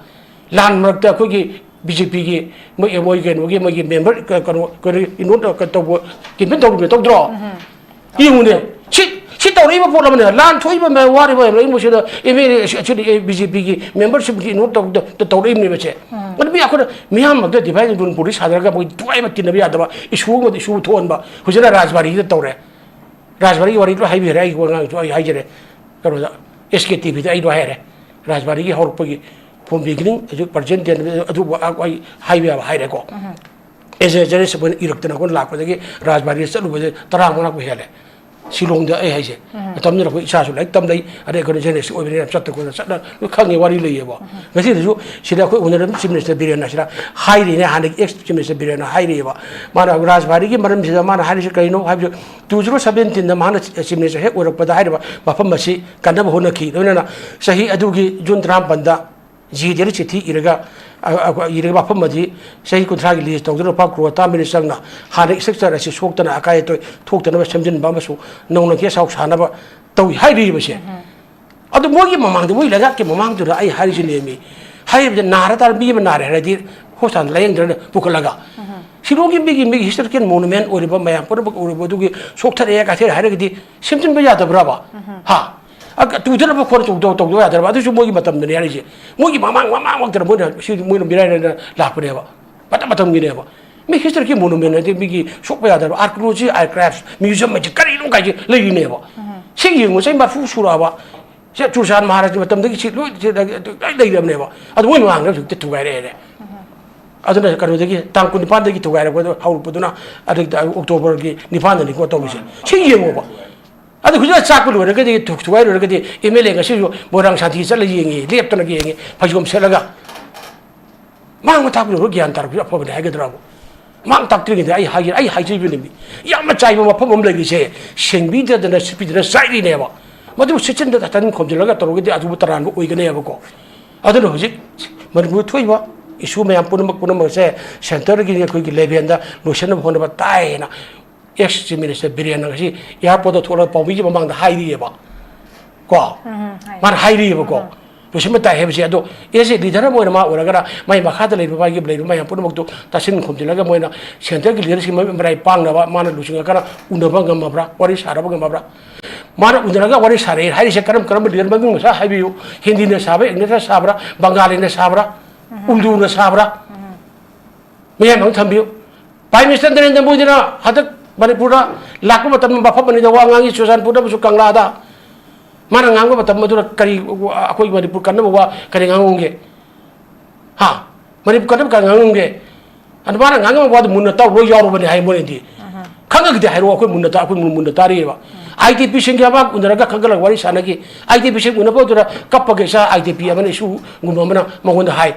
ꯂꯥꯟ ꯃꯔꯛꯇ ꯑꯩꯈꯣꯏꯒꯤ ꯕꯤ ꯖꯦ ꯄꯤꯒꯤ ꯃꯣꯏ, ꯃꯣꯏ ꯀꯩꯅꯣꯒꯤ, ꯃꯣꯏꯒꯤ ꯃꯦꯝꯕꯔ ꯀ-, ꯀꯩꯅꯣ, ꯀꯩꯅꯣ, ꯏꯟꯚꯣꯜꯕ ꯇꯧꯕ, ꯀꯦꯝꯄꯦꯟ ꯇꯧꯔꯤꯕ ꯇꯧꯗ꯭ꯔꯣ? ꯌꯦꯡꯉꯨꯅꯦ, ꯁꯤ, ꯁꯤ ꯇꯧꯔꯛꯏꯕ ꯄꯣꯠ ꯑꯃꯅꯦ, ꯂꯥꯟ ꯊꯣꯛꯏꯕ ꯃꯌꯥꯝ, ꯋꯥꯔꯤꯕ ꯃꯌꯥꯝ ꯂꯣꯏꯅꯃꯛꯁꯤꯗ ꯑꯦꯝ ꯑꯦꯜ ꯑꯦ, ꯑꯁꯤꯗꯤ ꯕꯤ ꯖꯦ ꯄꯤꯒꯤ ꯃꯦꯝꯕꯔꯁꯤꯞꯀꯤ ꯏꯟꯚꯣꯜꯕ ꯇꯧ-, ꯇꯧ-, ꯇꯧꯔꯛꯏꯕꯅꯦꯕ ꯁꯦ꯫ ꯑꯗꯨ ꯃꯤ ꯑꯩꯈꯣꯏꯅ ꯃꯤꯌꯥꯝ ꯃꯔꯛꯇ divide and rule ꯄꯣꯂꯤꯁ ꯁꯥꯗꯔꯒ ꯃꯣꯏ ꯊꯋꯥꯏ ꯑꯃ ꯇꯤꯟꯅꯕ ꯌꯥꯗꯕ, ꯏꯁꯨ ꯑꯃꯗ ꯏꯁꯨ ꯊꯣꯛꯍꯟꯕ, ꯍꯧꯖꯤꯛꯅ ꯔꯥꯖꯕꯥꯔꯤꯗ ꯇꯧꯔꯦ꯫ ꯔꯥꯖꯕꯥꯔꯤꯒꯤ ꯋꯥꯔꯤ ꯂꯣꯏ ꯍꯥꯏꯕꯤꯈ꯭ꯔꯦ, ꯑꯩꯒꯤ ꯋꯥꯉꯥꯡꯁꯨ ꯑꯩ ꯍꯥꯏꯖꯔꯦ꯫ ꯀꯩꯅꯣꯗ, ꯑꯦꯁ ꯀꯦ ꯇꯤ ꯚꯤꯗ ꯑꯩ ꯂꯣꯏ ꯍꯥꯏꯔꯦ꯫ ꯔꯥꯖꯕꯥꯔꯤꯒꯤ ꯍꯧꯔꯛꯄꯒꯤ, from beginning, ꯍꯧꯖꯤꯛ present day, ꯑꯗꯨꯕꯨ ꯑꯩ ꯍꯥꯏꯕ ꯌꯥꯕ ꯍꯥꯏꯔꯦꯀꯣ꯫ ꯑꯦꯖꯦ ꯖꯦꯅꯦꯁ ꯑꯩꯈꯣꯏꯅ ꯏꯔꯛꯇꯅ ꯑꯩꯈꯣꯏꯅ ꯂꯥꯛꯄꯗꯒꯤ ꯔꯥꯖꯕꯥꯔꯤꯗ ꯆꯠꯂꯨꯕꯁꯦ ꯇꯔꯥ ꯃꯉꯥ ꯂꯥꯛꯄ ꯍꯦꯜꯂꯦ꯫ ꯁꯤꯂꯣꯡꯗ ꯑꯩ ꯍꯥꯏꯁꯦ꯫ ꯃꯇꯝꯗꯨꯗ ꯑꯩꯈꯣꯏ ꯏꯆꯥꯁꯨ ꯂꯥꯏꯔꯤꯛ ꯇꯝ ꯂꯩ, ꯑꯗꯩ ꯑꯩꯈꯣꯏꯅ ꯖꯦꯅꯦꯁ ꯑꯣꯏꯕꯅꯤꯅ ꯆꯠꯇ ꯈꯣꯠꯇ ꯆꯠꯅ ꯂꯣꯏ ꯈꯪꯉꯤ, ꯋꯥꯔꯤ ꯂꯩꯌꯦꯕ꯫ ꯉꯁꯤꯗꯁꯨ ꯁꯤꯗ ꯑꯩꯈꯣꯏ honourable chief minister ꯕꯤꯔꯦꯟꯅ ꯁꯤꯗ ꯍꯥꯏꯔꯤꯅꯦ, ꯍꯥꯟꯅꯒꯤ ex chief minister ꯕꯤꯔꯦꯟꯅ ꯍꯥꯏꯔꯤꯑꯕ꯫ ꯃꯥꯅ ꯔꯥꯖꯕꯥꯔꯤꯒꯤ ꯃꯔꯝꯁꯤꯗ ꯃꯥꯅ ꯍꯥꯏꯔꯤꯁꯤ ꯀꯔꯤꯅꯣ ꯍꯥꯏꯕꯁꯨ, two zero seventeen ꯗ ꯃꯍꯥꯛꯅ chief minister ꯍꯦꯛ ꯑꯣꯏꯔꯛꯄꯗ ꯍꯥꯏꯔꯤꯕ ꯃꯐꯝ ꯑꯁꯤ ꯀꯟꯅꯕ ꯍꯣꯠꯅꯈꯤ꯫ ꯂꯣꯏꯅꯅ ꯆꯍꯤ ꯑꯗꯨꯒꯤ ꯖꯨꯟ ꯇꯔꯥꯃꯥꯄꯟꯗ ꯖꯤ ꯗꯤꯗ ꯆꯤꯊꯤ ꯏꯔꯒ, ꯑ, ꯑ, ꯏꯔꯒ ꯃꯐꯝ ꯑꯗꯤ ꯆꯍꯤ ꯀꯨꯟꯊ꯭ꯔꯥꯒꯤ lease ꯇꯧꯗꯨꯅ ꯂꯨꯄꯥ ꯀ꯭ꯔꯣꯔ ꯇꯔꯥ ꯃꯔꯤ ꯆꯪꯅ ꯍꯥꯟꯅ structure ꯑꯁꯤ ꯁꯣꯛꯇꯅ ꯑꯀꯥꯏ ꯑꯇꯣꯏ ꯊꯣꯛꯇꯅꯕ ꯁꯦꯝꯖꯤꯟꯕ ꯑꯃꯁꯨꯡ ꯅꯧꯅ guest house ꯁꯥꯅꯕ ꯇꯧꯏ ꯍꯥꯏꯔꯤꯕꯁꯦ꯫ ꯑꯗꯨ ꯃꯣꯏꯒꯤ ꯃꯃꯥꯡꯗ, ꯃꯣꯏ ꯂꯩꯉꯥꯛꯀꯤ ꯃꯃꯥꯡꯗꯨꯗ ꯑꯩ ꯍꯥꯏꯔꯤꯁꯤꯅꯦꯃꯤ꯫ ꯍꯥꯏꯔꯤꯕꯗ ꯅꯥꯔ ꯇꯥꯔ ꯃꯤ ꯑꯃ ꯅꯥꯔꯦ ꯍꯥꯏꯔꯗꯤ hospital ꯂꯥꯌꯦꯡꯗ꯭ꯔꯅ ꯄꯨꯈꯠꯂꯒ꯫ ꯁꯤꯂꯣꯡꯒꯤ ꯃꯤꯒꯤ, ꯃꯤꯒꯤ historical monument ꯑꯣꯏꯔꯤꯕ ꯃꯌꯥꯝ ꯄꯨꯝꯅꯃꯛ ꯑꯣꯏꯔꯤꯕ ꯑꯗꯨꯒꯤ ꯁꯣꯛꯊꯔꯛꯑꯦ ꯀꯥꯏꯊꯔꯦ ꯍꯥꯏꯔꯒꯗꯤ ꯁꯦꯝꯖꯤꯟꯕ ꯌꯥꯗꯕ꯭ꯔꯕ? ꯍꯥ? ꯑ, ꯇꯨꯗꯅꯕ ꯈꯣꯠꯅ ꯇꯧꯗ-, ꯇꯧꯗꯕ ꯌꯥꯗ꯭ꯔꯕ? ꯑꯗꯨꯁꯨ ꯃꯣꯏꯒꯤ ꯃꯇꯝꯗꯅꯤ ꯍꯥꯏꯔꯤꯁꯦ꯫ ꯃꯣꯏꯒꯤ ꯃꯃꯥꯡ, ꯃꯃꯥꯡ ꯃꯛꯇꯗ ꯃꯣꯏꯅ, ꯁꯤ ꯃꯣꯏꯅ ꯃꯤꯔꯥꯏꯔꯅ ꯂꯥꯛꯄꯅꯦꯕ꯫ ꯃꯇꯝ ꯃꯇꯝꯒꯤꯅꯦꯕ꯫ ꯃꯤ historical monument ꯍꯥꯏꯗꯤ ꯃꯤꯒꯤ ꯁꯣꯛꯄ ꯌꯥꯗꯕ archaeology, archives, museum ꯍꯥꯏꯁꯦ ꯀꯔꯤꯅꯣ ꯀꯥꯏꯁꯦ ꯂꯩꯔꯤꯅꯦꯕ꯫ ꯁꯤ ꯌꯦꯡꯉꯨ, ꯆꯍꯤ ꯃꯔꯐꯨ ꯁꯨꯔꯛꯑꯕ꯫ ꯁꯦ ꯆꯨꯔꯆꯥꯟ ꯃꯍꯥꯔꯥꯖꯀꯤ ꯃꯇꯝꯗꯒꯤ ꯁꯤ ꯂꯣꯏ, ꯁꯤ ꯂꯣꯏ ꯂꯩꯔꯕꯅꯦꯕ꯫ ꯑꯗꯨ ꯃꯣꯏ ꯃꯃꯥꯡꯗ ꯍꯧꯖꯤꯛꯇꯤ ꯊꯨꯒꯥꯏꯔꯛꯑꯦꯅꯦ꯫ ꯑꯗꯨꯅ ꯀꯩꯅꯣꯗꯒꯤ, ꯇꯥꯡ ꯀꯨꯟꯅꯤꯄꯥꯟꯗꯒꯤ ꯊꯨꯒꯥꯏꯔꯛꯄꯗꯣ ꯍꯧꯔꯛꯄꯗꯨꯅ, ꯑꯗꯒꯤ ꯑꯣꯛꯇꯣꯕꯔꯒꯤ ꯅꯤꯄꯥꯟꯗꯅꯤꯀꯣ ꯇꯧꯔꯤꯁꯦ꯫ ꯁꯤ ꯌꯦꯡꯉꯣꯕ꯫ ꯑꯗꯨ ꯍꯧꯖꯤꯛ ꯆꯥꯛꯄ ꯂꯣꯏꯔꯒꯗꯤ, ꯊꯨ-, ꯊꯨꯒꯥꯏ ꯂꯣꯏꯔꯒꯗꯤ ꯑꯦꯝ ꯑꯦꯜ ꯑꯦ ꯉꯁꯤꯁꯨ ꯃꯣꯏꯔꯥꯡ ꯁꯥꯟꯇꯤ ꯆꯠꯂ ꯌꯦꯡꯉꯤ, ꯂꯦꯞꯇꯅ ꯌꯦꯡꯉꯤ, ꯐꯩꯖꯣꯝ ꯁꯦꯠꯂꯒ꯫ ꯃꯥꯡꯕ ꯊꯥꯛꯄ ꯂꯣꯏꯔꯒ ꯒ꯭ꯌꯥꯟ ꯇꯥꯔꯛꯄꯁꯨ ꯑꯐꯕꯅꯤ ꯍꯥꯏꯒꯗ꯭ꯔꯥꯕꯨ? ꯃꯥꯡ ꯇꯥꯛꯇ꯭ꯔꯤꯉꯩꯗ ꯑꯩ ꯍꯥꯏꯒꯦ, ꯑꯩ ꯍꯥꯏꯖꯕꯅꯤ꯫ ꯌꯥꯝꯅ ꯆꯥꯏꯕ ꯃꯐꯝ ꯑꯃ ꯂꯩꯔꯤꯁꯦ, ꯁꯦꯡꯕꯤꯗꯗꯅ, ꯁꯤꯠꯄꯤꯗꯅ ꯆꯥꯏꯔꯤꯅꯦꯕ꯫ ꯃꯗꯨꯕꯨ ꯁꯤꯠꯆꯤꯟꯗ ꯇꯥꯁꯤꯟ ꯈꯣꯝꯖꯤꯜꯂꯒ ꯇꯧꯔꯒꯗꯤ ꯑꯗꯨꯕꯨ ꯇꯔꯥꯟꯕ ꯑꯣꯏꯒꯅꯦꯕꯀꯣ꯫ ꯑꯗꯨꯅ ꯍꯧꯖꯤꯛ ꯃꯅꯤꯄꯨꯔ ꯊꯣꯛꯏꯕ ꯏꯁꯨ ꯃꯌꯥꯝ ꯄꯨꯝꯅꯃꯛ, ꯄꯨꯝꯅꯃꯛꯁꯦ ꯁꯦꯟꯇꯔꯒꯤ ꯑꯩꯈꯣꯏꯒꯤ ꯂꯦꯚꯦꯜꯗ ꯂꯣꯏꯁꯤꯟꯅꯕ ꯍꯣꯠꯅꯕ ꯇꯥꯏꯌꯦꯅ ꯑꯦꯛꯁ ꯆꯤꯐ ꯃꯤꯅꯤꯁꯇꯔ ꯕꯤꯔꯦꯟꯅ ꯉꯁꯤ ꯑꯦꯌꯥꯔꯄꯣꯔꯠꯇ ꯊꯣꯛꯂꯒ ꯄꯥꯎꯃꯤꯒꯤ ꯃꯃꯥꯡꯗ ꯍꯥꯏꯔꯤꯑꯕ ꯀꯣ꯫ ꯎꯝ, ꯍꯥꯏ꯫ ꯃꯥꯅ ꯍꯥꯏꯔꯤꯑꯕꯀꯣ꯫ ꯎꯝ꯫ ꯂꯣꯏꯁꯤꯟꯕ ꯇꯥꯏ ꯍꯥꯏꯕꯁꯦ꯫ ꯑꯗꯣ ꯑꯦꯁ ꯑꯦ ꯂꯤꯗꯔ ꯑꯃ ꯑꯣꯏꯅ ꯃꯥ ꯑꯣꯏꯔꯒꯅ ꯃꯥꯏ ꯃꯈꯥꯗ ꯂꯩꯔꯤꯕ ꯃꯥꯒꯤ ꯂꯩꯔꯤꯕ ꯃꯌꯥꯝ ꯄꯨꯝꯅꯃꯛꯇꯨ ꯇꯥꯁꯤꯟ ꯈꯣꯝꯖꯤꯜꯂꯒ ꯃꯣꯏꯅ ꯁꯦꯟꯇꯔꯒꯤ ꯂꯤꯗꯔꯁꯤꯡ ꯃꯃꯤꯠ ꯃꯔꯥꯏ ꯄꯥꯡꯅꯕ ꯃꯥꯅ ꯂꯨꯆꯤꯡꯉꯒꯅ ꯎꯅꯕ ꯉꯝꯃꯕ꯭ꯔꯥ, ꯋꯥꯔꯤ ꯁꯥꯅꯕ ꯉꯝꯃꯕ꯭ꯔꯥ? ꯃꯥꯅ ꯎꯅꯔꯒ ꯋꯥꯔꯤ ꯁꯥꯔꯦ ꯍꯥꯏꯔꯤꯁꯦ ꯀꯔꯝ ꯀꯔꯝꯕ ꯂꯤꯗꯔ ꯃꯃꯤꯡ ꯃꯁꯥ ꯍꯥꯏꯕꯤꯌꯨ? ꯍꯤꯟꯗꯤꯅ ꯁꯥꯕ꯭ꯔꯥ, ꯏꯪꯂꯤꯁꯅ ꯁꯥꯕ꯭ꯔꯥ, ꯕꯪꯒꯥꯂꯤꯅ ꯁꯥꯕ꯭ꯔꯥ, ꯎꯝ꯫ ꯎꯔꯗꯨꯅ ꯁꯥꯕ꯭ꯔꯥ? ꯎꯝ꯫ ꯃꯌꯥꯝ ꯑꯃ ꯊꯝꯕꯤꯌꯨ꯫ ꯄ꯭ꯔꯥꯏꯝ ꯃꯤꯅꯤꯁꯇꯔ ꯅꯔꯦꯟꯗ꯭ꯔ ꯃꯣꯗꯤꯅ ꯍꯟꯗꯛ ꯃꯅꯤꯄꯨꯔꯗ ꯂꯥꯛꯄ ꯃꯇꯝꯗ ꯃꯐꯝ ꯑꯅꯤꯗ ꯋꯥ ꯉꯥꯡꯉꯤ, ꯆꯨꯔꯆꯥꯟꯄꯨꯔꯗ ꯑꯃꯁꯨꯡ ꯀꯪꯂꯥꯗ꯫ ꯃꯥꯅ ꯉꯥꯡꯕ ꯃꯇꯝ ꯑꯗꯨꯗ ꯀꯔꯤ ꯑꯩꯈꯣꯏ ꯃꯅꯤꯄꯨꯔ ꯀꯟꯅꯕ ꯋꯥ ꯀꯔꯤ ꯉꯥꯡꯉꯝꯒꯦ? ꯍꯥ? ꯃꯅꯤꯄꯨꯔ ꯀꯟꯅꯕ ꯀꯔꯤ ꯉꯥꯡꯉꯝꯒꯦ? ꯑꯗꯨ ꯃꯥꯅ ꯉꯥꯡꯉꯝꯕ ꯋꯥꯗꯨ ꯃꯨꯟꯅ ꯇꯥꯎ, ꯂꯣꯏ ꯌꯥꯎꯔꯕꯅꯦ ꯍꯥꯏ ꯃꯣꯏꯅꯗꯤ꯫ ꯈꯪꯉꯒꯗꯤ ꯍꯥꯏꯔꯛꯑꯣ, ꯑꯩꯈꯣꯏ ꯃꯨꯟꯅ ꯇꯥ-, ꯑꯩꯈꯣꯏ ꯃꯨꯟ-, ꯃꯨꯟꯅ ꯇꯥꯔꯤꯑꯕ꯫ ꯑꯥꯏ ꯗꯤ ꯄꯤꯁꯤꯡꯒꯤ ꯑꯃ ꯎꯅꯔꯒ ꯈꯪꯒꯠꯂꯒ ꯋꯥꯔꯤ ꯁꯥꯟꯅꯈꯤ꯫ ꯑꯥꯏ ꯗꯤ ꯄꯤꯁꯤꯡ ꯎꯅꯕꯗꯨꯗ ꯀꯞꯄꯒ ꯏꯆꯥ ꯑꯥꯏ ꯗꯤ ꯄꯤ ꯑꯃꯅ ꯏꯁꯨꯒꯨꯝꯕ ꯑꯃꯅ ꯃꯉꯣꯟꯗ ꯍꯥꯏ꯫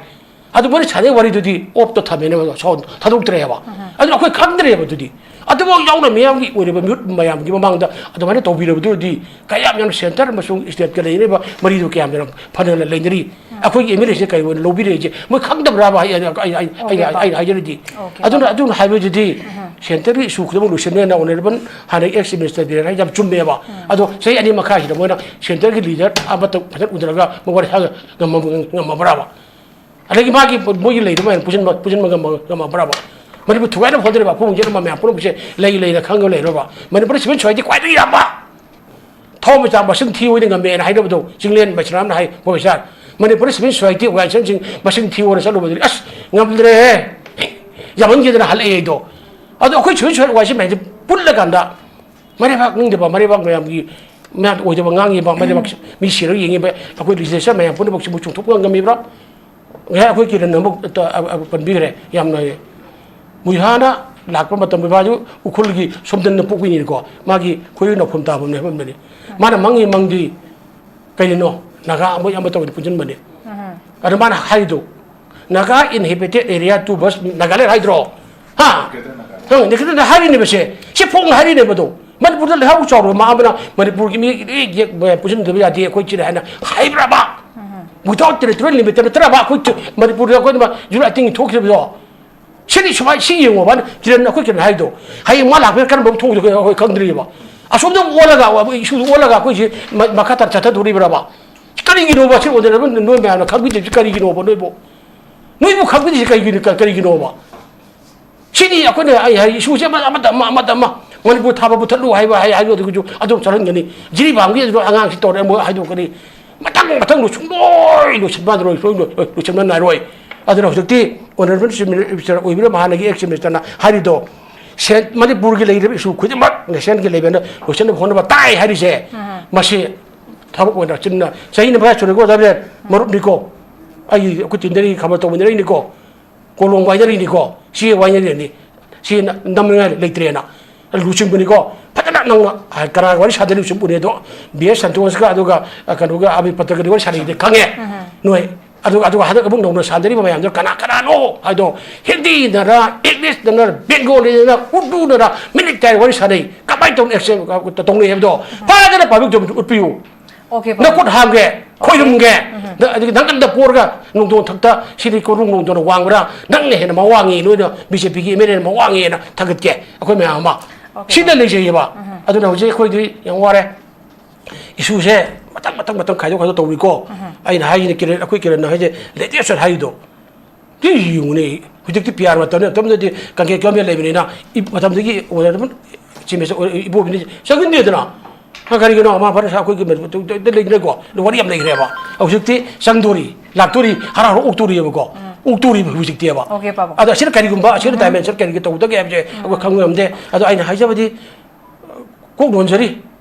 ꯑꯗꯨ ꯃꯣꯏꯅ ꯁꯥꯟꯅꯩ ꯋꯥꯔꯤꯗꯨꯗꯤ ꯑꯣꯞꯇ ꯊꯝꯃꯦꯅꯦ, ꯁꯥꯎꯟ ꯊꯥꯗꯣꯛꯇ꯭ꯔꯦꯕ꯫ ꯑꯗꯨꯅ ꯑꯩꯈꯣꯏ ꯈꯪꯗ꯭ꯔꯦꯕ ꯑꯗꯨꯗꯤ꯫ ꯑꯗꯨꯐꯥꯎ ꯌꯥꯎꯅ ꯃꯤꯌꯥꯝꯒꯤ ꯑꯣꯏꯔꯤꯕ ꯃꯤꯍꯨꯠ ꯃꯌꯥꯝꯒꯤ ꯃꯃꯥꯡꯗ ꯑꯗꯨꯃꯥꯏꯅ ꯇꯧꯕꯤꯔꯕꯗꯨꯗꯤ ꯀꯌꯥꯝ ꯌꯥꯝꯅ ꯁꯦꯟꯇꯔ ꯑꯃꯁꯨꯡ ꯁ꯭ꯇꯦꯠꯀ ꯂꯩꯅꯔꯤꯕ ꯃꯔꯤꯗꯨ ꯀꯌꯥꯝ ꯌꯥꯝꯅ ꯐꯅ ꯂꯩꯅꯔꯤ? ꯑꯩꯈꯣꯏꯒꯤ ꯑꯦꯝ ꯑꯦꯜ ꯑꯦꯁꯤꯅ ꯀꯔꯤ ꯑꯣꯏꯅ ꯂꯧꯕꯤꯔꯛꯏꯁꯦ ꯃꯣꯏ ꯈꯪꯗꯕ꯭ꯔꯥꯕ? ꯑꯩ, ꯑꯩ, ꯑꯩ, ꯑꯩ, ꯑꯩ, ꯑꯣꯀꯦ, ꯑꯩ, ꯑꯩꯅ ꯍꯥꯏꯖꯔꯗꯤ꯫ ꯑꯣꯀꯦ꯫ ꯑꯗꯨꯅ, ꯑꯗꯨꯅ ꯍꯥꯏꯕꯗꯨꯗꯤ ꯁꯦꯟꯇꯔꯒꯤ ꯏꯁꯨ ꯈꯨꯗꯤꯡꯃꯛ ꯂꯣꯏꯁꯤꯟꯅꯦꯅ ꯑꯣꯅꯔꯦꯕꯜ ꯍꯥꯟꯅꯒꯤ ꯑꯦꯛꯁ ꯃꯤꯅꯤꯁꯇꯔ ꯕꯤꯔꯦꯟ ꯍꯥꯏ ꯌꯥꯝ ꯆꯨꯝꯃꯦꯕ꯫ ꯑꯗꯣ ꯆꯍꯤ ꯑꯅꯤ ꯃꯈꯥꯏꯁꯤꯗ ꯃꯣꯏꯅ ꯁꯦꯟꯇꯔꯒꯤ ꯂꯤꯗꯔ ꯑꯃꯠꯇ ꯐꯖꯅ ꯎꯅꯔꯒ ꯃꯉꯣꯟꯗ ꯍꯥꯏꯔꯒ ꯉꯝꯃ-, ꯉꯝꯃꯕ꯭ꯔꯥꯕ? ꯑꯗꯒꯤ ꯃꯥꯒꯤ ꯃꯣꯏꯒꯤ ꯂꯩꯔꯤꯕ ꯃꯌꯥꯝ ꯄꯨꯁꯤꯟꯕ, ꯄꯨꯁꯤꯟꯕ ꯉꯝꯃ-, ꯉꯝꯃꯕ꯭ꯔꯥꯕ? ꯃꯅꯤꯄꯨꯔ ꯊꯨꯒꯥꯏꯅꯕ ꯍꯣꯠꯅꯔꯤꯕ ꯑꯄꯨꯟꯕ ꯌꯦꯠꯅꯕ ꯃꯌꯥꯝ ꯄꯨꯝꯅꯃꯛꯁꯦ ꯂꯩ ꯂꯩꯅ ꯈꯪꯉ ꯂꯩꯔꯕ? ꯃꯅꯤꯄꯨꯔꯗ ꯁꯤꯚꯤꯜ ꯁꯣꯁꯥꯏꯇꯤ ꯈ꯭ꯋꯥꯏꯗꯒꯤ ꯌꯥꯝꯕ, ꯊꯋꯥꯏ ꯃꯆꯥ ꯃꯁꯤꯡ ꯊꯤꯕ ꯑꯣꯏꯅ ꯉꯝꯃꯦꯅ ꯍꯥꯏꯅꯕꯗꯣ ꯆꯤꯡꯂꯦꯟ ꯃꯩꯁꯅꯥꯝꯅ ꯍꯥꯏ, ꯄ꯭ꯔꯣꯐꯦꯁꯥꯔ꯫ ꯃꯅꯤꯄꯨꯔꯗ ꯁꯤꯚꯤꯜ ꯁꯣꯁꯥꯏꯇꯤ ꯑꯣꯔꯒꯅꯥꯏꯖꯦꯁꯟꯁꯤꯡ ꯃꯁꯤꯡ ꯊꯤꯌꯣꯅ ꯆꯠꯂꯨꯕꯗꯨꯗꯤ ꯑꯁ ꯉꯝꯗ꯭ꯔꯦꯍꯦ, ꯌꯥꯝꯃꯟꯈꯤꯗꯅ ꯍꯜꯂꯛꯑꯦ ꯑꯩꯗꯣ꯫ ꯑꯗꯣ ꯑꯩꯈꯣꯏ ꯁꯤꯚꯤꯜ ꯁꯣꯁꯥꯏꯇꯤ ꯑꯣꯔꯒꯅꯥꯏꯖꯦꯁꯟ ꯃꯌꯥꯝꯁꯦ ꯄꯨꯜꯂꯀꯥꯟꯗ ꯃꯔꯩꯕꯥꯛ ꯅꯤꯡꯗꯕ, ꯃꯔꯩꯕꯥꯛ ꯃꯌꯥꯝꯒꯤ, ꯃꯌꯥꯝ ꯑꯣꯏꯗꯕ ꯉꯥꯡꯉꯤꯕ, ꯃꯔꯩꯕꯥꯛ ꯃꯤ ꯁꯤꯔꯒ ꯌꯦꯡꯉꯤꯕ ꯑꯩꯈꯣꯏ ꯂꯤꯖꯤꯁꯂꯦꯆꯔ ꯃꯌꯥꯝ ꯄꯨꯝꯅꯃꯛꯁꯤꯕꯨ ꯆꯨꯝꯊꯣꯛꯄ ꯉꯝꯃꯤꯕ꯭ꯔꯥ? ꯉꯁꯥꯏ ꯑꯩꯈꯣꯏ ꯀꯤꯔꯟ ꯑꯃꯨꯛ ꯇ-, ꯑ-, ꯑ-, ꯄꯟꯕꯤꯈ꯭ꯔꯦ, ꯌꯥꯝꯅ ꯃꯨꯏꯍꯥꯅ ꯂꯥꯛꯄ ꯃꯇꯝꯗ ꯃꯥꯁꯨ ꯎꯈ꯭ꯔꯨꯜꯒꯤ ꯁꯣꯝꯗꯟꯅ ꯄꯣꯛꯄꯅꯤꯀꯣ, ꯃꯥꯒꯤ ꯈꯣꯏꯔꯤ ꯅꯧꯐꯝ ꯇꯥꯕꯅꯦ ꯍꯥꯏꯕꯅꯤ꯫ ꯃꯥꯅ ꯃꯪꯉꯤ ꯃꯪꯗꯤ ꯀꯩꯅꯣ, ꯅꯥꯒꯥ ꯑꯃ ꯑꯃ ꯇꯧꯕꯗ ꯄꯨꯟꯁꯤꯟꯕꯅꯦ꯫ ꯑꯗ ꯃꯥꯅ ꯍꯥꯏꯗꯣ, "Naga inhabited area to West Nagaland" ꯍꯥꯏꯗ꯭ꯔꯣ? ꯍꯥ? ꯅꯪ ꯅꯤꯈꯤꯇꯅ ꯍꯥꯏꯔꯤꯅꯦꯕ ꯁꯦ꯫ ꯁꯤ ꯐꯣꯡꯅ ꯍꯥꯏꯔꯤꯅꯦꯕ ꯑꯗꯣ꯫ ꯃꯅꯤꯄꯨꯔꯗ ꯂꯩꯍꯥꯎ ꯆꯥꯎꯔꯕ ꯃꯃꯥ ꯑꯃꯅ ꯃꯅꯤꯄꯨꯔꯒꯤ ꯃꯤ ꯏꯔꯦ ꯌꯦꯛ ꯄꯨꯁꯤꯟꯗꯕ ꯌꯥꯗꯦ ꯑꯩꯈꯣꯏ ꯆꯤꯜꯂꯦ ꯍꯥꯏꯅ ꯍꯥꯏꯕ꯭ꯔꯕ? Without territorial limit ꯅꯠꯇ꯭ꯔꯕ ꯑꯩꯈꯣꯏ ꯆ-, ꯃꯅꯤꯄꯨꯔꯗ ꯑꯩꯈꯣꯏꯅ ꯖꯨꯔꯥ ꯑꯇꯤꯡ ꯊꯣꯛꯈꯤꯕꯗꯣ? ꯁꯤꯗꯤ ꯁꯨꯃꯥꯏ-, ꯁꯤ ꯌꯦꯡꯉꯣꯕ, ꯀꯤꯔꯟ, ꯑꯩꯈꯣꯏ ꯀꯤꯔꯟ ꯍꯥꯏꯗꯣ꯫ ꯍꯌꯦꯡ ꯃꯥ ꯂꯥꯛꯄꯗ ꯀꯔꯝꯕ ꯑꯃ ꯊꯣꯛꯎꯗꯣꯏꯅꯣ ꯑꯩꯈꯣꯏ ꯈꯪꯗ꯭ꯔꯤꯕ꯫ ꯑꯁꯣꯝꯗ ꯑꯣꯜꯂꯒ, ꯏꯁꯨꯗ ꯑꯣꯜꯂꯒ ꯑꯩꯈꯣꯏꯁꯤ ꯃ-, ꯃꯈꯥ ꯇꯥꯅ ꯆꯠꯊꯗꯣꯔꯤꯕ꯭ꯔꯕ? ꯀꯔꯤꯒꯤꯅꯣꯕ ꯁꯤ ꯑꯣꯏꯗꯅꯕ ꯅꯣꯏ ꯃꯌꯥꯝꯅ ꯈꯪꯕꯤꯗ꯭ꯔꯤꯁꯤ ꯀꯔꯤꯒꯤꯅꯣꯕ ꯅꯣꯏꯕꯨ? ꯅꯣꯏꯕꯨ ꯈꯪꯕꯤꯗ꯭ꯔꯤꯁꯤ ꯀꯔꯤꯒꯤꯅꯣ, ꯀ-, ꯀꯔꯤꯒꯤꯅꯣꯕ? ꯁꯤꯗꯤ ꯑꯩꯈꯣꯏꯅ, ꯑꯩ ꯍꯥꯏ, ꯏꯁꯨꯁꯦ ꯑꯃ, ꯑꯃꯗ ꯑꯃ, ꯑꯃꯗ ꯑꯃ, ꯃꯅꯤꯄꯨꯔ ꯊꯥꯕ ꯄꯨꯊꯠꯂꯨ ꯍꯥꯏꯕ, ꯍꯥꯏ, ꯍꯥꯏꯕꯗꯨꯒꯤꯁꯨ ꯑꯗꯨꯝ ꯆꯠꯍꯟꯒꯅꯤ꯫ ꯖꯤꯔꯤꯕꯥꯝꯒꯤ ꯑꯗꯨ ꯑꯉꯥꯡꯁꯤ ꯇꯧꯔꯦ ꯑꯃꯨꯛ ꯍꯥꯏꯗꯣꯛꯀꯅꯤ꯫ ꯃꯊꯪ ꯃꯊꯪꯗꯣ ꯁꯨꯡꯂꯣꯏ ꯂꯣꯏꯁꯤꯟꯕ ꯉꯝꯃꯔꯣꯏ, ꯂꯣꯏ ꯂꯣꯏ ꯂꯣꯏꯁꯤꯟꯕ ꯅꯥꯏꯔꯣꯏ꯫ ꯑꯗꯨꯅ ꯍꯧꯖꯤꯛꯇꯤ Honourable Chief Minister ꯑꯣꯏꯕꯤꯔꯤꯕ ꯍꯥꯟꯅꯒꯤ ex Chief Ministerꯅ ꯍꯥꯏꯔꯤꯗꯣ, ꯁꯦꯟ-, ꯃꯅꯤꯄꯨꯔꯒꯤ ꯂꯩꯔꯤꯕ issue ꯈꯨꯗꯤꯡꯃꯛ nationꯒꯤ levelꯗ ꯂꯣꯏꯁꯤꯟꯅꯕ ꯍꯣꯠꯅꯕ ꯇꯥꯏ ꯍꯥꯏꯔꯤꯁꯦ, ꯎꯝ꯫ ꯃꯁꯤ ꯊꯕꯛ ꯑꯣꯏꯅ ꯑꯆꯨꯝꯅ ꯆꯍꯤ ꯅꯤꯐꯨ ꯁꯨꯔꯦꯀꯣ, ꯗꯥ ꯕꯤꯔꯦꯟ, ꯎꯝ꯫ ꯃꯔꯨꯞꯅꯤꯀꯣ, ꯑꯩ, ꯑꯩꯈꯣꯏ ꯇꯤꯟꯅꯔꯤ ꯈꯕꯔ ꯇꯧꯃꯤꯟꯅꯔꯛꯏꯅꯤꯀꯣ, ꯀꯣꯂꯣꯝ ꯋꯥꯏꯅꯔꯤꯅꯤꯀꯣ, ꯆꯦ ꯋꯥꯏꯅꯔꯤꯅꯤ, ꯁꯤ ꯅ-, ꯅꯝꯅꯤꯡꯉꯥꯏ ꯂꯩꯇ꯭ꯔꯦꯅ꯫ ꯑꯗꯨ ꯂꯨꯆꯤꯡꯕꯅꯤꯀꯣ, ꯐꯖꯅ ꯅꯪꯅ, ꯑ, ꯀꯅꯥꯒ ꯋꯥꯔꯤ ꯁꯥꯗꯣꯏꯅꯣ ꯁꯨꯝ ꯎꯅꯦ ꯑꯗꯣ, ꯕꯤ ꯑꯦꯁ ꯁꯟꯇꯣꯁꯀ ꯑꯗꯨꯒ, ꯑ, ꯀꯩꯅꯣꯒ ꯑꯕꯤ ꯄꯇꯒꯗꯤ ꯋꯥꯔꯤ ꯁꯥꯟꯅꯩꯗꯤ ꯈꯪꯉꯦ꯫ ꯎꯝ꯫ ꯅꯣꯏ, ꯑꯗꯨꯒ, ꯑꯗꯨꯒ ꯍꯟꯗꯛ ꯑꯃꯨꯛ ꯅꯧꯅ ꯁꯥꯟꯅꯔꯤꯕ ꯃꯌꯥꯝꯗꯣ ꯀꯅꯥ ꯀꯅꯥꯅꯣ ꯍꯥꯏꯗꯣ, ꯍꯤꯟꯗꯤꯗꯅ, ꯏꯪꯂꯤꯁꯇꯅ, ꯕꯦꯡꯒꯣꯂꯤꯗꯅ, ꯎꯔꯗꯨꯗꯅ, ꯃꯤꯅꯤꯠ ꯀꯌꯥ ꯋꯥꯔꯤ ꯁꯥꯟꯅꯩ, ꯀꯃꯥꯏꯅ ꯇꯧꯅ action ꯇꯧꯅꯩ ꯍꯥꯏꯕꯗꯣ ꯎꯝ꯫ ꯐꯖꯅ publicꯇ ꯎꯠꯄꯤꯌꯨ꯫ OK, ꯄꯥꯕꯨꯡ꯫ ꯅꯈꯨꯠ ꯍꯥꯝꯒꯦ, OK꯫ ꯈꯣꯏꯔꯨꯝꯒꯦ, ꯎꯝ꯫ ꯅ-, ꯑꯗꯒꯤ ꯅꯪꯒꯟꯗ ꯄꯣꯔꯒ ꯅꯣꯡꯗꯣꯟ ꯊꯛꯇ ꯁꯤꯗꯤ ꯀꯣꯅꯨꯡ ꯅꯣꯡꯗꯣꯟꯅ ꯋꯥꯡꯕ꯭ꯔꯥ, ꯅꯪꯅ ꯍꯦꯟꯅ ꯃꯋꯥꯡꯉꯤ, ꯅꯣꯏꯅ BJPꯒꯤ MLAꯅ ꯃꯋꯥꯡꯉꯤꯅ ꯊꯥꯒꯠꯀꯦ ꯑꯩꯈꯣꯏ ꯃꯌꯥꯝ ꯑꯃ꯫ OK, ꯁꯤꯗ ꯄꯥꯕꯨꯡ꯫ ꯂꯩꯖꯩꯌꯦꯕ꯫ ꯎꯝ꯫ ꯑꯗꯨꯅ ꯍꯧꯖꯤꯛ ꯑꯩꯈꯣꯏꯗꯤ ꯌꯥꯝ ꯋꯥꯔꯦ꯫ Issueꯁꯦ ꯃꯊꯪ, ꯃꯊꯪ, ꯃꯊꯪ ꯈꯥꯏꯗꯣꯛ, ꯈꯥꯏꯗꯣꯛ ꯇꯧꯔꯤꯀꯣ꯫ ꯎꯝ꯫ ꯑꯩꯅ ꯍꯥꯏꯁꯤꯅ ꯀꯤꯔꯟ, ꯑꯩꯈꯣꯏ ꯀꯤꯔꯟꯅ ꯍꯥꯏꯁꯦ latest ꯍꯥꯏꯔꯤꯗꯣ꯫ ꯁꯤ ꯌꯦꯡꯉꯨꯅꯦ, ꯍꯧꯖꯤꯛꯇꯤ PR ꯃꯇꯝꯅꯤ, ꯃꯇꯝꯗꯗꯤ ꯀꯪꯀꯦ ꯀꯤꯍꯣꯝ ꯂꯩꯕꯅꯤꯅ, ꯏ-, ꯃꯇꯝꯗꯒꯤ ꯑꯣꯏꯅ ꯑꯗꯨꯝ ꯆꯤꯃꯦ-, ꯏꯕꯣꯕꯤꯅ ꯆꯪꯍꯟꯗꯦꯗꯅ꯫ ꯀꯔꯤꯒꯤꯅꯣ? ꯃꯥ ꯐꯔꯦ, ꯑꯩꯈꯣꯏꯒꯤ ꯃꯅꯤꯄꯨꯔꯗ ꯂꯩꯅꯔꯦꯀꯣ, ꯋꯥꯔꯤ ꯌꯥꯝ ꯂꯩꯈ꯭ꯔꯦꯕ꯫ ꯍꯧꯖꯤꯛꯇꯤ ꯆꯪꯗꯣꯔꯤ, ꯂꯥꯛꯇꯣꯔꯤ, ꯍꯔꯥꯎ ꯍꯔꯥꯎ ꯑꯣꯛꯇꯣꯔꯤꯑꯕꯀꯣ꯫ ꯎꯝ꯫ ꯑꯣꯛꯇꯣꯔꯤꯕ ꯍꯧꯖꯤꯛꯇꯤꯑꯕ꯫ OK, ꯄꯥꯕꯨꯡ꯫ ꯑꯗꯣ ꯑꯁꯤꯅ ꯀꯔꯤꯒꯨꯝꯕ, ꯑꯁꯤꯅ ꯎꯝ꯫ Dimension ꯀꯔꯤꯒꯤ ꯇꯧꯗꯒꯦ ꯍꯥꯏꯕꯁꯦ ꯎꯝ꯫ ꯑꯩꯈꯣꯏ ꯈꯪꯕ ꯉꯝꯗꯦ꯫ ꯑꯗꯣ ꯑꯩꯅ ꯍꯥꯏꯖꯕꯗꯤ, ꯀꯣꯛ ꯅꯣꯟꯖꯔꯤ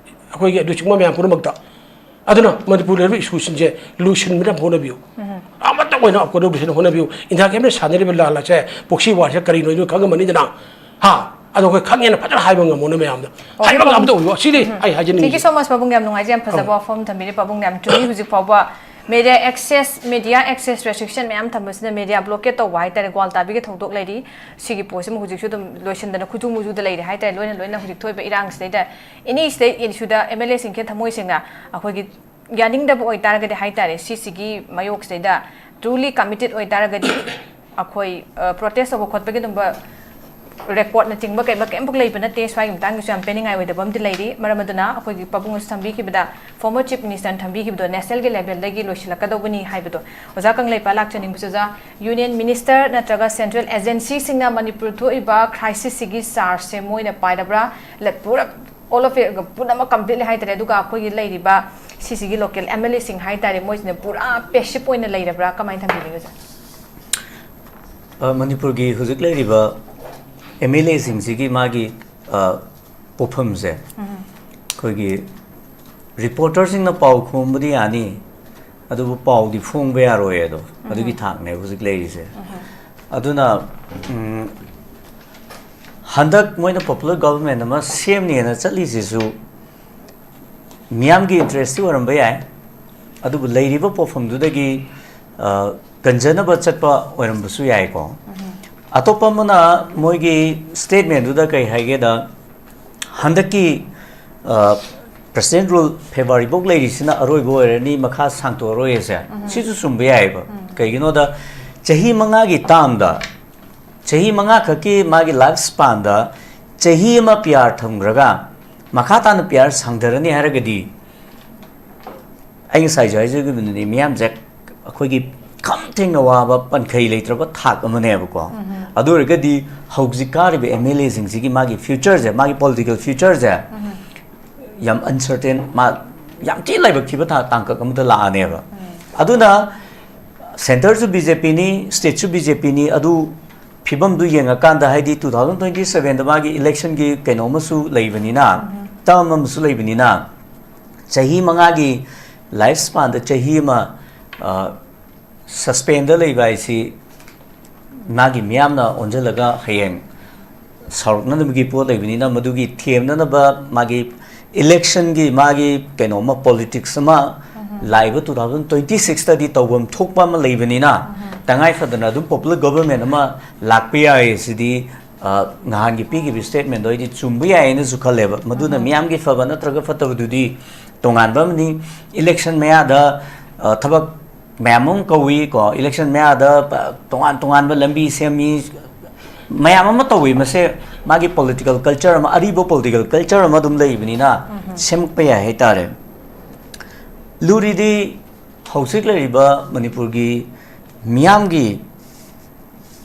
ꯑꯩꯈꯣꯏꯒꯤ ꯂꯨꯆꯤꯡꯕ ꯃꯌꯥꯝ ꯄꯨꯝꯅꯃꯛꯇ꯫ ꯑꯗꯨꯅ ꯃꯅꯤꯄꯨꯔꯗ ꯂꯩꯔꯤꯕ issueꯁꯤꯡꯁꯦ ꯂꯣꯏꯁꯤꯟꯕꯗ ꯍꯣꯠꯅꯕꯤꯌꯨ꯫ ꯎꯝ꯫ ꯑꯃꯠꯇ ꯑꯣꯏꯅ ꯑꯩꯈꯣꯏ ꯂꯣꯏꯁꯤꯟꯅꯕ ꯍꯣꯠꯅꯕꯤꯌꯨ꯫ ꯏꯟꯗꯤꯌꯥ ꯒꯦꯝꯅ ꯁꯥꯟꯅꯔꯤꯕ ꯂꯥꯟ ꯑꯁꯦ, proxy warꯁꯦ ꯀꯔꯤꯅꯣ ꯍꯥꯏꯗꯣ ꯈꯪꯉꯝꯃꯅꯤꯗꯅ꯫ ꯍꯥ? ꯑꯗꯣ ꯑꯩꯈꯣꯏ ꯈꯪꯉꯦꯅ ꯐꯖꯅ ꯍꯥꯏꯕ ꯉꯝꯃꯣꯅꯦ ꯃꯌꯥꯝꯗ꯫ OK, ꯍꯥꯏꯕ ꯄꯥꯕꯨꯡ꯫ ꯉꯝꯗ ꯑꯣꯏꯌꯣ꯫ ꯁꯤꯅꯤ ꯎꯝ꯫ ꯑꯩ ꯍꯥꯏꯖꯅꯤꯡꯉꯤꯁꯦ꯫ Thank you so much, ꯄꯥꯕꯨꯡ꯫ ꯌꯥꯝ ꯅꯨꯡꯉꯥꯏꯖꯩ, ꯌꯥꯝ ꯐꯖꯕ ꯎꯝ꯫ ꯋꯥꯐꯝ ꯊꯝꯕꯤꯔꯦ꯫ ꯄꯥꯕꯨꯡꯅ ꯌꯥꯝ ꯆꯨꯝꯃꯤ꯫ ꯍꯧꯖꯤꯛ ꯐꯥꯎꯕ Media access, media access restriction ꯃꯌꯥꯝ ꯊꯝꯕꯁꯤꯅ media blockade ꯇꯧꯕ ꯍꯥꯏꯇꯥꯔꯦ, ꯒ꯭ꯋꯥꯜ ꯇꯥꯕꯤꯒꯤ ꯊꯧꯗꯣꯛ ꯂꯩꯔꯤ꯫ ꯁꯤꯒꯤ ꯄꯣꯠꯁꯤꯃ ꯍꯧꯖꯤꯛꯁꯨ ꯑꯗꯨꯝ ꯂꯣꯏꯁꯤꯟꯗꯅ ꯈꯨꯖꯨ ꯃꯨꯖꯨꯗ ꯂꯩꯔꯤ ꯍꯥꯏꯇꯥꯔꯦ꯫ ꯂꯣꯏꯅ ꯂꯣꯏꯅ ꯍꯧꯖꯤꯛ ꯊꯣꯛꯏꯕ ꯏꯔꯥꯡꯁꯤꯗꯩꯗ, any state issue the M L A ꯁꯤꯡꯁꯦ ꯊꯃꯣꯏ ꯁꯦꯡꯅ ꯑꯩꯈꯣꯏꯒꯤ ꯌꯥꯅꯤꯡꯗꯕ ꯑꯣꯏꯇꯥꯔꯒꯗꯤ ꯍꯥꯏꯇꯥꯔꯦ, ꯁꯤꯁꯤꯒꯤ ꯃꯥꯌꯣꯛꯁꯤꯗꯩꯗ truly committed ꯑꯣꯏꯇꯥꯔꯒꯗꯤ ꯑꯩꯈꯣꯏ, ꯑ, protest ꯇꯧꯕ ꯈꯣꯠꯄꯒꯤ ꯑꯗꯨꯝꯕ record ꯅꯆꯤꯡꯕ ꯀꯩꯝꯕ ꯀꯩꯝꯐꯥꯎ ꯂꯩꯕ ꯅꯠꯇꯦ꯫ ꯁ꯭ꯋꯥꯏꯒꯤ ꯃꯇꯥꯡꯒꯤꯁꯨ ꯌꯥꯝ ꯄꯦꯟꯅꯤꯡꯉꯥꯏ ꯑꯣꯏꯗꯕ ꯑꯃꯗꯤ ꯂꯩꯔꯤ꯫ ꯃꯔꯝ ꯑꯗꯨꯅ ꯑꯩꯈꯣꯏꯒꯤ ꯄꯥꯕꯨꯡꯅꯁꯨ ꯊꯝꯕꯤꯈꯤꯕꯗ, former Chief Minister ꯅ ꯊꯝꯕꯤꯈꯤꯕꯗꯣ, national ꯒꯤ level ꯗꯒꯤ ꯂꯣꯏꯁꯤꯜꯂꯛꯀꯗꯧꯕꯅꯤ ꯍꯥꯏꯕꯗꯣ꯫ ꯑꯣꯖꯥ ꯀꯪꯂꯩꯄꯥꯛ ꯂꯥꯛꯆꯅꯤꯡꯕꯁꯨ, ꯑꯣꯖꯥ, Union Minister ꯅꯠꯇ꯭ꯔꯒ central agency ꯁꯤꯡꯅ ꯃꯅꯤꯄꯨꯔ ꯊꯣꯛꯏꯕ crisis ꯁꯤꯒꯤ charge ꯁꯦ ꯃꯣꯏꯅ ꯄꯥꯏꯔꯕ꯭ꯔꯥ? ꯂ-, ꯄꯨꯔꯥ all of it, ꯄꯨꯝꯅꯃꯛ completely ꯍꯥꯏꯇꯥꯔꯦ꯫ ꯑꯗꯨꯒ ꯑꯩꯈꯣꯏꯒꯤ ꯂꯩꯔꯤꯕ ꯁꯤꯁꯤꯒꯤ local M L A ꯁꯤꯡ ꯍꯥꯏꯇꯥꯔꯦ, ꯃꯣꯏꯁꯤꯅ ꯄꯨꯔꯥ passive ꯑꯣꯏꯅ ꯂꯩꯔꯕ꯭ꯔꯥ? ꯀꯃꯥꯏꯅ ꯊꯝꯕꯤꯅꯤꯡꯉꯤ, ꯑꯣꯖꯥ? ꯑ, ꯃꯅꯤꯄꯨꯔꯒꯤ ꯍꯧꯖꯤꯛ ꯂꯩꯔꯤꯕ M L A ꯁꯤꯡꯁꯤꯒꯤ ꯃꯥꯒꯤ, ꯑ, ꯄꯣꯠꯐꯝꯁꯦ, ꯎꯝ꯫ ꯑꯩꯈꯣꯏꯒꯤ reporter ꯁꯤꯡꯅ ꯄꯥꯎ ꯈꯣꯝꯕꯗꯤ ꯌꯥꯅꯤ, ꯑꯗꯨꯕꯨ ꯄꯥꯎꯗꯤ ꯐꯣꯡꯕ ꯌꯥꯔꯣꯏ ꯑꯗꯣ, ꯎꯝ꯫ ꯑꯗꯨꯒꯤ ꯊꯥꯛꯅꯦ ꯍꯧꯖꯤꯛ ꯂꯩꯔꯤꯁꯦ꯫ ꯎꯝ꯫ ꯑꯗꯨꯅ, ꯎꯝ, ꯍꯟꯗꯛ ꯃꯣꯏꯅ popular government ꯑꯃ ꯁꯦꯝꯅꯦꯅ ꯆꯠꯂꯤꯁꯤꯁꯨ ꯃꯤꯌꯥꯝꯒꯤ interest ꯇꯤ ꯑꯣꯏꯔꯝꯕ ꯌꯥꯏ, ꯑꯗꯨꯕꯨ ꯂꯩꯔꯤꯕ ꯄꯣꯠꯐꯝꯗꯨꯗꯒꯤ, ꯑ, ꯀꯟꯖꯅꯕ ꯆꯠꯄ ꯑꯣꯏꯔꯝꯕꯁꯨ ꯌꯥꯏꯀꯣ꯫ ꯎꯝ꯫ ꯑꯇꯣꯞꯄ ꯑꯃꯅ ꯃꯣꯏꯒꯤ statement ꯗꯨꯗ ꯀꯩ ꯍꯥꯏꯒꯦꯗ, ꯍꯟꯗꯛꯀꯤ, ꯑ, President Rule February ꯐꯥꯎ ꯂꯩꯔꯤꯁꯤꯅ ꯑꯔꯣꯏꯕ ꯑꯣꯏꯔꯅꯤ, ꯃꯈꯥ ꯁꯥꯡꯇꯣꯛꯑꯔꯣꯏꯁꯦ꯫ ꯎꯝ꯫ ꯁꯤꯁꯨ ꯆꯨꯝꯕ ꯌꯥꯏꯑꯕ꯫ ꯎꯝ꯫ ꯀꯩꯒꯤꯅꯣꯗ, ꯆꯍꯤ ꯃꯉꯥꯒꯤ term ꯗ, ꯆꯍꯤ ꯃꯉꯥ ꯈꯛꯀꯤ ꯃꯥꯒꯤ life span ꯗ ꯆꯍꯤ ꯑꯃ P R ꯊꯝꯈ꯭ꯔꯒ ꯃꯈꯥ ꯇꯥꯅ P R ꯁꯥꯡꯊꯔꯅꯤ ꯍꯥꯏꯔꯒꯗꯤ, ꯑꯩ ꯉꯁꯥꯏꯁꯨ ꯍꯥꯏꯖꯈꯤꯕꯗꯨꯅꯤ, ꯃꯤꯌꯥꯝꯁꯦ ꯑꯩꯈꯣꯏꯒꯤ ꯈꯝ ꯊꯦꯡꯅ ꯋꯥꯕ ꯄꯟꯈꯩ ꯂꯩꯇ꯭ꯔꯕ ꯊꯥꯛ ꯑꯃꯅꯦꯕꯀꯣ꯫ ꯎꯝ꯫ ꯑꯗꯨ ꯑꯣꯏꯔꯒꯗꯤ ꯍꯧꯖꯤꯛ ꯀꯥꯔꯤꯕ M L A ꯁꯤꯡꯁꯤꯒꯤ ꯃꯥꯒꯤ future ꯁꯦ, ꯃꯥꯒꯤ political future ꯁꯦ ꯎꯝ꯫ ꯌꯥꯝ uncertain, ꯃꯥ ꯌꯥꯝ ꯊꯤ ꯂꯥꯏꯕꯛ ꯊꯤꯕ ꯊꯥ-, ꯇꯥꯡꯀꯛ ꯑꯃꯗ ꯂꯥꯛꯑꯅꯦꯕ꯫ ꯎꯝ꯫ ꯑꯗꯨꯅ centre ꯁꯨ B J P ꯅꯤ, state ꯁꯨ B J P ꯅꯤ, ꯑꯗꯨ ꯐꯤꯕꯝꯗꯨ ꯌꯦꯡꯉꯀꯥꯟꯗ, ꯍꯥꯏꯗꯤ two thousand twenty seven ꯗ ꯃꯥꯒꯤ election ꯒꯤ ꯀꯩꯅꯣ ꯑꯃꯁꯨ ꯂꯩꯕꯅꯤꯅ, ꯎꯝ꯫ Term ꯑꯃꯁꯨ ꯂꯩꯕꯅꯤꯅ, ꯆꯍꯤ ꯃꯉꯥꯒꯤ life span ꯗ ꯆꯍꯤ ꯑꯃ, ꯑ, suspend ꯗ ꯂꯩꯕ ꯍꯥꯏꯁꯤ ꯃꯥꯒꯤ ꯃꯤꯌꯥꯝꯅ ꯑꯣꯟꯁꯤꯜꯂꯒ ꯍꯌꯦꯡ ꯁꯥꯎꯔꯛꯅꯅꯕꯒꯤ ꯄꯣꯠ ꯂꯩꯕꯅꯤꯅ, ꯃꯗꯨꯒꯤ ꯊꯦꯝꯅꯅꯕ ꯃꯥꯒꯤ election ꯒꯤ ꯃꯥꯒꯤ ꯀꯩꯅꯣꯝꯃ, politics ꯑꯃ ꯂꯥꯛꯏꯕ two thousand twenty sixꯇꯗꯤ ꯇꯧꯐꯝ ꯊꯣꯛꯄ ꯑꯃ ꯂꯩꯕꯅꯤꯅ, ꯇꯉꯥꯏ ꯐꯗꯅ ꯑꯗꯨꯝ popular government ꯑꯃ ꯂꯥꯛꯄ ꯌꯥꯏ꯫ ꯁꯤꯗꯤ, ꯑ, ꯅꯍꯥꯟꯒꯤ ꯄꯤꯈꯤꯕ statementꯗꯣ ꯑꯩꯗꯤ ꯆꯨꯝꯕ ꯌꯥꯏ ꯍꯥꯏꯅꯁꯨ ꯈꯜꯂꯦꯕ꯫ ꯃꯗꯨꯅ ꯃꯤꯌꯥꯝꯒꯤ ꯐꯕ ꯅꯠꯇ꯭ꯔꯒ ꯐꯠꯇꯕꯗꯨꯗꯤ ꯇꯣꯉꯥꯟꯕ ꯑꯃꯅꯤ꯫ Election ꯃꯌꯥꯗ, ꯑ, ꯊꯕꯛ ꯃꯌꯥꯝ ꯑꯃ ꯀꯧꯏ ꯀꯣ, election ꯃꯌꯥꯗ, ꯑ, ꯇꯣꯉꯥꯟ ꯇꯣꯉꯥꯟꯕ ꯂꯝꯕꯤ ꯁꯦꯝꯃꯤ, ꯃꯌꯥꯝ ꯑꯃ ꯇꯧꯏ꯫ ꯃꯁꯦ ꯃꯥꯒꯤ political culture ꯑꯃ, ꯑꯔꯤꯕ political culture ꯑꯃ ꯑꯗꯨꯝ ꯂꯩꯕꯅꯤꯅ ꯁꯦꯝꯃꯛꯄ ꯌꯥꯏ ꯍꯥꯏꯇꯥꯔꯦ꯫ ꯂꯨꯔꯤꯗꯤ ꯍꯧꯖꯤꯛ ꯂꯩꯔꯤꯕ ꯃꯅꯤꯄꯨꯔꯒꯤ ꯃꯤꯌꯥꯝꯒꯤ,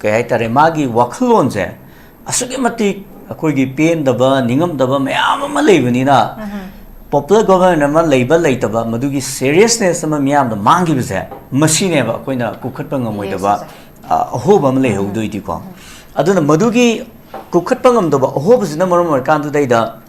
ꯀꯩ ꯍꯥꯏꯇꯥꯔꯦ, ꯃꯥꯒꯤ ꯋꯥꯈꯜꯂꯣꯟꯁꯦ ꯑꯁꯨꯛꯀꯤ ꯃꯇꯤꯛ ꯑꯩꯈꯣꯏꯒꯤ ꯄꯦꯟꯗꯕ, ꯅꯤꯡꯉꯝꯗꯕ ꯃꯌꯥꯝ ꯑꯃ ꯂꯩꯕꯅꯤꯅ, popular government ꯑꯃ ꯂꯩꯕ ꯂꯩꯇꯕ, ꯃꯗꯨꯒꯤ seriousness ꯑꯃ ꯃꯤꯌꯥꯝꯗ ꯃꯥꯡꯈꯤꯕꯁꯦ, ꯃꯁꯤꯅꯦꯕ ꯑꯩꯈꯣꯏꯅ ꯀꯨꯈꯠꯄ ꯉꯝꯃꯣꯏꯗꯕ, ꯑ, ꯑꯍꯣꯕ ꯑꯃ ꯂꯩꯍꯧꯗꯣꯏꯗꯤꯀꯣ꯫ ꯑꯗꯨꯅ ꯃꯗꯨꯒꯤ ꯀꯨꯈꯠꯄ ꯉꯝꯗꯕ ꯑꯍꯣꯕꯁꯤꯅ ꯃꯔꯝ ꯑꯣꯏꯔꯀꯥꯟꯗꯨꯗꯩꯗ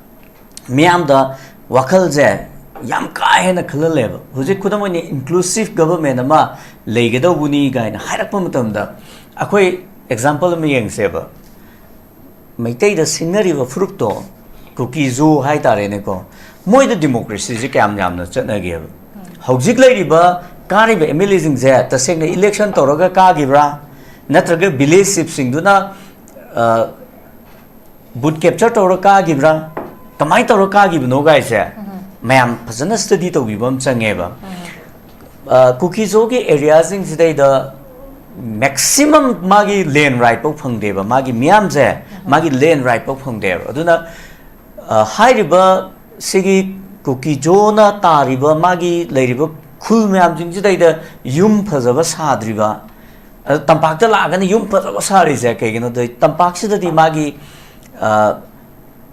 ꯃꯤꯌꯥꯝꯗ ꯋꯥꯈꯜꯁꯦ ꯌꯥꯝ ꯀꯥ ꯍꯦꯟꯅ ꯈꯜꯍꯜꯂꯦꯕ꯫ ꯍꯧꯖꯤꯛ ꯈꯨꯗꯝ ꯑꯣꯏꯅ inclusive government ꯑꯃ ꯂꯩꯒꯗꯧꯕꯅꯤ ꯀꯥꯏꯅ ꯍꯥꯏꯔꯛꯄ ꯃꯇꯝꯗ, ꯑꯩꯈꯣꯏ example ꯑꯃ ꯌꯦꯡꯁꯦꯕ꯫ ꯃꯩꯇꯩꯗ ꯁꯤꯡꯅꯔꯤꯕ ꯐꯨꯔꯨꯞꯇꯣ, ꯀꯨꯀꯤꯖꯣ ꯍꯥꯏꯇꯥꯔꯦꯅꯦꯀꯣ, ꯃꯣꯏꯗ democracyꯁꯦ ꯀꯌꯥꯝ ꯌꯥꯝꯅ ꯆꯠꯅꯒꯦꯕ? ꯍꯧꯖꯤꯛ ꯂꯩꯔꯤꯕ ꯀꯥꯔꯤꯕ MLAꯁꯤꯡꯁꯦ ꯇꯁꯦꯡꯅ election ꯇꯧꯔꯒ ꯀꯥꯈꯤꯕ꯭ꯔꯥ, ꯅꯠꯇ꯭ꯔꯒ village chiefꯁꯤꯡꯗꯨꯅ, ꯑ, vote capture ꯇꯧꯔ ꯀꯥꯈꯤꯕ꯭ꯔꯥ, ꯀꯃꯥꯏꯅ ꯇꯧꯔ ꯀꯥꯈꯤꯕꯅꯣ ꯒꯥꯏꯁꯦ ꯃꯌꯥꯝ ꯐꯖꯅ study ꯇꯧꯕꯤꯕ ꯑꯃ ꯆꯪꯉꯦꯕ꯫ ꯑ, ꯀꯨꯀꯤꯖꯣꯒꯤ areaꯁꯤꯡꯁꯤꯗꯩꯗ maximum ꯃꯥꯒꯤ land right ꯐꯥꯎ ꯐꯪꯗꯦꯕ, ꯃꯥꯒꯤ ꯃꯤꯌꯥꯝꯁꯦ, ꯃꯥꯒꯤ land right ꯐꯥꯎ ꯐꯪꯗꯦꯕ꯫ ꯑꯗꯨꯅ, ꯑ, ꯍꯥꯏꯔꯤꯕ ꯁꯤꯒꯤ ꯀꯨꯀꯤꯖꯣꯅ ꯇꯥꯔꯤꯕ ꯃꯥꯒꯤ ꯂꯩꯔꯤꯕ ꯈꯨꯜ ꯃꯌꯥꯝꯁꯤꯡꯁꯤꯗꯩꯗ ꯌꯨꯝ ꯐꯖꯕ ꯁꯥꯗ꯭ꯔꯤꯕ, ꯑꯗ ꯇꯝꯄꯥꯛꯇ ꯂꯥꯛꯑꯒꯅ ꯌꯨꯝ ꯐꯖꯕ ꯁꯥꯔꯤꯁꯦ ꯀꯩꯒꯤꯅꯣꯗ, ꯇꯝꯄꯥꯛꯁꯤꯗꯗꯤ ꯃꯥꯒꯤ, ꯑ,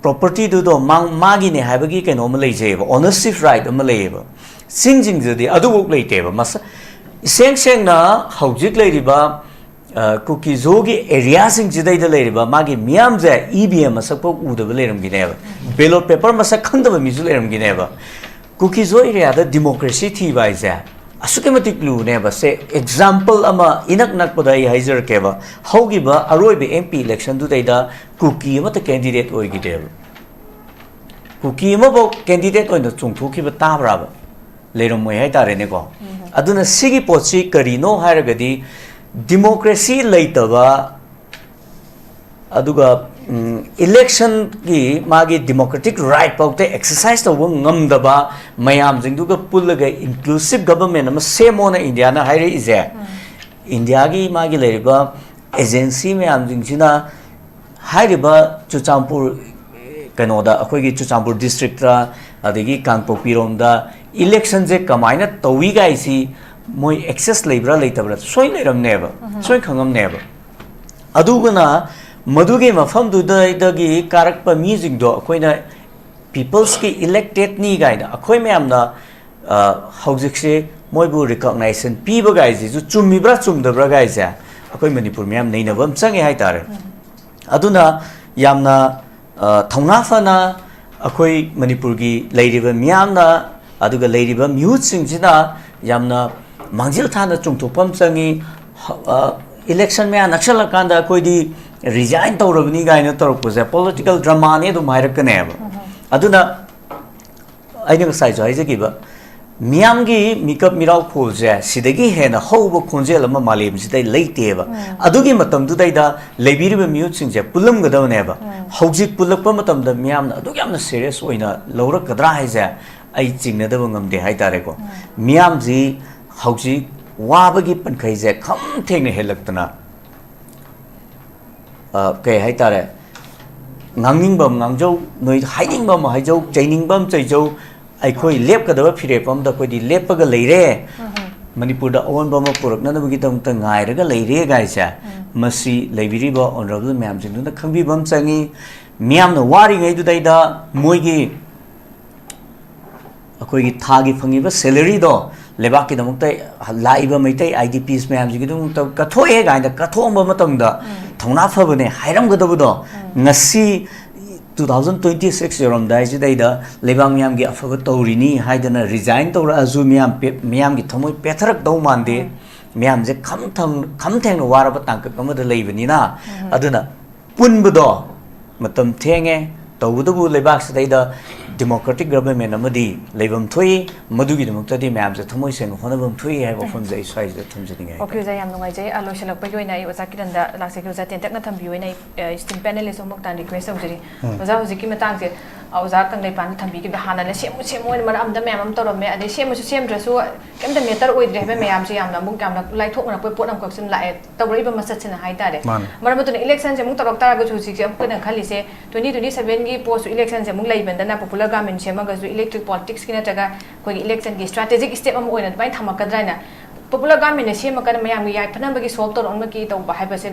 propertyꯗꯨꯗꯣ ꯃꯥ-, ꯃꯥꯒꯤꯅꯦ ꯍꯥꯏꯕꯒꯤ ꯀꯩꯅꯣ ꯑꯃ ꯂꯩꯖꯩꯑꯕ, ownership right ꯑꯃ ꯂꯩꯌꯦꯕ꯫ ꯆꯤꯡꯁꯤꯡꯁꯤꯗꯗꯤ ꯑꯗꯨꯐꯥꯎ ꯂꯩꯇꯦꯕ꯫ ꯃꯁ-, ꯏꯁꯦꯡ ꯁꯦꯡꯅ ꯍꯧꯖꯤꯛ ꯂꯩꯔꯤꯕ, ꯑ, ꯀꯨꯀꯤꯖꯣꯒꯤ areaꯁꯤꯡꯁꯤꯗꯩꯗ ꯂꯩꯔꯤꯕ ꯃꯥꯒꯤ ꯃꯤꯌꯥꯝꯁꯦ EVM ꯃꯁꯛ ꯐꯥꯎ ꯎꯗꯕ ꯂꯩꯔꯝꯒꯤꯅꯦꯕ, ballot paper ꯃꯁꯛ ꯈꯪꯗꯕ ꯃꯤꯁꯨ ꯂꯩꯔꯝꯒꯤꯅꯦꯕ꯫ ꯀꯨꯀꯤꯖꯣ areaꯗ democracy ꯊꯤꯕ ꯍꯥꯏꯁꯦ ꯑꯁꯨꯛꯀꯤ ꯃꯇꯤꯛ ꯂꯨꯅꯦꯕ꯫ ꯁꯦ example ꯑꯃ ꯏꯅꯛ ꯅꯛꯄꯗ ꯑꯩ ꯍꯥꯏꯖꯔꯛꯀꯦꯕ꯫ ꯍꯧꯈꯤꯕ ꯑꯔꯣꯏꯕ MP electionꯗꯨꯗꯩꯗ ꯀꯨꯀꯤ ꯑꯃꯠꯇ candidate ꯑꯣꯏꯈꯤꯗꯦꯕ꯫ ꯀꯨꯀꯤ ꯑꯃꯐꯥꯎ candidate ꯑꯣꯏꯅ ꯆꯣꯡꯊꯣꯛꯈꯤꯕ ꯇꯥꯕ꯭ꯔꯥꯕ? ꯂꯩꯔꯝꯃꯣꯏ ꯍꯥꯏꯇꯥꯔꯦꯅꯦꯀꯣ꯫ ꯑꯗꯨꯅ ꯁꯤꯒꯤ ꯄꯣꯠꯁꯤ ꯀꯔꯤꯅꯣ ꯍꯥꯏꯔꯒꯗꯤ, ꯗꯤꯃꯣꯀ꯭ꯔꯦꯁꯤ ꯂꯩꯇꯕ, ꯑꯗꯨꯒ ꯏꯂꯦꯛꯁꯟꯒꯤ ꯃꯥꯒꯤ ꯗꯤꯃꯣꯀ꯭ꯔꯦꯇꯤꯛ ꯔꯥꯏꯠ ꯐꯥꯎꯗ ꯑꯦꯛꯁꯔꯁꯥꯏꯁ ꯇꯧꯕ ꯉꯝꯗꯕ ꯃꯌꯥꯝꯁꯤꯡꯗꯨꯒ ꯄꯨꯜꯂꯒ ꯏꯟꯀ꯭ꯂꯨꯁꯤꯞ ꯒꯕꯔꯟꯃꯦꯟ ꯑꯃ ꯁꯦꯝꯃꯣꯅ ꯏꯟꯗꯤꯌꯥꯅ ꯍꯥꯏꯔꯛꯏꯁꯦ꯫ ꯏꯟꯗꯤꯌꯥꯒꯤ ꯃꯥꯒꯤ ꯂꯩꯔꯤꯕ ꯑꯦꯖꯦꯟꯁꯤ ꯃꯌꯥꯝꯁꯤꯡꯁꯤꯅ ꯍꯥꯏꯔꯤꯕ ꯆꯨꯔꯆꯥꯟꯄꯨꯔ, ꯀꯩꯅꯣꯗ, ꯑꯩꯈꯣꯏꯒꯤ ꯆꯨꯔꯆꯥꯟꯄꯨꯔ ꯗꯤꯁꯇ꯭ꯔꯤꯛꯇ, ꯑꯗꯒꯤ ꯀꯥꯡꯄꯣꯛꯄꯤꯔꯣꯝꯗ ꯏꯂꯦꯛꯁꯟꯁꯦ ꯀꯃꯥꯏꯅ ꯇꯧꯏ ꯀꯥꯏꯁꯤ ꯃꯣꯏ ꯑꯦꯛꯁꯦꯁ ꯂꯩꯕ꯭ꯔꯥ ꯂꯩꯇꯕ꯭ꯔꯥ ꯁꯣꯏ ꯂꯩꯔꯝꯅꯦꯕ, ꯁꯣꯏ ꯈꯪꯉꯝꯅꯦꯕ꯫ ꯑꯗꯨꯒꯅ ꯃꯗꯨꯒꯤ ꯃꯐꯝꯗꯨꯗꯒꯤ ꯀꯥꯔꯛꯄ ꯃꯤꯁꯤꯡꯗꯣ ꯑꯩꯈꯣꯏꯅ ꯄꯤꯄꯜꯁꯀꯤ ꯏꯂꯦꯛꯇꯦꯠꯅꯤ ꯀꯥꯏꯅ ꯑꯩꯈꯣꯏ ꯃꯌꯥꯝꯅ, ꯑ, ꯍꯧꯖꯤꯛꯁꯦ ꯃꯣꯏꯕꯨ ꯔꯤꯀꯣꯛꯅꯥꯏꯖꯦꯁꯟ ꯄꯤꯕ ꯀꯥꯏꯁꯤꯁꯨ ꯆꯨꯝꯃꯤꯕ꯭ꯔꯥ ꯆꯨꯝꯗꯕ꯭ꯔꯥ ꯀꯥꯏꯁꯦ ꯑꯩꯈꯣꯏ ꯃꯅꯤꯄꯨꯔ ꯃꯤꯌꯥꯝ ꯅꯩꯅꯕ ꯑꯃ ꯆꯪꯉꯦ ꯍꯥꯏꯇꯥꯔꯦ꯫ ꯑꯗꯨꯅ ꯌꯥꯝꯅ, ꯑ, ꯊꯧꯅꯥ ꯐꯅ ꯑꯩꯈꯣꯏ ꯃꯅꯤꯄꯨꯔꯒꯤ ꯂꯩꯔꯤꯕ ꯃꯤꯌꯥꯝꯅ, ꯑꯗꯨꯒ ꯂꯩꯔꯤꯕ ꯃꯤꯍꯨꯠꯁꯤꯡꯁꯤꯅ ꯌꯥꯝꯅ ꯃꯥꯡꯖꯤꯜ ꯊꯥꯅ ꯆꯣꯡꯊꯣꯛꯄ ꯑꯃ ꯆꯪꯉꯤ꯫ ꯍ-, ꯑ, ꯏꯂꯦꯛꯁꯟ ꯃꯌꯥ ꯅꯛꯁꯜꯂꯀꯥꯟꯗ ꯑꯩꯈꯣꯏꯗꯤ ꯔꯤꯖꯥꯏꯟ ꯇꯧꯔꯕꯅꯤ ꯀꯥꯏꯅ ꯇꯧꯔꯛꯄꯁꯦ ꯄꯣꯂꯤꯇꯤꯀꯦꯜ ꯗ꯭ꯔꯃꯥꯅꯤ ꯑꯗꯨꯝ ꯍꯥꯏꯔꯛꯀꯅꯦꯕ꯫ ꯑꯗꯨꯅ ꯑꯩꯅ ꯉꯁꯥꯏꯁꯨ ꯍꯥꯏꯖꯈꯤꯕ, ꯃꯤꯌꯥꯝꯒꯤ ꯃꯤꯀꯞ ꯃꯤꯔꯥꯎ ꯈꯣꯜꯁꯦ ꯁꯤꯗꯒꯤ ꯍꯦꯟꯅ ꯍꯧꯕ ꯈꯣꯟꯖꯦꯜ ꯑꯃ ꯃꯥꯂꯦꯝꯁꯤꯗ ꯂꯩꯇꯦꯕ꯫ ꯑꯗꯨꯒꯤ ꯃꯇꯝꯗꯨꯗꯩꯗ ꯂꯩꯕꯤꯔꯤꯕ ꯃꯤꯍꯨꯠꯁꯤꯡꯁꯦ ꯄꯨꯜꯂꯝꯒꯗꯕꯅꯦꯕ꯫ ꯍꯧꯖꯤꯛ ꯄꯨꯜꯂꯛꯄ ꯃꯇꯝꯗ ꯃꯤꯌꯥꯝꯅ ꯑꯗꯨꯛ ꯌꯥꯝꯅ ꯁꯦꯔꯤꯌꯁ ꯑꯣꯏꯅ ꯂꯧꯔꯛꯀꯗ꯭ꯔꯥ ꯍꯥꯏꯁꯦ ꯑꯩ ꯆꯤꯡꯅꯗꯕ ꯉꯝꯗꯦ ꯍꯥꯏꯇꯥꯔꯦꯀꯣ꯫ ꯃꯤꯌꯥꯝꯁꯤ ꯍꯧꯖꯤꯛ ꯋꯥꯕꯒꯤ ꯄꯟꯈꯩꯁꯦ ꯈꯝ ꯊꯦꯡꯅ ꯍꯦꯜꯂꯛꯇꯅ, ꯑ, ꯀꯩ ꯍꯥꯏꯇꯥꯔꯦ, ꯉꯥꯡꯅꯤꯡꯕ ꯑꯃ ꯉꯥꯡꯖꯧ, ꯅꯣꯏ ꯍꯥꯏꯅꯤꯡꯕ ꯑꯃ ꯍꯥꯏꯖꯧ, ꯆꯩꯅꯤꯡꯕ ꯑꯃ ꯆꯩꯖꯧ, ꯑꯩꯈꯣꯏ ꯂꯦꯞꯀꯗꯕ ꯐꯤꯔꯦꯞ ꯑꯃꯗ ꯑꯩꯈꯣꯏꯗꯤ ꯂꯦꯞꯄꯒ ꯂꯩꯔꯦ꯫ ꯃꯅꯤꯄꯨꯔꯗ ꯑꯑꯣꯟꯕ ꯑꯃ ꯄꯨꯔꯛꯅꯅꯕꯒꯤꯗꯃꯛꯇ ꯉꯥꯏꯔꯒ ꯂꯩꯔꯦ ꯒꯥꯏꯁꯦ꯫ ꯃꯁꯤ ꯂꯩꯕꯤꯔꯤꯕ ꯑꯣꯅꯔꯦꯕꯜ ꯃꯌꯥꯝꯁꯤꯡꯗꯨꯅ ꯈꯪꯕꯤꯕ ꯑꯃ ꯆꯪꯉꯤ꯫ ꯃꯤꯌꯥꯝꯅ ꯋꯥꯔꯤꯉꯩꯗꯨꯗꯩꯗ ꯃꯣꯏꯒꯤ ꯑꯩꯈꯣꯏꯒꯤ ꯊꯥꯒꯤ ꯐꯪꯉꯤꯕ ꯁꯦꯂꯔꯤꯗꯣ ꯂꯩꯕꯥꯛꯀꯤꯗꯃꯛꯇ, ꯂꯥꯛꯏꯕ ꯃꯩꯇꯩ ꯑꯥꯏ ꯗꯤ ꯄꯤꯁ ꯃꯌꯥꯝꯁꯤꯒꯤꯗꯃꯛꯇ ꯀꯠꯊꯣꯛꯑꯦ ꯀꯥꯏꯅ ꯀꯠꯊꯣꯛꯑꯝꯕ ꯃꯇꯝꯗ ꯊꯧꯅꯥ ꯐꯕꯅꯦ ꯍꯥꯏꯔꯝꯒꯗꯕꯗꯣ, ꯉꯁꯤ two thousand twenty six ꯌꯧꯔꯝꯗꯥꯏꯁꯤꯗꯩꯗ ꯂꯩꯕꯥꯛ ꯃꯤꯌꯥꯝꯒꯤ ꯑꯐꯕ ꯇꯧꯔꯤꯅꯤ ꯍꯥꯏꯗꯅ ꯔꯤꯖꯥꯏꯟ ꯇꯧꯔꯛꯑꯁꯨ ꯃꯤꯌꯥꯝ ꯄꯦ-, ꯃꯤꯌꯥꯝꯒꯤ ꯊꯃꯣꯏ ꯄꯦꯊꯔꯛꯇꯧ ꯃꯥꯟꯗꯦ꯫ ꯃꯤꯌꯥꯝꯁꯦ ꯈꯝ ꯊꯪ-, ꯈꯝ ꯊꯦꯡꯅ ꯋꯥꯔꯕ ꯇꯥꯡꯀꯛ ꯑꯃꯗ ꯂꯩꯕꯅꯤꯅ, ꯑꯗꯨꯅ ꯄꯨꯟꯕꯗꯣ ꯃꯇꯝ ꯊꯦꯡꯉꯦ꯫ ꯇꯧꯕꯇꯕꯨ ꯂꯩꯕꯥꯛꯁꯤꯗꯩꯗ democratic government ꯑꯃꯗꯤ ꯂꯩꯐꯝ ꯊꯣꯛꯏ꯫ ꯃꯗꯨꯒꯤꯗꯃꯛꯇꯗꯤ ꯃꯌꯥꯝꯁꯦ ꯊꯃꯣꯏ ꯁꯦꯡꯅ ꯍꯣꯠꯅꯐꯝ ꯊꯣꯛꯏ ꯍꯥꯏꯕ ꯋꯥꯐꯝꯁꯦ ꯑꯩ ꯁ꯭ꯋꯥꯏꯁꯤꯗ ꯊꯝꯖꯅꯤꯡꯉꯦ꯫ ꯑꯣꯀꯦ ꯑꯣꯖꯥ, ꯌꯥꯝ ꯅꯨꯡꯉꯥꯏꯖꯩ꯫ ꯑ, ꯂꯣꯏꯁꯤꯜꯂꯛꯄꯒꯤ ꯑꯣꯏꯅ ꯑꯩ ꯑꯣꯖꯥ ꯀꯤꯔꯟꯗ ꯂꯥꯛꯆꯒꯦ꯫ ꯑꯣꯖꯥ, ꯇꯦꯟꯇꯛꯅ ꯊꯝꯕꯤꯌꯨ ꯍꯥꯏꯅ ꯑꯩ ꯏꯁꯇꯤꯝ ꯄꯦꯅꯦꯂꯤꯁ ꯑꯃꯈꯛꯇꯪ ꯔꯤꯀ꯭ꯋꯦꯁ ꯇꯧꯖꯔꯤ꯫ ꯑꯣꯖꯥ, ꯍꯧꯖꯤꯛꯀꯤ ꯃꯇꯥꯡꯁꯦ, ꯑ, ꯑꯣꯖꯥ ꯀꯪꯂꯩꯄꯥꯛꯅ ꯊꯝꯕꯤꯈꯤꯕꯗ ꯍꯥꯟꯅꯅ ꯁꯦꯝꯃꯨ ꯁꯦꯝꯃꯨ ꯍꯥꯏꯅ ꯃꯔꯛ ꯑꯃꯗ ꯃꯌꯥꯝ ꯑꯃ ꯇꯧꯔꯝꯃꯦ, ꯑꯗꯩ ꯁꯦꯝꯃꯁꯨ ꯁꯦꯝꯗ꯭ꯔꯁꯨ ꯀꯩꯝꯇ ꯃꯦꯇꯔ ꯑꯣꯏꯗ꯭ꯔꯦ ꯍꯥꯏꯕ ꯃꯌꯥꯝꯁꯦ ꯌꯥꯝꯅ ꯑꯃꯨꯛ ꯌꯥꯝꯅ ꯂꯥꯏꯊꯣꯛꯅꯔꯛꯄ ꯄꯣꯠ ꯑꯃꯈꯛ ꯁꯨꯝ ꯂꯥꯛꯑꯦ, ꯇꯧꯔꯛꯏꯕ ꯃꯆꯠꯁꯤꯅ ꯍꯥꯏꯇꯥꯔꯦ꯫ ꯃꯥꯅꯦ꯫ ꯃꯔꯝ ꯑꯗꯨꯅ ꯏꯂꯦꯛꯁꯟꯁꯦ ꯑꯃꯨꯛ ꯇꯧꯔꯛ ꯇꯥꯔꯒꯁꯨ ꯍꯧꯖꯤꯛꯁꯦ ꯑꯩꯈꯣꯏꯅ ꯈꯜꯂꯤꯁꯦ twenty twenty seven ꯒꯤ ꯄꯣꯠꯁꯨ ꯏꯂꯦꯛꯁꯟꯁꯦ ꯑꯃꯨꯛ ꯂꯩꯕꯅꯤꯅ ꯄꯣꯄꯨꯂꯔ ꯒꯚꯔꯟꯃꯦꯟ ꯁꯦꯝꯃꯒꯁꯨ ꯏꯂꯦꯛꯇ꯭ꯔꯤꯛ ꯄꯣꯂꯤꯇꯤꯛꯁꯀꯤ ꯅꯠꯇ꯭ꯔꯒ ꯑꯩꯈꯣꯏꯒꯤ ꯏꯂꯦꯛꯁꯟꯒꯤ ꯁ꯭ꯇ꯭ꯔꯥꯇꯦꯖꯤꯛ ꯁ꯭ꯇꯦꯞ ꯑꯃ ꯑꯣꯏꯅ ꯑꯗꯨꯃꯥꯏꯅ ꯊꯝꯃꯛꯀꯗ꯭ꯔꯥ ꯍꯥꯏꯅ ꯄꯣꯄꯨꯂꯔ ꯒꯚꯔꯟꯃꯦꯟꯅ ꯁꯦꯝꯃꯀꯥꯟꯗ ꯃꯌꯥꯝꯒꯤ ꯌꯥꯏꯐꯅꯕꯒꯤ ꯁꯣꯜꯕ ꯇꯧꯔꯛꯅꯕꯒꯤ ꯇꯧꯕ ꯍꯥꯏꯕꯁꯦ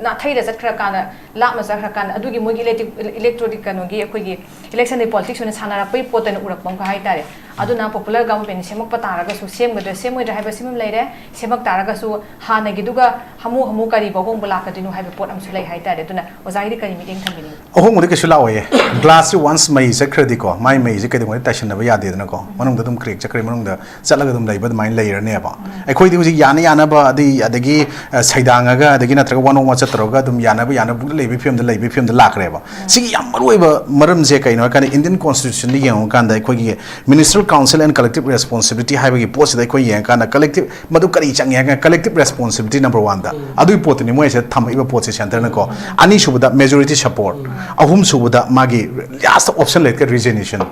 ꯅꯥꯊꯩꯔ ꯆꯠꯈ꯭ꯔꯀꯥꯟꯗ, ꯂꯥꯞꯅ ꯆꯠꯈ꯭ꯔꯀꯥꯟꯗ ꯑꯗꯨꯒꯤ ꯃꯣꯏꯒꯤ ꯏꯂꯦꯛꯇꯤꯛ ꯏꯂꯦꯛꯇ꯭ꯔꯣꯅꯤꯛ ꯀꯩꯅꯣꯒꯤ ꯑꯩꯈꯣꯏꯒꯤ ꯏꯂꯦꯛꯁꯟꯒꯤ ꯄꯣꯂꯤꯇꯤꯛꯁ ꯑꯣꯏꯅ ꯁꯥꯟꯅꯔꯛꯄꯒꯤ ꯄꯣꯠꯇ ꯑꯣꯏꯅ ꯎꯔꯛꯄ ꯑꯃꯈꯛ ꯍꯥꯏꯇꯥꯔꯦ꯫ ꯑꯗꯨꯅ ꯄꯣꯄꯨꯂꯔ ꯒꯚꯔꯟꯃꯦꯟ ꯁꯦꯝꯃꯛꯄ ꯇꯥꯔꯒꯁꯨ ꯁꯦꯝꯒꯗ꯭ꯔꯥ ꯁꯦꯝꯃꯣꯏꯗ꯭ꯔꯥ ꯍꯥꯏꯕ ꯁꯤꯃ ꯂꯩꯔꯦ꯫ ꯁꯦꯝꯃꯛ ꯇꯥꯔꯒꯁꯨ ꯍꯥꯟꯅꯒꯤꯗꯨꯒ ꯍꯥꯃꯨ ꯍꯥꯃꯨ ꯀꯔꯤꯕꯨ ꯑꯍꯣꯡꯕ ꯂꯥꯛꯀꯗꯣꯏꯅꯣ ꯍꯥꯏꯕ ꯄꯣꯠ ꯑꯃꯁꯨ ꯂꯩ ꯍꯥꯏꯇꯥꯔꯦ꯫ ꯑꯗꯨꯅ ꯑꯣꯖꯥꯒꯤꯗꯤ ꯀꯔꯤ ꯃꯤꯠꯌꯦꯡ ꯊꯝꯕꯤꯅꯤꯡꯉꯤ? ꯑꯍꯣꯡꯕꯗꯤ ꯀꯩꯁꯨ ꯂꯥꯛꯑꯣꯏꯌꯦ꯫ ꯒ꯭ꯂꯥꯁꯁꯤ ꯋꯥꯟꯁ ꯃꯩ ꯆꯠꯈ꯭ꯔꯗꯤꯀꯣ, ꯃꯥꯏ ꯃꯩꯁꯦ ꯀꯩꯗꯧꯉꯩꯗ ꯇꯥꯏꯁꯟꯅꯕ ꯌꯥꯗꯦꯗꯅꯀꯣ, ꯃꯅꯨꯡꯗ ꯑꯗꯨꯝ ꯀ꯭ꯔꯦꯛ ꯆꯠꯈ꯭ꯔꯦ, ꯃꯅꯨꯡꯗ ꯆꯠꯂꯒ ꯑꯗꯨꯝ ꯂꯩꯕ ꯑꯗꯨꯃꯥꯏꯅ ꯂꯩꯔꯅꯦꯕ꯫ ꯑꯩꯈꯣꯏꯗꯤ ꯍꯧꯖꯤꯛ ꯌꯥꯅ ꯌꯥꯅꯕ ꯑꯗꯩ ꯑꯗꯒꯤ ꯑ, ꯁꯩꯗꯥꯡꯉꯒ ꯑꯗꯒꯤ ꯅꯠꯇ꯭ꯔꯒ ꯋꯥꯅꯣꯡ ꯋꯥꯆꯠ ꯇꯧꯔꯒ ꯑꯗꯨꯝ ꯌꯥꯅꯕ ꯌꯥꯅꯕ ꯂꯩꯕꯒꯤ ꯐꯤꯕꯝꯗ ꯂꯩꯕꯒꯤ ꯐꯤꯕꯝꯗ ꯂꯥꯛꯈ꯭ꯔꯦꯕ꯫ ꯁꯤꯒꯤ ꯌꯥꯝ ꯃꯔꯨꯑꯣꯏꯕ ꯃꯔꯝꯁꯦ ꯀꯩꯅꯣ ꯍꯥꯏ ꯀꯥꯟꯗ, ꯏꯟꯗꯤꯌꯟ ꯀꯣꯟꯁꯇꯤꯇ꯭ꯌꯨꯁꯟꯗ ꯌꯦꯡꯉꯨꯀꯥꯟꯗ ꯑꯩꯈꯣꯏꯒꯤ ꯃ꯭ꯌꯨꯅꯤꯁꯤꯄꯜ ꯀꯥꯎꯟꯁꯤꯜ ꯑꯦꯟ ꯀꯂꯦꯛꯇꯤꯞ ꯔꯦꯁꯄꯣꯟꯁꯤꯕꯤꯂꯤꯇꯤ ꯍꯥꯏꯕꯒꯤ ꯄꯣꯠꯁꯤꯗ ꯑꯩꯈꯣꯏ ꯌꯦꯡꯉꯀꯥꯟꯗ ꯀꯂꯦꯛꯇꯤꯞ ꯃꯗꯨ ꯀꯔꯤ ꯆꯪꯉꯦ ꯍꯥꯏ ꯀꯥꯟꯗ ꯀꯂꯦꯛꯇꯤꯞ ꯔꯦꯁꯄꯣꯟꯁꯤꯕꯤꯂꯤꯇꯤ ꯅꯝꯕꯔ ꯋꯥꯟꯗ ꯑꯗꯨꯒꯤ ꯄꯣꯠꯇꯨꯅꯤ ꯃꯣꯏꯁꯦ ꯊꯝꯃꯛꯏꯕ ꯄꯣꯠꯁꯦ ꯁꯦꯟꯇꯔꯅꯀꯣ꯫ ꯑꯅꯤꯁꯨꯕꯗ ꯃꯦꯖꯣꯔꯤꯇꯤ ꯁꯄꯣꯔꯠ, ꯑꯍꯨꯝꯁꯨꯕꯗ ꯃꯥꯒꯤ ꯂꯥꯁꯇ ꯑꯣꯞꯁꯟ ꯂꯩꯔꯒ ꯔꯤꯖꯤꯒꯅꯦꯁꯟ꯫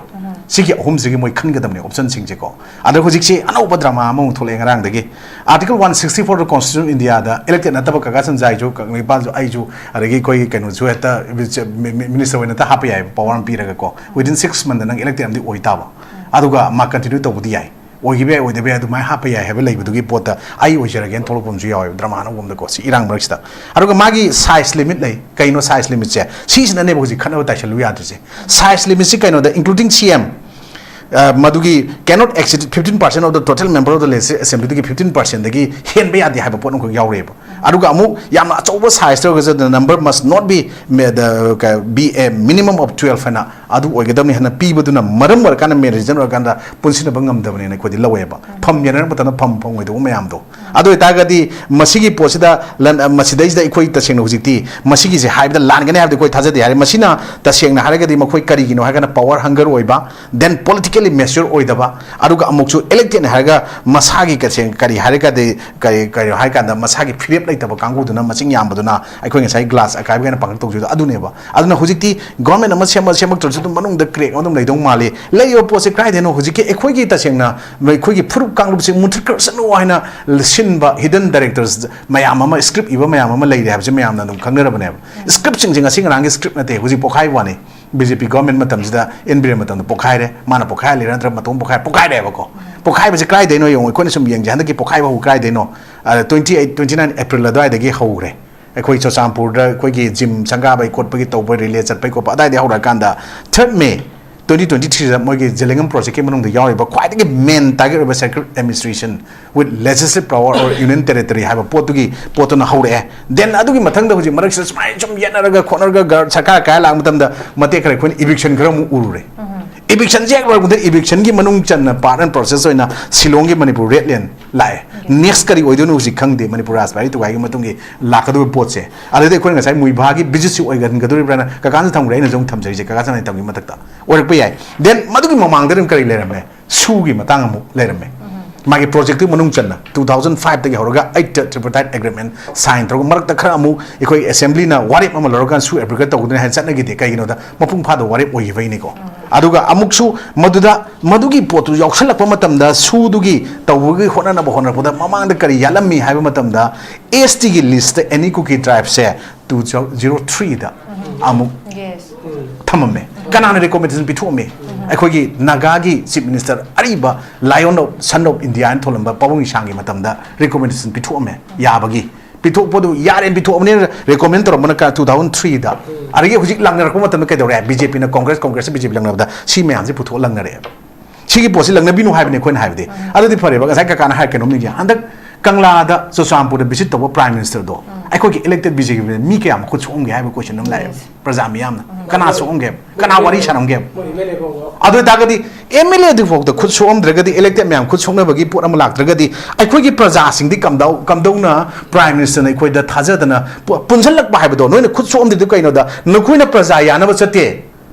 ꯁꯤꯒꯤ ꯑꯍꯨꯝꯁꯤꯒꯤ ꯃꯣꯏ ꯈꯟꯒꯗꯕꯅꯦ ꯑꯣꯞꯁꯟꯁꯤꯡꯁꯦꯀꯣ꯫ ꯑꯗ ꯍꯧꯖꯤꯛꯁꯤ ꯑꯅꯧꯕ ꯗ꯭ꯔꯃꯥ ꯑꯃꯃꯨꯛ ꯊꯣꯛꯂꯛꯑꯦ ꯉꯔꯥꯡꯗꯒꯤ꯫ Article one sixty four of the Constitution of India ꯗ ꯏꯂꯦꯛꯇꯦꯗ ꯅꯠꯇꯕ ꯀꯀꯥ ꯁꯟꯖꯥꯏꯁꯨ, ꯀꯪꯂꯩꯄꯥꯜꯁꯨ, ꯑꯩꯁꯨ, ꯑꯗꯒꯤ ꯑꯩꯈꯣꯏꯒꯤ ꯀꯩꯅꯣꯁꯨ ꯍꯦꯛꯇ ꯃꯤꯅꯤꯁꯇꯔ ꯑꯣꯏꯅ ꯍꯦꯛꯇ ꯍꯥꯞꯄ ꯌꯥꯏꯕ, ꯄꯋꯥꯔ ꯑꯃ ꯄꯤꯔꯒꯀꯣ꯫ Within six month ꯗ ꯅꯪ ꯏꯂꯦꯛꯇꯦꯗ ꯑꯃꯗꯤ ꯑꯣꯏ ꯇꯥꯕ꯫ ꯑꯗꯨꯒ ꯃꯥ ꯀꯟꯇꯤꯅ꯭ꯌꯨ ꯇꯧꯕꯗꯤ ꯌꯥꯏ, ꯑꯣꯏꯈꯤꯕ ꯌꯥꯏ, ꯑꯣꯏꯗꯕ ꯌꯥꯏ, ꯑꯗꯨꯃꯥꯏꯅ ꯍꯥꯞꯄ ꯌꯥꯏ ꯍꯥꯏꯕ ꯂꯩꯕꯗꯨꯒꯤ ꯄꯣꯠꯇ ꯑꯩ ꯑꯣꯏꯖꯔꯒꯦꯅ ꯊꯣꯛꯂꯛꯄ ꯑꯃꯁꯨ ꯌꯥꯎꯋꯦꯕ ꯗ꯭ꯔꯃꯥ ꯑꯅꯧꯕ ꯑꯃꯗꯀꯣ, ꯁꯤ ꯏꯔꯥꯡ ꯃꯔꯛꯁꯤꯗ꯫ ꯑꯗꯨꯒ ꯃꯥꯒꯤ ꯁꯥꯏꯖ ꯂꯤꯃꯤꯠ ꯂꯩ꯫ ꯀꯩꯅꯣ ꯁꯥꯏꯖ ꯂꯤꯃꯤꯠꯁꯦ? ꯁꯤꯁꯤꯅꯅꯦꯕ ꯍꯧꯖꯤꯛ ꯈꯠꯅꯕ ꯇꯥꯏꯁꯜꯂꯨ ꯌꯥꯗ꯭ꯔꯤꯁꯦ꯫ ꯁꯥꯏꯖ ꯂꯤꯃꯤꯠꯁꯤ ꯀꯩꯅꯣꯗ, including C M, ꯑ, ꯃꯗꯨꯒꯤ cannot exceed fifteen percent of the total member of the legislative assembly ꯗꯒꯤ fifteen percent ꯗꯒꯤ ꯍꯦꯟꯕ ꯌꯥꯗꯦ ꯍꯥꯏꯕ ꯄꯣꯠ ꯑꯃꯈꯛ ꯌꯥꯎꯔꯤꯑꯕ꯫ ꯑꯗꯨꯒ ꯑꯃꯨꯛ ꯌꯥꯝꯅ ꯑꯆꯧꯕ size ꯇ ꯑꯣꯏꯔꯒꯁꯨ the number must not be, the, be a minimum of twelve ꯍꯥꯏꯅ ꯑꯗꯨ ꯑꯣꯏꯒꯗꯕꯅꯤ ꯍꯥꯏꯅ ꯄꯤꯕꯗꯨꯅ ꯃꯔꯝ ꯑꯣꯏꯔꯀꯥꯟꯗ main reason ꯑꯣꯏꯔꯀꯥꯟꯗ ꯄꯨꯟꯁꯤꯟꯅꯕ ꯉꯝꯗꯕꯅꯦꯅ ꯑꯩꯈꯣꯏꯗꯤ ꯂꯧꯋꯦꯕ꯫ ꯐꯝ ꯌꯦꯡꯅꯔꯛꯄ ꯃꯇꯝꯗ ꯐꯝ ꯐꯪꯉꯣꯏꯗꯧꯕ ꯃꯌꯥꯝꯗꯣ꯫ ꯑꯗꯨ ꯑꯣꯏꯇꯥꯔꯒꯗꯤ ꯃꯁꯤꯒꯤ ꯄꯣꯠꯁꯤꯗ ꯂꯟ-, ꯃꯁꯤꯗꯩꯁꯤꯗ ꯑꯩꯈꯣꯏ ꯇꯁꯦꯡꯅ ꯍꯧꯖꯤꯛꯇꯤ ꯃꯁꯤꯒꯤꯁꯦ ꯍꯥꯏꯕꯗ ꯂꯥꯟꯒꯅꯤ ꯍꯥꯏꯕꯗꯤ ꯑꯩꯈꯣꯏ ꯊꯥꯖꯗꯦ ꯍꯥꯏꯔꯦ꯫ ꯃꯁꯤꯅ ꯇꯁꯦꯡꯅ ꯍꯥꯏꯔꯒꯗꯤ ꯃꯈꯣꯏ ꯀꯔꯤꯒꯤꯅꯣ ꯍꯥꯏꯔꯒꯅ power hunger ꯑꯣꯏꯕ, then politically mature ꯑꯣꯏꯗꯕ, ꯑꯗꯨꯒ ꯑꯃꯨꯛꯁꯨ elected ꯍꯥꯏꯔꯒ ꯃꯁꯥꯒꯤ ꯇꯁꯦꯡ-, ꯀꯔꯤ ꯍꯥꯏꯔꯒꯗꯤ ꯀꯔꯤ, ꯀꯔꯤ ꯍꯥꯏ ꯀꯥꯟꯗ ꯃꯁꯥꯒꯤ ꯐꯤꯔꯦꯞ ꯂꯩꯇꯕ ꯀꯥꯡꯕꯨꯗꯨꯅ ꯃꯁꯤꯡ ꯌꯥꯝꯕꯗꯨꯅ ꯑꯩꯈꯣꯏ ꯉꯁꯥꯏ glass ꯑꯀꯥꯏꯕ ꯀꯥꯏꯅ ꯄꯥꯡꯊꯣꯛ ꯇꯧꯖꯕꯗꯣ ꯑꯗꯨꯅꯦꯕ꯫ ꯑꯗꯨꯅ ꯍꯧꯖꯤꯛꯇꯤ government ꯑꯃ ꯁꯦꯝꯃ ꯁꯦꯝꯃꯛꯇ꯭ꯔꯁꯨ ꯑꯗꯨꯝ ꯃꯅꯨꯡꯗ crack ꯑꯃ ꯑꯗꯨꯝ ꯂꯩꯗꯧ ꯃꯥꯜꯂꯤ꯫ ꯂꯩꯔꯤꯕ ꯄꯣꯠꯁꯦ ꯀꯗꯥꯏꯗꯩꯅꯣ? ꯍꯧꯖꯤꯛꯀꯤ ꯑꯩꯈꯣꯏꯒꯤ ꯇꯁꯦꯡꯅ ꯑꯩꯈꯣꯏꯒꯤ ꯐꯨꯔꯨꯞ ꯀꯥꯡꯂꯨꯞꯁꯦ ꯃꯨꯟꯊꯠꯈ꯭ꯔꯁꯅꯨ ꯍꯥꯏꯅ ꯁꯤꯟꯕ hidden directors ꯃꯌꯥꯝ ꯑꯃ, script ꯏꯕ ꯃꯌꯥꯝ ꯑꯃ ꯂꯩꯔꯦ ꯍꯥꯏꯕꯁꯦ ꯃꯌꯥꯝꯅ ꯑꯗꯨꯝ ꯈꯪꯅꯔꯕꯅꯦꯕ꯫ Script ꯁꯤꯡꯁꯦ ꯉꯁꯤ ꯉꯔꯥꯡꯒꯤ script ꯅꯠꯇꯦ, ꯍꯧꯖꯤꯛ ꯄꯣꯛꯈꯥꯏꯕ ꯋꯥꯅꯤ꯫ ꯕꯤ ꯖꯦ ꯄꯤ government ꯃꯇꯝꯁꯤꯗ, ꯑꯦꯟ ꯕꯤꯔꯦꯟ ꯃꯇꯝꯗ ꯄꯣꯛꯈꯥꯏꯔꯦ, ꯃꯥꯅ ꯄꯣꯛꯈꯥꯏꯍꯜꯂꯤꯔ ꯅꯠꯇ꯭ꯔꯒ ꯃꯇꯣꯝ ꯄꯣꯛꯈꯥꯏ, ꯄꯣꯛꯈꯥꯏꯔꯦꯕꯀꯣ꯫ ꯄꯣꯛꯈꯥꯏꯕꯁꯦ ꯀꯗꯥꯏꯗꯩꯅꯣ ꯌꯦꯡꯉꯣ, ꯑꯩꯈꯣꯏꯅ ꯁꯨꯝ ꯌꯦꯡꯁꯦ, ꯍꯟꯗꯛꯀꯤ ꯄꯣꯛꯈꯥꯏꯕ ꯍꯧꯕ ꯀꯗꯥꯏꯗꯩꯅꯣ? ꯑ, twenty eight, twenty nine April ꯑꯗꯨꯋꯥꯏꯗꯒꯤ ꯍꯧꯈ꯭ꯔꯦ꯫ ꯑꯩꯈꯣꯏ ꯆꯨꯔꯆꯥꯟꯄꯨꯔꯗ ꯑꯩꯈꯣꯏꯒꯤ gym ꯁꯪꯒꯥꯕꯩ ꯈꯣꯠꯄꯒꯤ ꯇꯧꯕ, relay ꯆꯠꯄꯩ ꯈꯣꯠꯄ ꯑꯗꯥꯏꯗꯒꯤ ꯍꯧꯔꯀꯥꯟꯗ, third May twenty twenty three ꯗ ꯃꯣꯏꯒꯤ ꯖꯦꯂꯦꯡꯉꯝ project ꯀꯤ ꯃꯅꯨꯡꯗ ꯌꯥꯎꯔꯤꯕ ꯈ꯭ꯋꯥꯏꯗꯒꯤ main target ꯑꯣꯏꯕ central administration with legislative power or union territory ꯍꯥꯏꯕ ꯄꯣꯠꯇꯨꯒꯤ ꯄꯣꯠꯇꯨꯅ ꯍꯧꯔꯛꯑꯦ꯫ Then ꯑꯗꯨꯒꯤ ꯃꯊꯪꯗ ꯍꯧꯖꯤꯛ ꯃꯔꯛꯁꯤꯗ ꯁꯨꯃꯥꯏꯅ ꯁꯨꯝ ꯌꯦꯠꯅꯔꯒ ꯈꯣꯠꯅꯔꯒ ꯒ-, ꯁꯔꯀꯥꯔ ꯀꯥꯏ ꯂꯥꯛꯄ ꯃꯇꯝꯗ ꯃꯇꯦꯛ ꯈꯔ ꯑꯩꯈꯣꯏꯅ eviction ꯈꯔ ꯑꯃꯨꯛ ꯎꯔꯨꯔꯦ꯫ Eviction ꯁꯦ ꯍꯦꯛ ꯂꯣꯏꯔꯛꯄꯗ eviction ꯒꯤ ꯃꯅꯨꯡ ꯆꯟꯅ part and process ꯑꯣꯏꯅ ꯁꯤꯂꯣꯡꯒꯤ ꯃꯅꯤꯄꯨꯔ red line ꯂꯥꯛꯑꯦ꯫ Next ꯀꯔꯤ ꯑꯣꯏꯗꯣꯏꯅꯣ ꯍꯧꯖꯤꯛ ꯈꯪꯗꯦ, ꯃꯅꯤꯄꯨꯔ ꯔꯥꯖꯕꯥꯔꯤ ꯇꯨꯒꯥꯏꯒꯤ ꯃꯇꯨꯡꯒꯤ ꯂꯥꯛꯀꯗꯧꯔꯤꯕ ꯄꯣꯠꯁꯦ꯫ ꯑꯗꯩꯗꯤ ꯑꯩꯈꯣꯏꯅ ꯉꯁꯥꯏ ꯃꯨꯏꯚꯥꯒꯤ visit ꯁꯤ ꯑꯣꯏꯍꯟꯒꯗꯧꯔꯤꯕ꯭ꯔꯥꯅ ꯀꯀꯥꯅ ꯊꯝꯈ꯭ꯔꯦ, ꯑꯩꯅꯁꯨ ꯑꯃꯨꯛ ꯊꯝꯖꯔꯤꯁꯦ ꯀꯀꯥ ꯁꯅꯥꯅ ꯊꯝꯈꯤꯕ ꯃꯊꯛꯇ꯫ ꯑꯣꯏꯔꯛꯄ ꯌꯥꯏ꯫ Then ꯃꯗꯨꯒꯤ ꯃꯃꯥꯡꯗ ꯑꯗꯨꯝ ꯀꯔꯤ ꯂꯩꯔꯝꯃꯦ? ꯁꯨꯒꯤ ꯃꯇꯥꯡ ꯑꯃꯨꯛ ꯂꯩꯔꯝꯃꯦ꯫ ꯃꯥꯒꯤ project ꯇꯨ ꯃꯅꯨꯡ ꯆꯟꯅ two thousand five ꯇꯒꯤ ꯍꯧꯔꯒ eight ꯇ tripartite agreement sign ꯇꯧꯔꯒ ꯃꯔꯛꯇ ꯈꯔ ꯑꯃꯨꯛ ꯑꯩꯈꯣꯏ assembly ꯅ ꯋꯥꯔꯦꯞ ꯑꯃ ꯂꯧꯔꯀꯥꯟꯗ ꯁꯨ abrogate ꯇꯧꯒꯗꯣꯏꯅꯤ ꯍꯥꯏꯅ ꯆꯠꯅꯈꯤꯗꯦ꯫ ꯀꯩꯒꯤꯅꯣꯗ ꯃꯄꯨꯡ ꯐꯥꯗꯕ ꯋꯥꯔꯦꯞ ꯑꯣꯏꯈꯤꯕꯩꯅꯤꯀꯣ꯫ ꯑꯗꯨꯒ ꯑꯃꯨꯛꯁꯨ ꯃꯗꯨꯗ ꯃꯗꯨꯒꯤ ꯄꯣꯠꯇꯨ ꯌꯥꯎꯁꯜꯂꯛꯄ ꯃꯇꯝꯗ ꯁꯨꯗꯨꯒꯤ ꯇꯧꯕꯒꯤ ꯍꯣꯠꯅꯅꯕ ꯍꯣꯠꯅꯔꯛꯄꯗ ꯃꯃꯥꯡꯗ ꯀꯔꯤ ꯌꯥꯠꯂꯝꯃꯤ ꯍꯥꯏꯕ ꯃꯇꯝꯗ S T ꯒꯤ list ꯇ any Kuki tribe ꯁꯦ two thousand three ꯗ ꯑꯃꯨꯛ Yes. ꯊꯝꯃꯝꯃꯦ꯫ ꯀꯅꯥꯅ recommendation ꯄꯤꯊꯣꯛꯑꯝꯃꯤ? ꯑꯩꯈꯣꯏꯒꯤ ꯅꯥꯒꯥꯒꯤ chief minister ꯑꯔꯤꯕ lion of, son of India ꯍꯥꯏꯅ ꯊꯣꯜꯂꯝꯕ ꯄꯥꯕꯨꯡ ꯏꯁꯥꯡꯒꯤ ꯃꯇꯝꯗ recommendation ꯄꯤꯊꯣꯛꯑꯝꯃꯦ ꯌꯥꯕꯒꯤ꯫ ꯄꯤꯊꯣꯛꯄꯗꯨ ꯌꯥꯔꯦꯅ ꯄꯤꯊꯣꯛꯑꯕꯅꯤꯅ recommend ꯇꯧꯔꯝꯕꯅ two thousand three ꯗ꯫ ꯑꯗꯒꯤ ꯍꯧꯖꯤꯛ ꯂꯥꯡꯅꯔꯛꯄ ꯃꯇꯝꯗ ꯀꯩꯗꯧꯔꯦ? ꯕꯤ ꯖꯦ ꯄꯤꯅ Congress, Congress ꯅ ꯕꯤ ꯖꯦ ꯄꯤ ꯂꯪꯅꯕꯗ ꯁꯤ ꯃꯌꯥꯝꯁꯦ ꯄꯨꯊꯣꯛꯑ ꯂꯪꯅꯔꯛꯑꯦꯕ꯫ ꯁꯤꯒꯤ ꯄꯣꯠꯁꯤ ꯂꯪꯅꯕꯤꯅꯨ ꯍꯥꯏꯕꯅꯤ ꯑꯩꯈꯣꯏꯅ ꯍꯥꯏꯕꯗꯤ꯫ ꯑꯗꯨꯗꯤ ꯐꯔꯦꯕ, ꯉꯁꯥꯏ ꯀꯀꯥꯅ ꯍꯥꯏ ꯀꯩꯅꯣꯝ ꯅꯤꯡꯁꯤꯡꯉꯦ꯫ ꯍꯟꯗꯛ ꯀꯪꯂꯥꯗ, ꯆꯨꯔꯆꯥꯟꯄꯨꯔꯗ visit ꯇꯧꯕ Prime Minister ꯗꯣ, ꯑꯩꯈꯣꯏꯒꯤ elected B J P ꯃꯤ ꯀꯌꯥꯃꯨꯛ ꯈꯨꯠ ꯁꯣꯛꯑꯝꯒꯦ ꯍꯥꯏꯕ question ꯑꯃ ꯂꯥꯛꯑꯦꯕ꯫ ꯄ꯭ꯔꯖꯥ ꯃꯤꯌꯥꯝꯅ ꯀꯅꯥ ꯁꯣꯛꯑꯝꯒꯦꯕ? ꯀꯅꯥ ꯋꯥꯔꯤ ꯁꯥꯟꯅꯝꯒꯦꯕ? ꯑꯗꯨ ꯑꯣꯏꯇꯥꯔꯒꯗꯤ M L A ꯗꯨꯐꯥꯎꯗ ꯈꯨꯠ ꯁꯣꯛꯑꯝꯗ꯭ꯔꯒꯗꯤ, elected ꯃꯌꯥꯝ ꯈꯨꯠ ꯁꯣꯛꯅꯕꯒꯤ ꯄꯣꯠ ꯑꯃ ꯂꯥꯛꯇ꯭ꯔꯒꯗꯤ, ꯑꯩꯈꯣꯏꯒꯤ ꯄ꯭ꯔꯖꯥꯁꯤꯡꯗꯤ ꯀꯝꯗꯧ-, ꯀꯝꯗꯧꯅ Prime Minister ꯅ ꯑꯩꯈꯣꯏꯗ ꯊꯥꯖꯗꯅ ꯄꯨ-, ꯄꯨꯟꯁꯤꯜꯂꯛꯄ ꯍꯥꯏꯕꯗꯣ? ꯅꯣꯏꯅ ꯈꯨꯠ ꯁꯣꯛꯑꯝꯗ꯭ꯔꯤꯗꯨ ꯀꯩꯅꯣꯗ? ꯅꯈꯣꯏꯅ ꯄ꯭ꯔꯖꯥ ꯌꯥꯅꯕ ꯆꯠꯇꯦ꯫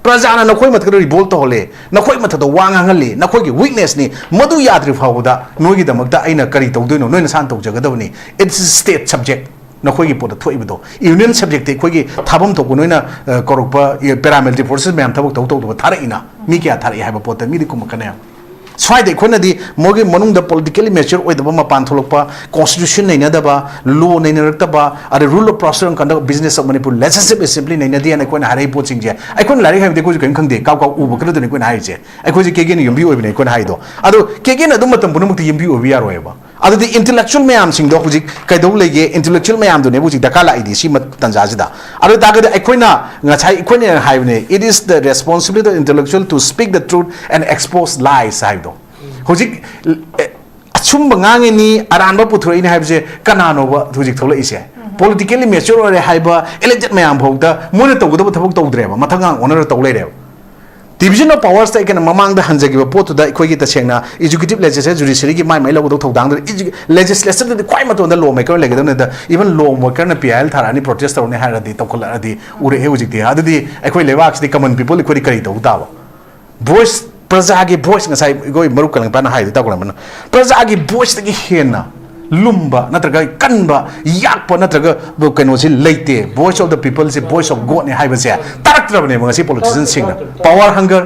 ꯄ꯭ꯔꯖꯥꯅ ꯅꯈꯣꯏ ꯃꯊꯛꯇ revolt ꯇꯧꯍꯜꯂꯦ, ꯅꯈꯣꯏ ꯃꯊꯛꯇ ꯋꯥ ꯉꯥꯡꯍꯜꯂꯤ, ꯅꯈꯣꯏꯒꯤ weakness ꯅꯤ꯫ ꯃꯗꯨ ꯌꯥꯗ꯭ꯔꯤ ꯐꯥꯎꯕꯗ ꯅꯣꯏꯒꯤꯗꯃꯛꯇ ꯑꯩꯅ ꯀꯔꯤ ꯇꯧꯗꯣꯏꯅꯣ? ꯅꯣꯏ ꯅꯁꯥꯅ ꯇꯧꯖꯒꯗꯕꯅꯤ꯫ It's state subject꯫ ꯅꯈꯣꯏꯒꯤ ꯄꯣꯠꯇ ꯊꯣꯛꯏꯕꯗꯣ, union subject ꯇꯤ ꯑꯩꯈꯣꯏꯒꯤ ꯊꯥꯐꯝ ꯊꯣꯛꯄ ꯅꯣꯏꯅ, ꯑ, ꯀꯧꯔꯛꯄ, ꯑ, paramilitary forces ꯃꯌꯥꯝ ꯊꯕꯛ ꯇꯧ ꯇꯧꯗꯕ ꯊꯥꯔꯛꯏꯅ꯫ ꯃꯤ ꯀꯌꯥ ꯊꯥꯔꯛꯏ ꯍꯥꯏꯕ ꯄꯣꯠꯇ ꯃꯤꯗꯤ ꯈꯨꯝꯃꯛꯀꯅꯦꯕ꯫ ꯁ꯭ꯋꯥꯏꯗ ꯑꯩꯈꯣꯏꯅꯗꯤ ꯃꯣꯏꯒꯤ ꯃꯅꯨꯡꯗ politically mature ꯑꯣꯏꯗꯕ, ꯃꯄꯥꯟ ꯊꯣꯛꯂꯛꯄ, constitution ꯅꯩꯅꯗꯕ, law ꯅꯩꯅꯔꯛꯇꯕ, ꯑꯗꯩ rule of procedure and conduct of business of Manipur, legislative assembly ꯅꯩꯅꯗꯦꯅ ꯑꯩꯈꯣꯏꯅ ꯍꯥꯏꯔꯛꯏ ꯄꯣꯠꯁꯤꯡꯁꯦ꯫ ꯑꯩꯈꯣꯏꯅ ꯂꯥꯏꯔꯤꯛ ꯍꯩꯕꯗꯤ ꯑꯩꯈꯣꯏꯁꯨ ꯀꯔꯤꯝ ꯈꯪꯗꯦ, ꯀꯥꯎ ꯀꯥꯎ ꯎꯕ ꯈꯔꯗꯨꯅꯤ ꯑꯩꯈꯣꯏꯅ ꯍꯥꯏꯔꯤꯁꯦ꯫ ꯑꯩꯈꯣꯏꯁꯦ ꯀꯦꯒꯦꯅ ꯌꯨꯝꯕꯤ ꯑꯣꯏꯕꯅꯦ ꯑꯩꯈꯣꯏꯅ ꯍꯥꯏꯗꯣ꯫ ꯑꯗꯣ ꯀꯦꯒꯦꯅ ꯑꯗꯨꯝ ꯃꯇꯝ ꯄꯨꯝꯅꯃꯛꯇ ꯌꯨꯝꯕꯤ ꯑꯣꯏꯕ ꯌꯥꯔꯣꯏꯕ꯫ ꯑꯗꯨꯗꯤ intellectual ꯃꯌꯥꯝꯁꯤꯡꯗꯣ ꯍꯧꯖꯤꯛ ꯀꯩꯗꯧ ꯂꯩꯒꯦ? Intellectual ꯃꯌꯥꯝꯗꯨꯅꯦꯕ ꯍꯧꯖꯤꯛ ꯗꯔꯀꯥꯔ ꯂꯥꯛꯏꯗꯤ ꯁꯤ ꯃꯠ-, ꯇꯥꯟꯖꯥꯁꯤꯗ꯫ ꯑꯗꯨ ꯑꯣꯏ ꯇꯥꯔꯒꯗꯤ ꯑꯩꯈꯣꯏꯅ ꯉꯁꯥꯏ ꯑꯩꯈꯣꯏꯅ ꯍꯥꯏꯕꯅꯦ, "It is the responsibility of intellectual to speak the truth and expose lies" ꯍꯥꯏꯕꯗꯣ꯫ ꯍꯧꯖꯤꯛ, ꯑꯦ, ꯑꯆꯨꯝꯕ ꯉꯥꯡꯉꯤꯅꯤ, ꯑꯔꯥꯟꯕ ꯄꯨꯊꯣꯔꯛꯏꯅꯤ ꯍꯥꯏꯕꯁꯦ ꯀꯅꯥꯅꯣꯕ ꯍꯧꯖꯤꯛ ꯊꯣꯛꯂꯛꯏꯁꯦ? Politically mature ꯑꯣꯏꯔꯦ ꯍꯥꯏꯕ elected ꯃꯌꯥꯝ ꯐꯥꯎꯗ ꯃꯣꯏꯅ ꯇꯧꯒꯗꯕ ꯊꯕꯛ ꯇꯧꯗ꯭ꯔꯦꯕ, ꯃꯊꯪ ꯃꯊꯪ ꯑꯣꯟꯅꯔ ꯇꯧ ꯂꯩꯔꯦꯕ꯫ Division of powers ꯇ ꯑꯩꯈꯣꯏꯅ ꯃꯃꯥꯡꯗ ꯍꯟꯖꯈꯤꯕ ꯄꯣꯠꯇꯨꯗ ꯑꯩꯈꯣꯏꯒꯤ ꯇꯁꯦꯡꯅ executive, legislature, judiciary ꯒꯤ ꯃꯥꯏ ꯃꯥꯏ ꯂꯧꯒꯗꯧ ꯊꯧꯗꯥꯡꯗꯨꯗ, legislature ꯗꯗꯤ ꯈ꯭ꯋꯥꯏ ꯃꯇꯣꯟꯗ law maker ꯂꯩꯒꯗꯕꯅꯤꯗ, even law maker ꯅ P I L ꯊꯥꯔꯛꯑꯅꯤ, protest ꯇꯧꯔꯅꯤ ꯍꯥꯏꯔꯗꯤ, ꯇꯧꯈꯠꯂꯛꯑꯗꯤ ꯎꯔꯛꯑꯦ ꯍꯧꯖꯤꯛꯇꯤ꯫ ꯑꯗꯨꯗꯤ ꯑꯩꯈꯣꯏ ꯂꯩꯕꯥꯛꯁꯤꯗꯤ common people ꯑꯩꯈꯣꯏꯗꯤ ꯀꯔꯤ ꯇꯧ ꯇꯥꯕ? Voice, ꯄ꯭ꯔꯖꯥꯒꯤ voice, ꯉꯁꯥꯏ ꯑꯩꯈꯣꯏ ꯃꯔꯨꯞ ꯀꯂꯪꯄꯥꯅ ꯍꯥꯏꯗꯨ ꯇꯧꯈ꯭ꯔꯕꯅꯤꯅ, ꯄ꯭ꯔꯖꯥꯒꯤ voice ꯇꯒꯤ ꯍꯦꯟꯅ ꯂꯨꯝꯕ ꯅꯠꯇ꯭ꯔꯒ ꯀꯟꯕ, ꯌꯥꯛꯄ ꯅꯠꯇ꯭ꯔꯒ ꯀꯩꯅꯣꯁꯤ ꯂꯩꯇꯦ꯫ Voice of the people ꯁꯤ voice of God ꯅꯤ ꯍꯥꯏꯕꯁꯦ ꯇꯥꯔꯛꯇ꯭ꯔꯕꯅꯦꯕ ꯉꯁꯤ politician ꯁꯤꯡꯅ꯫ Power hunger,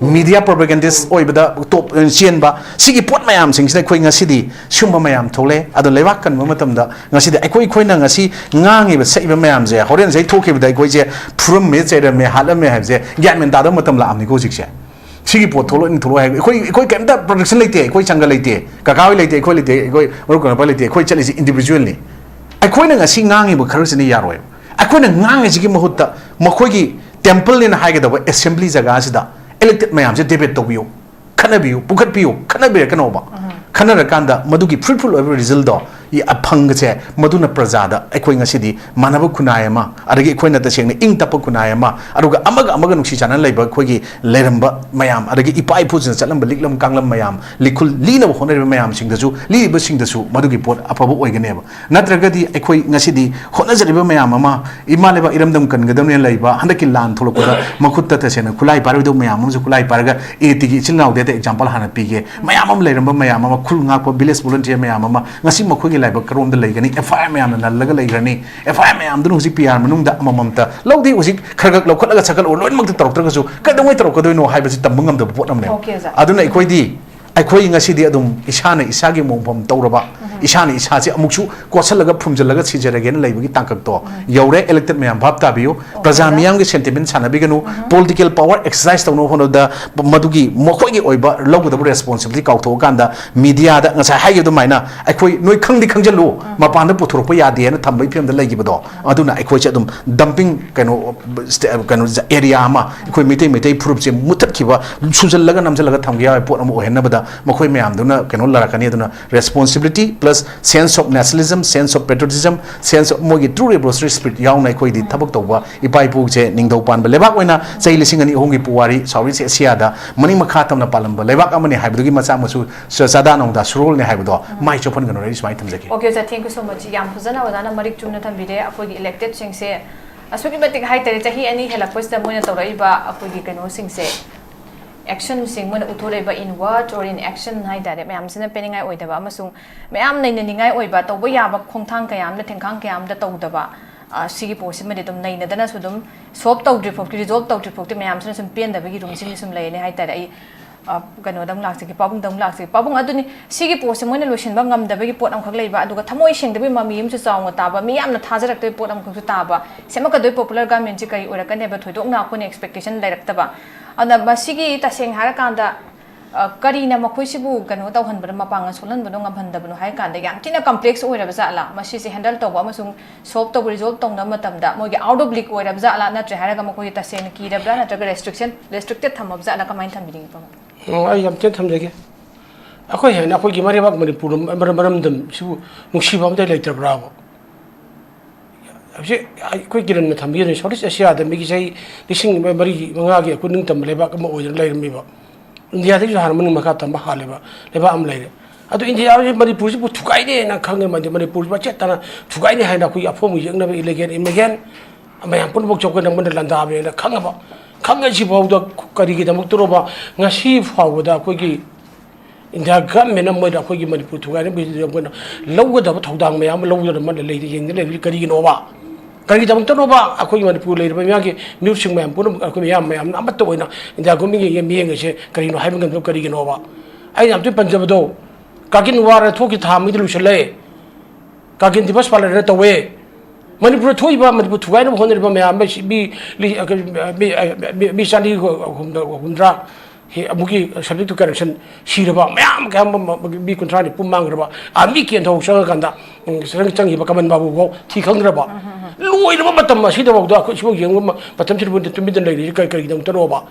media propagandist ꯑꯣꯏꯕꯗ top ꯆꯦꯟꯕ, ꯁꯤꯒꯤ ꯄꯣꯠ ꯃꯌꯥꯝꯁꯤꯡꯁꯤꯅ ꯑꯩꯈꯣꯏ ꯉꯁꯤꯗꯤ ꯁꯤꯒꯨꯝꯕ ꯃꯌꯥꯝ ꯊꯣꯛꯂꯛꯑꯦ꯫ ꯑꯗꯣ ꯂꯩꯕꯥꯛ ꯀꯟꯕ ꯃꯇꯝꯗ ꯉꯁꯤꯗꯤ ꯑꯩꯈꯣꯏ, ꯑꯩꯈꯣꯏꯅ ꯉꯁꯤ ꯉꯥꯡꯉꯤꯕ ꯁꯛꯏꯕ ꯃꯌꯥꯝꯁꯦ ꯍꯣꯔꯦꯟ ꯉꯁꯥꯏ ꯊꯣꯛꯈꯤꯕꯗ ꯑꯩꯈꯣꯏꯁꯦ ꯐꯨꯔꯝꯃꯦ, ꯆꯩꯔꯝꯃꯦ, ꯍꯥꯠꯂꯝꯃꯦ ꯍꯥꯏꯕꯁꯦ ꯒ꯭ꯌꯥꯟ ꯃꯦꯟ ꯇꯥꯗꯕ ꯃꯇꯝ ꯂꯥꯛꯑꯕꯅꯤꯀꯣ ꯍꯧꯖꯤꯛꯁꯦ꯫ ꯁꯤꯒꯤ ꯄꯣꯠ ꯊꯣꯛꯂꯛꯑꯅꯤ, ꯊꯣꯛꯂꯛꯑꯣ ꯍꯥꯏ꯫ ꯑꯩꯈꯣꯏ, ꯑꯩꯈꯣꯏ ꯀꯩꯝꯇ protection ꯂꯩꯇꯦ꯫ ꯑꯩꯈꯣꯏ ꯁꯪꯒ ꯂꯩꯇꯦ, ꯀꯀꯥ ꯍꯣꯏ ꯂꯩꯇꯦ, ꯑꯩꯈꯣꯏ ꯂꯩꯇꯦ, ꯑꯩꯈꯣꯏ ꯃꯔꯨꯞ ꯀꯩꯅꯣ ꯂꯩꯇꯦ꯫ ꯑꯩꯈꯣꯏ ꯆꯠꯂꯤꯁꯦ individual ꯅꯤ꯫ ꯑꯩꯈꯣꯏꯅ ꯉꯁꯤ ꯉꯥꯡꯉꯤꯕ ꯈꯔꯁꯤꯅ ꯌꯥꯔꯣꯏ꯫ ꯑꯩꯈꯣꯏꯅ ꯉꯥꯡꯉꯤꯁꯤꯒꯤ ꯃꯍꯨꯠꯇ ꯃꯈꯣꯏꯒꯤ temple ꯅꯦꯅ ꯍꯥꯏꯒꯗꯕ assembly ꯖꯒꯥꯁꯤꯗ elected ꯃꯌꯥꯝꯁꯦ debate ꯇꯧꯕꯤꯌꯨ, ꯈꯠ-, ꯈꯠꯅꯕꯤꯌꯨ, ꯄꯨꯈꯠꯄꯤꯌꯨ, ꯈꯠꯅꯕꯤꯔꯛꯀꯅꯣꯕ꯫ ꯈꯠꯅꯔꯀꯥꯟꯗ ꯃꯗꯨꯒꯤ fruitful ꯑꯣꯏꯕ resultꯗꯣ, ꯐꯪꯕꯁꯦ, ꯃꯗꯨꯅ ꯄ꯭ꯔꯖꯥꯗ ꯑꯩꯈꯣꯏ ꯉꯁꯤꯗꯤ ꯃꯥꯟꯅꯕ ꯈꯨꯟꯅꯥꯏ ꯑꯃ, ꯑꯗꯒꯤ ꯑꯩꯈꯣꯏꯅ ꯇꯁꯦꯡꯅ ꯏꯪ ꯇꯞꯄ ꯈꯨꯟꯅꯥꯏ ꯑꯃ, ꯑꯗꯨꯒ ꯑꯃꯒ ꯑꯃꯒ ꯅꯨꯡꯁꯤ ꯆꯥꯟꯅꯅ ꯂꯩꯕ ꯑꯩꯈꯣꯏꯒꯤ ꯂꯩꯔꯝꯕ ꯃꯌꯥꯝ, ꯑꯗꯒꯤ ꯏꯄꯥ ꯏꯄꯨꯁꯤꯡꯅ ꯆꯠꯂꯝꯕ ꯂꯤꯛꯂꯝ ꯀꯥꯡꯂꯝ ꯃꯌꯥꯝ, ꯂꯤꯈꯨꯜ ꯂꯤꯅꯕ ꯍꯣꯠꯅꯔꯤꯕ ꯃꯌꯥꯝꯁꯤꯡꯗꯁꯨ, ꯂꯤꯔꯤꯕꯁꯤꯡꯗꯁꯨ ꯃꯗꯨꯒꯤ ꯄꯣꯠ ꯑꯐꯕ ꯑꯣꯏꯒꯅꯦꯕ꯫ ꯅꯠꯇ꯭ꯔꯒꯗꯤ ꯑꯩꯈꯣꯏ ꯉꯁꯤꯗꯤ ꯍꯣꯠꯅꯖꯔꯤꯕ ꯃꯌꯥꯝ ꯑꯃ, ꯏꯃꯥ ꯂꯩꯕꯥꯛ ꯏꯔꯝꯗꯝ ꯀꯟꯒꯗꯕꯅꯦꯅ ꯂꯩꯕ, ꯍꯟꯗꯛꯀꯤ ꯂꯥꯟ ꯊꯣꯛꯂꯛꯄꯗ ꯃꯈꯨꯠꯇ ꯇꯁꯦꯡꯅ ꯈꯨꯠꯂꯥꯏ ꯄꯥꯏꯔꯣꯏꯗꯕ ꯃꯌꯥꯝ ꯑꯃꯁꯨ ꯈꯨꯠꯂꯥꯏ ꯄꯥꯏꯔꯒ, ꯑꯦ ꯇꯤꯒꯤ ꯏꯆꯤꯜ ꯏꯅꯥꯎꯗꯤ ꯑꯗ example ꯍꯥꯟꯅ ꯄꯤꯒꯦ, ꯃꯌꯥꯝ ꯑꯃ ꯂꯩꯔꯝꯕ ꯃꯌꯥꯝ ꯑꯃ, ꯈꯨꯜ ꯉꯥꯛꯄ village volunteer ꯃꯌꯥꯝ ꯑꯃ, ꯉꯁꯤ ꯃꯈꯣꯏꯒꯤ ꯂꯥꯏꯕꯛ ꯀꯔꯣꯝꯗ ꯂꯩꯒꯅꯤ? F I R ꯃꯌꯥꯝꯅ ꯅꯜꯂꯒ ꯂꯩꯈ꯭ꯔꯅꯤ꯫ F I R ꯃꯌꯥꯝꯗꯨꯅ ꯍꯧꯖꯤꯛ P R ꯃꯅꯨꯡꯗ ꯑꯃꯃꯝꯇ ꯂꯧꯗꯦ, ꯍꯧꯖꯤꯛ ꯈꯔ ꯈꯔ ꯂꯧꯈꯠꯂꯒ ꯆꯠꯈꯠꯂꯛꯑꯣ, ꯂꯣꯏꯅꯃꯛꯇ ꯇꯧꯔꯛꯇ꯭ꯔꯒꯁꯨ ꯀꯩꯗꯧꯉꯩ ꯇꯧꯔꯛꯀꯗꯣꯏꯅꯣ ꯍꯥꯏꯕꯁꯤ ꯇꯝꯕ ꯉꯝꯗꯕ ꯄꯣꯠ ꯑꯃꯅꯦꯕ꯫ Okay, ꯑꯣꯖꯥ꯫ ꯑꯗꯨꯅ ꯑꯩꯈꯣꯏꯗꯤ, ꯑꯩꯈꯣꯏ ꯉꯁꯤꯗꯤ ꯑꯗꯨꯝ ꯏꯁꯥꯅ ꯏꯁꯥꯒꯤ ꯃꯣꯡꯐꯝ ꯇꯧꯔꯕ, ꯏꯁꯥꯅ ꯏꯁꯥꯁꯦ ꯑꯃꯨꯛꯁꯨ ꯀꯣꯠꯁꯜꯂꯒ ꯐꯨꯝꯖꯤꯜꯂꯒ ꯁꯤꯖꯔꯒꯦꯅ ꯂꯩꯕꯒꯤ ꯇꯥꯡꯀꯛꯇꯣ ꯌꯧꯔꯦ꯫ Elected ꯃꯌꯥꯝ ꯚꯥꯞ ꯇꯥꯕꯤꯌꯨ꯫ ꯄ꯭ꯔꯖꯥ ꯃꯤꯌꯥꯝꯒꯤ sentiment ꯁꯥꯟꯅꯕꯤꯒꯅꯨ꯫ Political power exercise ꯇꯧꯅꯕ ꯍꯣꯠꯅꯕꯗ ꯃꯗꯨꯒꯤ ꯃꯈꯣꯏꯒꯤ ꯑꯣꯏꯕ ꯂꯧꯒꯗꯕ responsibility ꯀꯥꯎꯊꯣꯛꯑꯀꯥꯟꯗ mediaꯗ ꯉꯁꯥꯏ ꯍꯥꯏꯈꯤꯕ ꯑꯗꯨꯃꯥꯏꯅ ꯑꯩꯈꯣꯏ ꯅꯣꯏ ꯈꯪꯗꯤ ꯈꯪꯖꯜꯂꯨ, ꯃꯄꯥꯟꯗ ꯄꯨꯊꯣꯔꯛꯄ ꯌꯥꯗꯦꯅ ꯊꯝꯕꯒꯤ ꯐꯤꯕꯝꯗ ꯂꯩꯈꯤꯕꯗꯣ, ꯑꯗꯨꯅ ꯑꯩꯈꯣꯏꯁꯦ ꯑꯗꯨꯝ dumping, ꯀꯩꯅꯣ, ꯁ꯭ꯇꯦ-, ꯀꯩꯅꯣ, ꯖ-, area ꯑꯃ, ꯑꯩꯈꯣꯏ ꯃꯩꯇꯩ, ꯃꯩꯇꯩ ꯐꯨꯔꯨꯞꯁꯦ ꯃꯨꯊꯠꯈꯤꯕ, ꯁꯨꯖꯜꯂꯒ ꯅꯝꯖꯜꯂꯒ ꯊꯝꯒꯦ ꯌꯥꯕ ꯄꯣꯠ ꯑꯃ ꯑꯣꯏꯍꯟꯅꯕꯗ ꯃꯈꯣꯏ ꯃꯌꯥꯝꯗꯨꯅ ꯀꯩꯅꯣ ꯂꯥꯛꯀꯅꯤ꯫ ꯑꯗꯨꯅ responsibility plus sense of nationalism, sense of patriotism, sense of ꯃꯣꯏꯒꯤ true revolutionary spirit ꯌꯥꯎꯅ ꯑꯩꯈꯣꯏꯗꯤ ꯊꯕꯛ ꯇꯧꯕ ꯏꯄꯥ ꯏꯄꯨꯁꯦ ꯅꯤꯡꯊꯧ ꯄꯥꯟꯕ ꯂꯩꯕꯥꯛ ꯑꯣꯏꯅ ꯆꯍꯤ ꯂꯤꯁꯤꯡ ꯑꯅꯤ ꯑꯍꯨꯝꯒꯤ ꯄꯨꯋꯥꯔꯤ South East Asiaꯗ ꯃꯅꯤꯡ ꯃꯈꯥ ꯇꯝꯅ ꯄꯥꯜꯂꯝꯕ ꯂꯩꯕꯥꯛ ꯑꯃꯅꯤ ꯍꯥꯏꯕꯗꯨꯒꯤ ꯃꯆꯥ ꯃꯁꯨ ꯆ-, ꯆꯥꯗꯥ ꯅꯧꯗꯥ ꯁꯨꯔꯣꯜꯅꯤ ꯍꯥꯏꯕꯗꯣ ꯃꯥꯏ ꯆꯣꯞꯍꯟꯒꯅꯨ꯫ ꯑꯩ ꯁꯨꯃꯥꯏꯅ ꯊꯝꯖꯒꯦ꯫ Okay, ꯑꯣꯖꯥ, thank you so much꯫ ꯌꯥꯝ ꯐꯖꯅ ꯑꯣꯖꯥꯅ ꯃꯔꯤꯛ ꯆꯨꯝꯅ ꯊꯝꯕꯤꯔꯦ꯫ ꯑꯩꯈꯣꯏꯒꯤ electedꯁꯤꯡꯁꯦ ꯑꯁꯨꯛꯀꯤ ꯃꯇꯤꯛ ꯍꯥꯏꯇꯥꯔꯦ, ꯆꯍꯤ ꯑꯅꯤ ꯍꯦꯜꯂꯛꯄꯁꯤꯗ ꯃꯣꯏꯅ ꯇꯧꯔꯛꯏꯕ ꯑꯩꯈꯣꯏꯒꯤ ꯀꯩꯅꯣꯁꯤꯡꯁꯦ, actionꯁꯤꯡ ꯃꯣꯏꯅ ꯎꯠꯊꯣꯔꯛꯏꯕ in word or in action ꯍꯥꯏꯇꯥꯔꯦ, ꯃꯌꯥꯝꯁꯤꯅ ꯄꯦꯟꯅꯤꯡꯉꯥꯏ ꯑꯣꯏꯗꯕ ꯑꯃꯁꯨꯡ ꯃꯌꯥꯝ ꯅꯩꯅꯅꯤꯡꯉꯥꯏ ꯑꯣꯏꯕ, ꯇꯧꯕ ꯌꯥꯕ ꯈꯣꯡꯊꯥꯡ ꯀꯌꯥ ꯑꯃꯗ, ꯊꯦꯡꯈꯥꯡ ꯀꯌꯥ ꯑꯃꯗ ꯇꯧꯗꯕ, ꯑ, ꯁꯤꯒꯤ ꯄꯣꯠꯁꯤꯃꯗꯤ ꯑꯗꯨꯝ ꯅꯩꯅꯗꯅꯁꯨ ꯑꯗꯨꯝ solve ꯇꯧꯗ꯭ꯔꯤ ꯐꯥꯎꯗꯤ, resolve ꯇꯧꯗ꯭ꯔꯤ ꯐꯥꯎꯗꯤ ꯃꯌꯥꯝꯁꯤꯅ ꯁꯨꯝ ꯄꯦꯟꯗꯕꯒꯤ ꯔꯨꯝꯁꯤꯡꯗꯤ ꯁꯨꯝ ꯂꯩꯔꯅꯤ ꯍꯥꯏꯇꯥꯔꯦ꯫ ꯑꯩ, ꯑ, ꯀꯩꯅꯣꯗ ꯑꯃꯨꯛ ꯂꯥꯛꯆꯒꯦ, ꯄꯥꯕꯨꯡꯗ ꯑꯃꯨꯛ ꯂꯥꯛꯆꯒꯦ꯫ ꯄꯥꯕꯨꯡ, ꯑꯗꯨꯅꯤ, ꯁꯤꯒꯤ ꯄꯣꯠꯁꯦ ꯃꯣꯏꯅ ꯂꯣꯏꯁꯤꯟꯕ ꯉꯝꯗꯕꯒꯤ ꯄꯣꯠ ꯑꯃꯈꯛ ꯂꯩꯕ, ꯑꯗꯨꯒ ꯊꯃꯣꯏ ꯁꯦꯡꯗꯕꯒꯤ ꯃꯃꯤ ꯑꯃꯁꯨ ꯆꯥꯎꯅ ꯇꯥꯕ, ꯃꯤ ꯌꯥꯝꯅ ꯊꯥꯖꯔꯛꯇꯕꯒꯤ ꯄꯣꯠ ꯑꯃꯈꯛꯁꯨ ꯇꯥꯕ, ꯁꯦꯝꯃꯛꯀꯗꯣꯏ popular governmentꯁꯤ ꯀꯔꯤ ꯑꯣꯏꯔꯛꯀꯅꯦꯕ, ꯊꯣꯏꯗꯣꯛꯅ ꯑꯩꯈꯣꯏꯅ expectation ꯂꯩꯔꯛꯇꯕ꯫ ꯑꯗꯨꯅ ꯃꯁꯤꯒꯤ ꯇꯁꯦꯡꯅ ꯍꯥꯏꯔꯀꯥꯟꯗ, ꯑ, ꯀꯔꯤꯅ ꯃꯈꯣꯏꯁꯤꯕꯨ ꯀꯩꯅꯣ ꯇꯧꯍꯟꯕꯅꯣ, ꯃꯄꯥꯡꯒꯜ ꯁꯣꯜꯍꯟꯕꯅꯣ, ꯉꯝꯍꯟꯗꯕꯅꯣ ꯍꯥꯏ ꯀꯥꯟꯗ ꯌꯥꯝ ꯊꯤꯅ complex ꯑꯣꯏꯔꯕ ꯖꯥꯠꯂꯥ? ꯃꯁꯤꯁꯦ handle ꯇꯧꯕ ꯑꯃꯁꯨꯡ solve ꯇꯧꯕ, resolve ꯇꯧꯅꯕ ꯃꯇꯝꯗ ꯃꯣꯏꯒꯤ out of league ꯑꯣꯏꯔꯕ ꯖꯥꯠꯂꯥ? ꯅꯠꯇ꯭ꯔꯦ ꯍꯥꯏꯔꯒ ꯃꯈꯣꯏꯒꯤ ꯇꯁꯦꯡꯅ ꯀꯤꯔꯕ꯭ꯔꯥ? ꯅꯠꯇ꯭ꯔꯒ restriction, restricted ꯊꯝꯃꯕ ꯖꯥꯠꯂꯥ? ꯀꯃꯥꯏꯅ ꯊꯝꯕꯤꯅꯤꯡꯉꯤ, ꯄꯥꯕꯨꯡ? ꯑꯣ, ꯑꯩ ꯌꯥꯝ ꯇꯦꯟꯅ ꯊꯝꯖꯒꯦ꯫ ꯑꯩꯈꯣꯏ ꯍꯦꯟꯅ ꯑꯩꯈꯣꯏꯒꯤ ꯃꯔꯩꯕꯥꯛ ꯃꯅꯤꯄꯨꯔ ꯃꯔꯝ-, ꯃꯔꯝꯗꯝꯁꯤꯕꯨ ꯅꯨꯡꯁꯤꯕ ꯑꯝꯇ ꯂꯩꯇ꯭ꯔꯕ꯭ꯔꯥꯕ? ꯍꯧꯖꯤꯛ ꯑꯩꯈꯣꯏ ꯀꯤꯔꯟꯅ ꯊꯝꯕꯤꯒꯅꯤ, ꯁꯥꯎꯠ ꯏꯁ ꯑꯦꯁꯤꯌꯥꯗ ꯃꯤꯒꯤ ꯆꯍꯤ ꯂꯤꯁꯤꯡ ꯃꯔꯤ ꯃꯉꯥꯒꯤ ꯑꯩꯈꯣꯏ ꯅꯤꯡꯇꯝꯕ ꯂꯩꯕꯥꯛ ꯑꯃ ꯑꯣꯏꯗꯨꯅ ꯂꯩꯔꯝꯃꯤꯕ꯫ ꯏꯟꯗꯤꯌꯥꯗꯒꯤꯁꯨ ꯍꯥꯟꯅ ꯃꯅꯤꯡ ꯃꯈꯥ ꯇꯝꯕ ꯍꯥꯜꯂꯦꯕ ꯂꯩꯕꯥꯛ ꯑꯃ ꯂꯩꯔꯦ꯫ ꯑꯗꯨ ꯏꯟꯗꯤꯌꯥꯁꯤ ꯃꯅꯤꯄꯨꯔꯁꯤꯕꯨ ꯊꯨꯒꯥꯏꯅꯦꯅ ꯈꯪꯉꯦ, ꯃꯗꯤ ꯃꯅꯤꯄꯨꯔꯁꯤ ꯃꯆꯦꯠ ꯇꯥꯅ ꯊꯨꯒꯥꯏꯅꯤ ꯍꯥꯏꯅ ꯑꯩꯈꯣꯏꯒꯤ ꯑꯐꯣꯡꯕ ꯌꯦꯛꯅꯕ ꯏꯂꯤꯒꯦꯜ ꯏꯃꯤꯒꯦꯜ ꯃꯌꯥꯝ ꯄꯨꯝꯅꯃꯛ ꯆꯥꯎꯈꯠꯅ ꯃꯣꯏꯅ ꯂꯥꯟꯗꯥꯕꯅꯦꯅ ꯈꯪꯉꯕ꯫ ꯈꯪꯉꯁꯤ ꯐꯥꯎꯗ ꯀꯔꯤꯒꯤꯗꯃꯛꯇꯅꯣꯕ ꯉꯁꯤ ꯐꯥꯎꯕꯗ ꯑꯩꯈꯣꯏꯒꯤ ꯏꯟꯗꯤꯌꯥ ꯒꯚꯔꯟꯃꯦꯟꯅ ꯃꯣꯏꯗ ꯑꯩꯈꯣꯏꯒꯤ ꯃꯅꯤꯄꯨꯔ ꯊꯨꯒꯥꯏꯅꯕꯒꯤꯗꯃꯛꯇ ꯃꯣꯏꯅ ꯂꯧꯒꯗꯕ ꯊꯧꯗꯥꯡ ꯃꯌꯥꯝ ꯑꯃ ꯂꯧꯗꯅ ꯃꯣꯏꯅ ꯂꯩꯗ ꯌꯦꯡꯗ ꯂꯩꯕꯁꯤ ꯀꯔꯤꯒꯤꯅꯣꯕ? ꯀꯔꯤꯒꯤꯗꯃꯛꯇꯅꯣꯕ ꯑꯩꯈꯣꯏꯒꯤ ꯃꯅꯤꯄꯨꯔ ꯂꯩꯔꯤꯕ ꯃꯤꯌꯥꯝꯒꯤ ꯃꯤꯍꯨꯠꯁꯤꯡ ꯃꯌꯥꯝ ꯄꯨꯝꯅꯃꯛ ꯑꯩꯈꯣꯏ ꯃꯤꯌꯥꯝ ꯃꯌꯥꯝꯅ ꯑꯃꯠꯇ ꯑꯣꯏꯅ ꯏꯟꯗꯤꯌꯥ ꯒꯣꯔꯃꯦꯟꯒꯤ ꯃꯤꯠꯌꯦꯡ ꯑꯁꯦ ꯀꯔꯤꯅꯣ ꯍꯥꯏꯕ ꯉꯝꯗꯕ ꯀꯔꯤꯒꯤꯅꯣꯕ? ꯑꯩꯅ ꯌꯥꯝ ꯊꯤꯅ ꯄꯟꯖꯕꯗꯣ, ꯀꯥꯔꯒꯤꯜ ꯋꯥꯔ ꯊꯣꯛꯈꯤ ꯊꯥ ꯑꯃꯒꯤꯗꯤ ꯂꯣꯏꯁꯤꯜꯂꯦ꯫ ꯀꯥꯔꯒꯤꯜ ꯗꯤꯕꯁ ꯄꯥꯂꯟ ꯇꯧꯋꯦ꯫ ꯃꯅꯤꯄꯨꯔꯗ ꯊꯣꯛꯏꯕ, ꯃꯅꯤꯄꯨꯔ ꯊꯨꯒꯥꯏꯅꯕ ꯍꯣꯠꯅꯔꯤꯕ ꯃꯌꯥꯝ ꯑꯃ ꯁꯤ ꯃꯤ, ꯂꯤ-, ꯃꯤ, ꯃꯤ, ꯃꯤ, ꯃꯤ ꯆꯅꯤ ꯍꯨꯝꯗ-, ꯍꯨꯝꯗ꯭ꯔꯥ, ꯍꯦ, ꯑꯃꯨꯛꯀꯤ subject to correction ꯁꯤꯔꯕ ꯃꯌꯥꯝ ꯀꯌꯥ ꯑꯃ, ꯃ-, ꯃꯤ ꯀꯨꯟꯊ꯭ꯔꯥ ꯅꯤꯐꯨ ꯃꯥꯡꯈ꯭ꯔꯕ, army camp ꯊꯧ ꯆꯪꯉꯀꯥꯟꯗ, ꯎꯝ, ꯆꯪ-, ꯆꯪꯈꯤꯕ ꯀꯃꯟ ꯕꯥꯕꯨ ꯐꯥꯎ ꯊꯤ ꯈꯪꯗ꯭ꯔꯕ꯫ ꯂꯣꯏꯔꯕ ꯃꯇꯝ ꯑꯁꯤꯗꯐꯥꯎꯗ ꯑꯩꯈꯣꯏ ꯁꯤꯐꯥꯎ ꯌꯦꯡꯕ ꯃ-, ꯃꯇꯝꯁꯤꯗ ꯇꯨꯃꯤꯟꯅ ꯂꯩꯔꯤꯁꯤ ꯀꯔꯤ, ꯀꯔꯤꯒꯤꯗꯃꯛꯇꯅꯣꯕ?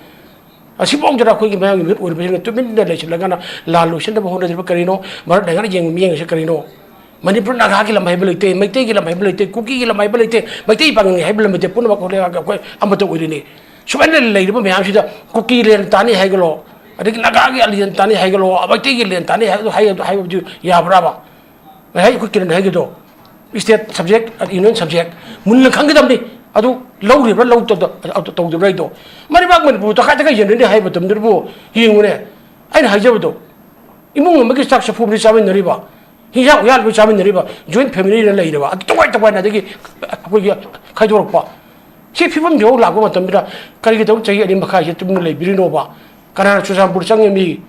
ꯑꯁꯤꯐꯥꯎꯗꯅ ꯑꯩꯈꯣꯏꯒꯤ ꯃꯌꯥꯝꯒꯤ ꯃꯤꯍꯨꯠ ꯑꯣꯏꯔꯤꯕꯁꯤꯡꯅ ꯇꯨꯃꯤꯟꯅ ꯂꯩꯁꯤꯜꯂꯒꯅ ꯂꯥꯟ ꯂꯣꯏꯁꯤꯟꯅꯕ ꯍꯣꯠꯅꯔꯤꯕ ꯀꯔꯤꯅꯣ? ꯚꯥꯔꯠ ꯂꯩꯉꯥꯛꯅ ꯌꯦꯡꯕ ꯃꯤꯠꯌꯦꯡ ꯑꯁꯤ ꯀꯔꯤꯅꯣ? ꯃꯅꯤꯄꯨꯔ ꯅꯥꯒꯥꯒꯤ ꯂꯝ ꯍꯥꯏꯕ ꯂꯩꯇꯦ, ꯃꯩꯇꯩꯒꯤ ꯂꯝ ꯍꯥꯏꯕ ꯂꯩꯇꯦ, ꯀꯨꯀꯤꯒꯤ ꯂꯝ ꯍꯥꯏꯕ ꯂꯩꯇꯦ, ꯃꯩꯇꯩ ꯄꯥꯉꯜꯒꯤ ꯍꯥꯏꯕ ꯂꯝ ꯂꯩꯇꯦ, ꯄꯨꯝꯅꯃꯛ ꯍꯧꯖꯤꯛ ꯑꯩꯈꯣꯏ ꯑꯃꯠꯇ ꯑꯣꯏꯔꯤꯅꯤ꯫ ꯁꯨꯃꯥꯏꯅ ꯂꯩꯔꯤꯕ ꯃꯌꯥꯝꯁꯤꯗ ꯀꯨꯀꯤ ꯂꯦꯟ ꯇꯥꯅꯤ ꯍꯥꯏꯒꯂꯣ, ꯑꯗꯒꯤ ꯅꯥꯒꯥꯒꯤ ꯂꯦꯟ ꯇꯥꯅꯤ ꯍꯥꯏꯒꯂꯣ, ꯃꯩꯇꯩꯒꯤ ꯂꯦꯟ ꯇꯥꯅꯤ ꯍꯥꯏ-, ꯍꯥꯏ-, ꯍꯥꯏꯕꯗꯨ ꯌꯥꯕ꯭ꯔꯥꯕ? ꯉꯁꯥꯏ ꯑꯩꯈꯣꯏ Kiran ꯍꯥꯏꯒꯗꯣ, state subject, union subject ꯃꯨꯟꯅ ꯈꯪꯒꯗꯕꯅꯤ꯫ ꯑꯗꯨ ꯂꯧꯔꯤꯕ꯭ꯔꯥ ꯂꯧꯗꯕ-, ꯇꯧꯗꯕ꯭ꯔꯥ ꯍꯥꯏꯗꯣ꯫ ꯃꯔꯩꯕꯥꯛ ꯃꯅꯤꯄꯨꯔ ꯇꯪꯈꯥꯏ ꯇꯪꯈꯥꯏ ꯌꯦꯟꯅꯅꯤ ꯍꯥꯏꯕ ꯃꯇꯝꯗꯕꯨ ꯌꯦꯡꯉꯨꯅꯦ꯫ ꯑꯩꯅ ꯍꯥꯏꯖꯕꯗꯣ, ꯏꯃꯨꯡ ꯑꯃꯒꯤ ꯆꯥꯛ ꯆꯐꯨ ꯑꯃꯗꯤ ꯆꯥꯃꯤꯟꯅꯔꯤꯕ, ꯍꯤꯟꯖꯥꯡ ꯎꯌꯥꯟꯕ ꯆꯥꯃꯤꯟꯅꯔꯤꯕ, joint family ꯗ ꯂꯩꯔꯕ, ꯑꯗꯨ ꯇꯣꯉꯥꯟ ꯇꯣꯉꯥꯟꯅ ꯑꯗꯒꯤ ꯑꯩꯈꯣꯏꯒꯤ ꯈꯥꯏꯗꯣꯔꯛꯄ꯫ ꯁꯤ ꯐꯤꯕꯝꯁꯤꯐꯥꯎ ꯂꯥꯛꯄ ꯃꯇꯝꯗ ꯀꯔꯤꯒꯤꯗꯃꯛ ꯆꯍꯤ ꯑꯅꯤ ꯃꯈꯥꯏꯁꯦ ꯇꯨꯃꯤꯟꯅ ꯂꯩꯕꯤꯔꯤꯅꯣꯕ? ꯀꯅꯥꯅ ꯆꯨꯔꯆꯥꯟꯄꯨꯔ ꯆꯪꯉꯝꯃꯤ?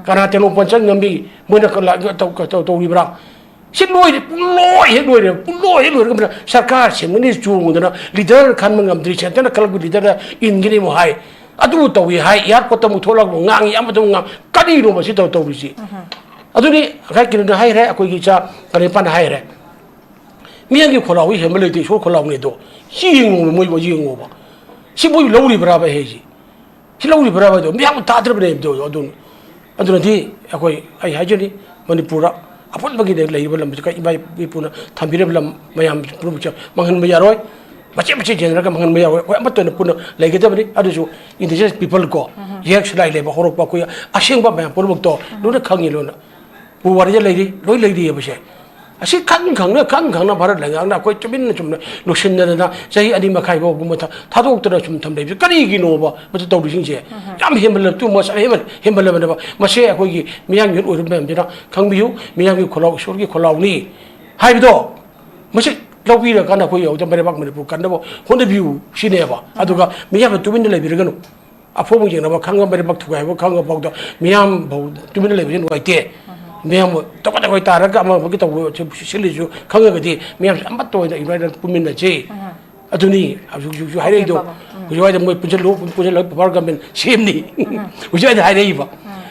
ꯀꯅꯥ ꯇꯦꯡꯅꯧꯄꯜ ꯆꯪꯉꯝꯃꯤ? ꯃꯣꯏꯅ ꯀ-, ꯂꯥ-, ꯇꯧ-, ꯇꯧ-, ꯇꯧꯔꯤꯕ꯭ꯔꯥ? ꯁꯤ ꯂꯣꯏꯔꯦ, ꯄꯨꯡꯂꯣꯏ ꯍꯦꯛ ꯂꯣꯏꯔꯦ, ꯄꯨꯡꯂꯣꯏ ꯍꯦꯛ ꯂꯣꯏꯔꯒ ꯁꯔꯀꯥꯔ ꯁꯦꯝꯒꯅꯤ ꯆꯣꯡꯗꯅ, leader ꯈꯟꯕ ꯉꯝꯗ꯭ꯔꯤ, centre ꯅ ꯈꯜꯂꯛꯄ leader ꯗ ꯏꯟꯒꯅꯤ ꯑꯃꯨꯛ ꯍꯥꯏ, ꯑꯗꯨ ꯇꯧꯏ ꯍꯥꯏ, airport ꯇ ꯑꯃꯨꯛ ꯊꯣꯛꯂꯛꯄ ꯉꯥꯡꯉꯤ, ꯑꯃꯗ ꯑꯃꯨꯛ ꯉꯥꯡ-, ꯀꯔꯤꯅꯣ ꯃꯁꯤ ꯇꯧ-, ꯇꯧꯔꯤꯁꯤ? ꯑꯗꯨꯅꯤ ꯉꯁꯥꯏ ꯀꯩꯅꯣꯗ ꯍꯥꯏꯈ꯭ꯔꯦ, ꯑꯩꯈꯣꯏꯒꯤ ꯏꯆꯥ ꯀꯔꯤꯄꯥꯟ ꯍꯥꯏꯈ꯭ꯔꯦ, ꯃꯤꯌꯥꯝꯒꯤ ꯈꯣꯜꯂꯥꯎ ꯍꯦꯟꯕ ꯂꯩꯇꯦ, ꯏꯁꯣꯔ ꯈꯣꯜꯂꯥꯎꯅꯤ ꯑꯗꯣ, ꯁꯤ ꯌꯦꯡꯉꯣꯕ, ꯃꯣꯏꯕꯨ ꯌꯦꯡꯉꯣꯕ, ꯁꯤ ꯃꯣꯏ ꯂꯧꯔꯤꯕ꯭ꯔꯥꯕ ꯑꯩ ꯍꯥꯏꯁꯤ? ꯁꯤ ꯂꯧꯔꯤꯕ꯭ꯔꯥ ꯍꯥꯏꯗꯣ ꯃꯤꯌꯥꯝ ꯇꯥꯗ꯭ꯔꯕꯅꯦ ꯍꯥꯏꯕꯗꯣ꯫ ꯑꯗꯨ ꯑꯗꯨꯅꯗꯤ ꯑꯩꯈꯣꯏ, ꯑꯩ ꯍꯥꯏꯖꯅꯤ, ꯃꯅꯤꯄꯨꯔꯗ ꯑꯄꯨꯟꯕꯒꯤ ꯂꯩꯔꯤꯕ ꯂꯝꯁꯤꯒ ꯏꯃꯥ ꯏꯄꯨꯅ ꯊꯝꯕꯤꯔꯕ ꯂꯝ ꯃꯌꯥꯝ ꯄꯨꯝꯅꯃꯛꯁꯦ ꯃꯥꯡꯍꯟꯕ ꯌꯥꯔꯣꯏ꯫ ꯃꯆꯦꯠ ꯃꯆꯦꯠ ꯌꯦꯟꯅꯔꯒ ꯃꯥꯡꯍꯟꯕ ꯌꯥꯔꯣꯏ꯫ ꯑꯩꯈꯣꯏ ꯑꯃꯠꯇ ꯑꯣꯏꯅ ꯄꯨꯟꯅ ꯂꯩꯒꯗꯕꯅꯤ꯫ ꯑꯗꯨꯁꯨ indigenous people ꯀꯣ, ꯌꯦꯛ ꯁꯂꯥꯏ ꯂꯩꯕ ꯍꯧꯔꯛꯄ ꯑꯩꯈꯣꯏ ꯑꯁꯦꯡꯕ ꯃꯌꯥꯝ ꯄꯨꯝꯅꯃꯛꯇꯣ ꯂꯣꯏꯅ ꯈꯪꯉꯤ ꯂꯣꯏꯅ꯫ ꯄꯨꯋꯥꯔꯤꯗ ꯂꯩꯔꯤ, ꯂꯣꯏ ꯂꯩꯔꯤꯑꯕꯁꯦ꯫ ꯑꯁꯤ ꯈꯪ ꯈꯪꯅ, ꯈꯪ ꯈꯪꯅ ꯚꯥꯔꯠ ꯂꯩꯉꯥꯛꯅ ꯑꯩꯈꯣꯏ ꯇꯨꯃꯤꯟꯅ ꯆꯨꯝꯅ ꯂꯣꯏꯁꯤꯟꯅꯗꯅ ꯆꯍꯤ ꯑꯅꯤ ꯃꯈꯥꯏ ꯐꯥꯎꯕ ꯃꯊ-, ꯊꯥꯗꯣꯛꯇꯅ ꯁꯨꯝ ꯊꯝꯂꯛꯏꯕꯁꯦ ꯀꯔꯤꯒꯤꯅꯣꯕ ꯃꯗꯨ ꯇꯧꯔꯤꯁꯤꯡꯁꯦ? ꯌꯥꯝ ꯍꯦꯟꯃꯜꯂꯕ, ꯇꯨ ꯃꯁ ꯌꯥꯝ ꯍꯦꯟꯃꯜ-, ꯍꯦꯟꯃꯜꯂꯕꯅꯦꯕ꯫ ꯃꯁꯦ ꯑꯩꯈꯣꯏꯒꯤ ꯃꯤꯌꯥꯝꯒꯤ ꯃꯤꯍꯨꯠ ꯑꯣꯏꯔꯤꯕ ꯃꯌꯥꯝꯁꯤꯅ ꯈꯪꯕꯤꯌꯨ, ꯃꯤꯌꯥꯝꯒꯤ ꯈꯣꯜꯂꯥꯎ ꯏꯁꯣꯔꯒꯤ ꯈꯣꯜꯂꯥꯎꯅꯤ ꯍꯥꯏꯕꯗꯣ ꯃꯁꯤ ꯂꯧꯕꯤꯔꯀꯥꯟꯗ ꯑꯩꯈꯣꯏ ꯍꯧꯖꯤꯛ ꯃꯔꯩꯕꯥꯛ ꯃꯅꯤꯄꯨꯔ ꯀꯟꯅꯕ ꯍꯣꯠꯅꯕꯤꯌꯨ ꯁꯤꯅꯦꯕ꯫ ꯑꯗꯨꯒ ꯃꯤꯌꯥꯝꯅ ꯇꯨꯃꯤꯟꯅ ꯂꯩꯕꯤꯔꯒꯅꯨ꯫ ꯑꯐꯣꯡꯕ ꯌꯦꯡꯅꯕ ꯈꯪꯉ ꯃꯔꯩꯕꯥꯛ ꯊꯨꯒꯥꯏꯕ ꯈꯪꯉ ꯐꯥꯎꯗ ꯃꯤꯌꯥꯝ ꯐꯥꯎ ꯇꯨꯃꯤꯟꯅ ꯂꯩꯕꯁꯤ ꯅꯨꯡꯉꯥꯏꯇꯦ꯫ ꯃꯤꯌꯥꯝ ꯇꯧꯀ ꯇꯧꯀ ꯇꯥꯔꯒ ꯑꯃ ꯑꯃꯒꯤ ꯇꯧꯕ ꯁꯤꯜꯂꯤꯁꯨ ꯈꯪꯉꯒꯗꯤ ꯃꯤꯌꯥꯝꯁꯦ ꯑꯃꯠꯇ ꯑꯣꯏꯅ ꯌꯨꯅꯥꯏꯠ ꯄꯨꯟꯃꯤꯟꯅꯁꯦ꯫ ꯑꯗꯨꯅꯤ ꯍꯧꯖꯤꯛ ꯍꯧꯖꯤꯛ ꯍꯧꯖꯤꯛ ꯍꯥꯏꯔꯛꯏꯗꯣ꯫ ꯄꯥꯕ꯫ ꯎꯝ꯫ ꯍꯧꯖꯤꯛ ꯍꯥꯏꯗ ꯃꯣꯏ ꯄꯨꯟꯁꯤꯜꯂꯨ, ꯄꯨꯟꯁꯤꯜꯂꯒ ꯄꯥꯋꯔ ꯒꯚꯔꯟꯃꯦꯟ ꯁꯦꯝꯅꯤ꯫ ꯍꯧꯖꯤꯛ ꯍꯥꯏꯗ ꯍꯥꯏꯔꯛꯏꯕ꯫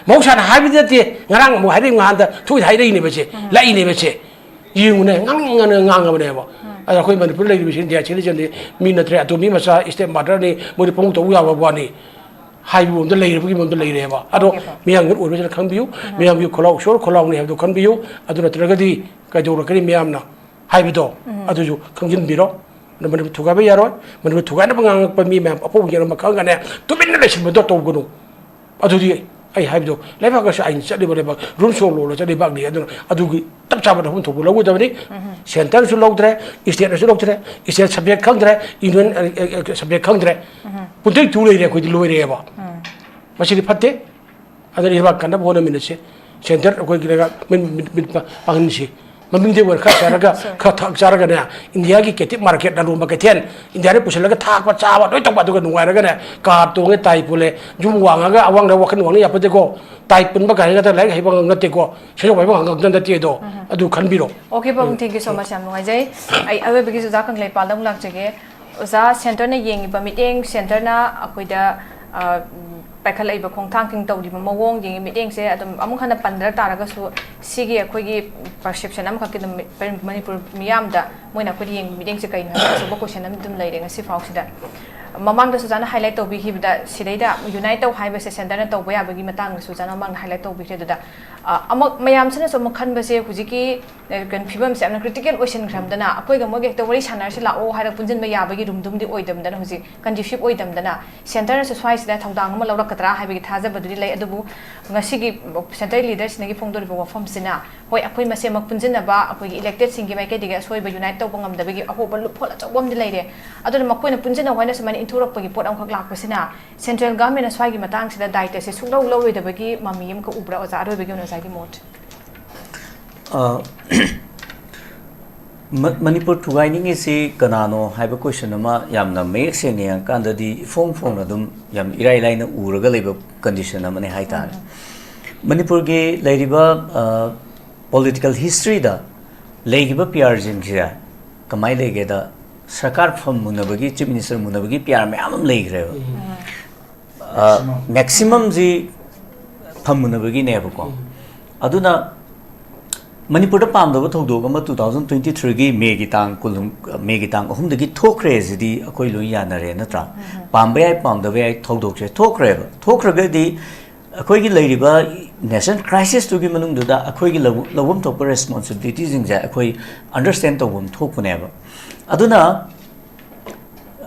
ꯃꯍꯧꯁꯥꯅ ꯍꯥꯏꯕꯗꯤ ꯅꯠꯇꯦ, ꯉꯔꯥꯡ ꯑꯃꯨꯛ ꯍꯥꯏꯔꯛꯏ, ꯉꯍꯥꯟꯗ ꯊꯣꯛꯏꯗ ꯍꯥꯏꯔꯛꯏꯅꯦꯕ ꯁꯦ, ꯂꯥꯛꯏꯅꯦꯕ ꯁꯦ꯫ ꯌꯦꯡꯉꯨꯅꯦ, ꯉꯥꯡꯅꯤꯡꯉꯅ ꯉꯥꯡꯉꯕꯅꯦꯕ꯫ ꯑꯗ ꯑꯩꯈꯣꯏ ꯃꯅꯤꯄꯨꯔ ꯂꯩꯔꯤꯕꯁꯤ ꯏꯟꯗꯤꯌꯥ ꯁꯤꯇꯤꯖꯟꯗꯤ ꯃꯤ ꯅꯠꯇ꯭ꯔꯦ, ꯑꯇꯣꯝꯕꯤ ꯃꯆꯥ ꯏꯁꯇꯦꯞ ꯃꯥꯗꯔꯅꯤ, ꯃꯣꯏꯗꯤ ꯄꯪꯉꯧ ꯇꯧ ꯌꯥꯕ ꯋꯥꯅꯤ ꯍꯥꯏꯕ ꯃꯑꯣꯡꯗ ꯂꯩꯔꯕꯒꯤ ꯃꯑꯣꯡꯗ ꯂꯩꯔꯦꯕ꯫ ꯑꯗꯣ ꯑꯣꯀꯦ, ꯐꯔꯦ꯫ ꯃꯤꯌꯥꯝꯒꯤ ꯑꯣꯏꯕꯁꯤꯅ ꯈꯪꯕꯤꯌꯨ, ꯃꯤꯌꯥꯝꯒꯤ ꯈꯣꯜꯂꯥꯎ ꯏꯁꯣꯔ ꯈꯣꯜꯂꯥꯎꯅꯤ ꯍꯥꯏꯕꯗꯨ ꯈꯪꯕꯤꯌꯨ꯫ ꯑꯗꯨ ꯅꯠꯇ꯭ꯔꯒꯗꯤ ꯀꯩꯗꯧꯔꯛꯀꯅꯤ ꯃꯤꯌꯥꯝꯅ ꯍꯥꯏꯕꯗꯣ ꯑꯗꯨꯁꯨ ꯈꯪꯖꯤꯟꯕꯤꯔꯣ꯫ ꯑꯗꯣ ꯃꯅꯤꯄꯨꯔ ꯊꯨꯒꯥꯏꯕ ꯌꯥꯔꯣꯏ꯫ ꯃꯅꯤꯄꯨꯔ ꯊꯨꯒꯥꯏꯅꯕ ꯉꯥꯡꯉꯛꯄ ꯃꯤ ꯃꯌꯥꯝ ꯑꯐꯧꯕ ꯌꯦꯡꯉ ꯈꯪꯒꯅꯦ, ꯇꯨꯃꯤꯟꯅ ꯂꯩꯁꯤꯟꯕꯗꯣ ꯇꯧꯒꯅꯨ꯫ ꯑꯗꯨꯗꯤ ꯑꯩ ꯍꯥꯏꯕꯗꯣ ꯂꯩꯕꯥꯛ ꯑꯁꯤ ꯑꯥꯏꯟ ꯆꯠꯂꯤꯕ ꯂꯩꯕꯥꯛ, ꯔꯨꯜꯁ ꯑꯣꯐ ꯂꯣꯅ ꯆꯠꯂꯤꯕꯥꯛꯅꯤ꯫ ꯑꯗꯨꯅ ꯑꯗꯨꯒꯤ ꯆꯞ ꯆꯥꯕ ꯂꯧꯐꯝ ꯊꯣꯛꯄ ꯂꯧꯒꯗꯕꯅꯤ꯫ ꯁꯦꯟꯇꯔꯁꯨ ꯂꯧꯗ꯭ꯔꯦ, ꯏꯁꯇꯦꯠꯅꯁꯨ ꯂꯧꯗ꯭ꯔꯦ, ꯏꯁꯇꯦꯠ ꯁꯕꯖꯦꯛ ꯈꯪꯗ꯭ꯔꯦ, ꯌꯨꯅꯤꯌꯟ, ꯑ, ꯑ, ꯑ, ꯁꯕꯖꯦꯛ ꯈꯪꯗ꯭ꯔꯦ꯫ ꯄꯨꯟꯊꯩ ꯇꯨ ꯂꯩꯔꯦ ꯑꯩꯈꯣꯏꯗꯤ ꯂꯣꯏꯔꯦꯕ꯫ ꯃꯁꯤꯗꯤ ꯐꯠꯇꯦ꯫ ꯑꯗꯨꯅ ꯏꯔꯥꯛ ꯀꯟꯅꯕ ꯍꯣꯠꯅꯃꯤꯟꯅꯁꯤ꯫ ꯁꯦꯟꯇꯔ ꯑꯩꯈꯣꯏꯒꯤ ꯂꯩꯉꯥꯛ ꯃꯤꯠ, ꯃꯤꯠ, ꯃꯤꯠ ꯄꯥꯡꯍꯟꯁꯤ꯫ ꯃꯃꯤꯡꯗꯤ ꯑꯣꯏꯅ ꯈꯔ ꯆꯥꯔꯒ, ꯁꯣꯔꯤ꯫ ꯈꯔ ꯊꯛ ꯆꯥꯔꯒꯅꯦ, ꯏꯟꯗꯤꯌꯥꯒꯤ ꯀꯦꯇꯤꯞ ꯃꯥꯔꯀꯦꯠ, ꯂꯂꯣꯟꯕ ꯀꯩꯊꯦꯜ, ꯏꯟꯗꯤꯌꯥꯗ ꯄꯨꯁꯤꯜꯂꯒ ꯊꯥꯛꯄ, ꯆꯥꯕ, ꯂꯣꯏ ꯇꯧꯕ, ꯑꯗꯨꯒ ꯅꯨꯡꯉꯥꯏꯔꯒꯅꯦ, ꯀꯥꯔ ꯇꯣꯡꯉꯦ, ꯇꯥꯏ ꯄꯨꯜꯂꯦ, ꯌꯨꯝ ꯋꯥꯡꯉꯒ ꯑꯋꯥꯡꯗ ꯋꯥꯈꯜ ꯋꯥꯡꯅ ꯌꯥꯄꯣꯠꯇꯦꯀꯣ꯫ ꯇꯥꯏ ꯄꯨꯟꯕ ꯀꯥꯏꯅꯒ ꯂꯥꯏꯔꯤꯛ ꯍꯩꯕ ꯉꯥꯛ ꯅꯠꯇꯦꯀꯣ, ꯁꯦꯟꯖꯥꯎ ꯄꯥꯏꯕ ꯉꯥꯛ ꯅꯠꯇꯦ ꯑꯗꯣ, ꯑꯗꯨ ꯈꯟꯕꯤꯔꯣ꯫ ꯑꯣꯀꯦ, ꯄꯥꯕꯨꯡ, thank you so much, ꯌꯥꯝ ꯅꯨꯡꯉꯥꯏꯖꯩ꯫ ꯑꯩ ꯑꯔꯣꯏꯕꯒꯤ ꯑꯣꯖꯥ ꯀꯪꯂꯩꯄꯥꯜꯗ ꯑꯃꯨꯛ ꯂꯥꯛꯆꯒꯦ꯫ ꯑꯣꯖꯥ, ꯁꯦꯟꯇꯔꯅ ꯌꯦꯡꯉꯤꯕ ꯃꯤꯠꯌꯦꯡ, ꯁꯦꯟꯇꯔꯅ ꯑꯩꯈꯣꯏꯗ, ꯑ, ꯄꯥꯏꯈꯠꯂꯛꯏꯕ ꯈꯣꯡꯊꯥꯡꯁꯤꯡ ꯇꯧꯔꯤꯕ ꯃꯑꯣꯡ ꯌꯦꯡꯉꯤ ꯃꯤꯠꯌꯦꯡꯁꯦ ꯑꯗꯨꯝ ꯑꯃꯨꯛ ꯍꯟꯅ ꯄꯟꯗ꯭ꯔ ꯇꯥꯔꯒꯁꯨ, ꯁꯤꯒꯤ ꯑꯩꯈꯣꯏꯒꯤ perception ꯑꯃꯈꯛꯀꯤ ꯑꯗꯨꯝ ꯃꯤ-, ꯃꯅꯤꯄꯨꯔ ꯃꯤꯌꯥꯝꯗ ꯃꯣꯏꯅ ꯑꯩꯈꯣꯏꯗ ꯌꯦꯡꯕ ꯃꯤꯠꯌꯦꯡꯁꯦ ꯀꯩꯅꯣ ꯍꯥꯏꯕ ꯑꯆꯧꯕ question ꯑꯃ ꯑꯗꯨꯝ ꯂꯩꯔꯦ ꯉꯁꯤ ꯐꯥꯎꯁꯤꯗ꯫ ꯃꯃꯥꯡꯗꯁꯨ ꯑꯣꯖꯥꯅ highlight ꯇꯧꯕꯤꯈꯤꯕꯗ ꯁꯤꯗꯩꯗ unite ꯇꯧ ꯍꯥꯏꯕꯁꯦ centreꯅ ꯇꯧꯕ ꯌꯥꯕꯒꯤ ꯃꯇꯥꯡꯗꯁꯨ ꯑꯣꯖꯥꯅ ꯃꯃꯥꯡꯗ highlight ꯇꯧꯕꯤꯈ꯭ꯔꯦ꯫ ꯑꯗꯨꯗ ꯑ, ꯑꯃꯨꯛ ꯃꯌꯥꯝꯁꯤꯅꯁꯨ ꯑꯃꯨꯛ ꯈꯟꯕꯁꯦ ꯍꯧꯖꯤꯛꯀꯤ ꯑ, ꯀꯩꯅꯣ ꯐꯤꯕꯝꯁꯦ ꯌꯥꯝꯅ critical ꯑꯣꯏꯁꯤꯟꯈ꯭ꯔꯝꯗꯅ ꯑꯩꯈꯣꯏꯒ ꯃꯣꯏꯒ ꯍꯦꯛꯇ ꯋꯥꯔꯤ ꯁꯥꯟꯅꯔꯁꯤ ꯂꯥꯛꯑꯣ ꯍꯥꯏꯔꯒ ꯄꯨꯟꯁꯤꯟꯕ ꯌꯥꯕꯒꯤ ꯔꯨꯝꯗꯨꯝꯗꯤ ꯑꯣꯏꯗꯕꯗꯅ ꯍꯧꯖꯤꯛ conducive ꯑꯣꯏꯗꯕꯗꯅ centreꯅꯁꯨ ꯁ꯭ꯋꯥꯏꯁꯤꯗ ꯊꯧꯗꯥꯡ ꯑꯃ ꯂꯧꯔꯛꯀꯗ꯭ꯔꯥ ꯍꯥꯏꯕꯒꯤ ꯊꯥꯖꯕꯗꯨꯗꯤ ꯂꯩ꯫ ꯑꯗꯨꯕꯨ ꯉꯁꯤꯒꯤ centre leaderꯁꯤꯡꯗꯒꯤ ꯐꯣꯡꯗꯣꯔꯤꯕ ꯋꯥꯐꯝꯁꯤꯅ ꯍꯣꯏ ꯑꯩꯈꯣꯏ ꯃꯁꯦꯟꯃꯛ ꯄꯨꯟꯁꯤꯟꯅꯕ ꯑꯩꯈꯣꯏꯒꯤ electedꯁꯤꯡꯒꯤ ꯃꯥꯏꯀꯩꯗꯒꯤ ꯑꯁꯣꯏꯕ unite ꯇꯧꯕ ꯉꯝꯗꯕꯒꯤ ꯑꯍꯣꯕ ꯂꯨꯞꯐꯣꯜ ꯑꯆꯧꯕ ꯑꯃꯗꯤ ꯂꯩꯔꯦ꯫ ꯑꯗꯨꯅ ꯃꯈꯣꯏꯅ ꯄꯨꯟꯁꯤꯟꯅꯧ ꯍꯥꯏꯅ ꯁꯨꯃꯥꯏꯅ ꯏꯟꯊꯣꯔꯛꯄꯒꯤ ꯄꯣꯠ ꯑꯃꯈꯛ ꯂꯥꯛꯄꯁꯤꯅ central governmentꯅ ꯁ꯭ꯋꯥꯏꯒꯤ ꯃꯇꯥꯡꯁꯤꯗ ꯗꯥꯏꯇꯁꯦ ꯁꯨꯡꯂꯧ ꯂꯧꯔꯣꯏꯗꯕꯒꯤ ꯃꯃꯤ ꯑꯃꯈꯛ ꯎꯕ꯭ꯔꯥ ꯑꯣꯖꯥ? ꯑꯔꯣꯏꯕꯒꯤ ꯑꯣꯏꯅ ꯑꯣꯖꯥꯒꯤ ꯃꯣꯠ꯫ ꯑ, ꯃ- ꯃꯅꯤꯄꯨꯔ ꯊꯨꯒꯥꯏꯅꯤꯡꯉꯤꯁꯤ ꯀꯅꯥꯅꯣ ꯍꯥꯏꯕ question ꯑꯃ ꯌꯥꯝꯅ ꯃꯌꯦꯛ ꯁꯦꯡꯅ ꯌꯦꯡꯉꯀꯥꯟꯗꯗꯤ ꯏꯐꯣꯡ ꯐꯣꯡꯅ ꯑꯗꯨꯝ ꯌꯥꯝ ꯏꯔꯥꯏ ꯂꯥꯏꯅ ꯎꯔꯒ ꯂꯩꯕ condition ꯑꯃꯅꯦ ꯍꯥꯏꯇꯥꯔꯦ꯫ ꯃꯅꯤꯄꯨꯔꯒꯤ ꯂꯩꯔꯤꯕ ꯑ, political historyꯗ ꯂꯩꯈꯤꯕ ꯄꯤ ꯑꯥꯔꯁꯤꯡꯁꯦ ꯀꯃꯥꯏꯅ ꯂꯩꯒꯦꯗ, ꯁꯔꯀꯥꯔ ꯐꯝ ꯃꯨꯟꯅꯕꯒꯤ, chief minister ꯃꯨꯟꯅꯕꯒꯤ ꯄꯤ ꯑꯥꯔ ꯃꯌꯥꯝ ꯑꯃ ꯂꯩꯈ꯭ꯔꯦꯕ꯫ ꯃꯦꯛꯁꯤꯃꯝꯁꯤ ꯐꯝ ꯃꯨꯟꯅꯕꯒꯤꯅꯦꯕꯀꯣ꯫ ꯑꯗꯨꯅ ꯃꯅꯤꯄꯨꯔꯗ ꯄꯥꯝꯗꯕ ꯊꯧꯗꯣꯛ ꯑꯃ two thousand twenty threeꯒꯤ ꯃꯦꯒꯤ ꯇꯥꯡ ꯀꯨꯟ, ꯃꯦꯒꯤ ꯇꯥꯡ ꯑꯍꯨꯝꯗꯒꯤ ꯊꯣꯛꯈ꯭ꯔꯦ ꯁꯤꯗꯤ ꯑꯩꯈꯣꯏ ꯂꯣꯏ ꯌꯥꯅꯔꯦ ꯅꯠꯇ꯭ꯔꯥ? ꯄꯥꯝꯕ ꯌꯥꯏ ꯄꯥꯝꯗꯕ ꯌꯥꯏ, ꯊꯧꯗꯣꯛꯁꯦ ꯊꯣꯛꯈ꯭ꯔꯦꯕ꯫ ꯊꯣꯛꯈ꯭ꯔꯒꯗꯤ ꯑꯩꯈꯣꯏꯒꯤ ꯂꯩꯔꯤꯕ national crisisꯇꯨꯒꯤ ꯃꯅꯨꯡꯗꯨꯗ ꯑꯩꯈꯣꯏꯒꯤ ꯂꯧ- ꯂꯧꯐꯝ ꯊꯣꯛꯄ responsibilityꯁꯤꯡꯁꯦ ꯑꯩꯈꯣꯏ understand ꯇꯧꯐꯝ ꯊꯣꯛꯄꯅꯦꯕ꯫ ꯑꯗꯨꯅ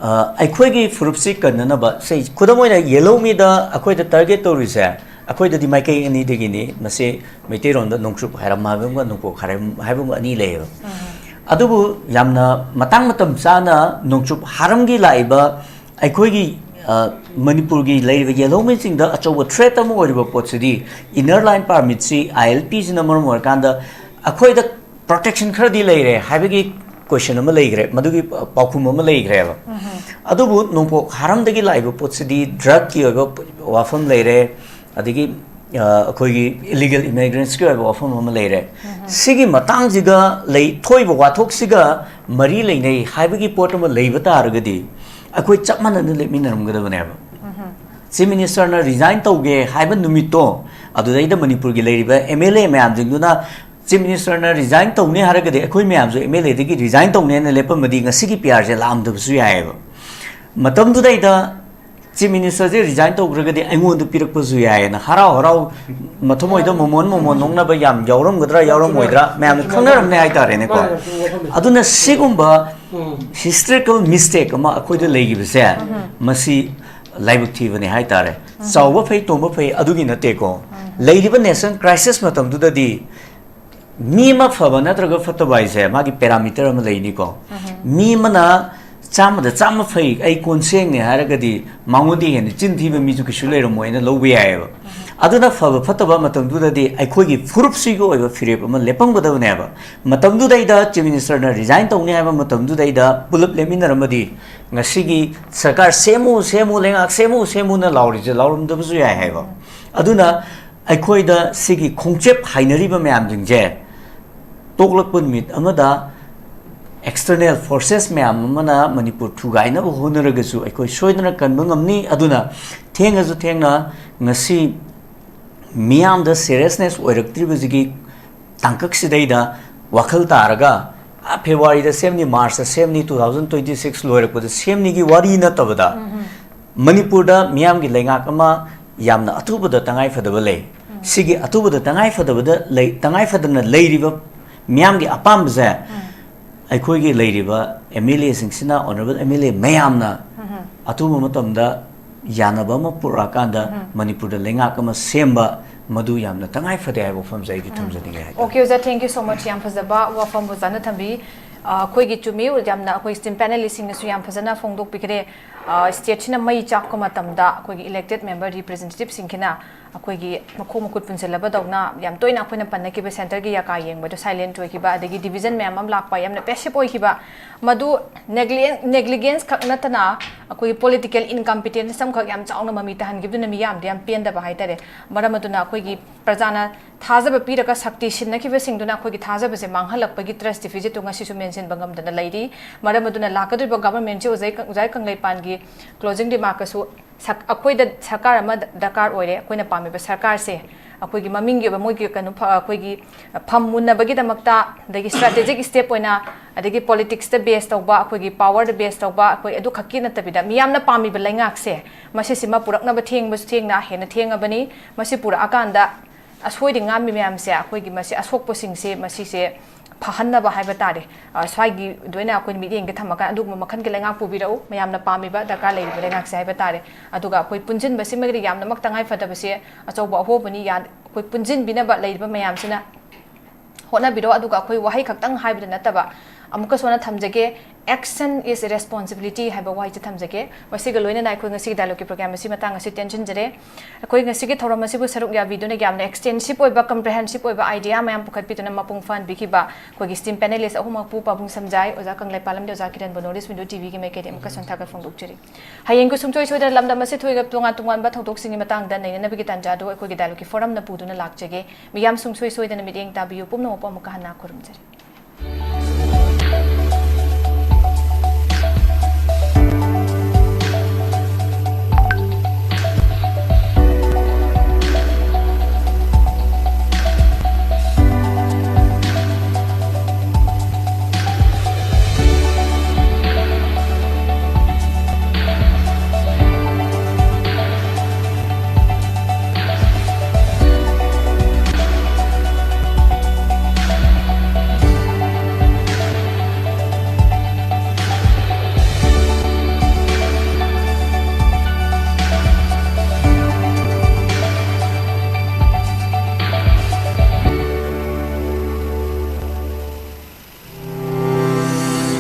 ꯑ, ꯑꯩꯈꯣꯏꯒꯤ ꯐꯨꯔꯨꯞꯁꯤ ꯀꯟꯅꯅꯕ ꯁꯦ, ꯈꯨꯗꯝ ꯑꯣꯏꯅ ꯌꯦꯜꯍꯧꯃꯤꯗ ꯑꯩꯈꯣꯏꯗ target ꯇꯧꯔꯤꯁꯦ, ꯑꯩꯈꯣꯏꯗꯗꯤ ꯃꯥꯏꯀꯩ ꯑꯅꯤꯗꯒꯤꯅꯤ꯫ ꯃꯁꯤ ꯃꯩꯇꯩꯔꯣꯟꯗ ꯅꯣꯡꯆꯨꯞ ꯍꯥꯏꯔꯝ ꯍꯥꯏꯕ ꯑꯃꯒ ꯅꯣꯡꯄꯣꯛ ꯍꯥꯏꯔꯝ ꯍꯥꯏꯕ ꯑꯃꯒ ꯑꯅꯤ ꯂꯩꯌꯦꯕ꯫ ꯑꯗꯨꯕꯨ ꯌꯥꯝꯅ ꯃꯇꯥꯡ ꯃꯇꯝ ꯆꯥꯅ ꯅꯣꯡꯆꯨꯞ ꯍꯥꯔꯝꯒꯤ ꯂꯥꯛꯏꯕ ꯑꯩꯈꯣꯏꯒꯤ ꯑ, ꯃꯅꯤꯄꯨꯔꯒꯤ ꯂꯩꯔꯤꯕ ꯌꯦꯜꯍꯧꯃꯤꯁꯤꯡꯗ ꯑꯆꯧꯕ threat ꯑꯃ ꯑꯣꯏꯔꯤꯕ ꯄꯣꯠꯁꯤꯗꯤ inner line permitꯁꯤ, ILPꯁꯤꯅ ꯃꯔꯝ ꯑꯣꯏꯔꯀꯥꯟꯗ ꯑꯩꯈꯣꯏꯗ protection ꯈꯔꯗꯤ ꯂꯩꯔꯦ ꯍꯥꯏꯕꯒꯤ question ꯑꯃ ꯂꯩꯈ꯭ꯔꯦ, ꯃꯗꯨꯒꯤ ꯄꯥꯎꯈꯨꯝ ꯑꯃ ꯂꯩꯈ꯭ꯔꯦꯕ꯫ ꯑꯗꯨꯕꯨ ꯅꯣꯡꯄꯣꯛ ꯍꯥꯔꯝꯗꯒꯤ ꯂꯥꯛꯏꯕ ꯄꯣꯠꯁꯤꯗꯤ drugꯀꯤ ꯑꯣꯏꯕ ꯋꯥꯐꯝ ꯂꯩꯔꯦ, ꯑꯗꯒꯤ ꯑ, ꯑꯩꯈꯣꯏꯒꯤ illegal immigrantꯁꯀꯤ ꯑꯣꯏꯕ ꯋꯥꯐꯝ ꯑꯃ ꯂꯩꯔꯦ꯫ ꯁꯤꯒꯤ ꯃꯇꯥꯡꯁꯤꯒ ꯂꯩ ꯊꯣꯛꯏꯕ ꯋꯥꯊꯣꯛꯁꯤꯒ ꯃꯔꯤ ꯂꯩꯅꯩ ꯍꯥꯏꯕꯒꯤ ꯄꯣꯠ ꯑꯃ ꯂꯩꯕ ꯇꯥꯔꯒꯗꯤ ꯑꯩꯈꯣꯏ ꯆꯞ ꯃꯥꯟꯅꯅ ꯂꯦꯞꯃꯤꯟꯅꯔꯝꯒꯗꯕꯅꯦꯕ꯫ Chief ministerꯅ resign ꯇꯧꯒꯦ ꯍꯥꯏꯕ ꯅꯨꯃꯤꯠꯇꯣ, ꯑꯗꯨꯗꯩꯗ ꯃꯅꯤꯄꯨꯔꯒꯤ ꯂꯩꯔꯤꯕ MLA ꯃꯌꯥꯝꯁꯤꯡꯗꯨꯅ Chief ministerꯅ resign ꯇꯧꯅꯤ ꯍꯥꯏꯔꯒꯗꯤ ꯑꯩꯈꯣꯏ ꯃꯌꯥꯝꯁꯨ MLAꯗꯒꯤ resign ꯇꯧꯅꯤ ꯍꯥꯏꯅ ꯂꯦꯞꯄꯝꯃꯗꯤ ꯉꯁꯤꯒꯤ ꯄꯤ ꯑꯥꯔꯁꯦ ꯂꯥꯛꯑꯝꯗꯕꯁꯨ ꯌꯥꯏꯑꯕ꯫ ꯃꯇꯝꯗꯨꯗꯩꯗ ꯆꯤꯐ ꯃꯤꯅꯤꯁꯇꯔꯁꯦ ꯔꯤꯖꯥꯏꯟ ꯇꯧꯈ꯭ꯔꯒꯗꯤ ꯑꯩꯉꯣꯟꯗ ꯄꯤꯔꯛꯄꯁꯨ ꯌꯥꯏꯌꯦꯅ ꯍꯔꯥꯎ ꯍꯔꯥꯎ ꯃꯊꯃꯣꯏꯗ ꯃꯣꯃꯣꯟ ꯃꯣꯃꯣꯟ ꯅꯣꯛꯅꯕ ꯌꯥꯝ ꯌꯥꯎꯔꯝꯒꯗ꯭ꯔꯥ ꯌꯥꯎꯔꯝꯃꯣꯏꯗ꯭ꯔꯥ ꯃꯌꯥꯝꯅ ꯈꯪꯅꯔꯝꯅꯦ ꯍꯥꯏꯇꯥꯔꯦꯅꯦꯀꯣ꯫ ꯑꯗꯨꯅ ꯁꯤꯒꯨꯝꯕ ꯍꯤꯁꯇꯣꯔꯤꯀꯦꯜ ꯃꯤꯁꯇꯦꯛ ꯑꯃ ꯑꯩꯈꯣꯏꯗ ꯂꯩꯈꯤꯕꯁꯦ, ꯃꯁꯤ ꯂꯥꯏꯕꯛ ꯊꯤꯕꯅꯦ ꯍꯥꯏꯇꯥꯔꯦ꯫ ꯆꯥꯎꯕ ꯐꯩ, ꯇꯣꯝꯕ ꯐꯩ, ꯑꯗꯨꯒꯤ ꯅꯠꯇꯦꯀꯣ꯫ ꯂꯩꯔꯤꯕ ꯅꯦꯁꯅꯦꯜ ꯀ꯭ꯔꯥꯏꯁꯤꯁ ꯃꯇꯝꯗꯨꯗꯗꯤ ꯃꯤ ꯑꯃ ꯐꯕ ꯅꯠꯇ꯭ꯔꯒ ꯐꯠꯇꯕ ꯍꯥꯏꯁꯦ ꯃꯥꯒꯤ ꯄꯦꯔꯥꯃꯤꯇꯔ ꯑꯃ ꯂꯩꯅꯤꯀꯣ꯫ ꯃꯤ ꯑꯃꯅ ꯆꯥꯝꯃꯗ ꯆꯥꯝꯃ ꯐꯩ, ꯑꯩ ꯀꯣꯟꯁꯦꯡꯅꯦ ꯍꯥꯏꯔꯒꯗꯤ ꯃꯉꯣꯟꯗꯒꯤ ꯍꯦꯟꯅ ꯆꯤꯟ ꯊꯤꯕ ꯃꯤꯁꯨ ꯀꯩꯁꯨ ꯂꯩꯔꯝꯃꯣꯏꯅ ꯂꯧꯕ ꯌꯥꯏꯑꯕ꯫ ꯑꯗꯨꯅ ꯐꯕ ꯐꯠꯇꯕ ꯃꯇꯝꯗꯨꯗꯗꯤ ꯑꯩꯈꯣꯏꯒꯤ ꯐꯨꯔꯨꯞꯁꯤꯒꯤ ꯑꯣꯏꯕ ꯐꯤꯔꯦꯞ ꯑꯃ ꯂꯦꯞꯄꯝꯒꯗꯕꯅꯦꯕ꯫ ꯃꯇꯝꯗꯨꯗꯩꯗ ꯆꯤꯐ ꯃꯤꯅꯤꯁꯇꯔꯅ ꯔꯤꯖꯥꯏꯟ ꯇꯧꯅꯤ ꯍꯥꯏꯕ ꯃꯇꯝꯗꯨꯗꯩꯗ ꯄꯨꯂꯞ ꯂꯦꯞꯃꯤꯟꯅꯔꯝꯃꯗꯤ ꯉꯁꯤꯒꯤ ꯁꯔꯀꯥꯔ ꯁꯦꯝꯃꯨ, ꯁꯦꯝꯃꯨ, ꯂꯩꯉꯥꯛ ꯁꯦꯝꯃꯨ, ꯁꯦꯝꯃꯨꯅ ꯂꯥꯎꯔꯤꯁꯦ ꯂꯥꯎꯔꯝꯗꯕꯁꯨ ꯌꯥꯏ ꯍꯥꯏꯕ꯫ ꯑꯗꯨꯅ ꯑꯩꯈꯣꯏꯗ ꯁꯤꯒꯤ ꯈꯣꯡꯆꯦꯞ ꯍꯥꯏꯅꯔꯤꯕ ꯃꯌꯥꯝꯁꯤꯡꯁꯦ ꯇꯣꯛꯂꯛꯄ ꯅꯨꯃꯤꯠ ꯑꯃꯗ ꯑꯦꯛꯁꯇꯔꯅꯦꯜ ꯐꯣꯔꯁꯦꯁ ꯃꯌꯥꯝ ꯑꯃꯅ ꯃꯅꯤꯄꯨꯔ ꯊꯨꯒꯥꯏꯅꯕ ꯍꯣꯠꯅꯔꯒꯁꯨ ꯑꯩꯈꯣꯏ ꯁꯣꯏꯗꯅ ꯀꯟꯕ ꯉꯝꯅꯤ꯫ ꯑꯗꯨꯅ ꯊꯦꯡꯉꯁꯨ ꯊꯦꯡꯅ ꯉꯁꯤ ꯃꯤꯌꯥꯝꯗ ꯁꯦꯔꯤꯌꯁꯅꯦꯁ ꯑꯣꯏꯔꯛꯇ꯭ꯔꯤꯕꯁꯤꯒꯤ ꯇꯥꯡꯀꯛꯁꯤꯗꯩꯗ ꯋꯥꯈꯜ ꯇꯥꯔꯒ, "ꯑꯥ, ꯐꯦꯕ꯭ꯔꯨꯋꯥꯔꯤꯗ ꯁꯦꯝꯅꯤ, ꯃꯥꯔꯆꯇ ꯁꯦꯝꯅꯤ, ꯇꯨ ꯊꯥꯎꯖꯟ ꯇ꯭ꯋꯦꯟꯇꯤ ꯁꯤꯛꯁ ꯂꯣꯏꯔꯛꯄꯗ ꯁꯦꯝꯅꯤꯒꯤ ꯋꯥꯔꯤ ꯅꯠꯇꯕꯗ, ꯃꯅꯤꯄꯨꯔꯗ ꯃꯤꯌꯥꯝꯒꯤ ꯂꯩꯉꯥꯛ ꯑꯃ ꯌꯥꯝꯅ ꯑꯊꯨꯕꯗ ꯇꯉꯥꯏ ꯐꯗꯕ ꯂꯩ꯫ ꯁꯤꯒꯤ ꯑꯊꯨꯕꯗ ꯇꯉꯥꯏ ꯐꯗꯕꯗ ꯂꯩ, ꯇꯉꯥꯏ ꯐꯗꯅ ꯂꯩꯔꯤꯕ ꯃꯤꯌꯥꯝꯒꯤ ꯑꯄꯥꯝꯕꯁꯦ ꯑꯩꯈꯣꯏꯒꯤ ꯂꯩꯔꯤꯕ ꯑꯦꯝ ꯑꯦꯜ ꯑꯦꯁꯤꯡꯁꯤꯅ, ꯑꯣꯅꯔꯦꯕꯜ ꯑꯦꯝ ꯑꯦꯜ ꯑꯦ ꯃꯌꯥꯝꯅ ꯑꯊꯨꯕ ꯃꯇꯝꯗ ꯌꯥꯅꯕ ꯑꯃ ꯄꯨꯔꯛꯑꯀꯥꯟꯗ ꯃꯅꯤꯄꯨꯔꯗ ꯂꯩꯉꯥꯛ ꯑꯃ ꯁꯦꯝꯕ, ꯃꯗꯨ ꯌꯥꯝꯅ ꯇꯉꯥꯏ ꯐꯗꯦ ꯍꯥꯏꯕ ꯋꯥꯐꯝꯁꯦ ꯑꯩꯗꯤ ꯊꯝꯖꯅꯤꯡꯉꯦ ꯍꯥꯏꯇꯥꯔꯦ꯫ Okay, ꯑꯣꯖꯥ, thank you so much. ꯌꯥꯝ ꯐꯖꯕ ꯋꯥꯐꯝ ꯑꯣꯖꯥꯅ ꯊꯝꯕꯤ꯫ ꯑ, ꯑꯩꯈꯣꯏꯒꯤ ꯆꯨꯝꯃꯤ, ꯌꯥꯝꯅ ꯑꯩꯈꯣꯏ ꯁ꯭ꯇꯦꯝ ꯄꯦꯅꯦꯂꯤꯁꯁꯤꯡꯅꯁꯨ ꯌꯥꯝ ꯐꯖꯅ ꯐꯣꯡꯗꯣꯛꯄꯤꯈ꯭ꯔꯦ꯫ ꯑ, ꯁ꯭ꯇꯦꯠꯁꯤꯅ ꯃꯩ ꯆꯥꯛꯄ ꯃꯇꯝꯗ ꯑꯩꯈꯣꯏꯒꯤ ꯏꯂꯦꯛꯇꯦꯗ ꯃꯦꯝꯕꯔ ꯔꯤꯄ꯭ꯔꯖꯦꯟꯇꯦꯇꯤꯚꯁꯤꯡꯁꯤꯅ ꯑꯩꯈꯣꯏꯒꯤ ꯃꯈꯣꯡ ꯃꯈꯨꯠ ꯄꯨꯟꯁꯤꯜꯂꯕꯗꯧꯅ ꯌꯥꯝ ꯇꯣꯏꯅ ꯑꯩꯈꯣꯏꯅ ꯄꯟꯅꯈꯤꯕ ꯁꯦꯟꯇꯔꯒꯤ ꯌꯥꯀꯥ ꯌꯦꯡꯕꯗꯣ ꯁꯥꯏꯂꯦꯟꯠ ꯑꯣꯏꯈꯤꯕ, ꯑꯗꯒꯤ ꯗꯤꯕꯤꯖꯟ ꯃꯌꯥꯝ ꯑꯃ ꯂꯥꯛꯄ, ꯌꯥꯝꯅ ꯄꯦꯁꯤꯞ ꯑꯣꯏꯈꯤꯕ, ꯃꯗꯨ ꯅꯦꯒ꯭ꯂꯤꯒꯦꯟꯁ ꯈꯛ ꯅꯠꯇꯅ ꯑꯩꯈꯣꯏꯒꯤ ꯄꯣꯂꯤꯇꯤꯀꯦꯜ ꯏꯟꯀꯝꯄꯤꯇꯦꯟꯁ ꯑꯃꯈꯛ ꯌꯥꯝ ꯆꯥꯎꯅ ꯃꯃꯤ ꯇꯥꯍꯟꯈꯤꯕꯗꯨꯅ ꯃꯤꯌꯥꯝꯗ ꯌꯥꯝ ꯄꯦꯟꯗꯕ ꯍꯥꯏꯇꯥꯔꯦ꯫ ꯃꯔꯝ ꯑꯗꯨꯅ ꯑꯩꯈꯣꯏꯒꯤ ꯄ꯭ꯔꯖꯥꯅ ꯊꯥꯖꯕ ꯄꯤꯔꯒ ꯁꯛꯇꯤ ꯁꯤꯟꯅꯈꯤꯕꯁꯤꯡꯗꯨꯅ ꯑꯩꯈꯣꯏꯒꯤ ꯊꯥꯖꯕꯁꯦ ꯃꯥꯡꯍꯜꯂꯛꯄꯒꯤ ꯇ꯭ꯔꯁ ꯗꯤꯐꯤꯁꯤꯠꯇꯨ ꯉꯁꯤꯁꯨ ꯃꯦꯟꯁꯤꯟꯕ ꯉꯝꯗꯅ ꯂꯩꯔꯤ꯫ ꯃꯔꯝ ꯑꯗꯨꯅ ꯂꯥꯛꯀꯗꯧꯔꯤꯕ ꯒꯚꯔꯟꯃꯦꯟꯠꯁꯤ ꯑꯣꯖꯥ ꯀꯪ-, ꯑꯣꯖꯥ ꯀꯪꯂꯩꯄꯥꯟꯒꯤ ꯀ꯭ꯂꯣꯖꯤꯡ ꯔꯤꯃꯥꯔꯛꯀꯁꯨ ꯁꯛ-, ꯑꯩꯈꯣꯏꯗ ꯁꯔꯀꯥꯔ ꯑꯃ ꯗꯔꯀꯥꯔ ꯑꯣꯏꯔꯦ꯫ ꯑꯩꯈꯣꯏꯅ ꯄꯥꯝꯃꯤꯕ ꯁꯔꯀꯥꯔꯁꯦ ꯑꯩꯈꯣꯏꯒꯤ ꯃꯃꯤꯡꯒꯤ ꯑꯣꯏꯕ ꯃꯣꯏꯒꯤ ꯀꯩꯅꯣ ꯐ- ꯑꯩꯈꯣꯏꯒꯤ ꯐꯝ ꯃꯨꯟꯅꯕꯒꯤꯗꯃꯛꯇ, ꯑꯗꯒꯤ ꯁ꯭ꯇ꯭ꯔꯦꯇꯦꯖꯤꯛ ꯁ꯭ꯇꯦꯞ ꯑꯣꯏꯅ, ꯑꯗꯒꯤ ꯄꯣꯂꯤꯇꯤꯛꯁꯇ ꯕꯦꯁ ꯇꯧꯕ, ꯑꯩꯈꯣꯏꯒꯤ ꯄꯥꯋꯔꯗ ꯕꯦꯁ ꯇꯧꯕ, ꯑꯩꯈꯣꯏ ꯑꯗꯨ ꯈꯛꯀꯤ ꯅꯠꯇꯕꯤꯗ ꯃꯤꯌꯥꯝꯅ ꯄꯥꯝꯃꯤꯕ ꯂꯩꯉꯥꯛꯁꯦ, ꯃꯁꯤꯁꯤꯃ ꯄꯨꯔꯛꯅꯕ ꯊꯦꯡꯕꯁꯨ ꯊꯦꯡꯅ ꯍꯦꯟꯅ ꯊꯦꯡꯉꯕꯅꯤ꯫ ꯃꯁꯤ ꯄꯨꯔꯛꯑꯀꯥꯟꯗ ꯑꯁꯣꯏꯗ ꯉꯥꯝꯃꯤ ꯃꯌꯥꯝꯁꯦ, ꯑꯩꯈꯣꯏꯒꯤ ꯃꯁꯤ ꯑꯁꯣꯛꯄꯁꯤꯡꯁꯦ, ꯃꯁꯤꯁꯦ ꯐꯍꯟꯅꯕ ꯍꯥꯏꯕ ꯇꯥꯔꯦ꯫ ꯑ, ꯁ꯭ꯋꯥꯏꯒꯤ ꯑꯣꯏꯅ ꯑꯩꯈꯣꯏ ꯃꯤꯠꯌꯦꯡꯗ ꯊꯝꯃꯀꯥꯟꯗ ꯑꯗꯨꯒꯨꯝꯕ ꯃꯈꯜꯒꯤ ꯂꯩꯉꯥꯛ ꯄꯨꯕꯤꯔꯛꯎ, ꯃꯌꯥꯝꯅ ꯄꯥꯝꯃꯤꯕ ꯗꯔꯀꯥꯔ ꯂꯩꯔꯤꯕ ꯂꯩꯉꯥꯛꯁꯦ ꯍꯥꯏꯕ ꯇꯥꯔꯦ꯫ ꯑꯗꯨꯒ ꯑꯩꯈꯣꯏ ꯄꯨꯟꯁꯤꯟꯕꯁꯤꯃꯒꯤꯗꯤ ꯌꯥꯝꯅꯃꯛ ꯇꯉꯥꯏ ꯐꯗꯕꯁꯦ ꯑꯆꯧꯕ ꯑꯍꯣꯕꯅꯤ꯫ ꯌꯥ-, ꯑꯩꯈꯣꯏ ꯄꯨꯟꯁꯤꯟꯕꯤꯅꯕ ꯂꯩꯔꯤꯕ ꯃꯌꯥꯝꯁꯤꯅ ꯍꯣꯠꯅꯕꯤꯔꯣ꯫ ꯑꯗꯨꯒ ꯑꯩꯈꯣꯏ ꯋꯥꯍꯩ ꯈꯛꯇꯪ ꯍꯥꯏꯕꯗ ꯅꯠꯇꯕ, ꯑꯃꯨꯛꯀꯁꯨ ꯍꯟꯅ ꯊꯝꯖꯒꯦ, "Action is responsibility" ꯍꯥꯏꯕ ꯋꯥꯍꯩꯁꯦ ꯊꯝꯖꯒꯦ꯫ ꯃꯁꯤꯒ ꯂꯣꯏꯅꯅ ꯑꯩꯈꯣꯏ ꯉꯁꯤꯒꯤ ꯗꯥꯏꯂꯣꯒꯀꯤ ꯄ꯭ꯔꯣꯒ꯭ꯔꯥꯝ ꯑꯁꯤ ꯃꯇꯥꯡ ꯑꯁꯤ ꯇꯦꯟꯁꯤꯟꯖꯔꯦ꯫ ꯑꯩꯈꯣꯏ ꯉꯁꯤꯒꯤ ꯊꯧꯔꯝ ꯑꯁꯤꯕꯨ ꯁꯔꯨꯛ ꯌꯥꯕꯤꯗꯨꯅ ꯌꯥꯝꯅ ꯑꯦꯛꯁꯇꯦꯟꯁꯤꯞ ꯑꯣꯏꯕ, ꯀꯝꯄ꯭ꯔꯦꯍꯦꯟꯁꯤꯞ ꯑꯣꯏꯕ ꯑꯥꯏꯗꯤꯌꯥ ꯃꯌꯥꯝ ꯄꯨꯈꯠꯄꯤꯗꯨꯅ ꯃꯄꯨꯡ ꯐꯥꯍꯟꯕꯤꯈꯤꯕ ꯑꯩꯈꯣꯏꯒꯤ ꯁ꯭ꯇꯤꯝ ꯄꯦꯅꯦꯂꯤꯁ ꯑꯍꯨꯝꯃꯛꯄꯨ, ꯄꯥꯕꯨꯡ ꯁꯝꯖꯥꯏ, ꯑꯣꯖꯥ ꯀꯪꯂꯩꯄꯥꯂꯝꯒꯤ ꯑꯣꯖꯥ ꯀꯤꯔꯟꯕꯨ ꯅꯣꯔꯠ ꯏꯁ ꯋꯤꯟꯗꯣ ꯇꯤꯚꯤꯒꯤ ꯃꯥꯏꯀꯩꯗꯒꯤ ꯑꯃꯨꯛꯀꯁꯨ ꯊꯥꯒꯠ ꯐꯣꯡꯗꯣꯛꯆꯔꯤ꯫ ꯍꯌꯦꯡꯒꯤ ꯁꯨꯡꯁꯣꯏ ꯁꯣꯏꯗꯅ ꯂꯝꯗꯝ ꯑꯁꯤ ꯊꯣꯏꯒ ꯇꯣꯉꯥꯟ ꯇꯣꯉꯥꯟꯕ ꯊꯧꯗꯣꯛꯁꯤꯡꯒꯤ ꯃꯇꯥꯡꯗ ꯅꯩꯅꯅꯕꯒꯤ ꯇꯥꯟꯖꯥ ꯑꯗꯨ ꯑꯩꯈꯣꯏꯒꯤ ꯗꯥꯏꯂꯣꯒꯀꯤ ꯐꯣꯔꯝꯅ ꯄꯨꯗꯨꯅ ꯂꯥꯛꯆꯒꯦ꯫ ꯃꯤꯌꯥꯝ ꯁꯨꯡꯁꯣꯏ ꯁꯣꯏꯗꯅ ꯃꯤꯠꯌꯦꯡ ꯇꯥꯕꯤꯌꯨ꯫ ꯄꯨꯝꯅꯃꯛꯄꯨ ꯑꯃꯨꯛꯀ ꯍꯟꯅ ꯈꯨꯔꯨꯝꯖꯔꯤ꯫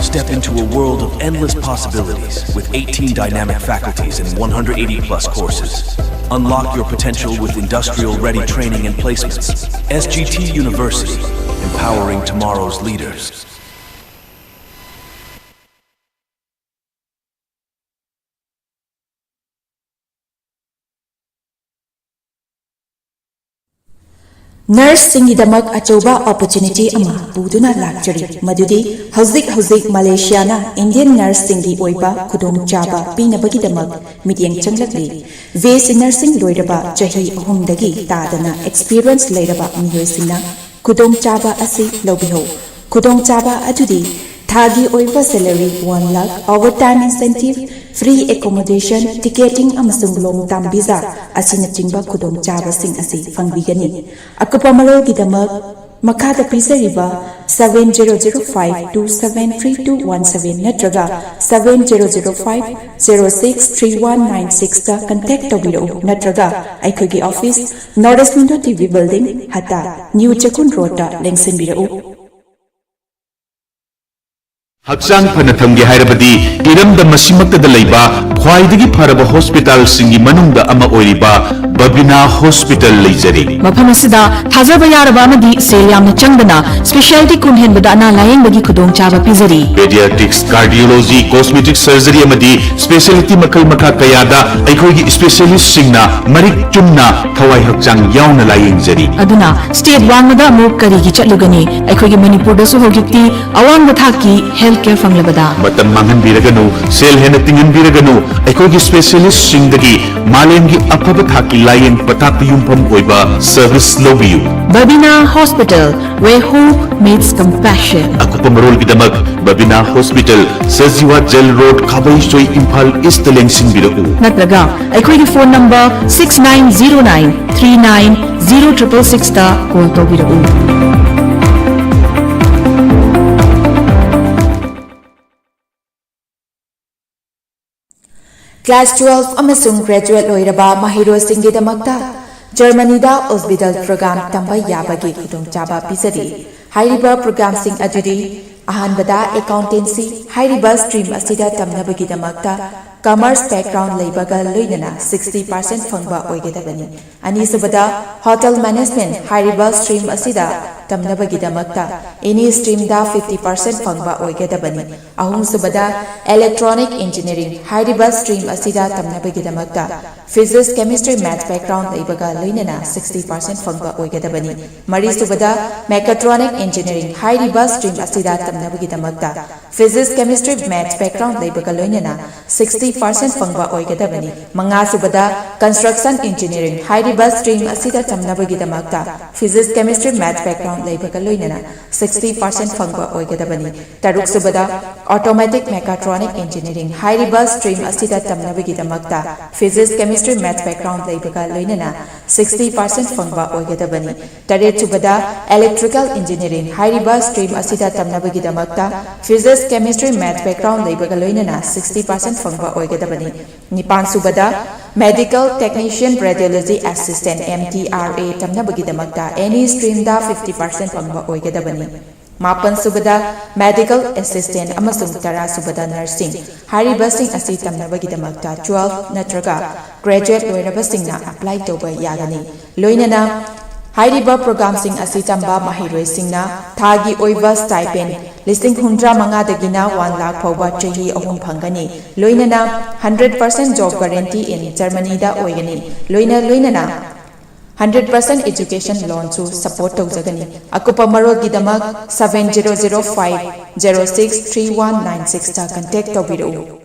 Step into a world of endless possibilities with eighteen dynamic faculties and one hundred eighty plus courses. Unlock your potential with industrial ready training and placements. S G T University, empowering tomorrow's leaders. Nurseꯁꯤꯡꯒꯤꯗꯃꯛ ꯑꯆꯧꯕ opportunity ꯑꯃ ꯄꯨꯗꯨꯅ ꯂꯥꯛꯆꯔꯤ, ꯃꯗꯨꯗꯤ ꯍꯧꯖꯤꯛ ꯍꯧꯖꯤꯛ ꯃꯂꯦꯁꯤꯌꯥꯅ Indian nurseꯁꯤꯡꯒꯤ ꯑꯣꯏꯕ ꯈꯨꯗꯣꯡꯆꯥꯕ ꯄꯤꯅꯕꯒꯤꯗꯃꯛ ꯃꯤꯠꯌꯦꯡ ꯆꯪꯂꯛꯂꯤ꯫ B S C nursing ꯂꯣꯏꯔꯕ ꯆꯍꯤ ꯑꯍꯨꯝꯗꯒꯤ ꯇꯥꯗꯅ experience ꯂꯩꯔꯕ ꯃꯤꯑꯣꯏꯁꯤꯡꯅ ꯈꯨꯗꯣꯡꯆꯥꯕ ꯑꯁꯤ ꯂꯧꯕꯤꯍꯧ꯫ ꯈꯨꯗꯣꯡꯆꯥꯕ ꯑꯗꯨꯗꯤ ꯊꯥꯒꯤ ꯑꯣꯏꯕ salary one lakh, overtime incentive, free accommodation, ticketing ꯑꯃꯁꯨꯡ long term visa ꯑꯁꯤꯅꯆꯤꯡꯕ ꯈꯨꯗꯣꯡꯆꯥꯕꯁꯤꯡ ꯑꯁꯤ ꯐꯪꯕꯤꯒꯅꯤ꯫ ꯑꯀꯨꯞꯄ ꯃꯔꯣꯜꯒꯤꯗꯃꯛ ꯃꯈꯥꯗ ꯄꯤꯖꯔꯤꯕ seven zero zero five two seven three two one seven ꯅꯠꯇ꯭ꯔꯒ seven zero zero five zero six three one nine sixꯇ contact ꯇꯧꯕꯤꯔꯛꯎ, ꯅꯠꯇ꯭ꯔꯒ ꯑꯩꯈꯣꯏꯒꯤ office North East Window T V Building, ꯍꯠꯇ, New ꯆꯦꯛꯀꯣꯟ ꯔꯣꯗꯇ ꯂꯦꯡꯁꯤꯟꯕꯤꯔꯛꯎ꯫ ꯍꯛꯆꯥꯡ ꯐꯅ ꯊꯝꯒꯦ ꯍꯥꯏꯔꯕꯗꯤ ꯏꯔꯝꯗꯝ ꯑꯁꯤꯃꯛꯇꯗ ꯂꯩꯕ ꯈ꯭ꯋꯥꯏꯗꯒꯤ ꯐꯔꯕ ꯍꯣꯁꯄꯤꯇꯥꯜꯁꯤꯡꯒꯤ ꯃꯅꯨꯡꯗ ꯑꯃ ꯑꯣꯏꯔꯤꯕ ꯕꯕꯤꯅꯥ ꯍꯣꯁꯄꯤꯇꯥꯜ ꯂꯩꯖꯔꯤ꯫ ꯃꯐꯝ ꯑꯁꯤꯗ ꯊꯥꯖꯕ ꯌꯥꯔꯕ ꯑꯃꯗꯤ ꯁꯦꯜ ꯌꯥꯝꯅ ꯆꯪꯗꯅ specialty ꯀꯨꯟ ꯍꯦꯟꯕꯗ ꯑꯅꯥ ꯂꯥꯌꯦꯡꯕꯒꯤ ꯈꯨꯗꯣꯡꯆꯥꯕ ꯄꯤꯖꯔꯤ꯫ Pediatrics, cardiology, cosmetic surgery ꯑꯃꯗꯤ specialty ꯃꯈꯜ ꯃꯈꯥ ꯀꯌꯥꯗ ꯑꯩꯈꯣꯏꯒꯤ specialistꯁꯤꯡꯅ ꯃꯔꯤꯛ ꯆꯨꯝꯅ ꯊꯋꯥꯏ ꯍꯛꯆꯥꯡ ꯌꯥꯎꯅ ꯂꯥꯌꯦꯡꯖꯔꯤ꯫ ꯑꯗꯨꯅ state ꯋꯥꯡꯃꯗ ꯑꯃꯨꯛ ꯀꯔꯤꯒꯤ ꯆꯠꯂꯨꯒꯅꯤ? ꯑꯩꯈꯣꯏꯒꯤ ꯃꯅꯤꯄꯨꯔꯗꯁꯨ ꯍꯧꯖꯤꯛꯇꯤ ꯑꯋꯥꯡꯕ ꯊꯥꯛꯀꯤ health care ꯐꯪꯂꯕꯗ꯫ ꯃꯇꯝ ꯃꯥꯡꯍꯟꯕꯤꯔꯒꯅꯨ, ꯁꯦꯜ ꯍꯦꯟꯅ ꯇꯤꯡꯍꯟꯕꯤꯔꯒꯅꯨ, ꯑꯩꯈꯣꯏꯒꯤ specialistꯁꯤꯡꯗꯒꯤ ꯃꯥꯂꯦꯝꯒꯤ ꯑꯐꯕ ꯊꯥꯛꯀꯤ ꯂꯥꯌꯦꯡ ꯄꯊꯥꯞꯇ ꯌꯨꯝꯐꯝ ꯑꯣꯏꯕ service ꯂꯧꯕꯤꯌꯨ꯫ Babina Hospital, where hope meets compassion. ꯑꯀꯨꯞꯄ ꯃꯔꯣꯜꯒꯤꯗꯃꯛ Babina Hospital, Sajiwa Jail Road, ꯈꯥꯕꯩꯁꯣꯏ, Imphal Eastꯇ ꯂꯦꯡꯁꯤꯟꯕꯤꯔꯛꯎ꯫ ꯅꯠꯇ꯭ꯔꯒ ꯑꯩꯈꯣꯏꯒꯤ phone number six nine zero nine three nine zero triple sixꯇ call ꯇꯧꯕꯤꯔꯛꯎ꯫ Class twelve ꯑꯃꯁꯨꯡ graduate ꯂꯣꯏꯔꯕ ꯃꯍꯩꯔꯣꯏꯁꯤꯡꯒꯤꯗꯃꯛꯇ ꯖꯔꯃꯅꯤꯗ Ausbildung program ꯇꯝꯕ ꯌꯥꯕꯒꯤ ꯈꯨꯗꯣꯡꯆꯥꯕ ꯄꯤꯖꯔꯤ꯫ ꯍꯥꯏꯔꯤꯕ programꯁꯤꯡ ꯑꯗꯨꯗꯤ: ꯑꯍꯥꯟꯕꯗ, accountancy꯫ ꯍꯥꯏꯔꯤꯕ stream ꯑꯁꯤꯗ ꯇꯝꯅꯕꯒꯤꯗꯃꯛꯇ commerce background ꯂꯩꯕꯒ ꯂꯣꯏꯅꯅ sixty percent ꯐꯪꯕ ꯑꯣꯏꯒꯗꯕꯅꯤ꯫ ꯑꯅꯤꯁꯨꯕꯗ, hotel management꯫ ꯍꯥꯏꯔꯤꯕ stream ꯑꯁꯤꯗ ꯇꯝꯅꯕꯒꯤꯗꯃꯛꯇ ꯑꯦꯅꯤ ꯁ꯭ꯇ꯭ꯔꯤꯝꯗ ꯐꯤꯐꯇꯤ ꯄꯥꯔꯁꯦꯟ ꯐꯪꯕ ꯑꯣꯏꯒꯗꯕꯅꯤ꯫ ꯑꯍꯨꯝꯁꯨꯕꯗ, ꯏꯂꯦꯛꯇ꯭ꯔꯣꯅꯤꯛ ꯏꯟꯖꯤꯅꯤꯌꯥꯔꯤꯡ ꯍꯥꯏꯔꯤꯕ ꯁ꯭ꯇ꯭ꯔꯤꯝ ꯑꯁꯤꯗ ꯇꯝꯅꯕꯒꯤꯗꯃꯛꯇ ꯐꯤꯖꯤꯛꯁ, ꯀꯦꯃꯤꯁꯇ꯭ꯔꯤ, ꯃꯦꯊꯁ ꯕꯦꯛꯒ꯭ꯔꯥꯎꯟ ꯂꯩꯕꯒ ꯂꯣꯏꯅꯅ ꯁꯤꯛꯁꯇꯤ ꯄꯥꯔꯁꯦꯟ ꯐꯪꯕ ꯑꯣꯏꯒꯗꯕꯅꯤ꯫ ꯃꯔꯤꯁꯨꯕꯗ, ꯃꯦꯀꯥꯇ꯭ꯔꯣꯅꯤꯛ ꯏꯟꯖꯤꯅꯤꯌꯥꯔꯤꯡ ꯍꯥꯏꯔꯤꯕ ꯁ꯭ꯇ꯭ꯔꯤꯝ ꯑꯁꯤꯗ ꯇꯝꯅꯕꯒꯤꯗꯃꯛꯇ ꯐꯤꯖꯤꯛꯁ, ꯀꯦꯃꯤꯁꯇ꯭ꯔꯤ, ꯃꯦꯊꯁ ꯕꯦꯛꯒ꯭ꯔꯥꯎꯟ ꯂꯩꯕꯒ ꯂꯣꯏꯅꯅ ꯁꯤꯛꯁꯇꯤ ꯄꯥꯔꯁꯦꯟ ꯐꯪꯕ ꯑꯣꯏꯒꯗꯕꯅꯤ꯫ ꯃꯉꯥꯁꯨꯕꯗ, ꯀꯟꯁꯇ꯭ꯔꯛꯁꯟ ꯏꯟꯖꯤꯅꯤꯌꯥꯔꯤꯡ ꯍꯥꯏꯔꯤꯕ ꯁ꯭ꯇ꯭ꯔꯤꯝ ꯑꯁꯤꯗ ꯇꯝꯅꯕꯒꯤꯗꯃꯛꯇ ꯐꯤꯖꯤꯛꯁ, ꯀꯦꯃꯤꯁꯇ꯭ꯔꯤ, ꯃꯦꯊꯁ ꯕꯦꯛꯒ꯭ꯔꯥꯎꯟ ꯂꯩꯕꯒ ꯂꯣꯏꯅꯅ ꯁꯤꯛꯁꯇꯤ ꯄꯥꯔꯁꯦꯟ ꯐꯪꯕ ꯑꯣꯏꯒꯗꯕꯅꯤ꯫ ꯇꯔꯨꯛꯁꯨꯕꯗ, ꯑꯣꯇꯣꯃꯦꯇꯤꯛ ꯃꯦꯀꯥꯇ꯭ꯔꯣꯅꯤꯛ ꯏꯟꯖꯤꯅꯤꯌꯥꯔꯤꯡ ꯍꯥꯏꯔꯤꯕ ꯁ꯭ꯇ꯭ꯔꯤꯝ ꯑꯁꯤꯗ ꯇꯝꯅꯕꯒꯤꯗꯃꯛꯇ ꯐꯤꯖꯤꯛꯁ, ꯀꯦꯃꯤꯁꯇ꯭ꯔꯤ, ꯃꯦꯊꯁ ꯕꯦꯛꯒ꯭ꯔꯥꯎꯟ ꯂꯩꯕꯒ ꯂꯣꯏꯅꯅ ꯁꯤꯛꯁꯇꯤ ꯄꯥꯔꯁꯦꯟ ꯐꯪꯕ ꯑꯣꯏꯒꯗꯕꯅꯤ꯫ ꯇꯔꯦꯠꯁꯨꯕꯗ, ꯏꯂꯦꯛꯇ꯭ꯔꯤꯀꯦꯜ ꯏꯟꯖꯤꯅꯤꯌꯥꯔꯤꯡ ꯍꯥꯏꯔꯤꯕ ꯁ꯭ꯇ꯭ꯔꯤꯝ ꯑꯁꯤꯗ ꯇꯝꯅꯕꯒꯤꯗꯃꯛꯇ ꯐꯤꯖꯤꯛꯁ, ꯀꯦꯃꯤꯁꯇ꯭ꯔꯤ, ꯃꯦꯊꯁ ꯕꯦꯛꯒ꯭ꯔꯥꯎꯟ ꯂꯩꯕꯒ ꯂꯣꯏꯅꯅ ꯁꯤꯛꯁꯇꯤ ꯄꯥꯔꯁꯦꯟ ꯐꯪꯕ ꯑꯣꯏꯒꯗꯕꯅꯤ꯫ ꯅꯤꯄꯥꯟꯁꯨꯕꯗ, medical technician radiology assistant, M T R A, ꯇꯝꯅꯕꯒꯤꯗꯃꯛꯇ ꯑꯦꯅꯤ ꯁ꯭ꯇ꯭ꯔꯤꯝꯗ ꯐꯤꯐꯇꯤ ꯄꯥꯔꯁꯦꯟ ꯐꯪꯕ ꯑꯣꯏꯒꯗꯕꯅꯤ꯫ ꯃꯥꯄꯟꯁꯨꯕꯗ, ꯃꯦꯗꯤꯀꯦꯜ ꯑꯦꯁꯤꯁꯇꯦꯟꯠ ꯑꯃꯁꯨꯡ ꯇꯔꯥꯁꯨꯕꯗ, ꯅꯔꯁꯤꯡ ꯍꯥꯏꯔꯤꯕꯁꯤꯡ ꯑꯁꯤ ꯇꯝꯅꯕꯒꯤꯗꯃꯛꯇ ꯇ꯭ꯋꯦꯜꯐ ꯅꯠꯇ꯭ꯔꯒ ꯒ꯭ꯔꯦꯖꯨꯑꯦꯠ ꯂꯣꯏꯔꯕꯁꯤꯡꯅ ꯑꯦꯄ꯭ꯂꯥꯏ ꯇꯧꯕ ꯌꯥꯒꯅꯤ꯫ ꯂꯣꯏꯅꯅ ꯍꯥꯏꯔꯤꯕ ꯄ꯭ꯔꯣꯒ꯭ꯔꯥꯝꯁꯤꯡ ꯑꯁꯤ ꯇꯝꯕ ꯃꯍꯩꯔꯣꯏꯁꯤꯡꯅ ꯊꯥꯒꯤ ꯑꯣꯏꯕ ꯁ꯭ꯇꯥꯏꯄꯦꯟ ꯂꯤꯁꯤꯡ ꯍꯨꯝꯗ꯭ꯔꯥ ꯃꯉꯥꯗꯒꯤꯅ ꯋꯥꯟ ꯂꯥꯈ ꯐꯥꯎꯕ ꯆꯍꯤ ꯑꯍꯨꯝ ꯐꯪꯒꯅꯤ꯫ ꯂꯣꯏꯅꯅ hundred percent job guarantee in ꯖꯔꯃꯅꯤꯗ ꯑꯣꯏꯒꯅꯤ꯫ ꯂꯣꯏꯅ ꯂꯣꯏꯅꯅ ꯍꯟꯗ꯭ꯔꯦꯠ ꯄꯥꯔꯁꯦꯟ ꯑꯦꯖꯨꯀꯦꯁꯟ ꯂꯣꯟꯁꯨ ꯁꯄꯣꯔꯠ ꯇꯧꯖꯒꯅꯤ꯫ ꯑꯀꯨꯞꯄ ꯃꯔꯣꯜꯒꯤꯗꯃꯛ seven zero zero five zero six three one nine ꯁꯤꯛꯁꯇ ꯀꯟꯇꯦꯛ ꯇꯧꯕꯤꯔꯛꯎ꯫